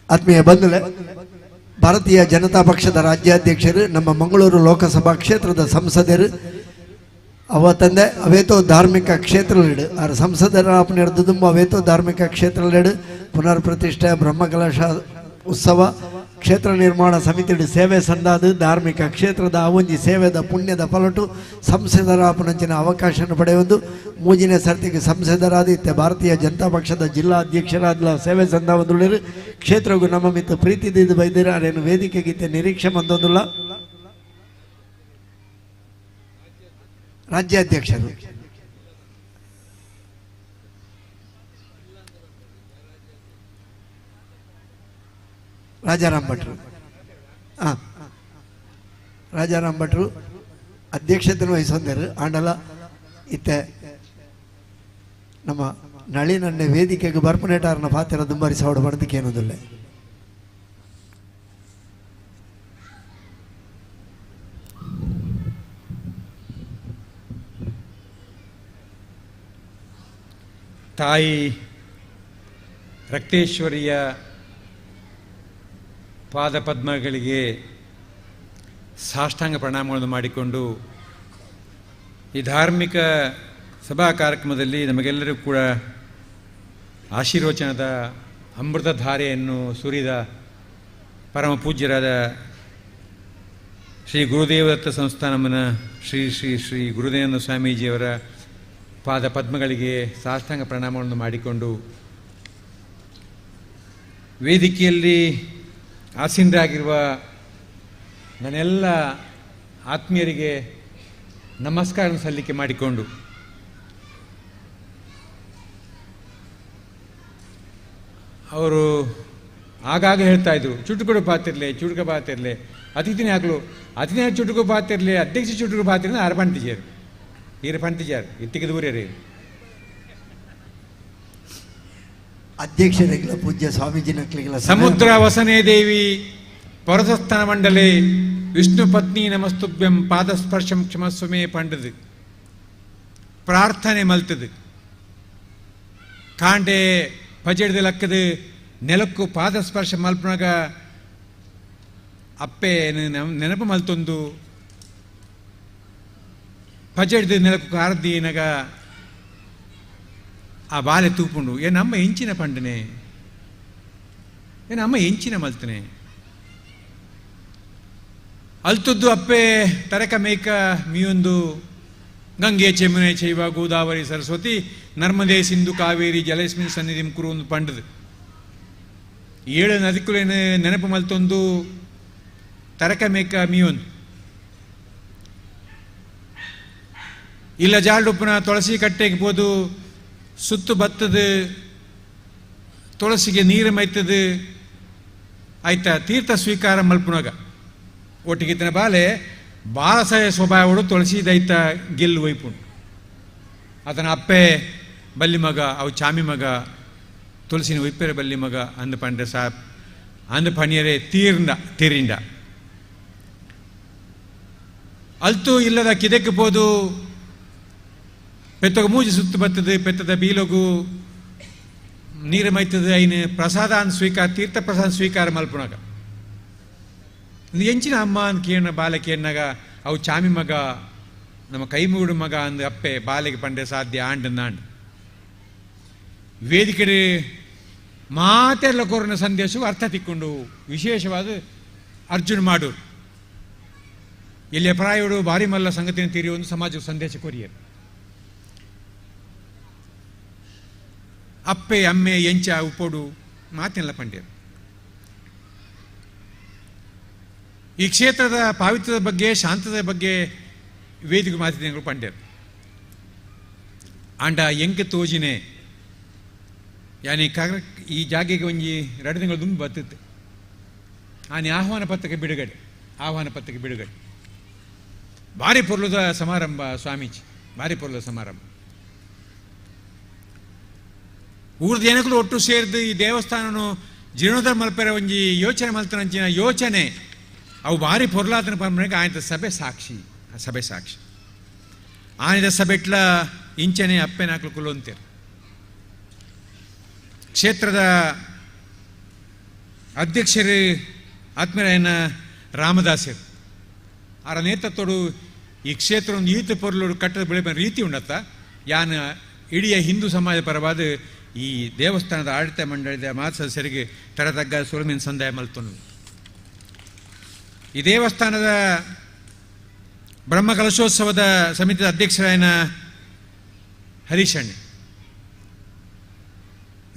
ಆತ್ಮೀಯ ಬಂಧುಗಳೇ, ಭಾರತೀಯ ಜನತಾ ಪಕ್ಷದ ರಾಜ್ಯಾಧ್ಯಕ್ಷರು, ನಮ್ಮ ಮಂಗಳೂರು ಲೋಕಸಭಾ ಕ್ಷೇತ್ರದ ಸಂಸದರು, ಅವ ತಂದೆ ಅವೇತೋ ಧಾರ್ಮಿಕ ಕ್ಷೇತ್ರಗಳಿಡು ಆರ್ ಸಂಸದರ ತುಂಬ ಅವೇತೋ ಧಾರ್ಮಿಕ ಕ್ಷೇತ್ರಗಳಿಡು ಪುನರ್ ಪ್ರತಿಷ್ಠೆ, ಬ್ರಹ್ಮಕಲಶ ಉತ್ಸವ, ಕ್ಷೇತ್ರ ನಿರ್ಮಾಣ ಸಮಿತಿ ಸೇವೆ ಸಂದಾದು ಧಾರ್ಮಿಕ ಕ್ಷೇತ್ರದ ಆವಂಜಿ ಸೇವೆದ ಪುಣ್ಯದ ಫಲಟು ಸಂಸದರ ಪುನಂಚಿನ ಅವಕಾಶವನ್ನು ಪಡೆಯುವುದು ಮೂಜಿನ ಸರ್ತಿಗೆ ಸಂಸದರಾದ ಭಾರತೀಯ ಜನತಾ ಪಕ್ಷದ ಜಿಲ್ಲಾ ಅಧ್ಯಕ್ಷರಾದ ಸೇವೆ ಸಂದಾವಂದುಳ್ಳರು ಕ್ಷೇತ್ರಗೂ ನಮ್ಮ ಮಿತ್ತ ಪ್ರೀತಿ ದಿದ್ದು ಬೈದಿರ ಅರೇನು ವೇದಿಕೆ ಗೀತೆ ನಿರೀಕ್ಷೆ ಬಂದೊಂದುಲ್ಲ. ರಾಜ್ಯಾಧ್ಯಕ್ಷರು ರಾಜಾರಾಮ್ ಭಟ್ರು, ರಾಜಾರಾಮ್ ಭಟ್ರು ಅಧ್ಯಕ್ಷತೆಯನ್ನು ವಹಿಸೊಂದರು. ಆಂಡಲ ಇತ್ತೆ ನಮ್ಮ ನಳಿನನ್ನೆ ವೇದಿಕೆಗೆ ಬರ್ಪನೇಟಾರನ ಪಾತ್ರ ದುಂಬರಿಸೋಡು ಬಡದಕ್ಕೇನೋದಿಲ್ಲ. ತಾಯಿ ರಕ್ತೇಶ್ವರಿಯ ಪಾದಪದ್ಮಗಳಿಗೆ ಸಾಷ್ಟಾಂಗ ಪ್ರಣಾಮಗಳನ್ನು ಮಾಡಿಕೊಂಡು ಈ ಧಾರ್ಮಿಕ ಸಭಾ ಕಾರ್ಯಕ್ರಮದಲ್ಲಿ ನಮಗೆಲ್ಲರೂ ಕೂಡ ಆಶೀರ್ವಚನದ ಅಮೃತಧಾರೆಯನ್ನು ಸುರಿದ ಪರಮ ಪೂಜ್ಯರಾದ ಶ್ರೀ ಗುರುದೇವದತ್ತ ಸಂಸ್ಥಾನಮನ ಶ್ರೀ ಶ್ರೀ ಶ್ರೀ ಗುರುದೇವನ ಸ್ವಾಮೀಜಿಯವರ ಪಾದ ಪದ್ಮಗಳಿಗೆ ಸಾಷ್ಟಾಂಗ ಪ್ರಣಾಮವನ್ನು ಮಾಡಿಕೊಂಡು ವೇದಿಕೆಯಲ್ಲಿ ಆಸೀನರಾಗಿರುವ ನನ್ನೆಲ್ಲ ಆತ್ಮೀಯರಿಗೆ ನಮಸ್ಕಾರ ಸಲ್ಲಿಕೆ ಮಾಡಿಕೊಂಡು ಅವರು ಆಗಾಗ ಹೇಳ್ತಾಯಿದ್ರು, ಚುಟುಕುಡು ಪಾತಿರಲಿ, ಚುಟುಕ ಪಾತಿರಲಿ, ಅತಿಥಿನೇ ಆಗಲು ಅತಿಥಿನ ಚುಟುಕು ಪಾತಿರಲಿ, ಅಧ್ಯಕ್ಷ ಚುಟುಕು ಪಾತಿರಲಿ, ಆರು ಪಂತಿಜಾರು ಈರು ಪಂತಿಜಾರು ಇತ್ತಿಗೆ ದೂರ್ಯರು ಅಧ್ಯಕ್ಷರಿಗೆಲ್ಲ ಪೂಜ್ಯ ಸ್ವಾಮೀಜಿ ನಕ್ಲಿಗೆಲ್ಲ ಸಮುದ್ರ ವಸನೆ ದೇವಿ ಪರಸಸ್ಥಾನ ಮಂಡಲೆ ವಿಷ್ಣು ಪತ್ನಿ ನಮಸ್ತುಭ್ಯಂ ಪಾದಸ್ಪರ್ಶಂ ಕ್ಷಮಸ್ವಮೇ ಪಂಡದು ಪ್ರಾರ್ಥನೆ ಮಲ್ತದು ಕಾಂಡೆ ಪಜೆಡ್ದು ಲಕ್ಕದು ನೆಲಕ್ಕು ಪಾದಸ್ಪರ್ಶ ಮಲ್ಪನಾಗ ಅಪ್ಪೆ ನೆನಪು ಮಲ್ತೊಂದು ಪಜೆಡ್ದು ನೆಲಕ್ಕು ಕಾರದೀನಗ ಆ ಬಾಲೆ ತೂಪುಂಡು ಏ ನಮ್ಮ ಎಂಚಿನ ಪಂಡನೆ, ಏ ನಮ್ಮ ಎಂಚಿನ ಮಲ್ತನೆ ಅಲ್ತದ್ದು ಅಪ್ಪೆ ತರಕ ಮೇಕ ಮೀಯೊಂದು ಗಂಗೆ ಚೆಮ್ಮನೆ ಚೈವ ಗೋದಾವರಿ ಸರಸ್ವತಿ ನರ್ಮದೆ ಸಿಂಧು ಕಾವೇರಿ ಜಲಸ್ಮಿನ್ ಸನ್ನಿಧಿಂ ಕುರು ಒಂದು ಪಂಡದು ಏಳು ನದಿಕುಲೇನು ನೆನಪು ಮಲ್ತೊಂದು ತರಕ ಮೇಕ ಮೀಯೊಂದು ಇಲ್ಲ ಜಾಲ್ಡುಪ್ಪನ ತುಳಸಿ ಕಟ್ಟೆಗೆ ಬೋದು ಸುತ್ತು ಬತ್ತದು ತುಳಸಿಗೆ ನೀರು ಮೈತದು ಆಯ್ತಾ ತೀರ್ಥ ಸ್ವೀಕಾರ ಮಲ್ಪುನಾಗ ಒಟ್ಟಿಗೆ ಬಾಲೆ ಬಾಲಸಯ ಸ್ವಭಾವಡು ತುಳಸಿ ದೈತ ಗೆಲ್ಲು ವೈಪುಂಡು ಆತನ ಅಪ್ಪೆ ಬಲ್ಲಿ ಮಗ ಅವು ಚಾಮಿ ಮಗ ತುಳಸಿನ ಒಯ್ಪೆರೆ ಬಲ್ಲಿ ಮಗ ಅಂದ ಪಂಡ್ರೆ ಸಾ ಅಂದ ಪಣಿಯರೆ ತೀರ್ಂಡ ತೀರಿಂಡ ಅಲ್ತು ಇಲ್ಲದ ಕಿದಕ್ಕೆ ಪೋದು ಪೆತ್ತಗ ಮೂಜಿ ಸುತ್ತು ಬತ್ತದು ಪೆತ್ತದ ಬೀಲಗು ನೀರು ಮೈತದ ಐನು ಪ್ರಸಾದ ಅನ್ ಸ್ವೀಕಾರ ತೀರ್ಥ ಪ್ರಸಾದ ಸ್ವೀಕಾರ ಮಲ್ಪುನಾಗ ಎಂಚಿನ ಅಮ್ಮ ಅಂದ್ ಕೇಣ ಬಾಲೆ ಕೇಣ್ಣಾಗ ಅವು ಚಾಮಿ ಮಗ ನಮ್ಮ ಕೈ ಮೂಡು ಮಗ ಅಂದ್ ಅಪ್ಪೆ ಬಾಲೆಗೆ ಪಂಡೆ ಸಾಧ್ಯ ಆಂಡ್ ವೇದಿಕೆ ಮಾತೆಲ್ಲ ಕೋರಿನ ಸಂದೇಶವು ಅರ್ಥ ತಿಕ್ಕೊಂಡು ವಿಶೇಷವಾದ ಅರ್ಜುನ್ ಮಾಡೂರು ಇಲ್ಲಿ ಪ್ರಾಯುಡು ಭಾರಿ ಮಲ್ಲ ಸಂಗತಿಯನ್ನು ತೀರಿ ಒಂದು ಸಮಾಜ ಸಂದೇಶ ಕೊರಿಯರು ಅಪ್ಪೆ ಅಮ್ಮೆ ಎಂಚ ಉಪ್ಪೋಡು ಮಾತಿನೆಲ್ಲ ಪಂಡ್ಯರು. ಈ ಕ್ಷೇತ್ರದ ಪಾವಿತ್ರ್ಯದ ಬಗ್ಗೆ ಶಾಂತದ ಬಗ್ಗೆ ವೇದಿಕೆ ಮಾತಿನ ಪಂಡ್ಯರು. ಆಂಡ ಎಂಕ ತೋಜಿನೆ ಯಾನಿ ಕಾಗ್ರ ಈ ಜಾಗೆಗೆ ಒಂಜಿ ಎರಡು ತಿಂಗಳು ದುಂಬು ಬತ್ತಿತ್ತು ಆನೆ ಆಹ್ವಾನ ಪತ್ರಿಕೆ ಬಿಡುಗಡೆ ಆಹ್ವಾನ ಪತ್ರಿಕೆ ಬಿಡುಗಡೆ ಭಾರಿ ಪೊರ್ಲದ ಸಮಾರಂಭ ಸ್ವಾಮೀಜಿ, ಭಾರಿ ಪೊರ್ಲದ ಸಮಾರಂಭ. ಊರ್ದ ಜನಕಲು ಒಟ್ಟು ಸೇರಿದು ಈ ದೇವಸ್ಥಾನನು ಜೀರ್ಣೋದ್ಧಾರ ಮಲ್ಪೆರೆ ಒಂಜಿ ಯೋಚನೆ ಮಲ್ತನಂಚಿನ ಯೋಚನೆ ಅವು ಭಾರಿ ಪೊರ್ಲಾತನ ಪರಂಪರೆಗೆ ಆಯ್ತ ಸಭೆ ಸಾಕ್ಷಿ, ಆ ಸಭೆ ಸಾಕ್ಷಿ. ಆನಿದ ಸಭೆಟ್ಲ ಇಂಚನೆ ಅಪ್ಪೆನಾಕ್ಲು ಕುಲ್ಲೊಂತೇರು. ಕ್ಷೇತ್ರದ ಅಧ್ಯಕ್ಷರು ಆತ್ಮರಾಯನ ರಾಮದಾಸರು ಆರ ನೇತೃತ್ವಡು ಈ ಕ್ಷೇತ್ರ ಒಂದು ಈತ ಪೊರ್ಲೋಡು ಕಟ್ಟದ ಬೆಳೆ ರೀತಿ ಉಂಡತ್ತ. ಯಾನ ಇಡೀ ಹಿಂದೂ ಸಮಾಜ ಪರವಾದ ಈ ದೇವಸ್ಥಾನದ ಆಡಳಿತ ಮಂಡಳಿದ ಮಾತು ಸದಸ್ಯರಿಗೆ ತರತಗ್ಗ ಸೊಲ್ಮಿನ ಸಂದಾಯ ಮಲ್ತೊನು. ಈ ದೇವಸ್ಥಾನದ ಬ್ರಹ್ಮಕಲಶೋತ್ಸವದ ಸಮಿತಿಯ ಅಧ್ಯಕ್ಷರಾಯನ ಹರೀಶಣ್ಣ,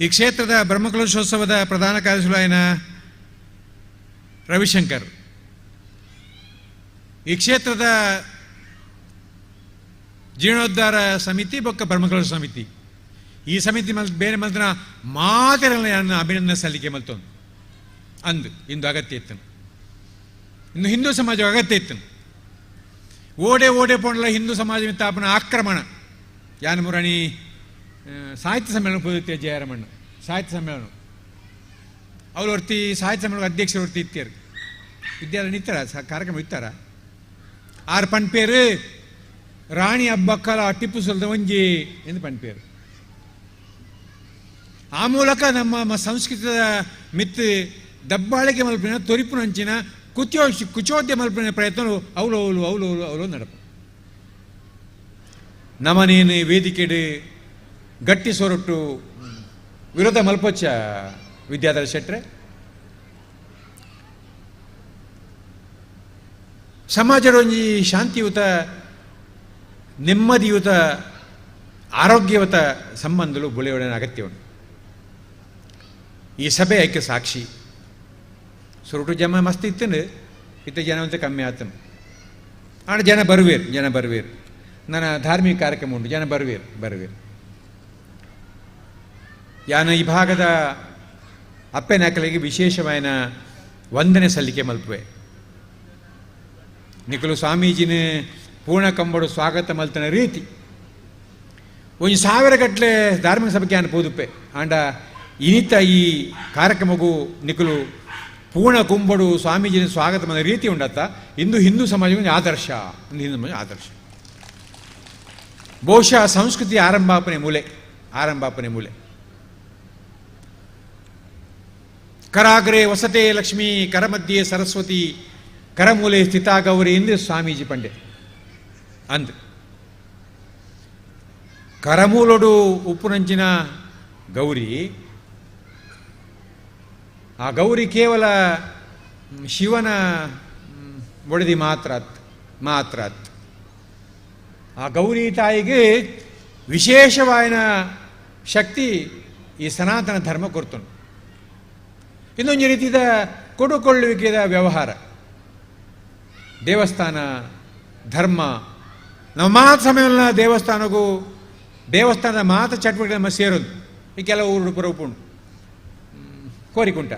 ಈ ಕ್ಷೇತ್ರದ ಬ್ರಹ್ಮಕಲಶೋತ್ಸವದ ಪ್ರಧಾನ ಕಾರ್ಯದರ್ಶಿಗಳಾಯನ ರವಿಶಂಕರ್, ಈ ಕ್ಷೇತ್ರದ ಜೀರ್ಣೋದ್ಧಾರ ಸಮಿತಿ ಬೊಕ್ಕ ಬ್ರಹ್ಮಕಲಶ ಸಮಿತಿ, ಈ ಸಮಿತಿ ಮಲ್ ಬೇರೆ ಮಲ್ತನ ಮಾತೆಲ್ಲ ಅಭಿನಂದನೆ ಸಲ್ಲಿಕೆ ಮಲ್ತೊಂದು ಅಂದು ಇಂದು ಅಗತ್ಯ ಇತ್ತು. ಇನ್ನು ಹಿಂದೂ ಸಮಾಜ ಅಗತ್ಯ ಇತ್ತು. ಓಡೆ ಓಡೆ ಪೋಂಡಲ ಹಿಂದೂ ಸಮಾಜ ತಾಪನ ಆಕ್ರಮಣ ಯಾನಮುರಣಿ ಸಾಹಿತ್ಯ ಸಮ್ಮೇಳನ ಪೂಜೆ ಜಯರಮಣ್ಣ ಸಾಹಿತ್ಯ ಸಮ್ಮೇಳನ ಅವ್ರು ಹೊರ್ತಿ ಸಾಹಿತ್ಯ ಸಮ್ಮೇಳನ ಅಧ್ಯಕ್ಷರು ಹೊರ್ತಿ ಇತ್ತೀರು ವಿದ್ಯಾಲಯ ಇತ್ತಾರ ಕಾರ್ಯಕ್ರಮ ಇತ್ತಾರ ಆರು ಪನ್ಪೇರು ರಾಣಿ ಹಬ್ಬಕ್ಕಲ ಟಿಪ್ಪು ಸುಲ್ತಾನ್ ಒಂಜಿ ಎಂದು ಪನ್ಪೇರು. ಆ ಮೂಲಕ ನಮ್ಮ ಸಂಸ್ಕೃತದ ಮಿತ್ ದಬ್ಬಾಳಿಕೆ ಮಲ್ಪಿನ ತೊರಿಪುನಂಚಿನ ಕುಚೋದ್ಯ ಮಲ್ಪಿನ ಪ್ರಯತ್ನ ಅವಳು ಅವಳು ಅವಳು ಅವಳು ಅವಳು ನಡಪ. ನಮನೇನು ವೇದಿಕೆಡು ಗಟ್ಟಿ ಸೊರಟು ವಿರೋಧ ಮಲ್ಪೊಚ್ಚ ವಿದ್ಯಾಧರ ಶೆಟ್ರೆ. ಸಮಾಜದೊಂಜಿ ಶಾಂತಿಯುತ ನೆಮ್ಮದಿಯುತ ಆರೋಗ್ಯಯುತ ಸಂಬಂಧಗಳು ಬುಳೆಯೊಡನೆ ಅಗತ್ಯವನ್ನು ಈ ಸಭೆ ಐಕ್ಯ ಸಾಕ್ಷಿ. ಸುರುಟು ಜಮ ಮಸ್ತ್ ಇತ್ತನು ಇತ್ತ ಜನ ಅಂತ ಕಮ್ಮಿ ಆತನು. ಆಡ ಜನ ಬರುವೇರು, ಜನ ಬರುವೇರು. ನನ್ನ ಧಾರ್ಮಿಕ ಕಾರ್ಯಕ್ರಮ ಉಂಟು, ಜನ ಬರುವೇರು ಬರುವೇರು. ಯಾನ ಈ ಭಾಗದ ಅಪ್ಪೆನಾಕಲಿಗೆ ವಿಶೇಷವಾದ ವಂದನೆ ಸಲ್ಲಿಕೆ ಮಲ್ಪುವೆ. ನಿಖಲು ಸ್ವಾಮೀಜಿನ ಪೂರ್ಣ ಕಂಬಡು ಸ್ವಾಗತ ಮಲ್ತನ ರೀತಿ ಒಂದು ಸಾವಿರ ಗಟ್ಟಲೆ ಧಾರ್ಮಿಕ ಸಭೆಗೆ ಆನ ಪೋದುಪ್ಪೆ. ಆಂಡ ಇನಿತ ಈ ಕಾರ್ಯಕ್ರಮಗೂ ನಿಖಲು ಪೂರ್ಣ ಕುಂಬಡು ಸ್ವಾಮೀಜಿನ ಸ್ವಾಗತ ಮದ ರೀತಿ ಉಂಡತ್ತ. ಇಂದು ಹಿಂದೂ ಸಮಾಜ ಆದರ್ಶ, ಇಂದು ಹಿಂದೂ ಸಮಾಜ ಆದರ್ಶ. ಬಹುಶಃ ಸಂಸ್ಕೃತಿ ಆರಂಭಾಪನೆ ಮೂಲೆ, ಆರಂಭಾಪನೆ ಮೂಲೆ. ಕರಾಗ್ರೆ ವಸತೆ ಲಕ್ಷ್ಮೀ ಕರಮಧ್ಯೆ ಸರಸ್ವತಿ ಕರಮೂಲೆ ಸ್ಥಿತಾ ಗೌರಿ ಎಂದು ಸ್ವಾಮೀಜಿ ಪಂಡೆ ಅಂದ್. ಕರಮೂಲೊಡು ಉಪ್ಪುನಂಚಿನ ಗೌರಿ, ಆ ಗೌರಿ ಕೇವಲ ಶಿವನ ಒಡೆದಿ ಮಾತ್ರ ಮಾತ್ರ. ಆ ಗೌರಿ ತಾಯಿಗೆ ವಿಶೇಷವಾದ ಶಕ್ತಿ ಈ ಸನಾತನ ಧರ್ಮ ಕೊಡ್ತನು. ಇನ್ನೊಂದು ರೀತಿಯ ಕೊಡುಕೊಳ್ಳುವಿಕೆಯ ವ್ಯವಹಾರ ದೇವಸ್ಥಾನ ಧರ್ಮ. ನಮ್ಮ ಮಾತು ಸಮಯವಲ್ಲ ದೇವಸ್ಥಾನಕ್ಕೂ ದೇವಸ್ಥಾನದ ಮಾತು ಚಟುವಟಿಕೆ ನಮ್ಮ ಸೇರೋದು. ಈ ಕೆಲವು ಊರು ಪುರಪುಂಡು ಕೋರಿಕುಂಟ,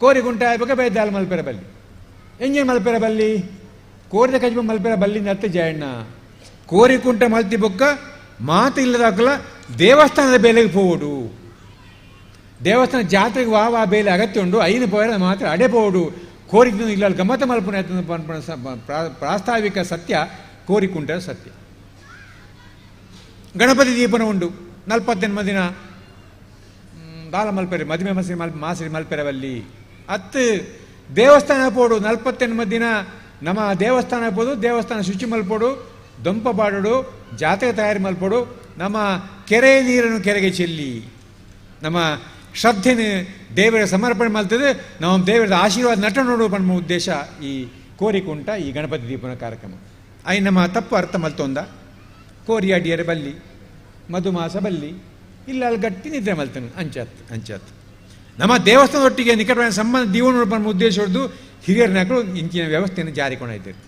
ಕೋರಿಕುಂಟ ಆಗ್ಬೇಕು ಬೇದಾಲ ಮಲ್ಪೆರ ಬಲ್ಲಿ ಎಂಜಿನ್ ಮಲ್ಪೆರ ಬಲ್ಲಿ ಕೋರಿದ ಕಜ್ಬ ಮಲ್ಪೆರ ಬಲ್ಲಿಂದ ಅತ್ತ ಜಯಣ್ಣ ಕೋರಿಕುಂಟ ಮಲ್ತಿ ಬೊಕ್ಕ ಮಾತು ಇಲ್ಲದಾಕಲ ದೇವಸ್ಥಾನದ ಬೇಲೆಗೆ ಪೋಡು. ದೇವಸ್ಥಾನ ಜಾತ್ರೆಗೆ ವಾ ವಾ ಬೇಲೆ ಅಗತ್ಯ ಉಂಡು ಐದು ಪೋಯರ ಮಾತ್ರ ಅಡೆ ಪೋಡು. ಕೋರಿಕ ಇಲ್ಲ ಗಮ್ಮತ ಮಲ್ಪುನ ಪ್ರಾಸ್ತಾವಿಕ ಸತ್ಯ ಕೋರಿಕುಂಟ ಸತ್ಯ. ಗಣಪತಿ ದೀಪನ ಉಂಡು 48 ದಿನ ದಾಲ ಮಲ್ಪೆರೆ ಮದುವೆ ಮಸಿ ಮಲ್ ಮಾಸಿರಿ ಮಲ್ಪೆರವಲ್ಲಿ ಅತ್ತು ದೇವಸ್ಥಾನ ಪೋಡು 48 ದಿನ ನಮ್ಮ ದೇವಸ್ಥಾನ ಪೋದು ದೇವಸ್ಥಾನ ಶುಚಿ ಮಲ್ಪೋಡು ದೊಂಪ ಬಾಡೋಡು ಜಾತ್ರೆ ತಯಾರಿ ಮಲ್ಪೋಡು. ನಮ್ಮ ಕೆರೆ ನೀರನ್ನು ಕೆರೆಗೆ ಚೆಲ್ಲಿ ನಮ್ಮ ಶ್ರದ್ಧೆನ ದೇವರ ಸಮರ್ಪಣೆ ಮಾಡ್ತದೆ. ನಾವು ದೇವರ ಆಶೀರ್ವಾದ ನಟ ನೋಡುವ ನಮ್ಮ ಉದ್ದೇಶ ಈ ಕೋರಿಕುಂಟ ಈ ಗಣಪತಿ ದೀಪನ ಕಾರ್ಯಕ್ರಮ. I ನಮ್ಮ ತಪ್ಪು ಅರ್ಥ ಮಲ್ತೊಂದ ಕೋರಿ ಅಡಿಯರೆ ಬಲ್ಲಿ ಮಧುಮಾಸ ಬಲ್ಲಿ ಇಲ್ಲ ಅಲ್ಲಿ ಗಟ್ಟಿ ನಿದ್ರೆ ಮಲ್ತಾನೆ ಅಂಚಾತ್ ಅಂಚಾತ್. ನಮ್ಮ ದೇವಸ್ಥಾನದೊಟ್ಟಿಗೆ ನಿಕಟವಾದ ಸಂಬಂಧ ದೀವನ ನಮ್ಮ ಉದ್ದೇಶ ಹೊಡೆದು ಹಿರಿಯರನ್ನಾಕಲು ಇಂಚಿನ ವ್ಯವಸ್ಥೆಯನ್ನು ಜಾರಿಕೊಂಡಿದ್ದಾರೆ.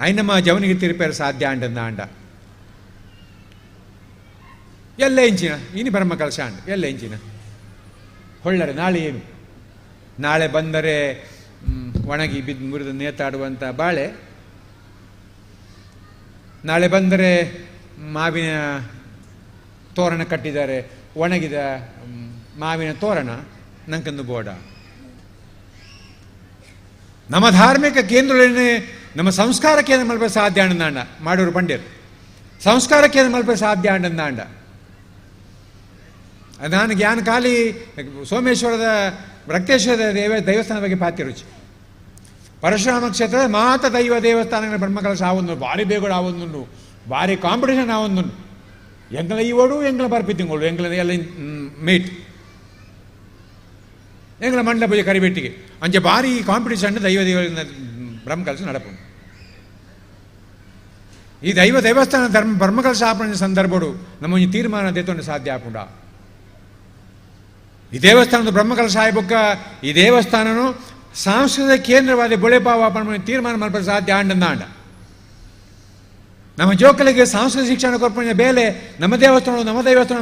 I ನಮ್ಮ ಜವನಿಗೆ ತಿರುಪೇರ ಸಾಧ್ಯ ಅಂಡಂದ ಅಂಡ ಎಲ್ಲ ಇಂಚಿನ ಇನ್ನು ಬ್ರಹ್ಮ ಕಲಶ ಅಂಡ ಎಲ್ಲ ಇಂಚಿನ ಹೊಳ್ಳರೆ ನಾಳೆ ಏನು ನಾಳೆ ಬಂದರೆ ಒಣಗಿ ಬಿದ್ದು ಮುರಿದು ನೇತಾಡುವಂಥ ಬಾಳೆ, ನಾಳೆ ಬಂದರೆ ಮಾವಿನ ತೋರಣ ಕಟ್ಟಿದ್ದಾರೆ ಒಣಗಿದ ಮಾವಿನ ತೋರಣ ನಂಕಂದು ಬೋಡ. ನಮ್ಮ ಧಾರ್ಮಿಕ ಕೇಂದ್ರಗಳನ್ನೇ ನಮ್ಮ ಸಂಸ್ಕಾರ ಕೇಂದ್ರ ಮಲ್ಪ ಸಾಧ್ಯ ಅಂಡ ಮಾಡೋರು ಪಂಡ್ಯರು ಸಂಸ್ಕಾರ ಕೇಂದ್ರ ಮಲ್ಪ ಸಾಧ್ಯ ಅಂಡ. ನಾನು ಜ್ಞಾನ ಖಾಲಿ ಸೋಮೇಶ್ವರದ ರಕ್ತೇಶ್ವರದ ದೇವಸ್ಥಾನದ ಬಗ್ಗೆ ಪಾತ್ಯ ರುಚಿ. ಪರಶುರಾಮ ಕ್ಷೇತ್ರದ ಮಾತ ದೈವ ದೇವಸ್ಥಾನಗಳ ಬ್ರಹ್ಮಕಲಶ ಆವೊಂದು ಭಾರಿ ಬೇಗ ಆವೊಂದುಂಡು, ಭಾರಿ ಕಾಂಪಿಟೇಷನ್ ಆವೊಂದುಂಡು. ಎಂಕಲ ಈ ಓಡು ಎಂಕಲ ಬರ್ಪಿ ತಿಂಗಳು ಎಂಕಲ ಎಲ್ಲ ಮೇಟ್ ಎಂಕಲ ಮಂಡಲ ಪೂಜೆ ಕರಿಬೆಟ್ಟಿಗೆ ಅಂಚೆ ಭಾರಿ ಕಾಂಪಿಟೇಷನ್ ದೈವ ದೇವ ಬ್ರಹ್ಮಕಲಶ ನಡಪು. ಈ ದೈವ ದೇವಸ್ಥಾನ ಧರ್ಮ ಬ್ರಹ್ಮಕಲಶ ಆಪಣೆ ಸಂದರ್ಭಡು ನಮ್ಮ ಒಂಜಿ ತೀರ್ಮಾನ ದೆತ್ತೊಂಡು ಸಾಧ್ಯ ಆಪುಂಡ. ಈ ದೇವಸ್ಥಾನದ ಬ್ರಹ್ಮಕಲಶ ಆಯ್ಬೊಕ್ಕ ಈ ದೇವಸ್ಥಾನನು ಸಾಂಸ್ಕೃತಿಕ ಕೇಂದ್ರವಾದ ಬೊಳೆಪಾವ ತೀರ್ಮಾನ ಮಲ್ಪ ಸಾಧ್ಯ ಆಂಡಂದಾಂಡ. ನಮ್ಮ ಜೋಕಲಿಗೆ ಸಾಂಸ್ಕೃತಿಕ ಶಿಕ್ಷಣ ಕೊರ್ಪಣ ಬೇಲೆ ನಮ್ಮ ದೇವಸ್ಥಾನ ನಮ್ಮ ದೇವಸ್ಥಾನ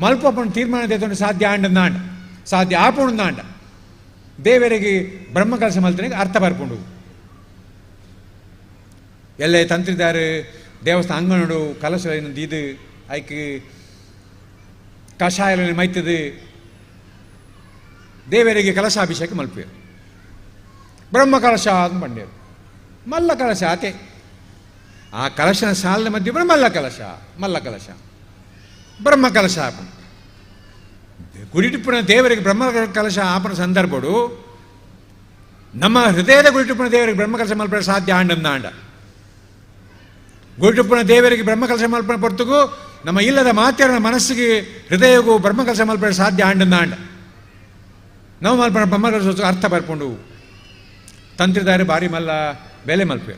ಮಲ್ಪ ತೀರ್ಮಾನ ದೆತ್ತೊಂಡು ಸಾಧ್ಯ ಆಂಡಂದಾಂಡ, ಸಾಧ್ಯ ಆಪುಂಡಾಂಡ. ದೇವರಿಗೆ ಬ್ರಹ್ಮಕಲಶ ಮಲ್ತನಿಗೆ ಅರ್ಥ ಬರ್ಪುಂಡು. ಎಲ್ಲೇ ತಂತ್ರಿದಾರು ದೇವಸ್ಥಾನ ಅಂಗನಡು ಕಲಶ ಇದು ಐಕ್ ಕಷಾಯ ಮೈತದು ದೇವರಿಗೆ ಕಲಶಾಭಿಷೇಕ ಮಲ್ಪೇರು. ಬ್ರಹ್ಮ ಕಲಶ ಅಂತ ಬಂಡೇರು ಮಲ್ಲ ಕಲಶ ಆತೆ. ಆ ಕಲಶನ ಸಾಲಿನ ಮಧ್ಯೆ ಮಲ್ಲ ಕಲಶ ಮಲ್ಲ ಕಲಶ ಬ್ರಹ್ಮ ಕಲಶ ಆಪ ಗುಡಿಟುಪ್ಪನ ದೇವರಿಗೆ ಬ್ರಹ್ಮ ಕಲಶ ಆಪನ ಸಂದರ್ಭಡು ನಮ್ಮ ಹೃದಯದ ಗುಡಿಟುಪ್ಪನ ದೇವರಿಗೆ ಬ್ರಹ್ಮ ಕಲಶ ಮಲ್ಪಡ ಸಾಧ್ಯ ಆಂಡಂದಾಂಡ. ಗುಡಿಟುಪ್ಪನ ದೇವರಿಗೆ ಬ್ರಹ್ಮ ಕಲಶ ಮಲ್ಪನ ಪೊರ್ತುಗೂ ನಮ್ಮ ಇಲ್ಲದ ಮಾತೆಯರ ಮನಸ್ಸಿಗೆ ಹೃದಯಗೂ ಬ್ರಹ್ಮ ಕಲಶ ಮಲ್ಪಡ ಸಾಧ್ಯ ಆಂಡಂದಾಂಡ. ನಾವು ಮಲ್ಪನ ಬ್ರಹ್ಮ ಕಲಶ ಅರ್ಥ ಬರ್ಕೊಂಡು ತಂತ್ರಿದಾರೆ ಭಾರಿ ಮಲ್ಲ ಬೆಲೆ ಮಲ್ಪೆ.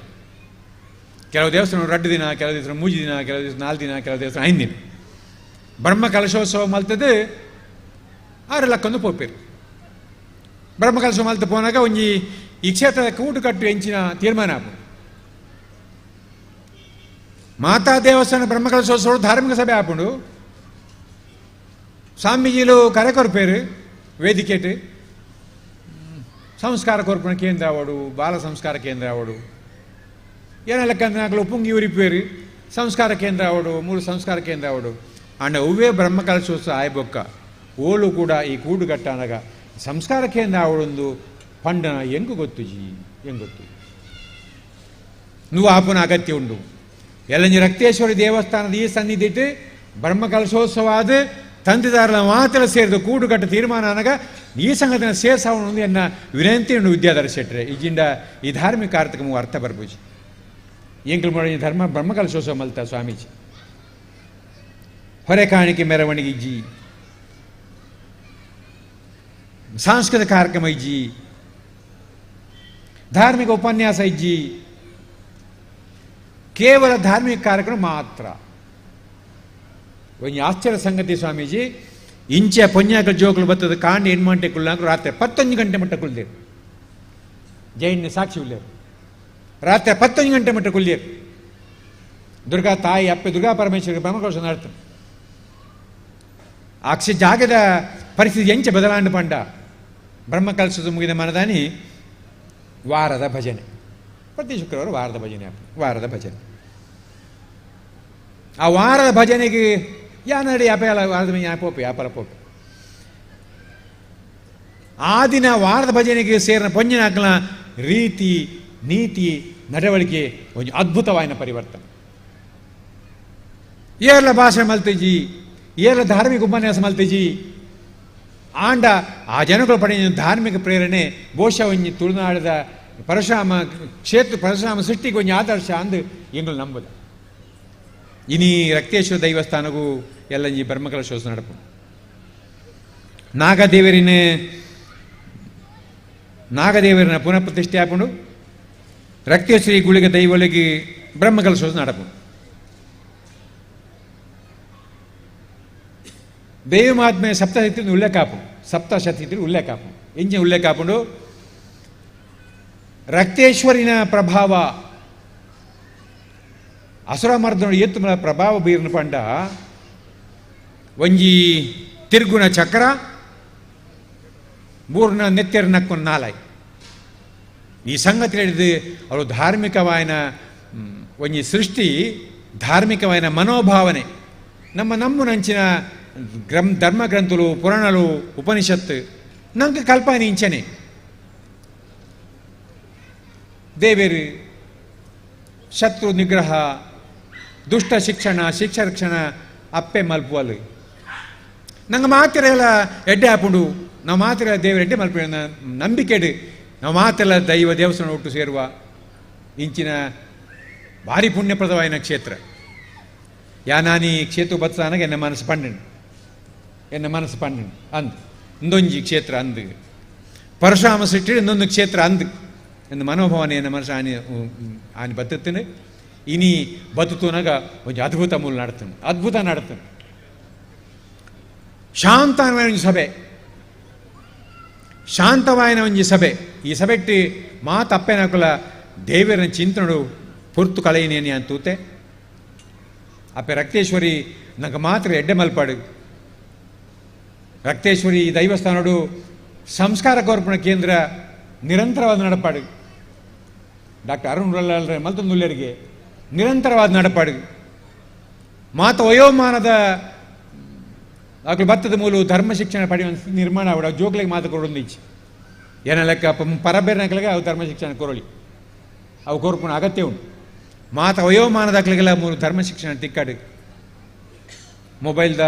ಕೆಲವು ದೇವಸ್ಥಾನ 2 ದಿನ, ಕೆಲವು ದೇವಸ್ಥಾನ 3 ದಿನ, ಕೆಲವು ದೇವಸ್ಥಾನ 4 ದಿನ, ಕೆಲವು ದೇವಸ್ಥಾನ 5 ದಿನ ಬ್ರಹ್ಮ ಕಲಶೋತ್ಸವ ಮಲ್ತದೆ 6 ಲಕ್ಕೊಂದು ಪೋಪೇರು. ಬ್ರಹ್ಮ ಕಲಶ ಮಲ್ತ ಪೋನಾಗ ಒಂಜಿ ಈ ಕ್ಷೇತ್ರದ ಕೂಟು ಕಟ್ಟು ಎಂಚಿನ ತೀರ್ಮಾನ ಆಪು. ಮಾತಾ ದೇವಸ್ಥಾನ ಬ್ರಹ್ಮ ಕಲಶೋತ್ಸವ ಧಾರ್ಮಿಕ ಸಭೆ ಆಪುಂಡು. ಸ್ವಾಮೀಜಿಲು ಕರೆ ಕೊರ್ಪೇರು ವೇದಿಕೆಟ್ ಸಂಸ್ಕಾರ ಕೊರ್ಪಣ ಕೇಂದ್ರ ಅವಡು, ಬಾಲ ಸಂಸ್ಕಾರ ಕೇಂದ್ರ ಅವಡು, ಏನೆಲ್ಲ ಕಂದನಾಗಲು ಉಪ್ಪುಂಗಿ ಉರಿಪೇರು ಸಂಸ್ಕಾರ ಕೇಂದ್ರ ಅವಡು, 3 ಸಂಸ್ಕಾರ ಕೇಂದ್ರ ಅವಡು. ಅಂಡ ಒವ್ವೇ ಬ್ರಹ್ಮ ಕಲಶೋತ್ಸವ ಆಯ್ಬೊಕ್ಕ ಓಳು ಕೂಡ ಈ ಕೂಡುಗಟ್ಟನಾಗ ಸಂಸ್ಕಾರ ಕೇಂದ್ರ ಅವಳೊಂದು ಪಂಡನ ಹೆಂಗು ಗೊತ್ತು ಜಿ ಹೆಂಗ್ ಗೊತ್ತು నువ్వు ಆಪುನ ಅಗತ್ಯ ಉಂಡು. ಎಲ್ಲಂಜಿ ರಕ್ತೇಶ್ವರಿ ದೇವಸ್ಥಾನದ ಈ ಸನ್ನಿಧಿಟ್ಟು ಬ್ರಹ್ಮ ಕಲಶೋತ್ಸವ ಆದ ತಂದೆದಾರರ ಮಾತ್ರ ಸೇರಿದ ಕೂಡುಗಟ್ಟ ತೀರ್ಮಾನ ಅನಗ ಈ ಸಂಘಟನೆ ಸೇರ್ಸಾವಣ ಎನ್ನ ವಿನಂತಿ ಉಂಡು ವಿದ್ಯಾಧರ ಶೆಟ್ರೆ. ಈಜಿಂದ ಈ ಧಾರ್ಮಿಕ ಕಾರ್ಯಕ್ರಮ ಅರ್ಥ ಬರ್ಬೂಜಿ ಎಂಕಲ್ ಮಾಡಿ ಧರ್ಮ ಬ್ರಹ್ಮ ಕಲಶೋತ್ಸವ ಮಲ್ತ ಸ್ವಾಮೀಜಿ ಹೊರೆ ಕಾಣಿಕೆ ಮೆರವಣಿಗೆ ಇಜ್ಜಿ, ಸಾಂಸ್ಕೃತಿಕ ಕಾರ್ಯಕ್ರಮ ಇಜ್ಜಿ, ಧಾರ್ಮಿಕ ಉಪನ್ಯಾಸ ಇಜ್ಜಿ, ಕೇವಲ ಧಾರ್ಮಿಕ ಕಾರ್ಯಕ್ರಮ ಮಾತ್ರ. ಒಂದು ಆಶ್ಚರ್ಯ ಸಂಗತಿ ಸ್ವಾಮೀಜಿ, ಇಂಚೆ ಪೊನ್ಯಾಕ ಜೋಕುಲು ಬತ್ತದ ಕಾಂಡ 8 ಗಂಟೆ ಕುಲ್ಲಾಕ ರಾತ್ರಿ 11 ಗಂಟೆ ಮಟ್ಟ ಕುಲ್ದೇರು. ಜೈನ ಸಾಕ್ಷಿ ಉಳ್ಳೇರು ರಾತ್ರಿ 11 ಗಂಟೆ ಮಟ್ಟ ಕುಲ್ಲೇರು. ದುರ್ಗಾ ತಾಯಿ ಅಪ್ಪೆ ದುರ್ಗಾ ಪರಮೇಶ್ವರಿ ಬ್ರಹ್ಮಕೋಶ ನಡ್ತ ಅಕ್ಷ ಜಾಗದ ಪರಿಸ್ಥಿತಿ ಎಂಚೆ ಬದಲಾಂಡು ಪಂಡ ಬ್ರಹ್ಮ ಕಲಶದ ಮುಗಿದ ಮನದಾನಿ ವಾರದ ಭಜನೆ ಪ್ರತಿ ಶುಕ್ರವಾರ ವಾರದ ಭಜನೆ, ವಾರದ ಭಜನೆ. ಆ ವಾರದ ಭಜನೆಗೆ ಯಾನಡಿ ಯಾಪೆಲ್ಲ ವಾರದ ಯಾಪೋಪೆ ಯಾಪಲ ಪೋಪೆ ಆ ದಿನ ವಾರದ ಭಜನೆಗೆ ಸೇರಿನ ಪೊಂಜನಾಕಲ ರೀತಿ ನೀತಿ ನಡವಳಿಕೆ ಒಂದು ಅದ್ಭುತವಾದ ಪರಿವರ್ತನೆ. ಏರ್ಲ ಭಾಷೆ ಮಲ್ತೇಜಿ, ಏರ್ಲ ಧಾರ್ಮಿಕ ಉಪನ್ಯಾಸ ಮಲ್ತೇಜಿ ಆಂಡ ಆ ಜನಗಳು ಪಡೆಯ ಧಾರ್ಮಿಕ ಪ್ರೇರಣೆ ಬಹುಶಃ ಒಂಜಿ ತುಳುನಾಡದ ಪರಶುರಾಮ ಕ್ಷೇತ್ರ ಪರಶುರಾಮ ಸೃಷ್ಟಿಗೆ ಒಂಜಿ ಆದರ್ಶ ಅಂದು ಎಂಗಳು ನಂಬುದ. ಇನಿ ರಕ್ತೇಶ್ವರ ದೈವಸ್ಥಾನಗೂ ಎಲ್ಲ ಈ ಬ್ರಹ್ಮಕಲಶೋತ್ಸವ ನಡಪು. ನಾಗದೇವರಿನ ಪುನಃ ಪ್ರತಿಷ್ಠೆ ಆಪುಂಡು. ರಕ್ತೇಶ್ವರಿ ಗುಳಿಗ ದೈವೊಳಗೆ ಬ್ರಹ್ಮಕಲಶೋತ್ಸವ ನಡಪು. ದೈವ ಮಹಾತ್ಮೆ ಸಪ್ತಶಕ್ತಿ ಉಲ್ಲೇಖ ಆಪು, ಸಪ್ತಶಕ್ತಿ ಉಲ್ಲೇಖ ಆಪು ಎಂಜಿನ ಉಲ್ಲೇಖ ಆಪುಂಡು. ರಕ್ತೇಶ್ವರಿನ ಪ್ರಭಾವ ಅಸುರಮರ್ದನ ಏತು ಪ್ರಭಾವ ಬೀರ್ನ ಪಂಡ ಒಂಜಿ ತಿರ್ಗುಣ ಚಕ್ರ ಮೂರ್ನ ನೆತ್ತೆರ್ ನಕ್ಕೊಂದು ನಾಲಾಯ್. ಈ ಸಂಗತಿ ಹೇಳಿದ್ದು ಅವರು ಧಾರ್ಮಿಕವಾಯನ ಒಂಜಿ ಸೃಷ್ಟಿ, ಧಾರ್ಮಿಕವಾಯನ ಮನೋಭಾವನೆ ನಮ್ಮ ನಮ್ಮನಂಚಿನ ಧರ್ಮ ಗ್ರಂಥಲು ಪುರಾಣಲು ಉಪನಿಷತ್ತು ನಂಗೆ ಕಲ್ಪನೆ ಇಂಚನೆ. ದೇವೇರು ಶತ್ರು ನಿಗ್ರಹ ದುಷ್ಟ ಶಿಕ್ಷಣ ಶಿಕ್ಷ ರಕ್ಷಣ ಅಪ್ಪೆ ಮಲ್ಪುವಲ್ ನಂಗೆ ಮಾತಿರಲ್ಲ ಎಡ್ಡೆ ಆಪುಂಡು ನಾವು ಮಾತ್ರ ದೇವರ ಎಡ್ಡೆ ಮಲ್ಪು ನಂಬಿಕೆಡು ನಾವು ಮಾತೆಲ್ಲ ದೈವ ದೇವಸ್ಥಾನ ಒಟ್ಟು ಸೇರುವ ಇಂಚಿನ ಭಾರಿ ಪುಣ್ಯಪ್ರದವಾಯಿನ ಕ್ಷೇತ್ರ. ಯಾನಾನಿ ಕ್ಷೇತ್ರ ಬತ್ಸಾನಾಗ ಎನ್ನ ಮನಸ್ಸು ಪಂಡನು ಎನ್ನ ಮನಸ್ಸು ಪಂಡನು ಅಂದ್ ಇಂದೊಂಜಿ ಕ್ಷೇತ್ರ ಅಂದು ಪರಶುರಾಮ ಸೃಷ್ಟಿ ಇನ್ನೊಂದು ಕ್ಷೇತ್ರ ಅಂದು ಎಂದು ಮನೋಭಾವನೆ ಎನ್ನ ಮನಸ್ಸು ಆನಿ ಆನಿ ಬತ್ತುತ್ತೇನೆ. ಇನಿ ಬದುತುನಾಗ ಒಂಜಿ ಅದ್ಭುತ ಮೂಲ ನಡ್ತಾನೆ ಅದ್ಭುತ ನಡ್ತಾನೆ. ಶಾಂತವಾಯಿನ ಒಂಜಿ ಸಭೆ ಶಾಂತವಾಯಿನ ಒಂಜಿ ಸಭೆ. ಈ ಸಭೆಟ್ಟಿ ಮಾತು ಅಪ್ಪೆನಕುಲ ದೇವರನ ಚಿಂತನಡು ಪೊರ್ತು ಕಳೆಯಿನೇನಿ ಅಂತೂತೆ. ಅಪ್ಪೆ ರಕ್ತೇಶ್ವರಿ ನಂಗೆ ಮಾತ್ರ ಎಡ್ಡೆ ಮಲ್ಪಾಡು. ರಕ್ತೇಶ್ವರಿ ದೈವಸ್ಥಾನಡು ಸಂಸ್ಕಾರ ಕೋರ್ಪಣ ಕೇಂದ್ರ ನಿರಂತರವಾದ ನಡಪಾಡು. ಡಾಕ್ಟರ್ ಅರುಣ್ ರಲ್ಲಾಲ್ರೆ ಮಲ್ತೊಂದುಲ್ಲೆರಿಗೆ ನಿರಂತರವಾದ ನಡಪಾಡು. ಮಾತ ವಯೋಮಾನದ ಅಕ್ಲು ಭತ್ತದ ಮೂಲ ಧರ್ಮ ಶಿಕ್ಷಣ ಪಡೆಯುವ ನಿರ್ಮಾಣ ಆವಡ ಜೋಕ್ಲಿಗೆ ಮಾತು ಕೊಡೊಂದು ಇಚ್ಚಿ ಏನ ಲೆಕ್ಕ ಪರಬೇರನಕ್ಲಿಗೆ ಅವು ಧರ್ಮ ಶಿಕ್ಷಣ ಕೊರಳಿ ಅವು ಕೊರ್ಪುಣ ಅಗತ್ಯ ಉಂಟು. ಮಾತ ವಯೋಮಾನದ ಅಕ್ಲಿಗೆಲ್ಲ ಮೂರು ಧರ್ಮ ಶಿಕ್ಷಣ ತಿಕ್ಕಾಡು. ಮೊಬೈಲ್ದ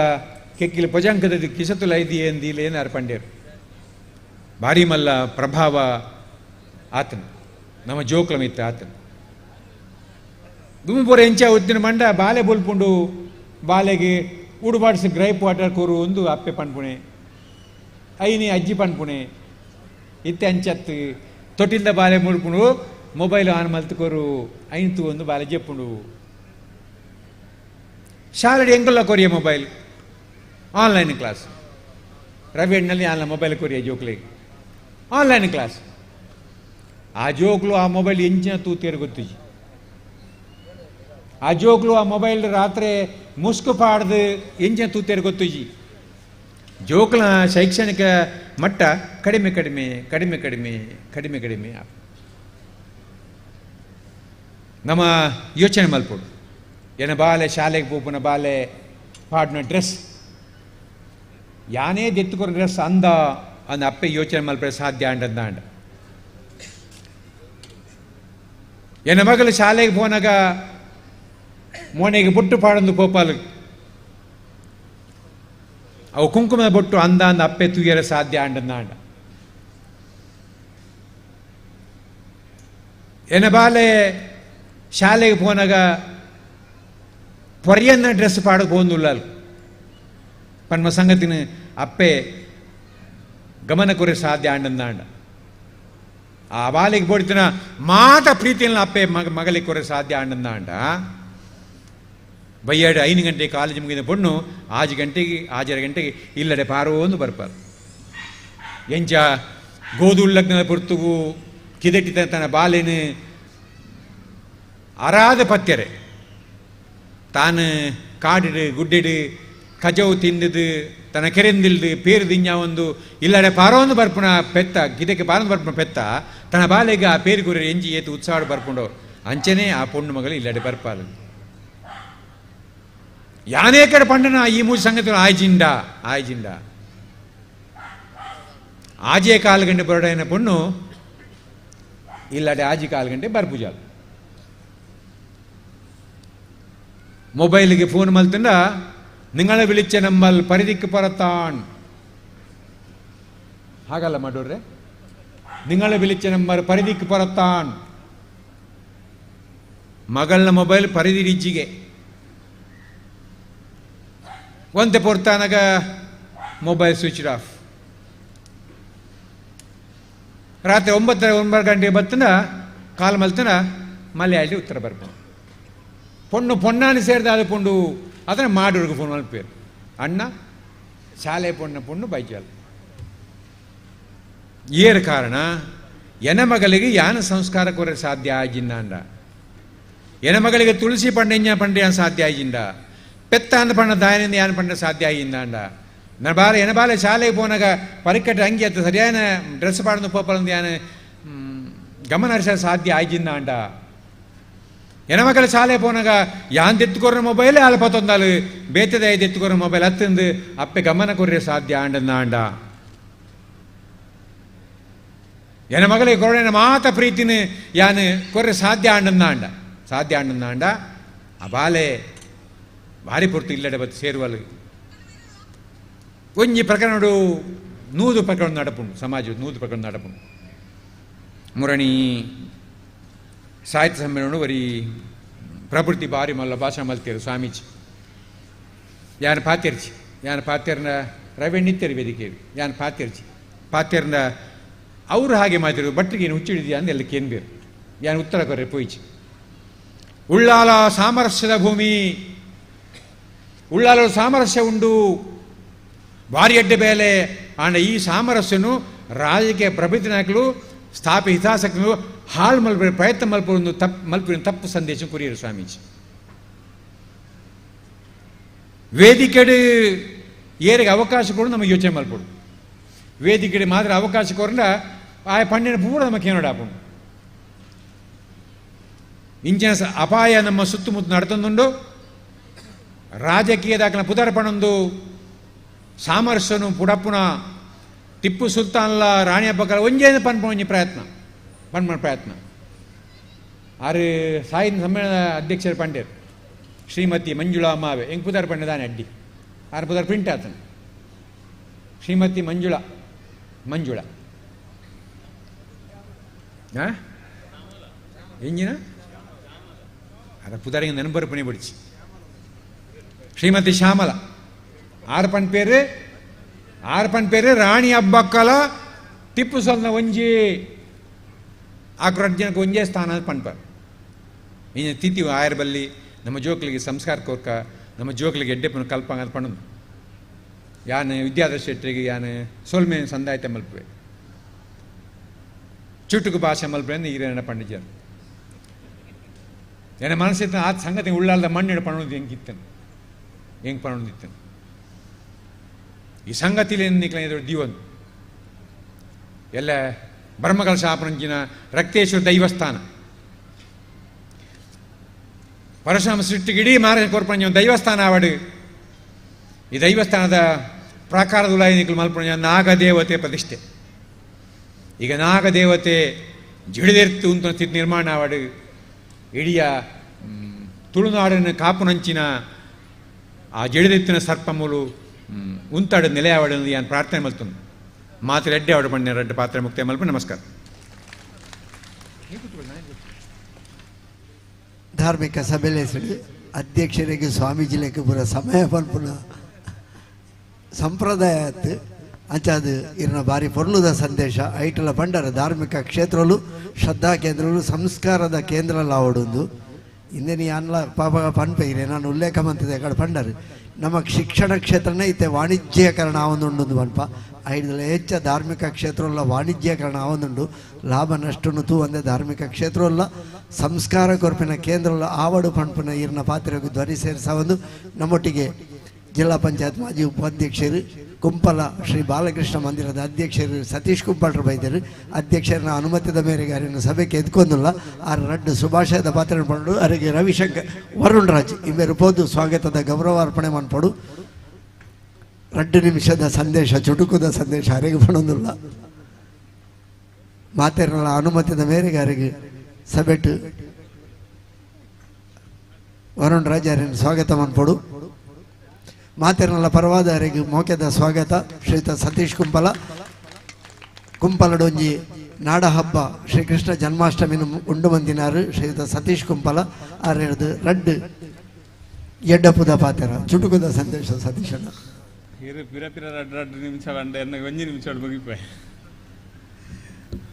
ಕೆಕ್ಕಿಲ ಪಜಾಂಕದ ಕಿಸತುಲ ಐದಿ ಎಂದಿಲ್ಲ ಏನಾರು ಪಂಡ್ಯರು ಭಾರಿ ಮಲ್ಲ ಪ್ರಭಾವ ಆತನ ನಮ್ಮ ಜೋಕ್ಲ ಮಿತ್ತ ಆತನ. ದುಂಪುರ ಎಂಚ ಉತ್ತಿನ ಮಂಡ ಬಾಲೆ ಬುಲ್ಪುಂಡು ಬಾಲೆಗೆ ಉಡುಬಾಡಿಸಿ ಗ್ರೈಪ್ ವಾಟರ್ ಕೂರು ಒಂದು ಅಪ್ಪೆ ಪನ್ಪುಣೆ ಐನಿ ಅಜ್ಜಿ ಪನ್ಪುಣೆ ಇತ್ತೆ ಅಂಚತ್ತು ತೊಟ್ಟಿಲ್ದ ಬಾಲೆ ಮುಡ್ಪುಂಡು ಮೊಬೈಲ್ ಆನ್ ಮಲ್ತುಕೋರು ಐನ್ತು ಒಂದು ಬಾಲೆ ಜೆಪ್ಪುಂಡು. ಶಾಲೆಡಿ ಎಂಕುಲ್ಲ ಕೊರಿಯ mobile online class Ravi ಅಣ್ಣಲ್ಲಿ online mobile ಕೊರಿಯ ಜೋಕ್ಲಿಗೆ online class. ಆ ಜೋಕ್ಲು ಆ ಮೊಬೈಲ್ ಎಂಚಿನ ತೂತೇರು ಗೊತ್ತಿಜಿ. ಆ ಜೋಕ್ಲು ಆ ಮೊಬೈಲ್ ರಾತ್ರಿ ಮುಸ್ಕು ಪಾಡ್ದು ಎಂಜಿನ ತೂತೇರು ಗೊತ್ತಿಜಿ. ಜೋಕ್ಲ ಶೈಕ್ಷಣಿಕ ಮಟ್ಟ ಕಡಿಮೆ ಕಡಿಮೆ ಕಡಿಮೆ ಕಡಿಮೆ ಕಡಿಮೆ ಕಡಿಮೆ. ನಮ್ಮ ಯೋಚನೆ ಮಲ್ಪೊಡು ಏನ ಬಾಲೆ ಶಾಲೆಗೆ ಪೋಪುನ ಬಾಲೆ ಪಾಡ್ನ ಡ್ರೆಸ್ ಯಾನೇ ದೆತ್ತುಕೊರ ಡ್ರೆಸ್ ಅಂದ ಅಂದ ಅಪ್ಪೆ ಯೋಚನೆ ಮಲ್ಪರೆ ಸಾಧ್ಯ ಅಂಡಂದ ಅಂಡ. ಎನ್ನ ಮಗಳು ಶಾಲೆಗೆ ಪೋನಾಗ ಮೋನೆಗೆ ಬೊಟ್ಟು ಪಾಡೊಂದು ಪೋಪಾಲು ಅವು ಕುಂಕುಮದ ಬೊಟ್ಟು ಅಂದ ಅಂದ ಅಪ್ಪೆ ತೂಯರ ಸಾಧ್ಯ ಅಂಡಂದ ಅಂಡ. ಎನ್ನ ಬಾಲೆ ಶಾಲೆಗೆ ಪೋನಾಗ ಪೊರಿಯನ್ನ ಡ್ರೆಸ್ ಪಾಡೋದು ಪೋಂದುಲ್ಲ ಪನ್ಮ ಸಂಗತಿನ ಅಪ್ಪೆ ಗಮನ ಕೊರೆ ಸಾಧ್ಯ ಅಂಡಂದ ಅಂಡ. ಆ ಬಾಲೆಗೆ ಬೋಡಿತನ ಮಾತ ಪ್ರೀತಿಯನ್ನು ಅಪ್ಪೆ ಮಗಳಿಗೆ ಕೊರೆ ಸಾಧ್ಯ ಅಂಡಂದ ಅಂಡ. ಬೈಯಾಡು 5 ಗಂಟೆಗೆ ಕಾಲೇಜ್ ಮುಗಿದ ಪೊಣ್ಣು 6 ಗಂಟೆಗೆ 6:30 ಗಂಟೆಗೆ ಇಲ್ಲಡೆ ಪಾರೋ ಒಂದು ಬರ್ಪಾರು. ಎಂಚ ಗೋಧುಳ್ಳಗ್ನದ ಪೊರ್ತುಗು ಕಿದೆಟ್ಟಿತ ತನ್ನ ಬಾಲೆನು ಅರಾದ ಪತ್ಯರೆ ತಾನು ಕಾಡಿಡು ಗುಡ್ಡೆಡು ಕಜವು ತಿಂದಿದ್ದು ತನ್ನ ಕೆರೆಂದಿಲ್ದು ಪೇರು ದಿಂಜ ಒಂದು ಇಲ್ಲಡೆ ಪಾರೋಂದು ಬರ್ಪುಣ ಪೆತ್ತ ಗಿದಕ್ಕೆ ಪಾರೊಂದು ಬರ್ಪುಣ ಪೆತ್ತ ತನ್ನ ಬಾಲೆಗೆ ಆ ಪೇರು ಗುರಿ ಎಂಜಿ ಏತು ಉತ್ಸಾಹ ಬರ್ಪುಂಡು ಅಂಚನೆ ಆ ಪೊಣ್ಣು ಮಗಳು ಇಲ್ಲಡೆ ಬರ್ಪಾರು. ಯಾನೇ ಕಡೆ ಪಂಡನ ಈ ಮೂರು ಸಂಗತಿಗಳು ಆಯ್ಜಿಂಡ ಆಯ್ಜಿಂಡ ಆಜೆ ಕಾಲು ಗಂಟೆ ಬರೋಡೈನ ಪೊಣ್ಣು ಇಲ್ಲಡೆ ಆಜಿ ಕಾಲು ಗಂಟೆ ಬರ್ಪುಜಾಲು. ಮೊಬೈಲ್ಗೆ ಫೋನ್ ಮಲ್ತಂಡ ನಿಂಗಳ ವಿಳಿಚ ನಮ್ಮಲ್ ಪರಿಧಿಕ್ಕೆ ಪರತಾನ್ ಹಾಗಲ್ಲ ಮಾಡೋರ್ರೆ ನಿಂಗಳ ವಿಳಿಚ ನಂಬರ್ ಪರಿಧಿಕ್ಕೆ ಪರತಾನ್. ಮಗಳನ್ನ ಮೊಬೈಲ್ ಪರಿಧಿ ಇಜ್ಜಿಗೆ ಒಂತೆ ಪೊರ್ತಾನಾಗ mobile switch off. ರಾತ್ರಿ 9 ಗಂಟೆಗೆ ಬತ್ತನ ಕಾಲ್ ಮಲ್ತನ ಮಲಯಾಳಿ ಉತ್ತರ ಬರ್ಬೋದು. ಪೊಣ್ಣು ಪೊಣ್ಣಾನಿ ಸೇರಿದ ಅದು ಪೊಂಡು ಅದನ್ನು ಮಾಡೋರ್ಗೆ ಫೋನ್ ಮಲ್ಪೇರು ಅಣ್ಣ ಶಾಲೆ ಪೊಣ್ಣ ಪೊಣ್ಣು ಬೈಜಾಲ ಏರ್ ಕಾರಣ ಎನ ಮಗಳಿಗೆ ಯಾನ ಸಂಸ್ಕಾರ ಕೊರೆ ಸಾಧ್ಯ ಆಗಿನ್ನ ಅಂಡ. ಎನ ಮಗಳಿಗೆ ತುಳಸಿ ಪಂಡೆಂಜ ಪಂಡ್ಯ ಸಾಧ್ಯ ಆಗಿಂಡ ಪೆತ್ತ ಅಂದ ಪಣ್ಣ ದಾಯನಿಂದ ಯಾನ ಪಂಡ ಸಾಧ್ಯ ಆಗಿಂದ ಅಂಡ. ನನ್ನ ಬಾಲೆ ಎನ ಬಾಲೆ ಶಾಲೆಗೆ ಪೋನಾಗ ಪರಿಕಟ್ಟೆ ಅಂಗಿ ಅತ್ತ ಸರಿಯಾದ ಡ್ರೆಸ್ ಪಾಡೊಂದು ಪೋಪಲಂದು ಯಾನ ಗಮನ ಹರಿಸ ಸಾಧ್ಯ ಆಗಿಂದ ಅಂಡ. ಎನ ಮಕ್ಕಳ ಶಾಲೆ ಪೋನಾಗ ಯಾನ್ ದೆತ್ತುಕೊರ್ನ ಮೊಬೈಲ್ ಅಲ್ಪ ಪತ್ತೊಂದಾಲು ಬೇತದ ದೆತ್ತುಕೊರ್ನ ಮೊಬೈಲ್ ಅತ್ತಂದು ಅಪ್ಪೆ ಗಮನ ಕೊರ್ರೆ ಸಾಧ್ಯ ಆಂಡಂದ ಅಂಡ. ಎನ ಮಗಲಿಗೆ ಕೊರೊಡಿನ ಮಾತ ಪ್ರೀತಿನ ಯಾನು ಕೊರ್ರೆ ಸಾಧ್ಯ ಆಂಡಂದಾಂಡ ಸಾಧ್ಯ ಆಂಡಂದಾಂಡ ಆ ಬಾಲೆ ಭಾರಿ ಪೊರ್ತು ಇಲ್ಲಡೆ ಬತ್ತು ಸೇರುವಲು. ಒಂಜಿ ಪ್ರಕರಣಡು 100 ಪ್ರಕರಣ ನಡಪುಂಡು ಸಮಾಜ 100 ಪ್ರಕರಣ ನಡಪುಂಡು. ಮುರಣಿ ಸಾಹಿತ್ಯ ಸಮ್ಮೇಳನ ಬರೀ ಪ್ರಭೃತಿ ಬಾರಿ ಮಲ್ಲ ಭಾಷಣ ಮಲ್ತೇರು ಸ್ವಾಮೀಜಿ. ಯಾನು ಪಾತೆರ್ಚಿ ಯಾನು ಪಾತೆರ್ನ ರವೆಣ್ಣಿತ್ತೇರು ವೇದಿಕೆಯರು ಯಾನು ಪಾತೆರ್ಚಿ ಪಾತೆರ್ನ ಅವರು ಹಾಗೆ ಮಾತಿರು ಭಟ್ರಿಗೆ ಏನು ಹುಚ್ಚಿಡಿದ್ಯಾ ಅಂದ ಎಲ್ಲ ಕೇನ್ಬೇರು. ಯಾನು ಉತ್ತರ ಕೊರ್ರೆ ಪೋಯಿಚಿ. ಉಳ್ಳಾಲ ಸಾಮರಸ್ಯದ ಭೂಮಿ, ಉಳ್ಳಾಲ ಸಾಮರಸ್ಯ ಉಂಡು ಭಾರಿ ಅಡ್ಡ ಬೇಲೆ. ಆಂಡ ಈ ಸಾಮರಸ್ಯನು ರಾಜಕೀಯ ಪ್ರಭೃತಿ ನಾಯಕರು ಸ್ಥಾಪಿ ಹಿತಾಸಕ್ತನು ಹಾಳು ಮಲ್ಪ ಪ್ರಯತ್ನ ಮಲ್ಪೊಂದು ತಪ್ಪು ಮಲ್ಪಿನ ತಪ್ಪು ಸಂದೇಶ ಕೊರಿಯರು ಸ್ವಾಮೀಜಿ. ವೇದಿಕೆಡು ಏರಿಗೆ ಅವಕಾಶ ಕೊಡು ನಮಗೆ ಯೋಚನೆ ಮಲ್ಪೊಡು. ವೇದಿಕೆಡೆ ಮಾತ್ರ ಅವಕಾಶ ಕೊರಂಡ ಆ ಪಣ್ಣಿನ ಪೂರ ನಮಗೆ ಏನೋಡಾಪುಂಡು. ಇಂಚಿನ ಅಪಾಯ ನಮ್ಮ ಸುತ್ತಮುತ್ತ ನಡ್ತೊಂದುಂಡು. ರಾಜಕೀಯದಾಕನ ಪುದರ್ಪಣೊಂದು ಸಾಮರಸ್ಯನು ಪುಡಪ್ಪುನ ಟಿಪ್ಪು ಸುಲ್ತಾನ್ಲ ರಾಣಿ ಹಬ್ಬಕ್ಕಲ ಒಂಜೇನು ಪನ್ಪ ಒಂಜಿ ಪ್ರಯತ್ನ ಪನ್ಪನ ಪ್ರಯತ್ನ. ಆರು ಸಾಹಿತ್ಯ ಸಮ್ಮೇಳನದ ಅಧ್ಯಕ್ಷರು ಪಂಡೇರು ಶ್ರೀಮತಿ ಮಂಜುಳಾ ಮಾವೆ ಹೆಂಗೆ ಪುದರ್ ಪಂಡೆದಾನೆ ಅಡ್ಡಿ ಆರು ಪುದರ್ ಪ್ರಿಂಟ್ ಆತನು ಶ್ರೀಮತಿ ಮಂಜುಳಾ ಮಂಜುಳಾ ಎಂಜಿನ ಅದ ಪುದರಿಗೆ ನೆನಪರು ಪುಣಿ ಬಿಡಿಸಿ ಶ್ರೀಮತಿ ಶ್ಯಾಮಲ ಆರ್ಪನ್ ಪೇರು ಆರ್ಪನ್ ಪೇರು ರಾಣಿ ಹಬ್ಬಕ್ಕಲ ಟಿಪ್ಪು ಸುಲ್ತಾನ ಒಂಜಿ ಆಕ್ರಜ್ಜನಕ್ಕೆ ಒಂಜೇ ಸ್ಥಾನ ಪನ್ಪರ್. ಇನ್ನು ತಿಥಿ ಆಯರ್ ಬಲ್ಲಿ ನಮ್ಮ ಜೋಕ್ಲಿಗೆ ಸಂಸ್ಕಾರ ಕೋರ್ಕ ನಮ್ಮ ಜೋಕ್ಲಿಗೆ ಎಡ್ಡೆಪ್ಪನ ಕಲ್ಪಂಗ ಪಣ್ಣದು. ಯಾನು ವಿದ್ಯಾಧರ ಶೆಟ್ಟರಿಗೆ ಯಾನು ಸೋಲ್ಮೆ ಸಂದಾಯತೆ ಮಲ್ಪುವೆ ಚುಟುಕು ಭಾಷೆ ಮಲ್ಪೆ ಈರೇನ ಪಂಡಿಜರು. ಎನ್ನ ಮನಸ್ಸಿತ್ತ ಆ ಸಂಗತಿ ಉಳ್ಳಾಲದ ಮಣ್ಣಿಡ ಪಣ್ಣದು ಹೆಂಗಿತ್ತನು ಹೆಂಗೆ ಪಣ್ಣದಿತ್ತನು ಈ ಸಂಗತಿಲಿ ನಿಕ್ಲ ದೀವನ್ ಎಲ್ಲ ಬ್ರಹ್ಮಕಲ ಶಾಪನಂಚಿನ ರಕ್ತೇಶ್ವರ ದೈವಸ್ಥಾನ ಪರಶುರಾಮ ಸೃಷ್ಟಿಗೆ ಇಡೀ ಮಹಾರಾಜ ಕೊರ್ಪಂಜ ದೈವಸ್ಥಾನ ಆವಡು. ಈ ದೈವಸ್ಥಾನದ ಪ್ರಾಕಾರದ ಉಲಾಯಿ ಮಲ್ಪಂಜ ನಾಗದೇವತೆ ಪ್ರತಿಷ್ಠೆ. ಈಗ ನಾಗದೇವತೆ ಜಿಡಿದೆರ್ತು ಉಂತ ಸ್ಥಿತಿ ನಿರ್ಮಾಣ ಆವಡು. ಇಡಿಯ ತುಳುನಾಡಿನ ಕಾಪುನಂಚಿನ ಆ ಜಡಿದೆತ್ತಿನ ಸರ್ಪಮೂಲು ಉಂತಾಡು ನೆಲೆಯಾವಡು ಯಾನ್ ಪ್ರಾರ್ಥನೆ ಮಲ್ತುಂದು ಮಾತ್ರ ಎಡ್ಡೆ ಆವಡು ಪಂಡ ರಡ್ಡೆ ಪಾತ್ರೆ ಮುಕ್ತ ಮಲ್ಪ. ನಮಸ್ಕಾರ. ಧಾರ್ಮಿಕ ಸಭೆಯಲ್ಲಿ ಅಧ್ಯಕ್ಷರಿಗೆ ಸ್ವಾಮೀಜಿಲೆಕ್ಕೆ ಪೂರ ಸಮಯ ಪನ್ಪುನ ಸಂಪ್ರದಾಯ ಆತು ಅಂಚಾದು ಇರ್ನ ಬಾರಿ ಪೊರ್ಲುದ ಸಂದೇಶ ಐಟಲ ಪಂಡರ ಧಾರ್ಮಿಕ ಕ್ಷೇತ್ರಲು ಶ್ರದ್ಧಾ ಕೇಂದ್ರಲು ಸಂಸ್ಕಾರದ ಕೇಂದ್ರ ಆವಡೊಂದು. ಇಂದೇನಿ ಅನ್ಲ ಪಾಪ ಪನ್ಪೆ ಇರೆ ನಾನು ಉಲ್ಲೇಖ ಮಂತಿದೆ ಕಡೆ ಪಂಡರು ನಮ್ಮ ಶಿಕ್ಷಣ ಕ್ಷೇತ್ರನೇ ಇತ್ತೆ ವಾಣಿಜ್ಯೀಕರಣ ಆವೊಂದುಂಡು ಪನ್ಪ ಐದಲ ಹೆಚ್ಚ ಧಾರ್ಮಿಕ ಕ್ಷೇತ್ರಲ್ಲ ವಾಣಿಜ್ಯೀಕರಣ ಆವೊಂದುಂಡು. ಲಾಭ ನಷ್ಟನು ತೂ ಒಂದೇ ಧಾರ್ಮಿಕ ಕ್ಷೇತ್ರವಲ್ಲ ಸಂಸ್ಕಾರ ಕೊರ್ಪಿನ ಕೇಂದ್ರಲ್ಲ ಆವಡು ಪನ್ಪುನ ಇರ್ನ ಪಾತ್ರೆಗೂ ಧ್ವನಿ ಸೇರಿಸವೊಂದು. ನಮ್ಮೊಟ್ಟಿಗೆ ಜಿಲ್ಲಾ ಪಂಚಾಯತ್ ಮಾಜಿ ಉಪಾಧ್ಯಕ್ಷರು ಕುಂಪಲ ಶ್ರೀ ಬಾಲಕೃಷ್ಣ ಮಂದಿರದ ಅಧ್ಯಕ್ಷರು ಸತೀಶ್ ಕುಂಪಲ್ರು ಬೈದರು. ಅಧ್ಯಕ್ಷರನ್ನ ಅನುಮತಿದ ಮೇರೆಗೆ ಅರಿನ ಸಭೆಗೆ ಎದ್ಕೊಂದಿಲ್ಲ. ಆರ್ ರಡ್ಡು ಶುಭಾಶಯದ ಪಾತ್ರ ಪಂಡು ಅರಿಗೆ ರವಿಶಂಕರ್ ವರುಣ್ ರಾಜ್ ಇವರು ಪೋದು ಸ್ವಾಗತದ ಗೌರವಾರ್ಪಣೆ ಮನ್ಪಡು. 2 ನಿಮಿಷದ ಸಂದೇಶ ಚುಟುಕುದ ಸಂದೇಶ ಅರಿಗೆ ಪಡೊಂದಿಲ್ಲ. ಮಾತೆರಲ್ಲ ಅನುಮತಿದ ಮೇರೆಗೆ ಅರಿಗೆ ಸಭೆಟ್ಟು ವರುಣ್ ರಾಜ್ ಅರಿನ ಸ್ವಾಗತ ಮನ್ಪಡು. ಮಾತೆರಲ್ಲ ಪರವಾದ ಅರಿಗೆ ಮೋಕೆದ ಸ್ವಾಗತ ಶ್ರೀಯುತ ಸತೀಶ್ ಕುಂಪಲ. ಕುಂಪಲಡೊಂಜಿ ನಾಡ ಹಬ್ಬ ಶ್ರೀಕೃಷ್ಣ ಜನ್ಮಾಷ್ಟಮಿನ ಉಂಡು ಬಂದಿನಾರು ಶ್ರೀಯುತ ಸತೀಶ್ ಕುಂಪಲ ಆರೆಡ್ದು ರಡ್ಡು ಎಡ್ಡಪುದ ಪಾತೆರ ಚುಟುಕುದ ಸಂದೇಶ ಸತೀಶಣ್ಣ. ಪಿರ ಪಿರ ರಡ್ಡು ರಡ್ಡು ನಿಮಿಷ ಒಂಜಿ ನಿಮಿಷ ಮುಗಿಪೆ.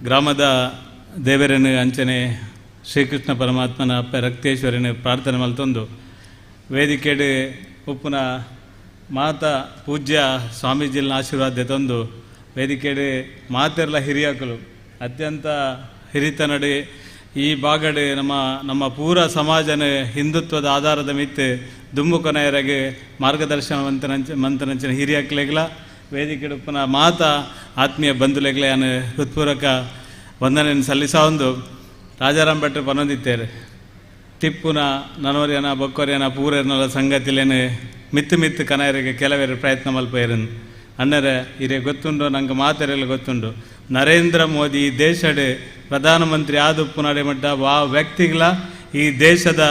ಗ್ರಾಮದ ದೇವರನ್ನು ಅಂಚನೆ ಶ್ರೀಕೃಷ್ಣ ಪರಮಾತ್ಮನ ಅಪ್ಪ ರಕ್ತೇಶ್ವರನ ಪ್ರಾರ್ಥನೆ ಮಲ್ತೊಂದು ವೇದಿಕೆಡು ಉಪ್ಪುನ ಮಾತಾ ಪೂಜ್ಯ ಸ್ವಾಮೀಜಿನ ಆಶೀರ್ವಾದ ತಂದು ವೇದಿಕೆಡೆ ಮಾತೆರ್ಲ ಹಿರಿಯಕಲು ಅತ್ಯಂತ ಹಿರಿತನಡೆ ಈ ಭಾಗಡೆ ನಮ್ಮ ನಮ್ಮ ಪೂರ ಸಮಾಜನ ಹಿಂದುತ್ವದ ಆಧಾರದ ಮಿತ್ತೆ ದುಂಬುಕೊನೆಯರಿಗೆ ಮಾರ್ಗದರ್ಶನ ಮಂತನಂಚಿನ ಹಿರಿಯಕ್ಲೆಗ್ಲ ವೇದಿಕೆಡುಪ್ಪನ ಮಾತಾ ಆತ್ಮೀಯ ಬಂಧುಲೆಗ್ಲ ಯಾನು ಹೃತ್ಪೂರ್ವಕ ವಂದನೆಯನ್ನು ಸಲ್ಲಿಸ ಒಂದು ರಾಜಾರಾಮ್ ಭಟ್ರು ಪನೊಂದಿತ್ತೇರು ಟಿಪ್ಪುನ ನನವರಿಯನ ಬೊಕ್ಕೊರಿಯನ ಪೂರನಲ ಸಂಗತಿಲೇನು ಮಿತ್ತು ಮಿತ್ತು ಕನಯರಿಗೆ ಕೆಲವೇರು ಪ್ರಯತ್ನ ಮಲ್ಪೇರನ್. ಅಣ್ಣರೆ ಇರೆ ಗೊತ್ತುಂಡು ನಂಗೆ ಮಾತೆರೆಲ್ಲ ಗೊತ್ತುಂಡು ನರೇಂದ್ರ ಮೋದಿ ಈ ದೇಶಡ್ ಪ್ರಧಾನಮಂತ್ರಿ ಆದುಪ್ಪು ಮಟ್ಟ ವಾ ವ್ಯಕ್ತಿಗಳ ಈ ದೇಶದ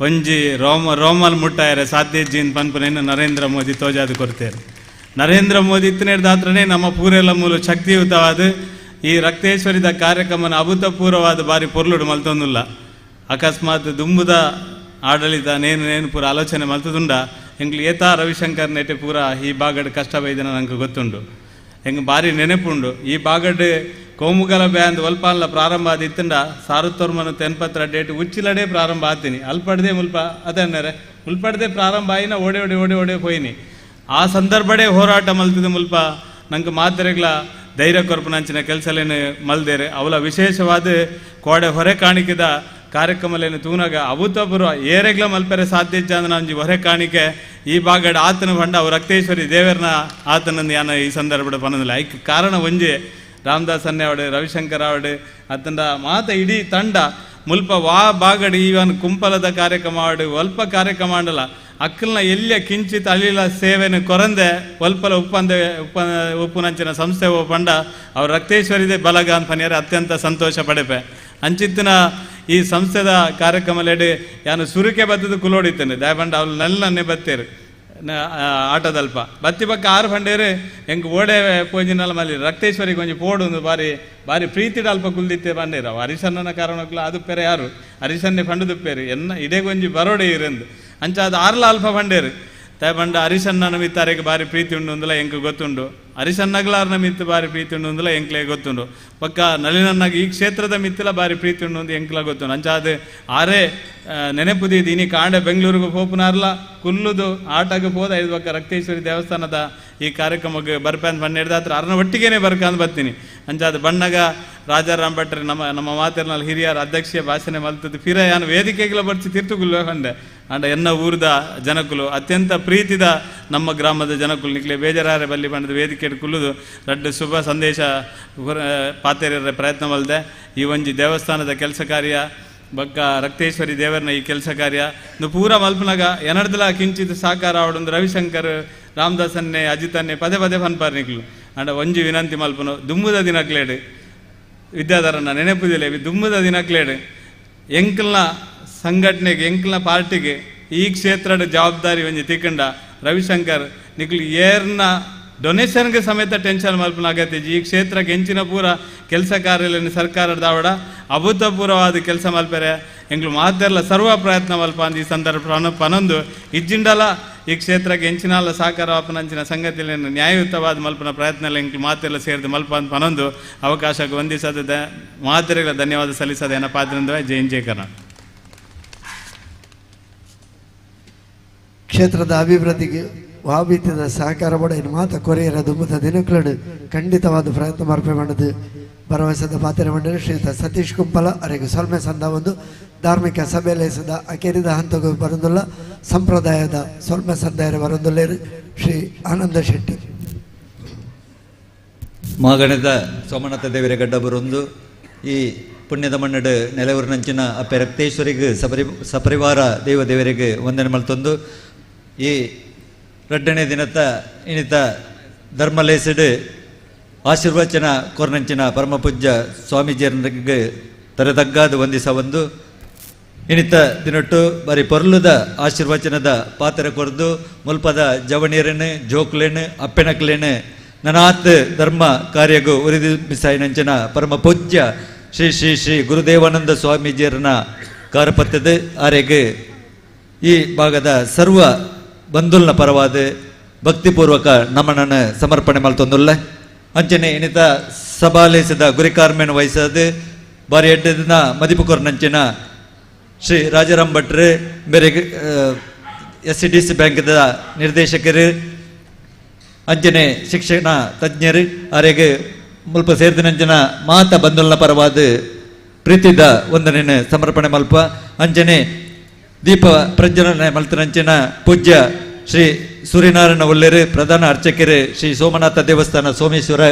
ಒಂಜಿ ರೋಮ ರೋಮಲ್ ಮುಟ್ಟಾಯರೆ ಸಾಧ್ಯ ಜೀನ್ ಪನ್ಪನೇನು ನರೇಂದ್ರ ಮೋದಿ ತೋಜಾದು ಕೊಡ್ತೇವೆ. ನರೇಂದ್ರ ಮೋದಿ ಇತ್ತನೇದಾತ್ರನೇ ನಮ್ಮ ಪೂರೆಲ್ಲ ಮೂಲ ಶಕ್ತಿಯುತವಾದ ಈ ರಕ್ತೇಶ್ವರಿದ ಕಾರ್ಯಕ್ರಮನ ಅಭೂತಪೂರ್ವವಾದ ಬಾರಿ ಪೊರ್ಲುಡು ಮಲ್ತೊಂದುಲ್ಲ. ಅಕಸ್ಮಾತ್ ದುಂಬುದ ಆಡಳಿತ ನೇನು ನೇನು ಪೂರ ಆಲೋಚನೆ ಮಲ್ತದುಂಡ ಎಂಗ್ಲು ಏತಾ ರವಿಶಂಕರ್ ನೆಟೆ ಪೂರ ಈ ಬಾಗಡ್ ಕಷ್ಟ ಬೈದನ ನಂಗೆ ಗೊತ್ತುಂಡು, ಹೆಂಗೆ ಭಾರಿ ನೆನಪುಂಡು. ಈ ಬಾಗಡ್ ಕೋಮುಗಲ ಬ್ಯಾಂದ್ ಒಲ್ಪಾನ್ಲ ಪ್ರಾರಂಭ ಆದಿತ್ತಂಡ ಸಾರುತ್ತೋರ್ಮನ ತೆನ್ಪತ್ರ ಡೇಟ್ ಉಚ್ಚಿಲಡೆ ಪ್ರಾರಂಭ ಆತೀನಿ ಅಲ್ಪಡ್ದೆ ಮುಲ್ಪ ಅದನ್ನರೆ ಉಲ್ಪಡ್ದೆ ಪ್ರಾರಂಭ ಆಯಿನ ಓಡೆ ಓಡೆ ಓಡೆ ಓಡೆ ಪೋಯಿನಿ. ಆ ಸಂದರ್ಭಡೇ ಹೋರಾಟ ಮಲ್ತಿದ ಮುಲ್ಪ ನಂಗೆ ಮಾತ್ರೆಗಳ ಧೈರ್ಯ ಕೊರ್ಪನಂಚಿನ ಕೆಲಸಲೇನು ಮಲ್ದೇರೆ. ಅವಲ ವಿಶೇಷವಾದ ಕೋಡೆ ಹೊರೆ ಕಾಣಿಕೆದ ಕಾರ್ಯಕ್ರಮಲೇನು ತೂನಾಗ ಅಭೂತಪೂರ್ವ ಏರೆಗ್ಲ ಮಲ್ಪೆರೆ ಸಾಧ್ಯ ಇಜ್ಜಾಂದ ಒಂಜಿ ಹೊರೆ ಕಾಣಿಕೆ ಈ ಭಾಗಡ್ ಆತನ ಬಂಡ ಅವು ರಕ್ತೇಶ್ವರಿ ದೇವರನ ಆತನಂದು ಯಾನ ಈ ಸಂದರ್ಭದ ಪನದಿಲ್ಲ. ಐಕ್ ಕಾರಣ ಒಂಜೆ ರಾಮದಾಸ್ ಅನ್ನೆ ಅವಡು ರವಿಶಂಕರ್ ಅವಡು ಅತ್ತಂಡ ಮಾತ ಇಡೀ ತಂಡ ಮುಲ್ಪ ವಾ ಬಾಗಡಿ ಇವನ್ ಕುಂಪಲದ ಕಾರ್ಯಕ್ರಮ ಆಡು ಒಲ್ಪ ಕಾರ್ಯಕ್ರಮ ಆಡಲ್ಲ ಅಕ್ಕಲ್ನ ಎಲ್ಲಿಯ ಕಿಂಚಿತ್ ಅಳಿಲ ಸೇವೆನ ಕೊರಂದೆ ಒಲ್ಪಲ ಉಪ್ಪಂದೆ ಉಪ್ಪ ಉಪ್ಪುನಂಚಿನ ಸಂಸ್ಥೆ ಪಂಡ ಅವ್ರ ರಕ್ತೇಶ್ವರಿದೆ ಬಲಗ ಅಂತ ಪನಿಯರೆ ಅತ್ಯಂತ ಸಂತೋಷ ಪಡೆಪೆ. ಅಂಚಿತ್ತಿನ ಈ ಸಂಸ್ಥೆದ ಕಾರ್ಯಕ್ರಮಲೆಡೆ ಯಾನು ಸುರುಕೆ ಬತ್ತದ ಕುಲೋಡಿತ್ತೇನೆ ದಯಪಂಡ ಅವ್ಳು ನಲ್ಲನ್ನೇ ಬತ್ತೇರು ಆಟದಲ್ಪ ಬತ್ತಿ ಪಕ್ಕ ಆರು ಫಂಡೇರು ಹೆಂಗೆ ಓಡೆ ಪೋಜಿನಲ್ಲ ಮಲ್ಲಿ ರಕ್ತೇಶ್ವರಿಗೆ ಒಂಜಿ ಪೋಡು ಒಂದು ಬಾರಿ ಬಾರಿ ಪ್ರೀತಿಡ ಅಲ್ಪ ಕುಲ್ದಿತ್ತೆ ಬಂಡೇರು ಅವು ಹರಿಶಣ್ಣನ ಕಾರಣಕ್ಕೂ ಅದು ಪೆರೆ ಯಾರು ಹರಿಶನ್ನೇ ಫಂಡುದುಪ್ಪೇರು ಎನ್ನ ಇಡೇಗೊಂಜಿ ಬರೋಡೆ ಇರಂದು ಅಂಚ ಅದು ಆರ್ಲ ಅಲ್ಪ ಫಂಡೇರು ತಾಯಿ ಬಂಡ ಹರಿಶಣ್ಣನ ಮಿತ್ತಾರಿಗೆ ಬಾರಿ ಪ್ರೀತಿ ಉಂಡು ಅಂದಲ ಎಂಕ್ ಗೊತ್ತುಂಡು, ಹರಿಶಣ್ಣಗ್ಲಾರ್ನ ಮಿತ್ತು ಬಾರಿ ಪ್ರೀತಿ ಉಂಡು ಅಂದಲ ಎಂಕ್ಲೆ ಗೊತ್ತುಂಡು, ಪಕ್ಕ ನಳಿನನ್ನಾಗ ಈ ಕ್ಷೇತ್ರದ ಮಿತ್ತಲ ಬಾರಿ ಪ್ರೀತಿ ಉಂಡು ಅಂದು ಎಂಕ್ಲ ಗೊತ್ತುಂಡು. ಅಂಚಾದ ಆರೇ ನೆನಪುದೀದು ಇನಿ ಕಾಂಡೆ ಬೆಂಗಳೂರಿಗೆ ಪೋಪುನಾರ್ಲ ಕುಲ್ಲುದು ಆಟಗೆ ಹೋದ ಐದು ಪಕ್ಕ ರಕ್ತೇಶ್ವರಿ ದೇವಸ್ಥಾನದ ಈ ಕಾರ್ಯಕ್ರಮಕ್ಕೆ ಬರ್ಪಂದು ಬಣ್ಣ ಹಿಡ್ದಾತ್ರ ಅರ್ನ ಒಟ್ಟಿಗೆನೇ ಬರ್ಕಂದು ಬರ್ತೀನಿ. ಅಂಚಾದ ಬಣ್ಣಗ ರಾಜಾರಾಮ್ ಭಟ್ರು ನಮ್ಮ ನಮ್ಮ ಮಾತಿರ್ನಲ್ಲಿ ಹಿರಿಯರ ಅಧ್ಯಕ್ಷೀಯ ಭಾಷಣ ಮಲ್ತದ್ದು ಫಿರ ಯಾನು ವೇದಿಕೆಗೆಲ್ಲ ಬರ್ಸಿ ತೀರ್ತುಗುಲ್ವೆ ಕಂಡೆ ಅಂಡ ಎನ್ನ ಊರ್ದ ಜನಕುಲು ಅತ್ಯಂತ ಪ್ರೀತಿದ ನಮ್ಮ ಗ್ರಾಮದ ಜನಕುಲು ನಿಕ್ಲೆ ಬೇಜಾರಾರೆ ಬಲ್ಲಿ ಬಣ್ಣದ ವೇದಿಕೆ ಕುಲ್ಲುದು ರಡ್ಡು ಶುಭ ಸಂದೇಶ ಪಾತೆರ ಪ್ರಯತ್ನ ಮಲ್ದೆ. ಈ ಒಂಜಿ ದೇವಸ್ಥಾನದ ಕೆಲಸ ಕಾರ್ಯ ಬಕ್ಕ ರಕ್ತೇಶ್ವರಿ ದೇವರನ ಈ ಕೆಲಸ ಕಾರ್ಯ ಪೂರ ಮಲ್ಪನಾಗ ಎನರ್ದಲ ಕಿಂಚಿತ್ ಸಾಕಾರ ಅವಡೊಂದು ರವಿಶಂಕರ್ ರಾಮದಾಸನ್ನೇ ಅಜಿತನ್ನೇ ಪದೇ ಪದೇ ಪನ್ಪಾರ್ ನಿಕ್ಲು ಅಂಡ ಒಂಜಿ ವಿನಂತಿ ಮಲ್ಪನು ದುಮ್ಮುದ ದಿನಕ್ಲೇಡು ವಿದ್ಯಾಧರನ ನೆನಪುದಿಲ್ಲ ದುಮ್ಮುದ ದಿನಕ್ಲೇಡು ಎಂಕಲ್ನ ಸಂಘಟನೆಗೆ ಎಂಕಲ್ನ ಪಾರ್ಟಿಗೆ ಈ ಕ್ಷೇತ್ರದ ಜವಾಬ್ದಾರಿ ಒಂಜಿ ತಿಕ್ಕಂಡ ರವಿಶಂಕರ್ ನಿಕ್ಲು ಏರ್ನ ಡೊನೇಷನ್ಗೆ ಸಮೇತ ಟೆನ್ಷನ್ ಮಲ್ಪನ ಅಗತ್ಯ. ಈ ಕ್ಷೇತ್ರಕ್ಕೆ ಹೆಂಚಿನ ಪೂರ ಕೆಲಸ ಕಾರ್ಯಗಳನ್ನು ಸರ್ಕಾರದ ದಾವಡ ಅಭೂತಪೂರ್ವವಾದ ಕೆಲಸ ಮಲ್ಪೆರೆ ಎಂಗ್ಲು ಮಾತೆಲ್ಲ ಸರ್ವ ಪ್ರಯತ್ನ ಮಲ್ಪ ಅಂದ ಈ ಸಂದರ್ಭ ಪನೊಂದು ಇಜ್ಜಿಂಡಲ ಈ ಕ್ಷೇತ್ರಕ್ಕೆ ಹೆಂಚಿನಾಲ ಸಹಕಾರ ಅಪನಂಚಿನ ಸಂಗತಿಯನ್ನು ನ್ಯಾಯಯುತವಾದ ಮಲ್ಪನ ಪ್ರಯತ್ನ ಎಂಕ್ಲು ಮಾತೆಲ್ಲ ಸೇರಿದ ಮಲ್ಪ ಅಂತ ಪನೊಂದು ಅವಕಾಶಕ್ಕೆ ವಂದಿಸದ ಮಾತೆರೆಗಳ ಧನ್ಯವಾದ ಸಲ್ಲಿಸದ ಏನ ಪಾತ್ರ. ಜೈ ಜೈ ಕರ್ನಾಟಕ. ಕ್ಷೇತ್ರದ ಅಭಿವೃದ್ಧಿಗೆ ವಾಬೀತಿದ ಸಹಕಾರ ಮಾಡ ಇನ್ನು ಮಾತ ಕೊರೆಯರ ದುಂಬುದ ದಿನಕ್ಲಡು ಖಂಡಿತವಾದ ಪ್ರಯತ್ನ ಮಾರ್ಪೆ ಮಾಡದು ಭರವಸೆದ ಪಾತ್ರ ಮಂಡಳಿ ಶ್ರೀಯುತ ಸತೀಶ್ ಕುಂಪಲ ಅವರಿಗೆ ಸೊಲ್ಮೆ ಸಂದ ಒಂದು ಧಾರ್ಮಿಕ ಸಭೆ ಲೇಸದ ಅಕೇರಿದ ಹಂತಗೂ ಬರಂದುಲ್ಲ ಸಂಪ್ರದಾಯದ ಸೊಲ್ಮೆ ಸಂದಾಯರ ಬರಂದುಲ್ಲೇರು ಶ್ರೀ ಆನಂದ ಶೆಟ್ಟಿ. ಮಾಗಣದ ಸೋಮನಾಥ ದೇವರ ಗಡ್ಡ ಬರೊಂದು ಈ ಪುಣ್ಯದ ಮಣ್ಣಡು ನೆಲೆಯೂರಿನಂಚಿನ ಅಪ್ಪೆ ರಕ್ತೇಶ್ವರಿಗೆ ಸಪರಿವಾರ ದೈವ ದೇವರಿಗೆ ವಂದನೆ ಮಲ್ತೊಂದು ಈ ರಡ್ಡನೇ ದಿನದ ಇನಿತ ಧರ್ಮಲೇಸಡು ಆಶೀರ್ವಚನ ಕೊರ್ನಂಚಿನ ಪರಮಪೂಜ್ಯ ಸ್ವಾಮೀಜಿಯರಿಗೆ ತರೆತಗ್ಗಾದ ವಂದಿಸ ಒಂದು ಇನಿತ ದಿನಟ್ಟು ಬಾರಿ ಪೊರ್ಲುದ ಆಶೀರ್ವಚನದ ಪಾತ್ರ ಕೊರ್ದು ಮುಲ್ಪದ ಜವಣಿಯರನ್ನು ಜೋಕ್ಲೇನು ಅಪ್ಪೆನಕ್ಲೇನು ನನಾತ್ ಧರ್ಮ ಕಾರ್ಯಗೂ ಉರಿದು ಮಿಸಾಯಿನಂಚಿನ ಪರಮ ಪೂಜ್ಯ ಶ್ರೀ ಶ್ರೀ ಶ್ರೀ ಗುರುದೇವಾನಂದ ಸ್ವಾಮೀಜಿಯರನ್ನ ಕಾರಪತ್ತದ ಆರೆಗೆ ಈ ಭಾಗದ ಸರ್ವ ಬಂಧುಲ್ನ ಪರವಾದ ಭಕ್ತಿಪೂರ್ವಕ ನಮನನ ಸಮರ್ಪಣೆ ಮಲ್ತೊಂದುಲ್ಲ. ಅಂಚನೆ ಇನಿತ ಸಭಾಲೇಸದ ಗುರಿಕಾರ್ಮೇನ ವಹಿಸದು ಬಾರಿ ಎಡ್ಡದಿನ ಮದಿಪುಕೊರ್ನಂಚಿನ ಶ್ರೀ ರಾಜಾರಾಮ್ ಭಟ್ರು ಬೇರೆ S C D C ಬ್ಯಾಂಕ್ದ ನಿರ್ದೇಶಕರು ಅಂಚನೆ ಶಿಕ್ಷಣ ತಜ್ಞರು ಆರೆಗೆ ಮುಲ್ಪ ಸೇರಿದಿನಂಚಿನ ಮಾತ ಬಂಧುಲ್ನ ಪರವಾದ ಪ್ರೀತಿದ ವಂದನೆಯನ್ನು ಸಮರ್ಪಣೆ ಮಲ್ಪ. ಅಂಚನೆ ದೀಪ ಪ್ರಜ್ವಲನೆ ಮಲ್ತನಂಚಿನ ಪೂಜ್ಯ ಶ್ರೀ ಸೂರ್ಯನಾರಾಯಣ ಒಲ್ಲೇರು ಪ್ರಧಾನ ಅರ್ಚಕರು ಶ್ರೀ ಸೋಮನಾಥ ದೇವಸ್ಥಾನ ಸೋಮೇಶ್ವರ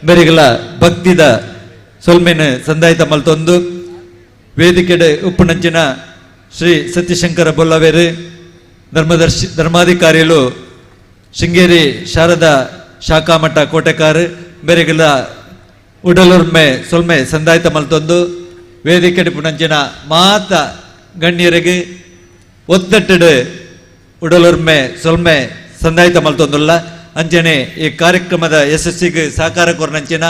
ಮೇರಿಗಳ ಭಕ್ತಿದ ಸೊಲ್ಮೆನು ಸಂದಾಯಿತ ಮಲ್ತೊಂದು ವೇದಿಕೆಡೆ ಉಪ್ಪುನಂಚಿನ ಶ್ರೀ ಸತ್ಯಶಂಕರ ಬೊಲ್ಲವೇರು ಧರ್ಮಾಧಿಕಾರಿಗಳು ಶೃಂಗೇರಿ ಶಾರದಾ ಶಾಖಾಮಠ ಕೋಟೆಕಾರ್ ಬೆರೆಗಿಲ ಉಡಲುರ್ಮೆ ಸೊಲ್ಮೆ ಸಂದಾಯ್ತ ಮಲ್ತೊಂದು ವೇದಿಕೆ ಪುಣಂಚಿನ ಮಾತ ಗಣ್ಯರಿಗೆ ಒತ್ತಟ್ಟಡು ಉಡಲುರ್ಮೆ ಸೊಲ್ಮೆ ಸಂದಾಯ್ತ ಮಲ್ತೊಂದುಲ್ಲ. ಅಂಚನೆ ಈ ಕಾರ್ಯಕ್ರಮದ ಯಶಸ್ಸಿಗೆ ಸಹಕಾರ ಕೊರ್ನಂಚಿನ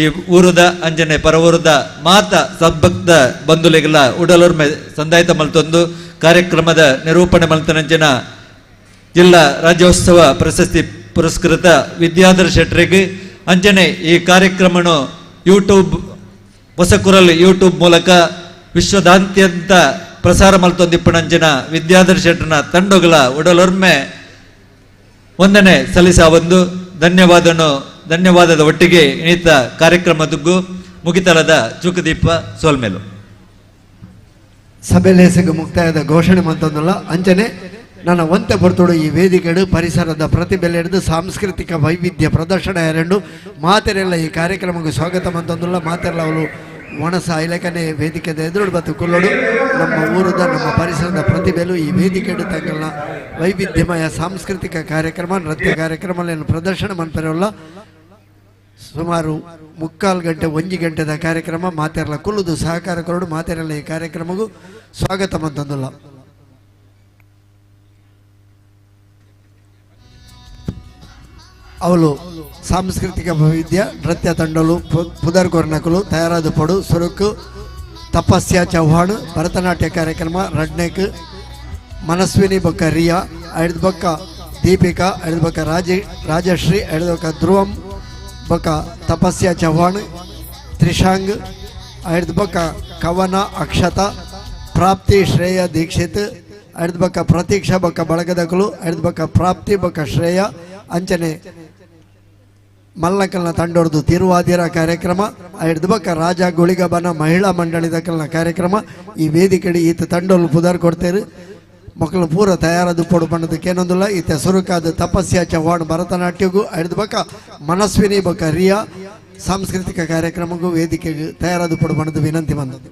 ಈ ಊರದ ಅಂಜನೆ ಪರವೂರದ ಮಾತ ಸದ್ಭಕ್ತ ಬಂಧುಲಿಗೆಲ್ಲ ಉಡಲುರ್ಮೆ ಸಂದಾಯ್ತ ಮಲ್ತೊಂದು ಕಾರ್ಯಕ್ರಮದ ನಿರೂಪಣೆ ಮಲ್ತನಂಚಿನ ಜಿಲ್ಲಾ ರಾಜ್ಯೋತ್ಸವ ಪ್ರಶಸ್ತಿ ಪುರಸ್ಕೃತ ವಿದ್ಯಾಧರ ಶೆಟ್ಟರಿಗೆ ಅಂಜನೆ ಈ ಕಾರ್ಯಕ್ರಮನು ಯೂಟ್ಯೂಬ್ ಹೊಸಕುರಲ್ ಯೂಟ್ಯೂಬ್ ಮೂಲಕ ವಿಶ್ವದಾದ್ಯಂತ ಪ್ರಸಾರ ಮಲ್ತೊಂದಿಪ್ಪಣಂಚಿನ ವಿದ್ಯಾಧರ ಶೆಟ್ಟರ್ನ ತಂಡಗಳ ಉಡಲೊರ್ಮೆ ವಂದನೆ ಸಲ್ಲಿಸ ಒಂದು ಧನ್ಯವಾದನು ಧನ್ಯವಾದದ ಒಟ್ಟಿಗೆ ಇಣಿತ ಕಾರ್ಯಕ್ರಮದುಗ್ಗು ಮುಗಿತಲದ ಚುಕುದೀಪ ಸೋಲ್ಮೇಲು. ಸಭೆ ಲೇಸಗ ಮುಕ್ತಾಯದ ಘೋಷಣೆ ಮಂತಂದಲ್ಲ. ಅಂಚನೆ ನನ್ನ ಒಂತೆ ಬರ್ತೋಡು ಈ ವೇದಿಕೆಡು ಪರಿಸರದ ಪ್ರತಿಬೆಲೆ ಹಿಡಿದು ಸಾಂಸ್ಕೃತಿಕ ವೈವಿಧ್ಯ ಪ್ರದರ್ಶನ ಎರಡು ಮಾತೆರೆಲ್ಲ ಈ ಕಾರ್ಯಕ್ರಮಕ್ಕೆ ಸ್ವಾಗತ ಮಂತಂದುಲ್ಲ. ಮಾತೆರೆಲ್ಲ ಅವಳು ಒಣಸ ಇಲಾಖೆ ವೇದಿಕೆದ ಎದುರು ಬತ್ತು ಕುಲ್ಲೋಡು ನಮ್ಮ ಊರದ ನಮ್ಮ ಪರಿಸರದ ಪ್ರತಿಭೆಲು ಈ ವೇದಿಕೆಡು ತಂಗಲ್ನ ವೈವಿಧ್ಯಮಯ ಸಾಂಸ್ಕೃತಿಕ ಕಾರ್ಯಕ್ರಮ ನೃತ್ಯ ಕಾರ್ಯಕ್ರಮ ಪ್ರದರ್ಶನ ಮನ್ಪೆರಲ್ಲ. ಸುಮಾರು 3.25 ಗಂಟೆ 1 ಗಂಟೆದ ಕಾರ್ಯಕ್ರಮ ಮಾತೆರಲ್ಲ ಕುಲ್ಲುದು ಸಹಕಾರ ಕೊರಡು ಮಾತೆರಲ್ಲ ಈ ಕಾರ್ಯಕ್ರಮಕ್ಕೂ ಸ್ವಾಗತ ಮಂತಂದುಲ್ಲ. ಅವಳು ಸಾಂಸ್ಕೃತಿಕ ವೈವಿಧ್ಯ ನೃತ್ಯ ತಂಡಲು ಪುದರ್ ಕೊರ್ನಕಲು ತಯಾರಾದ ಪಡು ಸುರುಕು ತಪಸ್ಯ ಚೌಹಾಣ್ ಭರತನಾಟ್ಯ ಕಾರ್ಯಕ್ರಮ ರಡ್ನೇಕ್ ಮನಸ್ವಿನಿ ಬೊಕ್ಕ ರಿಯಾ ಐದು ಬೊಕ್ಕ ದೀಪಿಕಾ ಐದು ಬೊಕ್ಕ ರಾಜಶ್ರೀ ಐದು ಬೊಕ್ಕ ಧ್ರುವಂ ಬೊಕ್ಕ ತಪಸ್ಯ ಚೌಹಾಣ್ ತ್ರಿಶಾಂಗ್ ಐದು ಬೊಕ್ಕ ಕವನ ಅಕ್ಷತಾ ಪ್ರಾಪ್ತಿ ಶ್ರೇಯ ದೀಕ್ಷಿತ್ ಐದು ಬೊಕ್ಕ ಪ್ರತೀಕ್ಷಾ ಬೊಕ್ಕ ಬಳಗದಕಲು ಐದು ಬೊಕ್ಕ ಪ್ರಾಪ್ತಿ ಬೊಕ್ಕ ಶ್ರೇಯ ಅಂಚನೆ ಮಲ್ಲಕಲ್ನ ತಂಡೊರ್ದು ತಿರುವಾದಿರ ಕಾರ್ಯಕ್ರಮ ಐದು ಬೊಕ್ಕ ರಾಜ ಗುಳಿಗಬನ ಮಹಿಳಾ ಮಂಡಳಿದಕಲ್ನ ಕಾರ್ಯಕ್ರಮ ಈ ವೇದಿಕೆಡಿ ಈತ ತಂಡೋಲು ಪುದರ್ ಕೊಡ್ತೇರು. ಮಕ್ಕಳು ಪೂರ ತಯಾರಾದ ಪೊಡು ಬಣ್ಣದಕ್ಕೇನೊಂದಿಲ್ಲ. ಈತ ಸುರುಕಾದ ತಪಸ್ಯ ಚೌಹಾಣ್ ಭರತನಾಟ್ಯಗೂ ಐದು ಬೊಕ್ಕ ಮನಸ್ವಿನಿ ಬೊಕ್ಕ ರಿಯಾ ಸಾಂಸ್ಕೃತಿಕ ಕಾರ್ಯಕ್ರಮಕ್ಕೂ ವೇದಿಕೆಗೆ ತಯಾರಾದ ಪೊಡು ಬಣ್ಣದ ವಿನಂತಿ ಬಂದದ್ದು.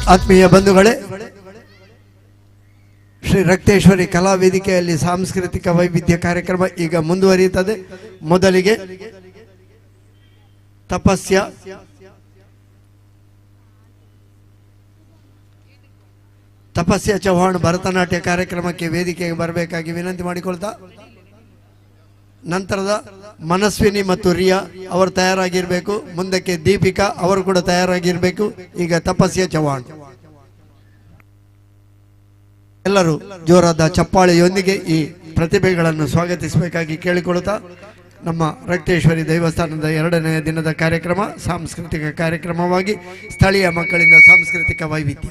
ಆತ್ಮೀಯ ಬಂಧುಗಳೇ, ಶ್ರೀ ರಕ್ತೇಶ್ವರಿ ಕಲಾ ವೇದಿಕೆಯಲ್ಲಿ ಸಾಂಸ್ಕೃತಿಕ ವೈವಿಧ್ಯ ಕಾರ್ಯಕ್ರಮ ಈಗ ಮುಂದುವರಿಯುತ್ತದೆ. ಮೊದಲಿಗೆ ತಪಸ್ಯ ತಪಸ್ಯ ಚೌಹಾಣ್ ಭರತನಾಟ್ಯ ಕಾರ್ಯಕ್ರಮಕ್ಕೆ ವೇದಿಕೆಗೆ ಬರಬೇಕಾಗಿ ವಿನಂತಿ ಮಾಡಿಕೊಳ್ತಾ, ನಂತರದ ಮನಸ್ವಿನಿ ಮತ್ತು ರಿಯಾ ಅವರು ತಯಾರಾಗಿರಬೇಕು. ಮುಂದಕ್ಕೆ ದೀಪಿಕಾ ಅವರು ಕೂಡ ತಯಾರಾಗಿರಬೇಕು. ಈಗ ತಪಸ್ಯ ಚೌಹಾಣ್. ಎಲ್ಲರೂ ಜೋರಾದ ಚಪ್ಪಾಳೆಯೊಂದಿಗೆ ಈ ಪ್ರತಿಭೆಗಳನ್ನು ಸ್ವಾಗತಿಸಬೇಕಾಗಿ ಕೇಳಿಕೊಳ್ಳುತ್ತಾ, ನಮ್ಮ ರಕ್ತೇಶ್ವರಿ ದೇವಸ್ಥಾನದ ಎರಡನೆಯ ದಿನದ ಕಾರ್ಯಕ್ರಮ ಸಾಂಸ್ಕೃತಿಕ ಕಾರ್ಯಕ್ರಮವಾಗಿ ಸ್ಥಳೀಯ ಮಕ್ಕಳಿಂದ ಸಾಂಸ್ಕೃತಿಕ ವೈವಿಧ್ಯ.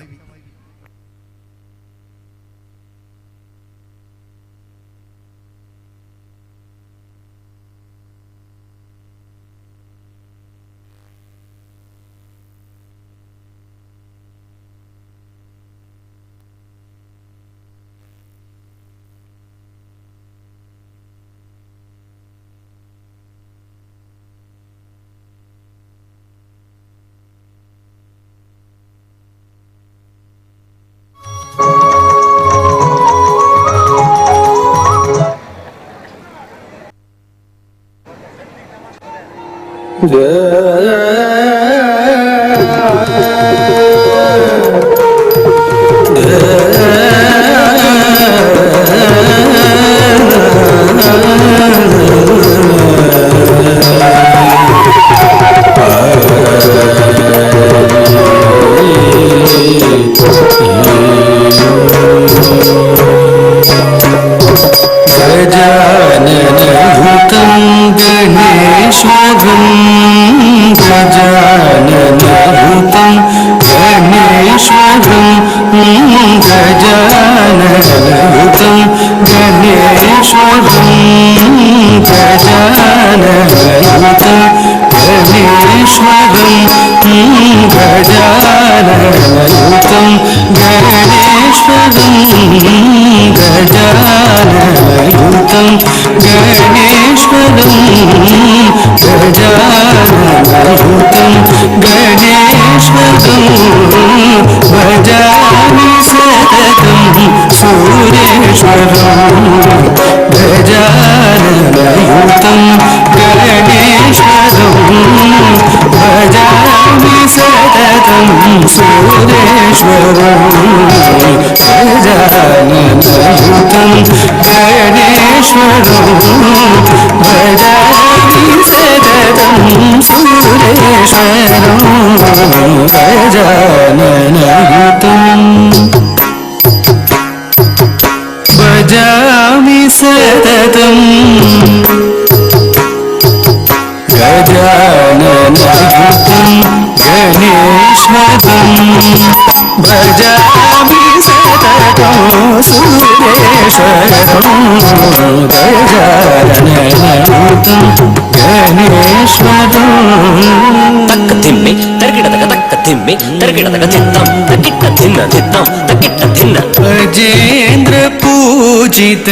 Gajendra पूजित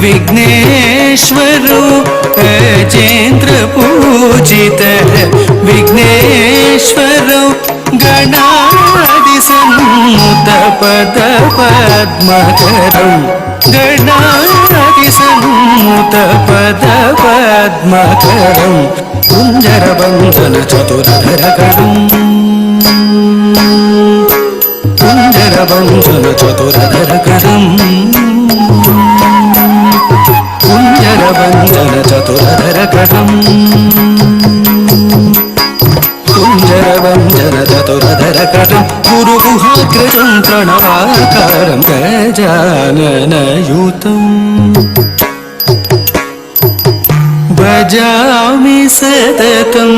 विघ्नेश्वरो, गजेंद्र पूजित विघ्नेश्वरो, गणादि सन्नुत पद पद्मकरं, गणादि सन्नुत पद पद्मकरं, कुञ्जर बन्धन चतुरधरकरम्, कुञ्जर बन्धन चतुरधरकरम्, कुञ्जर बन्धन चतुरधरकरम्, कुञ्जर बन्धन चतुरधरकरं, गुरुगुहाग्रजं प्रणवाकारं गजाननयुतम् भजामि सततम्।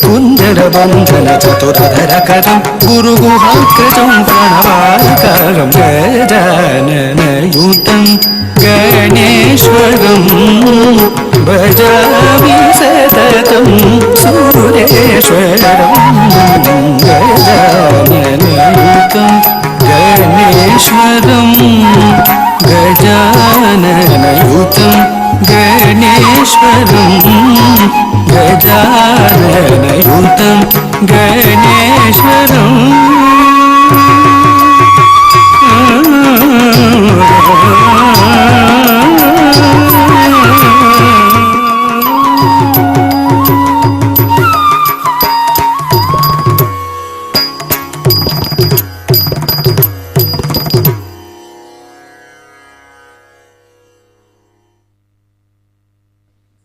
कुञ्जर बन्धन चतुरधरकरं, गुरुगुहाग्रजं प्रणवाकारं गजाननयुतं गणेश्वरं भजामि सततं सुरेश्वरं गजाननयुतं गणेश्वरं गजाननयुतं गणेश्वरं गजाननयुतं ಗಣೇಶ್ವರಂ.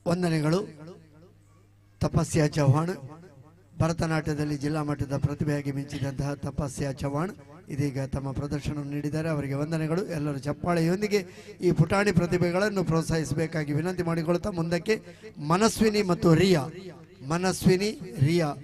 ವಂದನೆಗಳು. ತಪಸ್ಯ ಚೌಹಾಣ್, ಭರತನಾಟ್ಯದಲ್ಲಿ ಜಿಲ್ಲಾ ಮಟ್ಟದ ಪ್ರತಿಭೆಯಾಗಿ ಮಿಂಚಿದಂತಹ ತಪಸ್ಯ ಚೌಹಾಣ್ ಇದೀಗ ತಮ್ಮ ಪ್ರದರ್ಶನವನ್ನು ನೀಡಿದ್ದಾರೆ. ಅವರಿಗೆ ವಂದನೆಗಳು. ಎಲ್ಲರೂ ಚಪ್ಪಾಳೆಯೊಂದಿಗೆ ಈ ಪುಟಾಣಿ ಪ್ರತಿಭೆಗಳನ್ನು ಪ್ರೋತ್ಸಾಹಿಸಬೇಕಾಗಿ ವಿನಂತಿ ಮಾಡಿಕೊಳ್ಳುತ್ತಾ ಮುಂದಕ್ಕೆ ಮನಸ್ವಿನಿ ಮತ್ತು ರಿಯಾ. ಮನಸ್ವಿನಿ, ರಿಯಾ.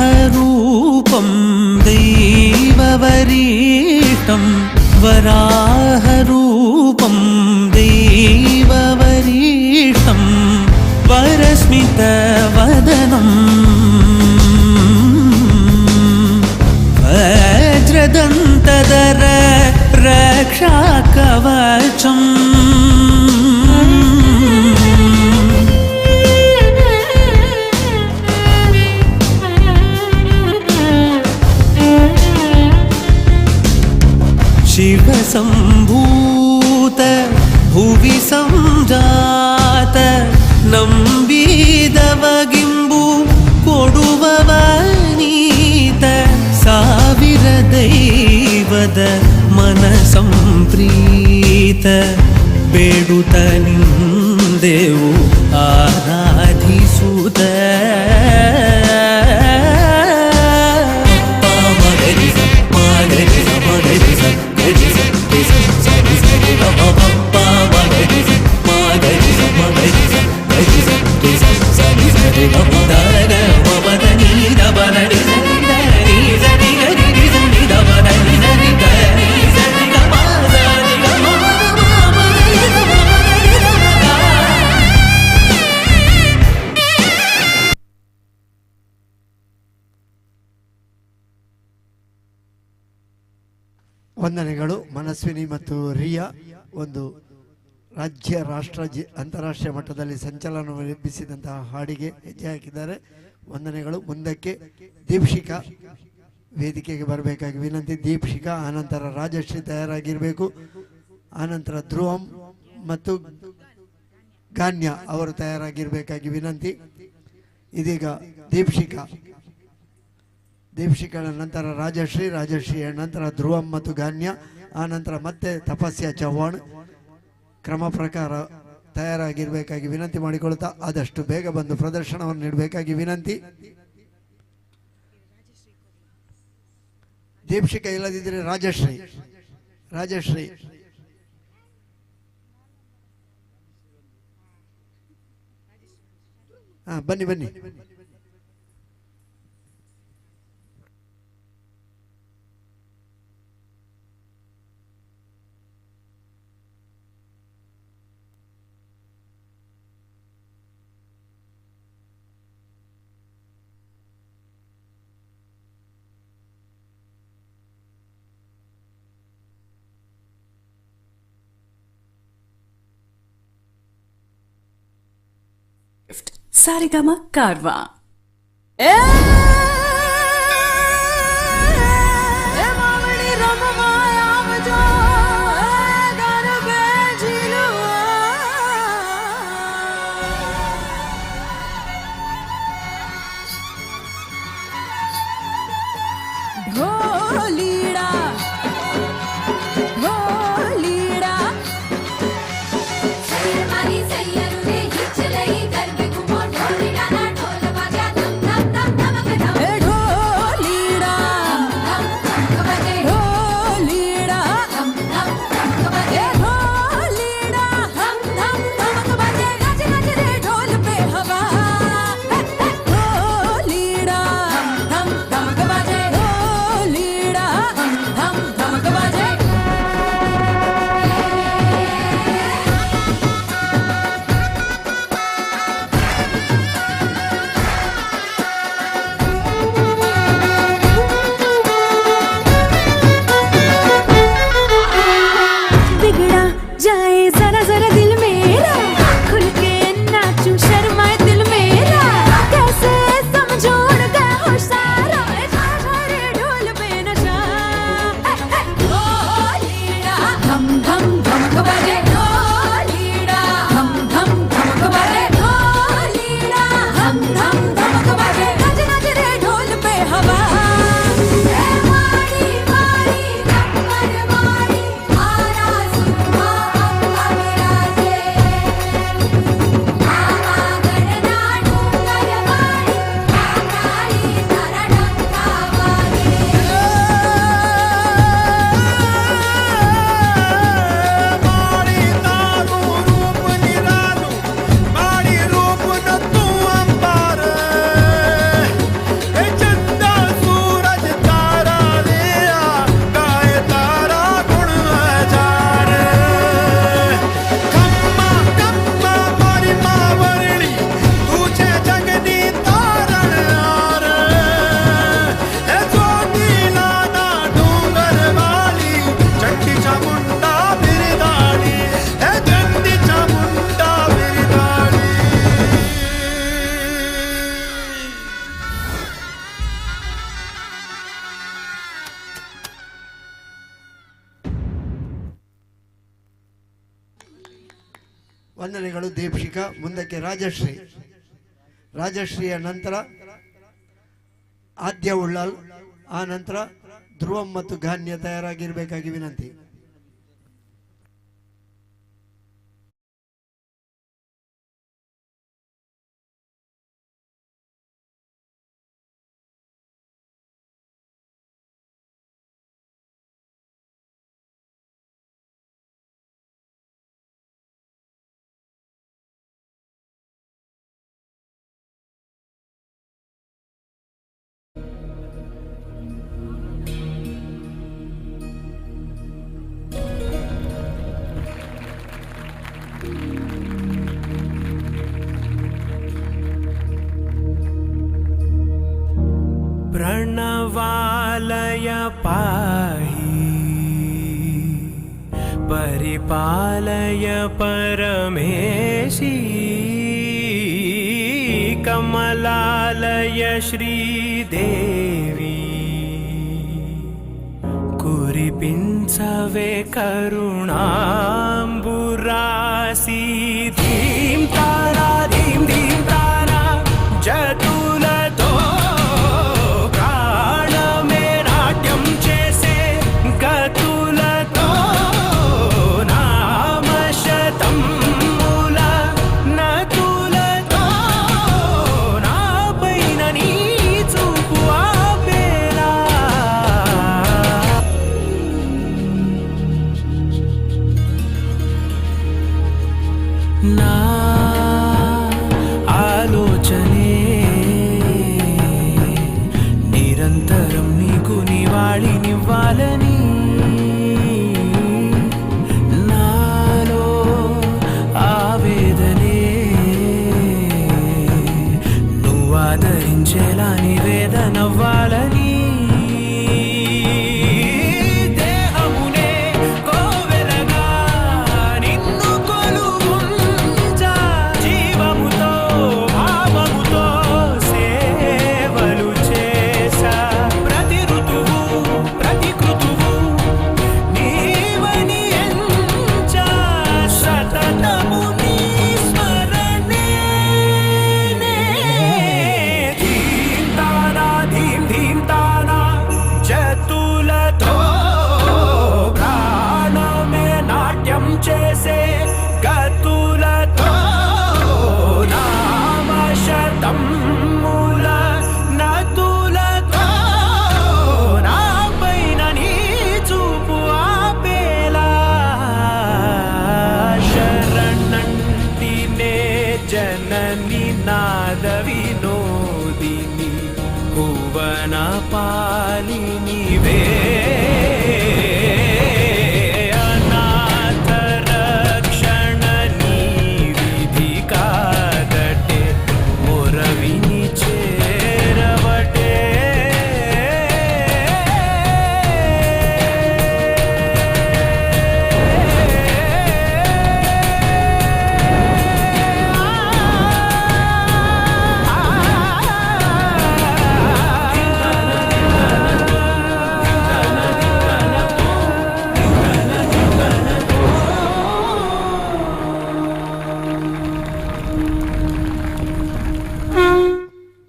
वराहरूपं दैववरीष्टं, वराहरूपं दैववरीष्टं, वरस्मितवदनं वज्रदन्तधर रक्षाकवचम्. शिवसम्भूत भुवि संजात ನಂಬಿದವಗಿಂಬು ಕೊಡುವವನೀತ, ಸಾವಿರ ದೈವದ ಮನ ಸಂಪ್ರೀತ, ಬೇಡುತ್ತ ನಿಂದೆವು ಆರಾಧಿಸುತ್ತ. ವಂದನೆಗಳು. ಮನಸ್ವಿನಿ ಮತ್ತು ರಿಯಾ ಒಂದು ರಾಜ್ಯ, ರಾಷ್ಟ್ರ, ಅಂತಾರಾಷ್ಟ್ರೀಯ ಮಟ್ಟದಲ್ಲಿ ಸಂಚಲನವನ್ನು ಎಬ್ಬಿಸಿದಂತಹ ಹಾಡಿಗೆ ಹೆಜ್ಜೆ ಹಾಕಿದ್ದಾರೆ. ವಂದನೆಗಳು. ಮುಂದಕ್ಕೆ ದೀಪ್ಶಿಕಾ ವೇದಿಕೆಗೆ ಬರಬೇಕಾಗಿ ವಿನಂತಿ. ದೀಪ್ಶಿಕಾ, ಆನಂತರ ರಾಜಶ್ರೀ ತಯಾರಾಗಿರಬೇಕು, ಆನಂತರ ಧ್ರುವಂ ಮತ್ತು ಗಾನ್ಯ ಅವರು ತಯಾರಾಗಿರಬೇಕಾಗಿ ವಿನಂತಿ. ಇದೀಗ ದೀಪ್ಶಿಕಾ, ದೀಪ್ಶಿಕಾಳ ನಂತರ ರಾಜಶ್ರೀ, ರಾಜಶ್ರೀಯ ನಂತರ ಧ್ರುವಂ ಮತ್ತು ಗಾನ್ಯ, ಆನಂತರ ಮತ್ತೆ ತಪಸ್ಯ ಚೌಹಾಣ್ ಕ್ರಮ ಪ್ರಕಾರ ತಯಾರಾಗಿರಬೇಕಾಗಿ ವಿನಂತಿ ಮಾಡಿಕೊಳ್ಳುತ್ತಾ ಆದಷ್ಟು ಬೇಗ ಬಂದು ಪ್ರದರ್ಶನವನ್ನು ನೀಡಬೇಕಾಗಿ ವಿನಂತಿ. ದೀಪ್ಶಿಕಾ ಇಲ್ಲದಿದ್ದರೆ ರಾಜಶ್ರೀ, ರಾಜಶ್ರೀ. ಹಾ, ಬನ್ನಿ ಬನ್ನಿ. Saregama Carvaan. ढोलीड़ा ढोलीड़ा ए ढोलीड़ा ढोलीड़ा ए ढोलीड़ा धम धम धमक बाजे नाच नाच रे ढोल पे हवा। ढोलीड़ा धम धमक बाजे ढोलीड़ा धम धमक बाजे। बिगड़ा जाए जरा जरा दिल मेरा, खुल के नाचूं शर्माए दिल मेरा, कैसे समझो उड़ गया होश सारा, रे ढोल पे नशा। ढोलीड़ा धम धम धमक बाजे ढोलीड़ा धम धम धमक बाजे ढोलीड़ा धम धम धमक बाजे नाच नाच रे ढोल पे हवा। ए माड़ी माड़ी कमर माड़ी आरा सुरमा अम्बा विराजे, आमा गणना डूंगर वाणी काली तारा डंका वाजे। ವಂದನೆಗಳು ದೀಪ್ಶಿಕಾ. ಮುಂದಕ್ಕೆ ರಾಜಶ್ರೀ, ರಾಜಶ್ರೀಯ ನಂತರ ಆದ್ಯ ಉಳ್ಳಾಲ್, ಆ ನಂತರ ಧ್ರುವಂ ಮತ್ತು ಗಾನ್ಯ ತಯಾರಾಗಿರಬೇಕಾಗಿ ವಿನಂತಿ. प्रणवालय पाहि परिपालय परमेशी, कमलालय श्रीदेवी कुरिपिंसवे करुणाम्बुरासी। धीं तारा धीं धीं तारा जतुलतो ప్రాణమే నాట్యం చేసే గతులతో నామశతం మూల నతులతో నాపైన నీ చూపు ఆపేలా. నా ఆలోచనే నిరంతరం నీకు నివాళినివ్వాలని, నాలో ఆవేదనే నువ్వు ఆదరించేలా నివేదనవ్వాలని. దేహమునే కోవెలగా నిన్ను కొలువుంచా, జీవముతో వినోదిని భువన పాలినివే అనాథ రక్షణ నీ విధి కాదటే మొరవిని చేరవటే.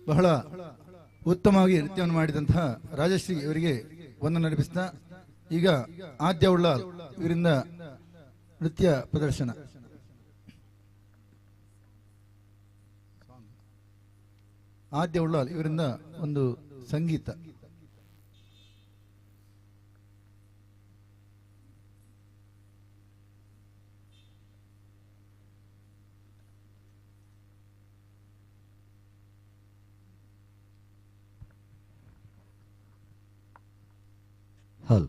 ಬಹಳ ಉತ್ತಮವಾಗಿ ನೃತ್ಯವನ್ನು ಮಾಡಿದಂತಹ ರಾಜಶ್ರೀ ಇವರಿಗೆ ವಂದನೆ ಅರ್ಪಿಸ್ತಾ ಈಗ ಆದ್ಯ ಉಳ್ಳಾಲ್ ಇವರಿಂದ ನೃತ್ಯ ಪ್ರದರ್ಶನ. ಆದ್ಯ ಉಳ್ಳಾಲ್ ಇವರಿಂದ ಒಂದು ಸಂಗೀತ. ಹಲ್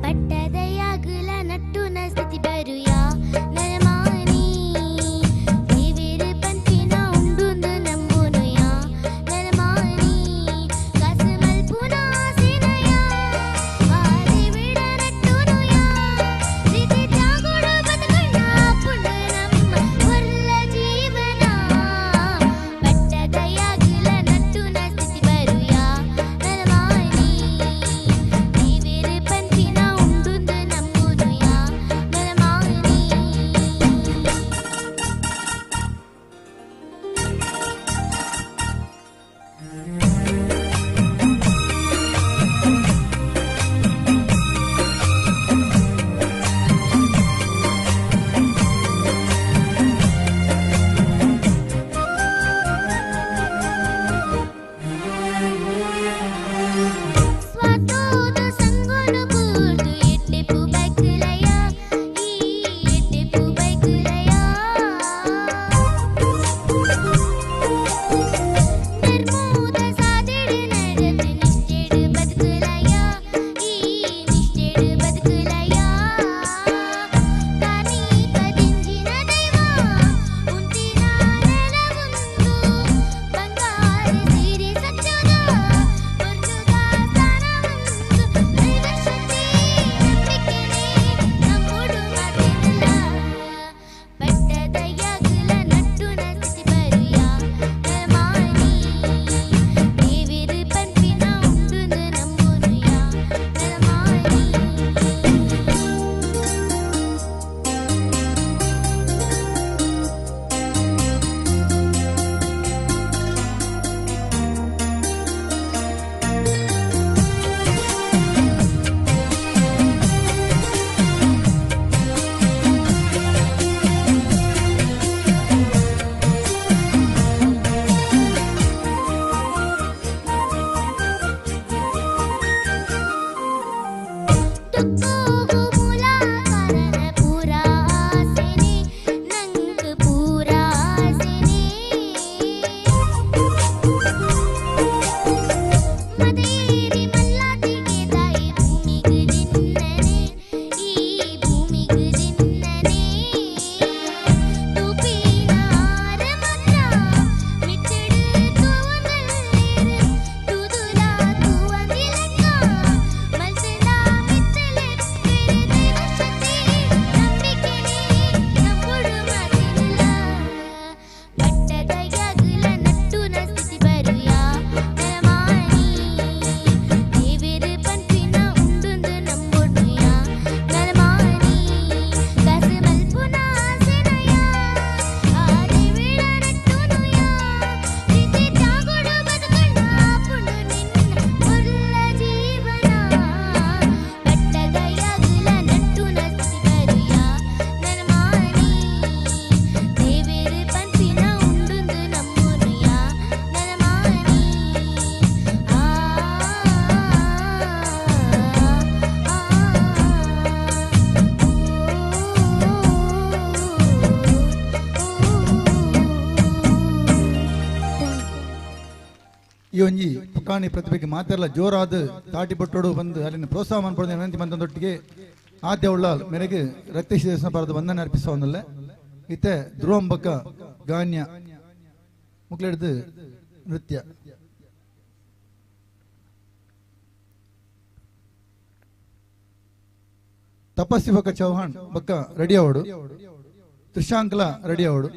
ಪಟ್ಟದಯಾಗುಲ ನಟ್ಟು ನಸ್ತಿ ಬರುಯಾ ನರಮಾನಿ ದೇವೇರು ಪಂಪಿನ ಉಂಡುಂದು ನಂಬುನುಯಾ ನರಮಾನಿ ಕಾಸು ಮಲ್ಪುನ ಆಸೆನಯಾ ಆ ದೇವಿಡ ನಟ್ಟುನುಯಾ ಪ್ರೀತಿ ತ್ಯಾಗೋಡು ಬದುಕುಣ ಪುಣ್ಯ ನಮ್ಮ ಹೊರ್ಲ ಜೀವನ. ಪಟ್ಟದಯಾಗುಲ ನಟ್ಟು ನಸ್ತಿ ಬರುಯಾ ನರಮಾನಿ ದೇವೇರು ಪಂಪಿನ ಉಂಡುಂದು ನಂಬುನುಯಾ ನರಮಾನಿ. ಸ್ವಾತೋದ ಸಂಗೊನು ಪೂರ್ತು ಎಟ್ಟೆಪು ಬೈಕುಲಯ ಈ ಎಟ್ಟೆಪು ಬೈಕುಲಯ ಧರ್ಮೋದ ಸಾದೆಡು ನಡತು ನಿಷ್ಠೆಡು ಬದುಕುಲಯ ಈ ನಿಷ್ಠೆಡು ಬದುಕುಲಯ ಕಾರ್ಣಿಕ ದಿಂಜಿನ ದೈವ ಉಂತಿನ ನೆಲವುಂದು ಬಂಗಾರ ಸೀರೆ ಸಚ್ಚೋದ ಪೊರ್ಲುದ ಸ್ಥಾನವುಂದು ದೈವಶಕ್ತಿ ನಂಬಿಕೆನೆ ನಮ್ಮೋಡು ಮಾತಿಲ್ಲ. ಪಟ್ಟದಯಾಗುಲ ನಟ್ಟು ನಸ್ತಿ ಬರುಯಾ ನರಮಾನಿ ದೇವೇರು ಪಂಪಿನ ಉಂಡುಂದು ನಂಬುನುಯಾ ನರಮಾನಿ. ದುಃಖವು ಮೂಲ ಕಾರಣ ಪೂರಾ ಆಸೆನೆ ನಂಗ್ ಪೂರಾ ಆಸೆನೆ ಮದೇರಿ ಮಲ್ಲಾತಿಗೆ ತಾಯಿ ಭೂಮಿಗೆ ದಿನ್ನನೆ ಈ ಭೂಮಿಗೆ ದಿನ್ನನೆ ತೂಪಿನ ಆರ ಮಾತ್ರ ಮಿತ್ತಡು ತೂವನಲ್ಲೇರು ತೂದುಲ ತೂವಂದಿಲೆಕ್ಕ ಮಲ್ತನ ಮಿತ್ತಲೆಕ್ಕ ಒಂಜಿ ಪುಟಾಣಿ ಪ್ರತಿಭೆಗೆ ಮಾತೆಲ್ಲ ಜೋರಾದ ತಾಟಿ ಬೊಟ್ಟೋಡು ಬಂದು ಅಲ್ಲಿನ ಪ್ರೋತ್ಸಾಹ ಮನ್ಪೊಡು ವಿನಂತಿ ಮಂತೊಟ್ಟಿಗೆ ಆದ್ಯ ಉಳ್ಳಾಲ್ ಮೇರೆಗೆ ರಕ್ತೇಶ್ ದೇವಸ್ಥಾನ ಪರದ ವಂದನೆ ಅರ್ಪಿಸುವನಲ್ಲ ಇತ್ತೆ ಧ್ರುವಂಬಕ ಗಾನ್ಯ ಮುಕ್ಲೆಡ್ದು ನೃತ್ಯ. ತಪಸ್ವಿ ಬೊಕ್ಕ ಚೌಹಾಣ್ ಬೊಕ್ಕ ರೆಡಿ ಅವಡು, ತ್ರಿಶಾಂಕ್ಲ ರೆಡಿ ಅವಡು.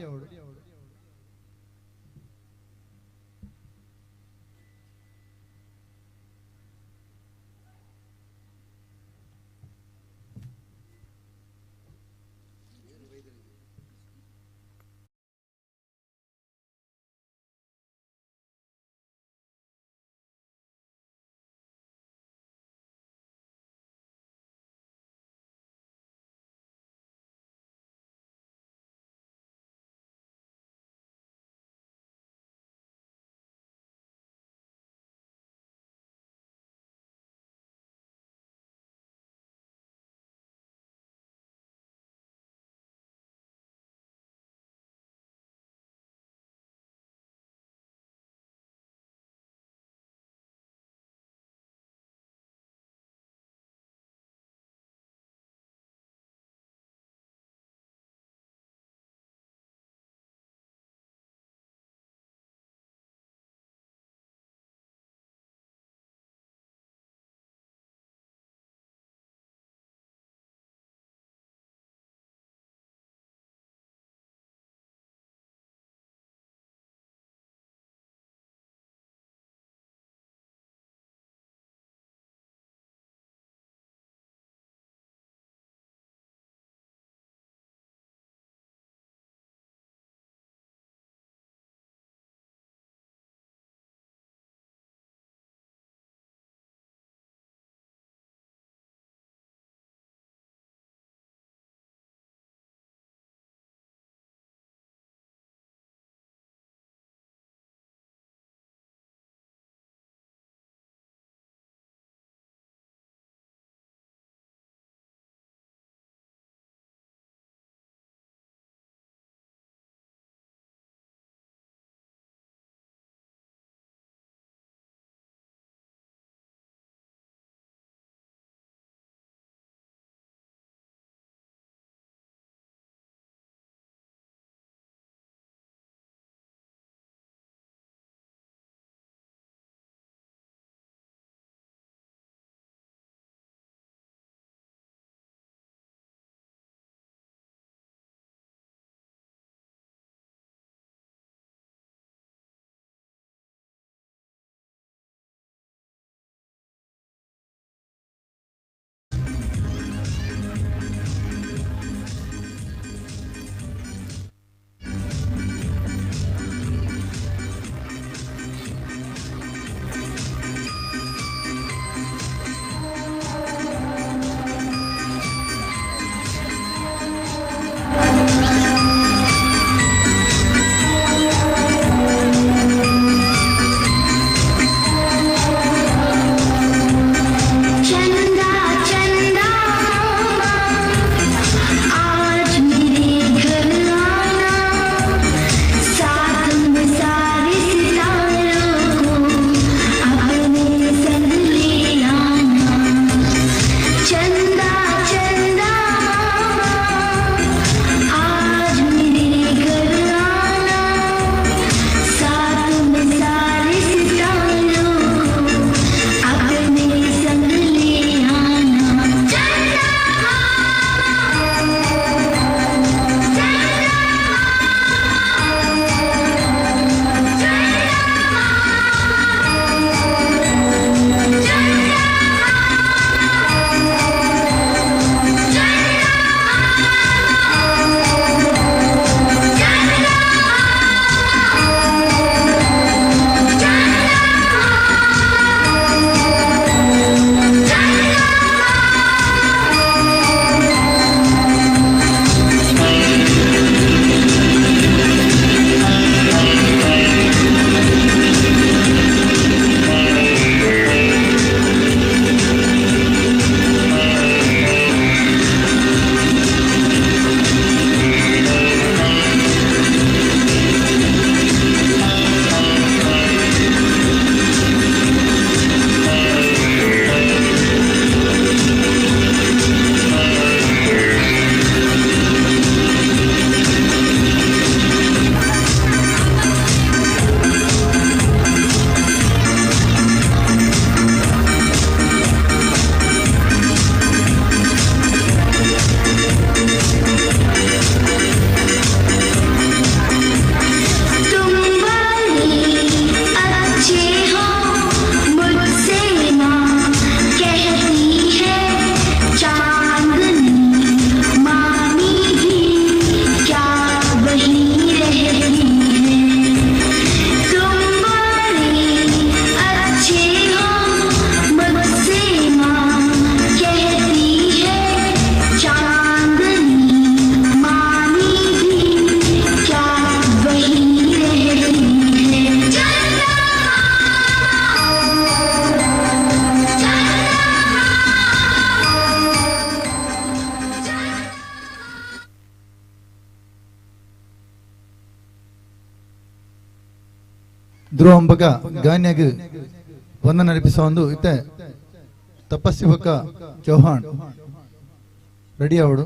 ಧ್ರುವಂಬಕ ಗಾನ್ಯಗ್ ವಂದನೆ ಅರ್ಪಿಸುವ ಒಂದು ಇತ್ತೆ ತಪಸ್ವಿ ಬೊಕ್ಕ ಚೌಹಾಣ್ ರೆಡಿ ಅವಡು.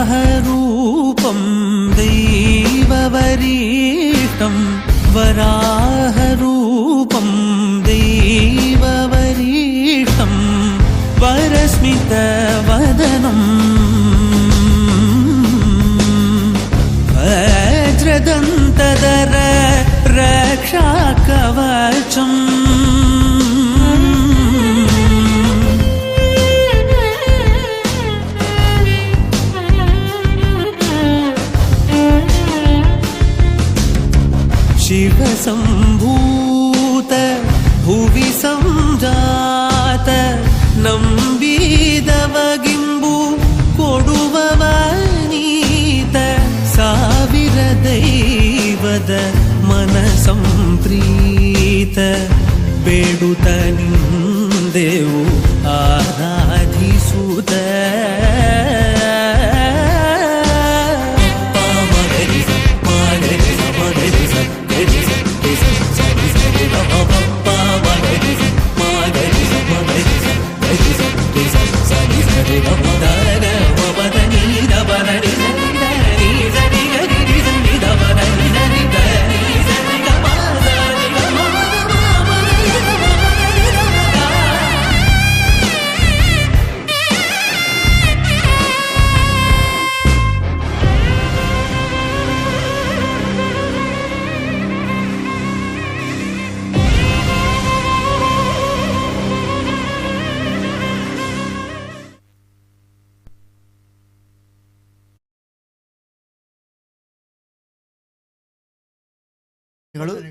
वराहरूपं दैववरीष्टं वराहरूपं दैववरीष्टं वरस्मितवदनम् वज्रदन्तधर रक्षाकवचम्. शिवसम्भूत भुवि संजात ನಂಬಿದವಗಿಂಬು ಕೊಡುವವ ನೀತ ಸಾವಿರ ದೈವದ ಮನ ಸಂಪ್ರೀತ ಬೇಡುತ್ತ ನಿಂದೆವು ಆರಾಧಿಸುತ್ತ.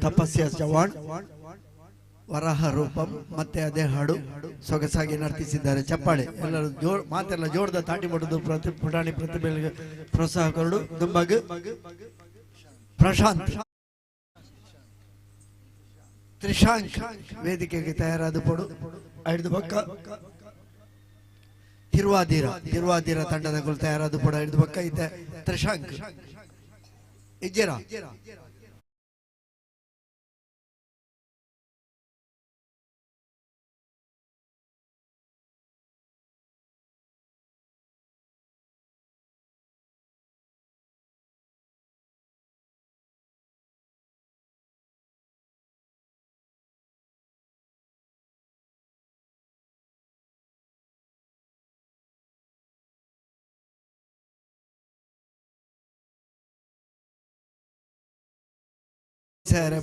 ತಪಸ್ಯ ಚವಾಣ್ ವರಾಹ ರೂಪಂ ಮತ್ತೆ ಅದೇ ಹಾಡು ಸೊಗಸಾಗಿ ನರ್ತಿಸಿದ್ದಾರೆ. ಚಪ್ಪಾಳೆ ಎಲ್ಲರೂ ಜೋರ್ ಮಾತೆಲ್ಲ ಜೋರದ ತಾಟಿ ಮಾಡುದು. ಪ್ರತಿ ಪುಟಾಣಿ ಪ್ರತಿಭೆಗಳಿಗೆ ಪ್ರೋತ್ಸಾಹ ಕೊರಡು. ದುಂಬಗ್ ಪ್ರಶಾಂತ್ ತ್ರಿಶಾಂಕ್ ವೇದಿಕೆಗೆ ತಯಾರಾದ ಪೊಡು. ಐದು ಪಕ್ಕ ತಿರುವಾದಿರ ತಿರುವಾದಿರ ತಂಡದ ತಯಾರಾದ ಪೊಡು. ಐದು ಪಕ್ಕ ಐತೆ ತ್ರಿಶಾಂಕ್ ಇಜ್ಜೇರಾ.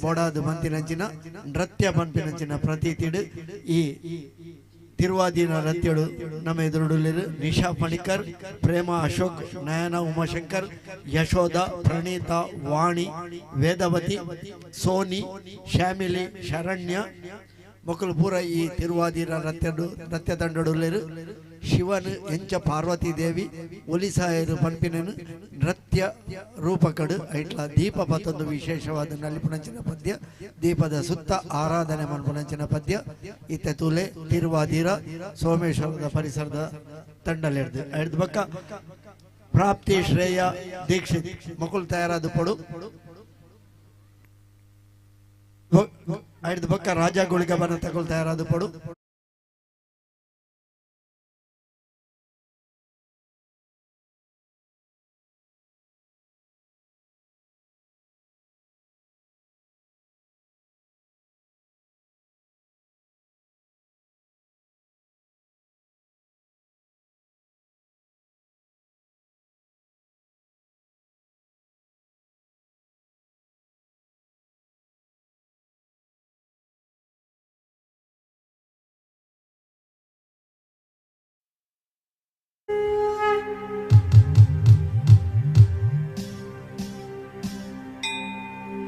ಬೋಡಾದ ಮಂತಿನಂಚಿನ ನೃತ್ಯ ಪನ್ಪಿನಂಚಿನ ಪ್ರತೀತಿಡು ಈ ತಿರುವಾದಿನ ನೃತ್ಯಡು ನಮ್ಮ ಎದುರುಡುಲಿರು ನಿಶಾ ಪಣಿಕರ್, ಪ್ರೇಮ ಅಶೋಕ್, ನಯನ ಉಮಾಶಂಕರ್, ಯಶೋಧ, ಪ್ರಣೀತಾ, ವಾಣಿ, ವೇದವತಿ, ಸೋನಿ, ಶ್ಯಾಮಿಲಿ, ಶರಣ್ಯ, ಮೊಕಲು ಪೂರ ಈ ತಿರುವಾದಿರ ನೃತ್ಯ ತಂಡಡುಲ್ಲೇರು ಶಿವನ್ ಎಂಚ ಪಾರ್ವತಿ ದೇವಿ ಒಲಿಸಾಯರು ಪನ್ಪಿನನು ನೃತ್ಯ ರೂಪಕಡು ಐಟ್ಲ ದೀಪ ಪತ್ತೊಂದು ವಿಶೇಷವಾದ ನಲಿಪುಣಂಚಿನ ಪದ್ಯ ದೀಪದ ಸುತ್ತ ಆರಾಧನೆ ಮನ್ಪುಣಂಚಿನ ಪದ್ಯ ಇತ್ತೆ ತುಲೆ ತಿರುವಾದಿರ ಸೋಮೇಶ್ವರದ ಪರಿಸರದ ತಂಡಲಿರ್ದು ಐದು ಬಕ್ಕ ಪ್ರಾಪ್ತಿ ಶ್ರೇಯ ದೀಕ್ಷಿತ್ ಮಕ್ಕಳು ತಯಾರಾದ ಪಡು ಐದು ಬಕ್ಕ ರಾಜ ಗುಳಿಗ ಬನ ತಗೊಳ್ ತಯಾರಾದ ಪಡು.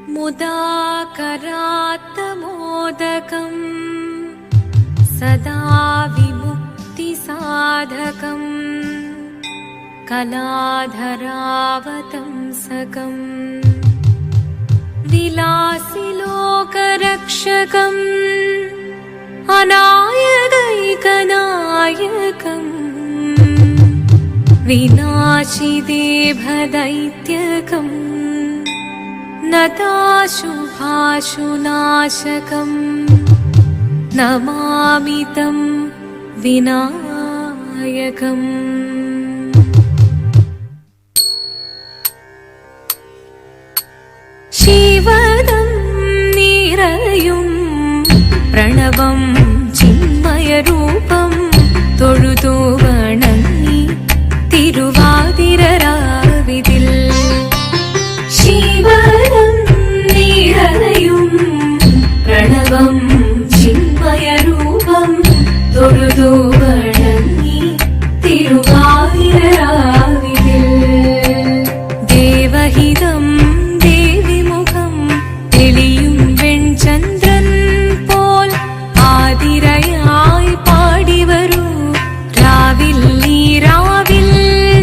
मुदा करात्तमोदकं सदा विमुक्तिसाधकं कलाधरावतंसकं विलासिलोकरक्षकम् अनायदैकनायकं विनाशिदेभदैत्यकम् नताशुभाशुनाशकं नमामि तं विनायकम्. शिवदं निरयुं प्रणवं चिन्मयरूपं தொழுது வணங்கி திருவாதிரராவிதில் சிவதம் நிரயும் பிரணவம் சின்மயரூபம் தொழுது வணங்கி திருவாதிரராவிதில் தேவஹிதம் தேவிமுகம் தெளியும் வெண்சந்திரன் போல் ஆதிரையாய் பாடி வரும் ராவில் நீ ராவில்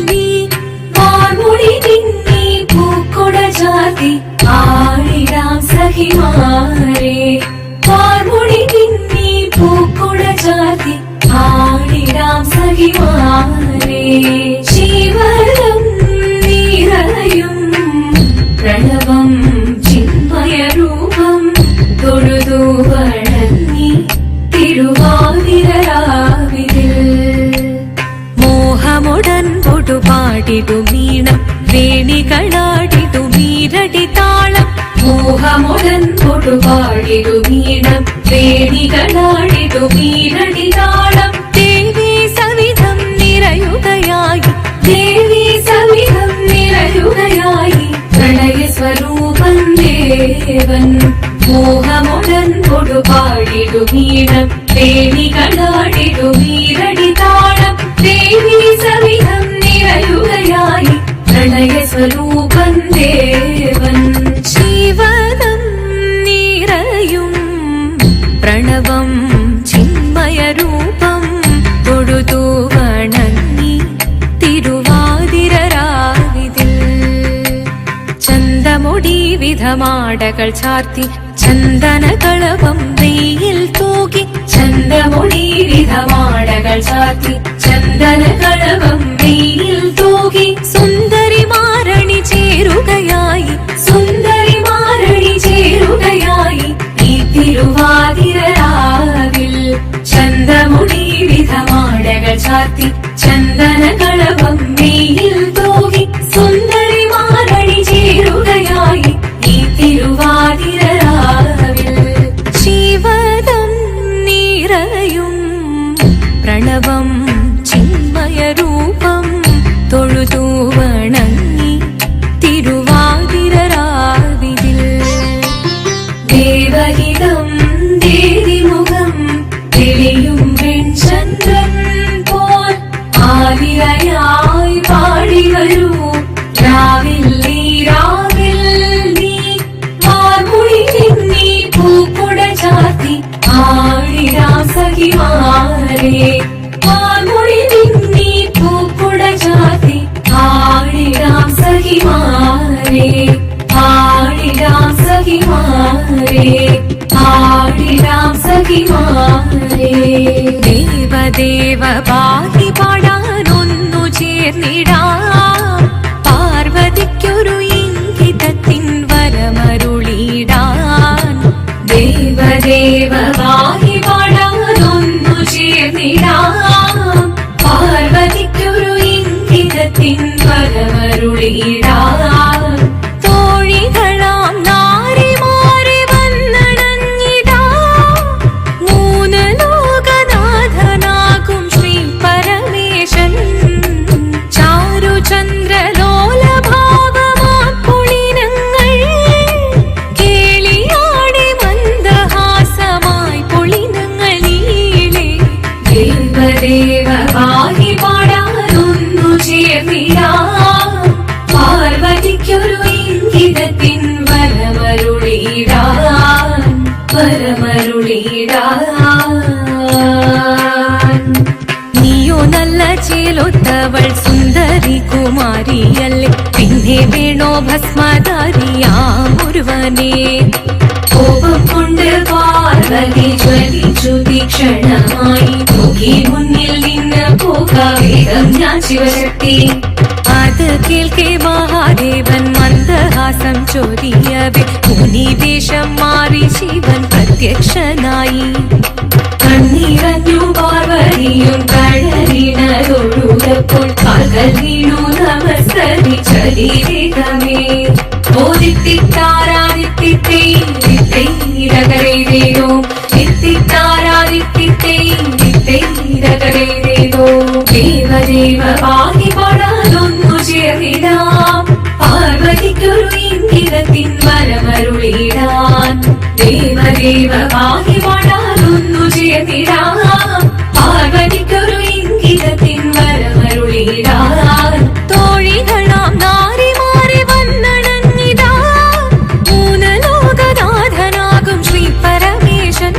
நீ வான்மொழி தின்னி பூக்கொட ஜாதி ஆடிடாம் சகிமாரே வான்மொழி தின்னி பூக்கொட ஜாதி ஆடிடாம் சகிமாரே சிவரம் நீரையும் பிரணவம் சின்மயரூபம் தொழுது வணங்கி திருவாதிரராவிதில் மோகமுடன் பொடு பாடிடு மீனம் வேணிகளாடிடு மீரடி தாளம் மோகமுடன் பொடு பாடிடு மீனம் வேணிகளாடிடு மீரடி தாளம் தேவி சவிதம் நிறையுகையாய் தேவி சவிதம் நிறையுகையாய் பிரணய ஸ்வரூபம் தேவன் மோகமுடன் பொடு பாடிடு மீனம் வேணிகளாடிடு மீரடி தாளம் தேவி சவிதம் நிறையுகையாய் பிரணய ஸ்வரூபம் தேவன் சிவதம் நிரையும் பிரணவம் சின்மயரூபம் தொழுது வணங்கி திருவாதிரராவிதில் ചന്തമുടി വിധമാടകൾ ചാർത്തി ചന്ദന കളവം വെയിൽ തൂകി ചന്തമുടി വിധമാടകൾ ചാർത്തി ചന്ദന കളവം വെയിൽ തൂകി സുന്ദരി മാരണി ചേരുകയായി സുന്ദരി മാരണി ചേരുകയായി ഈ തിരുവാതിരരാവിൽ ചന്തമുടി വിധമാടകൾ ചാർത്തി ചന്ദന കളവം വെയിൽ തൂകി സുന്ദരി മാരണി ചേരുകയായി ഈ തിരുവാതിരരാവിൽ ശിവദം നിറയും പ്രണവം ചിന്മയരൂപം തൊഴുതു വണങ്ങി തിരുവാതിരരാവിതിൽ ദേവഹിതം ദേവിമുഖം തെളിയും വെൺചന്ദ്രൻ പോൽ ആതിരയായി പാടി വരൂ രാവിൽ നീ രാവിൽ നീ മാർമുടി തിന്നി പൂക്കുട ചാർത്തി ആടി ദേവ പാഹി പാടാനൊന്നു ചേർന്നിടാം പാർവതിക്കൊരു ഇംഗിതത്തിൻ വരമരുളിടാൻ ദേവദേവ പാഹി പാടാനൊന്നു ചേർന്നിടാം പാർവതിക്കൊരു ഇംഗിതത്തിൻ വരമരുളിടാൻ തോഴികളാം നാരിമാരി വന്നണഞ്ഞിടാം മൂന്ന് ലോകനാഥനാകും ശ്രീ പരമേശൻ ചാരുചന്ദ്രലോലഭാവമാം പുളിനങ്ങൾ കേളിയാടി മന്ദഹാസമായി പൊളിനങ്ങൾ നീളെ ദേവദേവ പാഹി പാടാനൊന്നു ചേർന്നിടാം പാർവതിക്കൊരു ഇംഗിതത്തിൻ വരമരുളിടാൻ വരമരുളിടാൻ. നീയോ നല്ല ചേലൊത്തവൾ സുന്ദരി കുമാരിയല്ലേ പിന്നെ വേണോ ഭസ്മധാരിയാമൊരുവനെ കോപം കൊണ്ട് പാർവതി ജ്വലിച്ചു തീക്ഷണമായി നോക്കി മുന്നിൽ നിന്ന് പോകാവേഗം ഞാൻ ശിവശക്തി. അത് കേൾക്കെ മഹാദേവൻ മന്ദഹാസം ചൊരിയവേ മുനിവേഷം മാറി ശിവൻ പ്രത്യക്ഷനായി. കണ്ണീരഞ്ഞു പാർവതിയും കഴലിണതൊഴുകപ്പോൾ കാൽകൾ വീണു നമസ്കരിച്ചതിവേഗമേ. ഓദിത്തിത്താരാദിത്തിത്തൈരകരേതോ തിത്തിത്താരാദിത്തിത്തൈരകരേതോ ദേവദേവ പാഹി പാടാനൊന്നു ചേർന്നിടാം പാർവതിക്കൊരു ഇംഗിതത്തിൻ വരമരുളിടാൻ ദേവദേവ പാഹി പാടാനൊന്നു ചേർന്നിടാം പാർവതിക്കൊരു ഇംഗിതത്തിൻ വരമരുളിടാൻ. തോഴികളാം നാരിമാരി വന്നണഞ്ഞിടാ മൂന്ന് ലോകനാഥനാകും ശ്രീ പരമേശൻ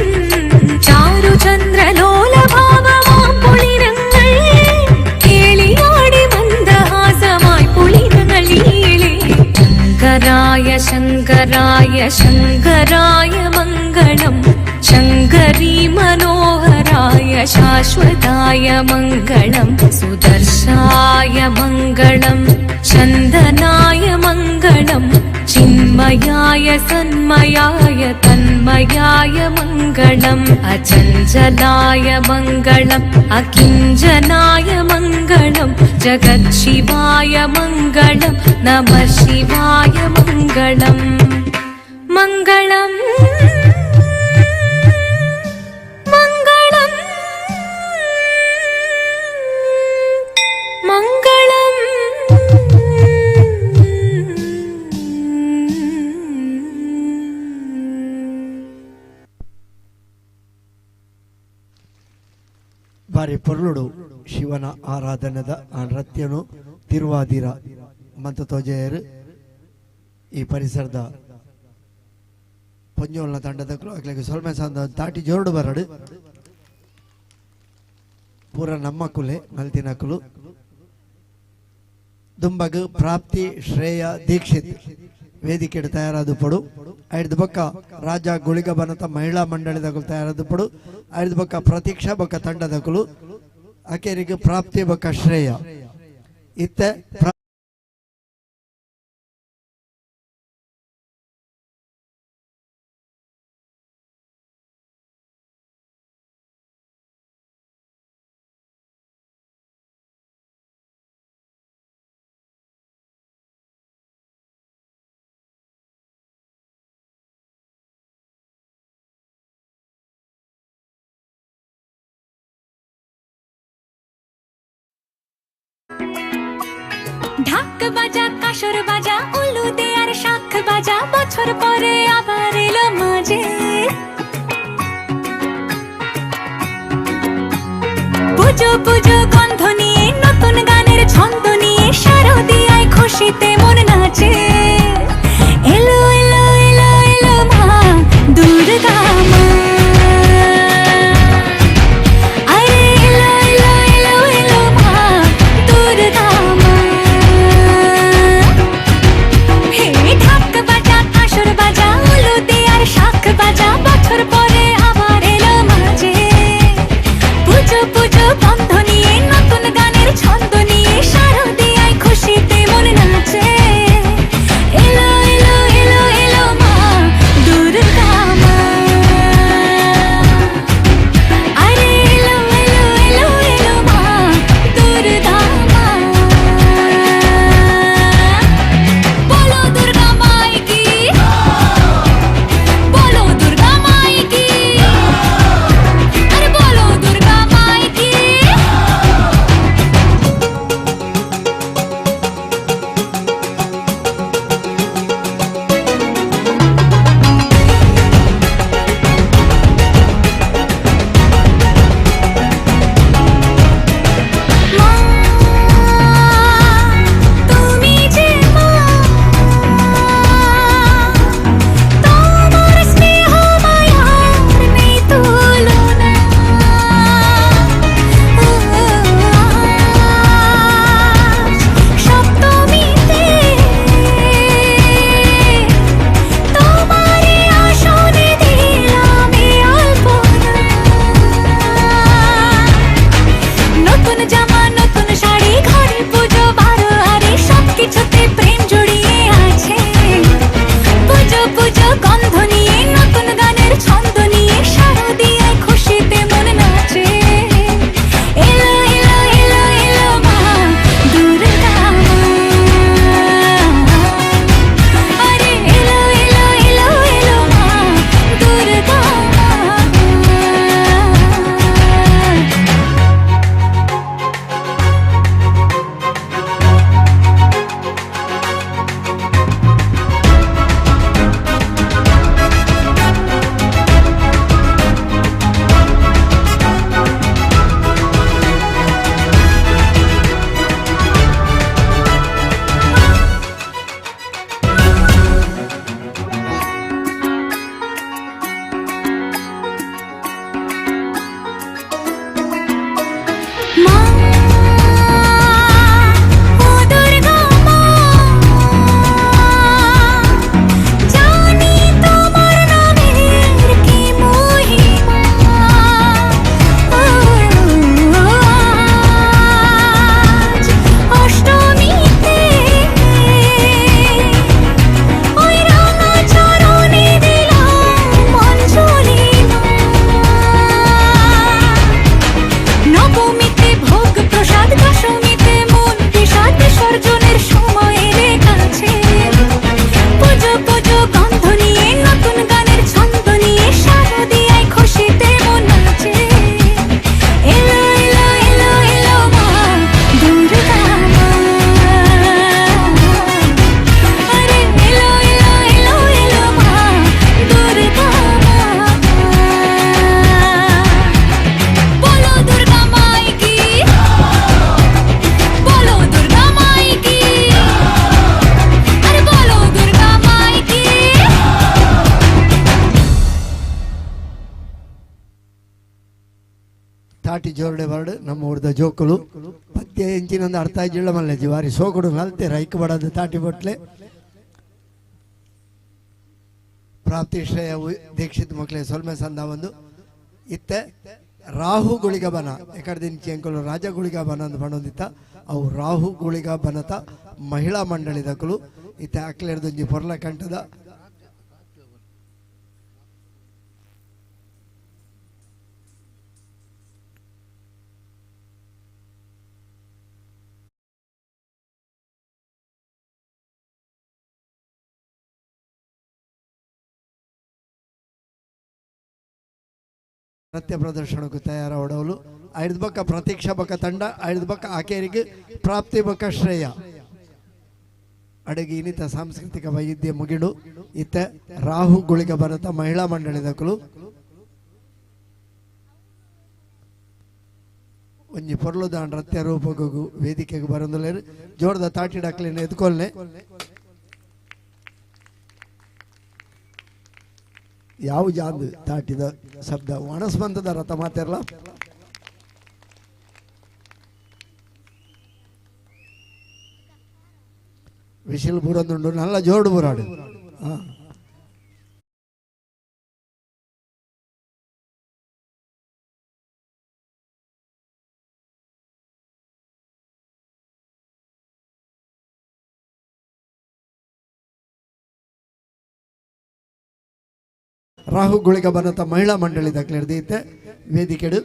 ചാരുചന്ദ്രലോലഭാവമാം പൊളിനങ്ങൾ കേളിയാടി മന്ദഹാസമായി പൊളിനങ്ങൾ നീളെ. ശങ്കരായ ശങ്കരായ ശങ്കരായ മംഗളം ശങ്കരീ മനോഹരായ ശാശ്വതായ മംഗളം സുദർശായ മംഗളം ചന്ദനായ മംഗളം ചിന്മയായ സന്മയായ തന്മയായ മംഗളം അചഞ്ചലായ മംഗളം അകിഞ്ചനായ മംഗളം ജഗത്ശിവായ മംഗളം നമ ശിവായ മംഗളം മംഗളം മംഗളം മംഗളം. ಬಾರಿ ಪೊರ್ಲುಡು ಶಿವನ ಆರಾಧನೆದ ಆ ನೃತ್ಯನು ತಿರುವಾದಿರ ಮಂತ ತೋಜೆಯರು ಈ ಪರಿಸರದ ಪೊಂಜೋಲ್ನ ತಂಡದ ಅಕ್ಲೆಗ್ ಸೊಲ್ಮೆ ಸಂದ ತಾಟಿ ಜೋರುಡು ಬರಡು ಪೂರ ನಮ್ಮ ಕುಲೆ ಮಲ್ತಿನಕುಲು ದುಂಬಗ್ ಪ್ರಾಪ್ತಿ ಶ್ರೇಯ ದೀಕ್ಷಿತ್ ವೇದಿಕೆಡ್ ತಯಾರಾದ ಪಡು ಐದು ಬೊಕ್ಕ ರಾಜ ಗುಳಿಗ ಬನತ ಮಹಿಳಾ ಮಂಡಳಿದಕುಲು ತಯಾರಾದ ಪಡು ಐದು ಬೊಕ್ಕ ಪ್ರತೀಕ್ಷಾ ಬೊಕ್ಕ ತಂಡದಕುಲು ಅಕೇರಿಗೆ ಪ್ರಾಪ್ತಿ ಬೊಕ್ಕ ಶ್ರೇಯ ಇತ್ತೆ ঢাক বাজা কাসর বাজা উলু দে আর শাঁখ বাজা বছর পরে আবার এলো মাঝে। পুজো পুজো গন্ধ নিয়ে নতুন গানের ছন্দ নিয়ে শারদিয়ায় খুশিতে মন নাচে। এলো এলো এলো এলো মা দুর্গা মা, আরে এলো এলো এলো এলো মা দুর্গা মা। হে ঢাক বাজা কাসর বাজা উলু দে আর শাঁখ বাজা বছর পরে আবার এলো মাঝে। পুজো পুজো ತಾಟಿ ಜೋರಡೆ ಬರಡು ನಮ್ಮ ಊರ್ದ ಜೋಕುಲು ಪದ್ಯ ಎಂಚಿನಂದು ಅರ್ಥ ಜಿಳ್ಳ ಮಲ್ಲೆಜಿ ವಾರಿ ಸೋಕುಡು ನಲ್ತೆ ರೈಕ್ ಬಡದು ತಾಟಿ ಬೊಟ್ಲೆ ಪ್ರಾಪ್ತಿ ಶ್ರೇಯ ದೀಕ್ಷಿತ್ ಮಕ್ಕಳೇ ಸೊಲ್ಮೆ ಸಂದ ಒಂದು ಇತ್ತೆ ರಾಹು ಗುಳಿಗ ಬನ ಎಕಡೆ ಎಂಕುಲು ರಾಜ ಗುಳಿಗ ಬನ ಅಂತ ಪಂಡೊಂದಿತ್ತ ಅವು ರಾಹು ಗುಳಿಗ ಬನತ ಮಹಿಳಾ ಮಂಡಳಿದಕುಲು ಇತ್ತೆ ಅಕ್ಲೆರ್ದೊಂಜಿ ಪೊರ್ಲ ಕಂಠದ ನೃತ್ಯ ಪ್ರದರ್ಶನಕ್ಕೂ ತಯಾರಾವಡವಲು ಐದು ಬಕ್ಕ ಪ್ರತೀಕ್ಷಾ ಬಕ್ಕ ತಂಡ, ಐದು ಬಕ್ಕ ಆಕೇರಿಗೆ ಪ್ರಾಪ್ತಿ ಬಕ್ಕ ಶ್ರೇಯ. ಅಡಗಿ ಇನ್ನಿತ ಸಾಂಸ್ಕೃತಿಕ ವೈವಿಧ್ಯ ಮುಗಿಡು ಇತ್ತ ರಾಹು ಗುಳಿಗ ಬರತ ಮಹಿಳಾ ಮಂಡಳಿದಕುಲು ಒಂಜಿ ಪೊರ್ಲುದ ನೃತ್ಯ ರೂಪಕ್ಕೂ ವೇದಿಕೆಗೆ ಬರಂದುಲೇರು ಜೋರ್ದ ತಾಟಿ ಡಕ್ಲಿನ ಎದ್ಕೊಲ್ನೆ ಯಾವ ಜಾಂದು ತಾಟಿದ ಶಬ್ದ ಒಣಸ್ಬಂತದ ರಥ ಮಾತಿರಲ್ಲ. ವಿಶಿಲ್ ಬೂರಂದುಂಡು ನಲ್ಲ ಜೋಡು ಬೂರಾಡು. ರಾಹು ಗುಳಿಗ ಬನತ ಮಹಿಳಾ ಮಂಡಳಿ ದಾಖಲೆ ವೇದಿಕೆಡು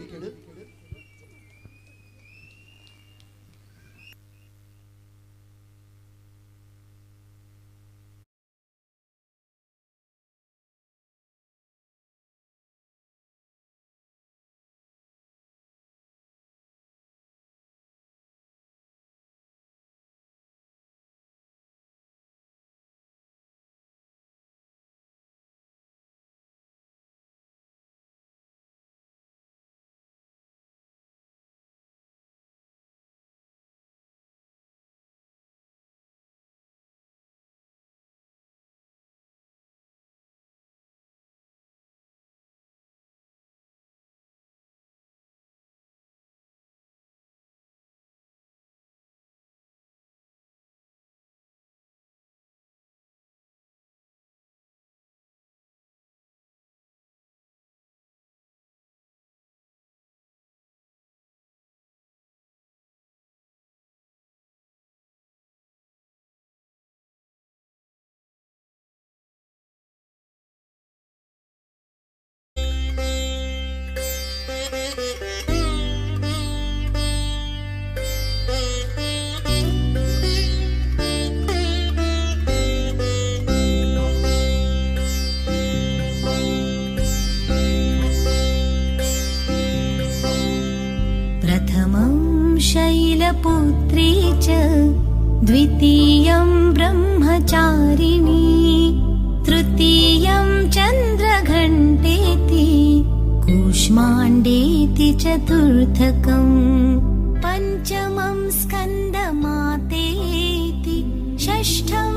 प्रथमं शैलपुत्री च द्वितीयं ब्रह्मचारिणी तृतीयं चन्द्रघण्टेति कूष्माण्डेति चतुर्थकं पञ्चमं स्कन्दमातेति षष्ठं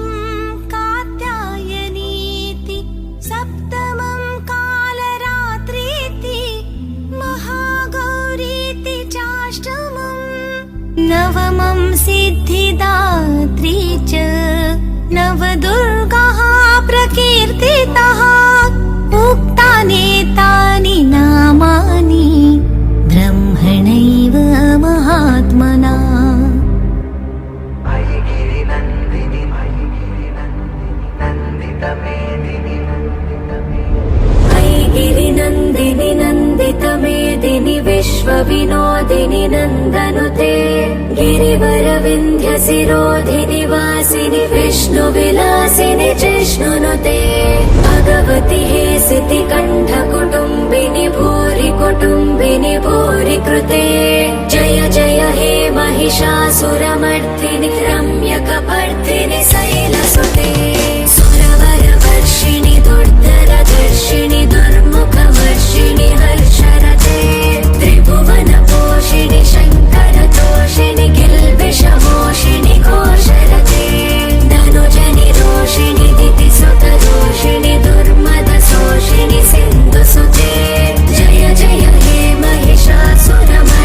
कात्यायनीति सप्तमं कालरात्रीति महागौरीति चाष्टमं नवमं सिद्धिदात्री च नवदुर्गाः प्रकीर्तिताः उक्तानेतानि नामानि ब्रह्मणैव महात्मना। ऐगिरिनन्दिनि नन्दितमेदिनि विश्वविनोदिनि नन्दनुते गिरिवरविन्ध्यशिरोधिनि वासिनि विष्णुविलासिनि जिष्णुनुते भगवति हेसिति कण्ठकुटुम्बिनि भूरि कुटुम्बिनि भूरि कृते जय जय हे महिषासुरमर्दिनि रम्यकपर्दिनि शैलसुते सुरवरवर्षिणि दुर्धरदर्शिणि दुर्मुखवर्षिणि हर्षरते त्रिभुवनपोषिणि शङ्करतोषिणि किल्बिषमोषिणि घोषरते धनुजनिरोषिणि दितिसुतदोषिणि दुर्मदशोषिणि सिन्धुसुते जय जय हे महिषासुरमर्दिनि।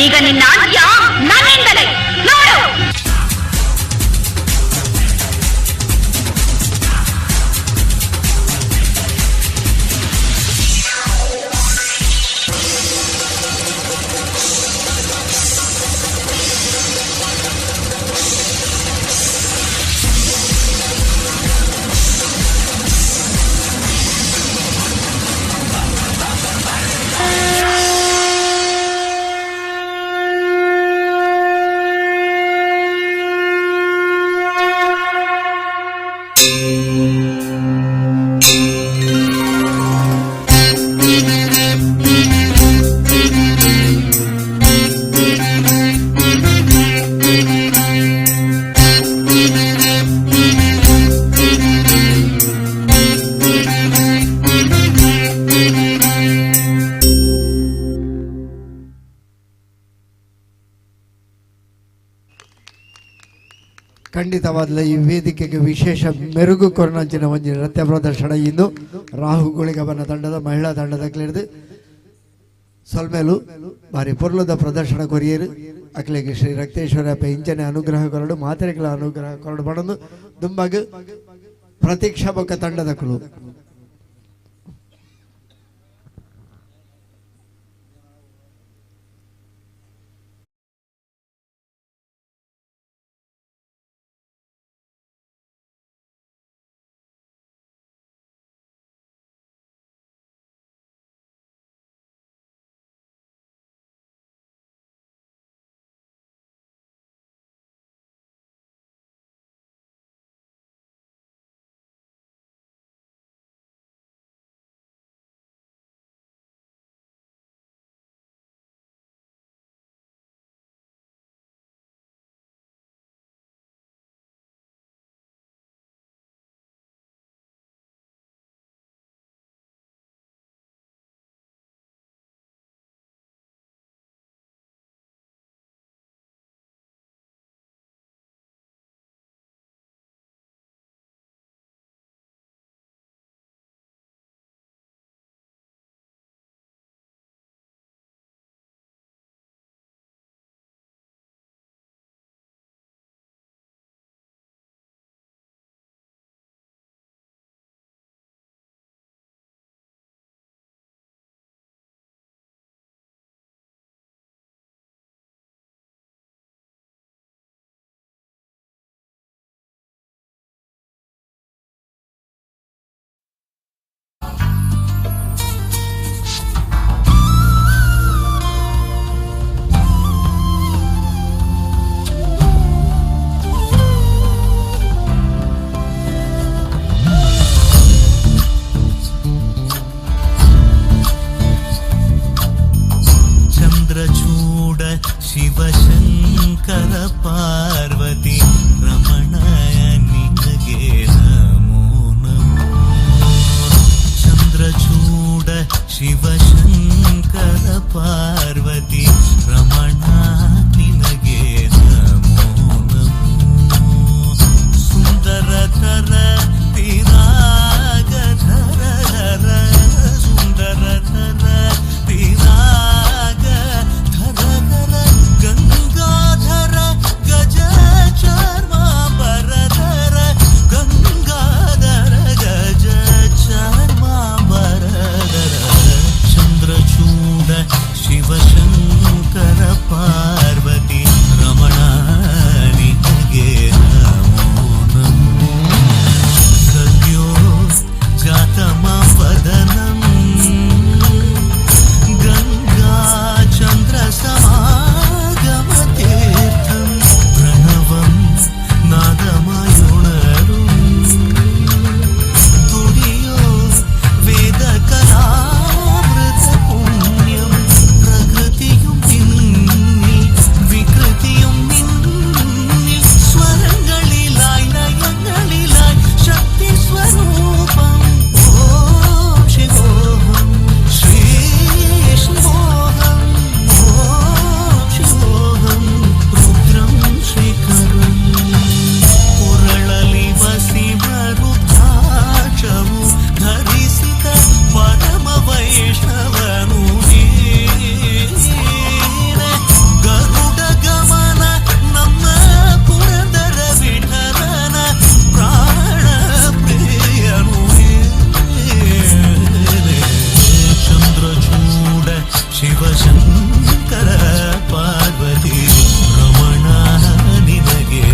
ಈಗ ನಿನ್ನ ಅಂತ್ಯ ನನ್ನಿಂದಲೇ ನೋಡು. ಖಂಡಿತವಾದ ಈ ವೇದಿಕೆಗೆ ವಿಶೇಷ ಮೆರುಗು ಕೊರನಂಚಿನ ಒಂಜಿ ನೃತ್ಯ ಪ್ರದರ್ಶನ ಇಂದು ರಾಹುಗುಳಿಗವನ ತಂಡದ ಮಹಿಳಾ ತಂಡದ ಕ್ಲಿರ್ದು ಸೊಲ್ಮೇಲು ಬಾರಿ ಪೊರ್ಲದ ಪ್ರದರ್ಶನ ಕೊರಿಯರು. ಅಕ್ಲೆಗೆ ಶ್ರೀ ರಕ್ತೇಶ್ವರ ಇಂಚನೆ ಅನುಗ್ರಹ ಕೊರಡು ಮಾತೆರೆಗಳ ಅನುಗ್ರಹ ಕೊರಡು ಬಡದು ದುಂಬಾಗ ಪ್ರತೀಕ್ಷಾ ಬೊಕ್ಕ ತಂಡದ ಕುಲು. ಚಂದ್ರಚೂಡ ಶಿವಶಂಕರ ಪಾರ್ವತಿ ರಮಣ ನಿನಗೆ ನಮೋ ನಮೋ. ಚಂದ್ರಚೂಡ ಶಿವಶಂಕರ ಪಾರ್ವತಿ ರಮಣ ನಿನಗೆ ನಮೋ ನಮೋ. ಸುಂದರತರ ತಿರಾಗಧರ ಸುಂದರತರ ತಿರಾಗ ಧರ ಗಂಗಾಧರ ಗಜ ಚರ್ಮಾಂಬರಧರ ಗಂಗಾಧರ ಗಜ ಚರ್ಮಾಂಬರಧರ. ಚಂದ್ರಚೂಡ ಶಿವಶಂಕರ ಪಾರ್ವತಿ ರಮಣ ನಿನಗೆ ನಮೋ ನಮೋ. ಸದ್ಯೋ ಜಾತಮವದನಂ ಗಂಗಾ ಚಂದ್ರ ಸಮಾಗಮತೀರ್ಥಂ ಪ್ರಣವಂ ನಾದಮಯುಣರು ತುಡಿಯೋ ವೇದ ಕಲಾಮೃತ ಪುಣ್ಯಂ ಪ್ರಕೃತಿಯು ನಿನ್ನಿ ಶಂಕರ ಪಾರ್ವತಿ ರಮಣ ನಿನಗೆ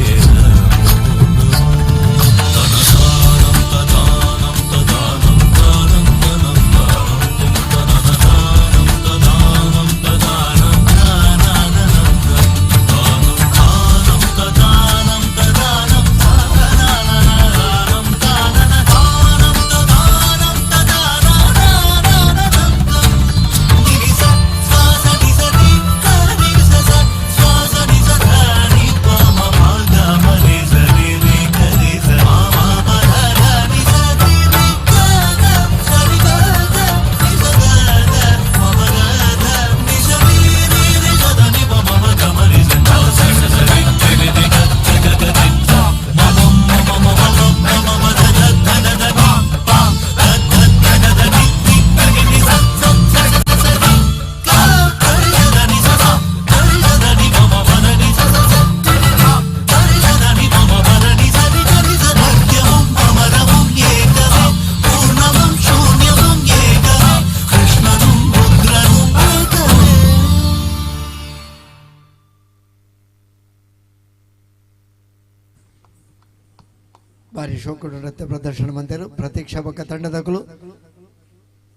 ಬಾರಿ ಶೋಕುಡು ನೃತ್ಯ ಪ್ರದರ್ಶನ ಮಂತೆರು ಪ್ರತೀಕ್ಷಾ ಬೊಕ್ಕ ತಂಡದಕುಲು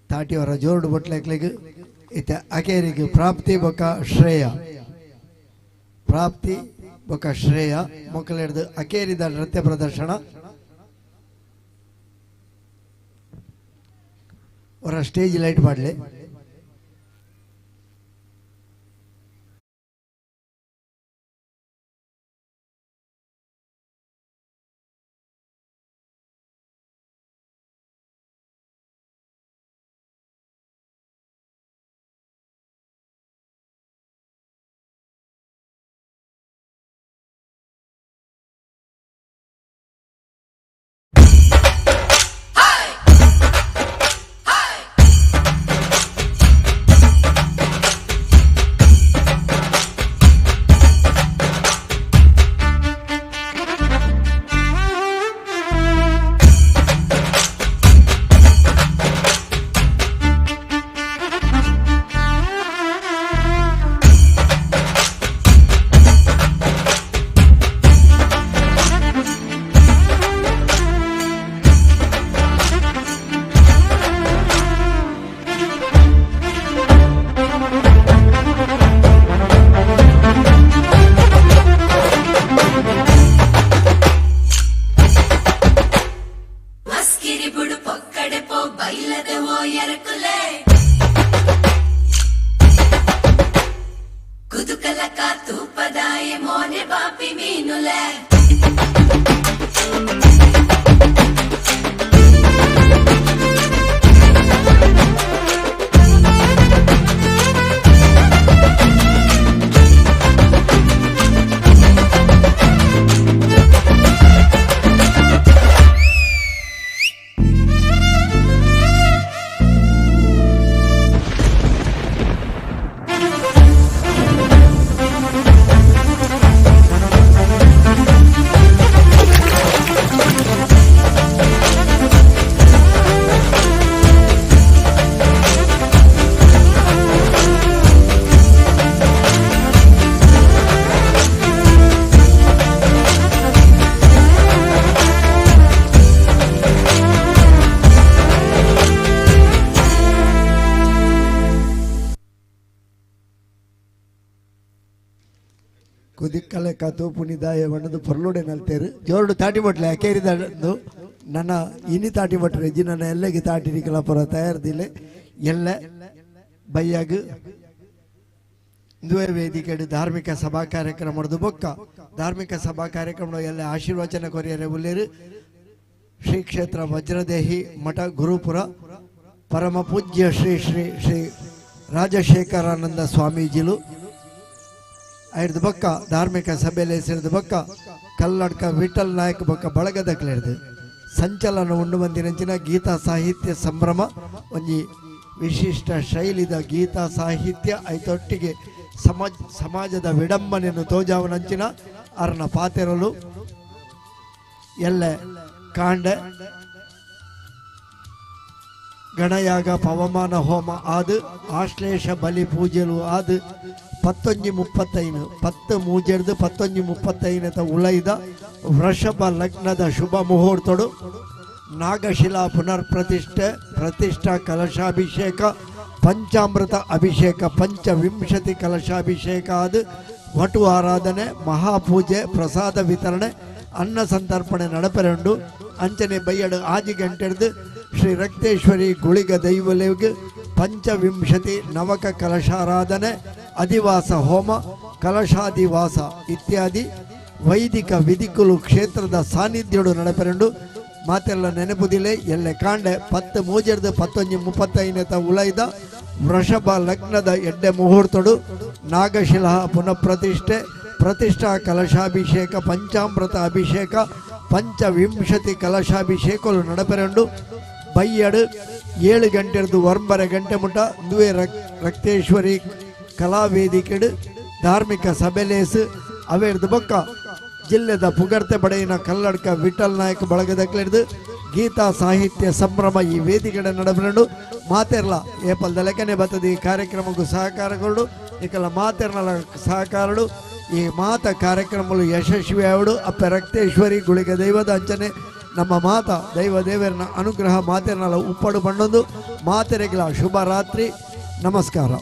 ತಾಟಿಯವರ ಜೋರ್ಡು ಬೊಟ್ಲೆಕ್ಲೆಗ್ ಇತ್ತೆ ಅಕೇರಿಗೆ ಪ್ರಾಪ್ತಿ ಬೊಕ್ಕ ಶ್ರೇಯ ಪ್ರಾಪ್ತಿ ಬೊಕ್ಕ ಶ್ರೇಯ ಮೊಕ್ಕಲೆಡ್ದು ಅಕೇರಿದ ನೃತ್ಯ ಪ್ರದರ್ಶನ ಅವರ ಸ್ಟೇಜ್ ಲೈಟ್ ಮಾಡಲಿ. ಮಸ್ಕಿರಿ ಬುಡು ಪೊಕ್ಕಡೆ ಪೋ ಬೈಲದೆ ಓ ಎರಕುಲೆ ಕುದುಕಲಕ ತೂಪದಾಯ ಮೋನೆ ಬಾಪಿ ಮೀನುಲೆ ಕುದಿಕ್ಕಲೆ ಕತು ಪುನಿದಾಯ ಬಣ್ಣದ ಪೊರ್ಲುಡೆ ನಲ್ತೇರು ಜೋರ್ಡು ತಾಟಿ ಬಟ್ಲೆ ಅಕೇರಿದಂದು ನನ್ನ ಇನಿ ತಾಟಿ ಬಟ್ರೆ ಇಜ್ಜಿ ನನ್ನ ಎಲ್ಲಗೆ ತಾಟಿ ನಿಕಲ ಪುರ ತಯಾರ್ದಿಲ್ಲ ಎಲ್ಲ ಬಯ್ಯಾಗ ಇಂದುವೇ ವೇದಿಕೆಡು ಧಾರ್ಮಿಕ ಸಭಾ ಕಾರ್ಯಕ್ರಮದ ಬೊಕ್ಕ ಧಾರ್ಮಿಕ ಸಭಾ ಕಾರ್ಯಕ್ರಮ ಎಲ್ಲ ಆಶೀರ್ವಚನ ಕೊರಿಯರೆ ಉಲ್ಲೇರು ಶ್ರೀ ಕ್ಷೇತ್ರ ವಜ್ರದೇಹಿ ಮಠ ಗುರುಪುರ ಪರಮ ಪೂಜ್ಯ ಶ್ರೀ ಶ್ರೀ ಶ್ರೀ ರಾಜಶೇಖರಾನಂದ ಸ್ವಾಮೀಜಿಲು ಐರ್ದು ಬೊಕ್ಕ ಧಾರ್ಮಿಕ ಸಭೆಯಲ್ಲಿ ಸೇರಿದ ಬೊಕ್ಕ ಕಲ್ಲಡ್ಕ ವಿಠಲ್ ನಾಯಕ್ ಬೊಕ್ಕ ಬಳಗದಕ್ಲೆರ್ದು ಸಂಚಲನ ಉಂಡು ಬಂದಿನಂಚಿನ ಗೀತಾ ಸಾಹಿತ್ಯ ಸಂಭ್ರಮ ಒಂಜಿ ವಿಶಿಷ್ಟ ಶೈಲಿದ ಗೀತಾ ಸಾಹಿತ್ಯ ಐತೊಟ್ಟಿಗೆ ಸಮಾಜದ ವಿಡಂಬನೆಯನ್ನು ತೋಜಾವನಂಚಿನ ಅರನ ಪಾತೆರಲು ಎಲ್ಲ ಕಾಂಡ ಗಣಯಾಗ ಪವಮಾನ ಹೋಮ ಆದ್ ಆಶ್ಲೇಷ ಬಲಿ ಪೂಜೆಲು ಆದ್ 11:35 10 ಮೂಜೆರ್ದು 11:35 ಉಲೈದ ವೃಷಭ ಲಗ್ನದ ಶುಭ ಮುಹೂರ್ತಡು ನಾಗಶಿಲಾ ಪುನರ್ ಪ್ರತಿಷ್ಠೆ ಪ್ರತಿಷ್ಠಾ ಕಲಶಾಭಿಷೇಕ ಪಂಚಾಮೃತ ಅಭಿಷೇಕ ಪಂಚವಿಂಶತಿ ಕಲಶಾಭಿಷೇಕ ಆದ ವಟು ಆರಾಧನೆ ಮಹಾಪೂಜೆ ಪ್ರಸಾದ ವಿತರಣೆ ಅನ್ನ ಸಂತರ್ಪಣೆ ನಡಪೆರಂಡು. ಅಂಚನೆ ಬೈಯಡು ಆಜಿ ಗಂಟೆಡ್ದು ಶ್ರೀ ರಕ್ತೇಶ್ವರಿ ಗುಳಿಗ ದೈವಲೆಗ್ ಪಂಚವಿಂಶತಿ ನವಕ ಕಲಶಾರಾಧನೆ ಅಧಿವಾಸ ಹೋಮ ಕಲಶಾಧಿವಾಸ ಇತ್ಯಾದಿ ವೈದಿಕ ವಿಧಿಕುಲು ಕ್ಷೇತ್ರದ ಸಾನ್ನಿಧ್ಯಡು ನಡಪೆರಂಡು. ಮಾತೆಲ್ಲ ನೆನಪುದಿಲೆ ಎಲ್ಲೆ ಕಾಂಡೆ 10 ಮೂಜೆರ್ದು 11:35 ಉಲೈದ ವೃಷಭ ಲಗ್ನದ ಎಡ್ಡೆ ಮುಹೂರ್ತಡು ನಾಗಶಿಲಾ ಪುನಃಪ್ರತಿಷ್ಠೆ ಪ್ರತಿಷ್ಠಾ ಕಲಶಾಭಿಷೇಕ ಪಂಚಾಮೃತ ಅಭಿಷೇಕ ಪಂಚವಿಂಶತಿ ಕಲಶಾಭಿಷೇಕಲು ನಡಪೆರಂಡು. ಬೈಯಡು 7 ಗಂಟೆರ್ದು 9 ಗಂಟೆ ಮುಟ ದುವೆ ರಕ್ತೇಶ್ವರಿ ಕಲಾವೇದಿಕೆಡು ಧಾರ್ಮಿಕ ಸಭೆಲೇಸು ಅವೇರ್ದು ಬೊಕ್ಕ ಜಿಲ್ಲೆದ ಪುಗರ್ತೆ ಬಡೆಯಿನ ಕಲ್ಲಡ್ಕ ವಿಠಲ್ ನಾಯಕ್ ಬಳಗದಕ್ಲೆಡ್ದು ಗೀತಾ ಸಾಹಿತ್ಯ ಸಂಭ್ರಮ ಈ ವೇದಿಕೆಡೆ ನಡಪೆರಂಡು. ಮಾತೆರ್ಲ ಏಪಲ್ದ ಲೆಕ್ಕನೆ ಬತ್ತದ ಈ ಕಾರ್ಯಕ್ರಮಕ್ಕೂ ಸಹಕಾರಗಳು ಇಕಲ ಮಾತೆರ್ನಲ ಸಹಕಾರಡು ಈ ಮಾತ ಕಾರ್ಯಕ್ರಮಗಳು ಯಶಸ್ವಿ ಆವಡು. ಅಪ್ಪ ರಕ್ತೇಶ್ವರಿ ಗುಳಿಗ ದೈವದ ಅಂಚನೆ ನಮ್ಮ ಮಾತ ದೈವ ದೇವರನ ಅನುಗ್ರಹ ಮಾತೆರ್ನಲ ಉಪ್ಪಡು ಬಣ್ಣೊಂದು ಮಾತೆರೆಗಳ ಶುಭ ರಾತ್ರಿ. ನಮಸ್ಕಾರ.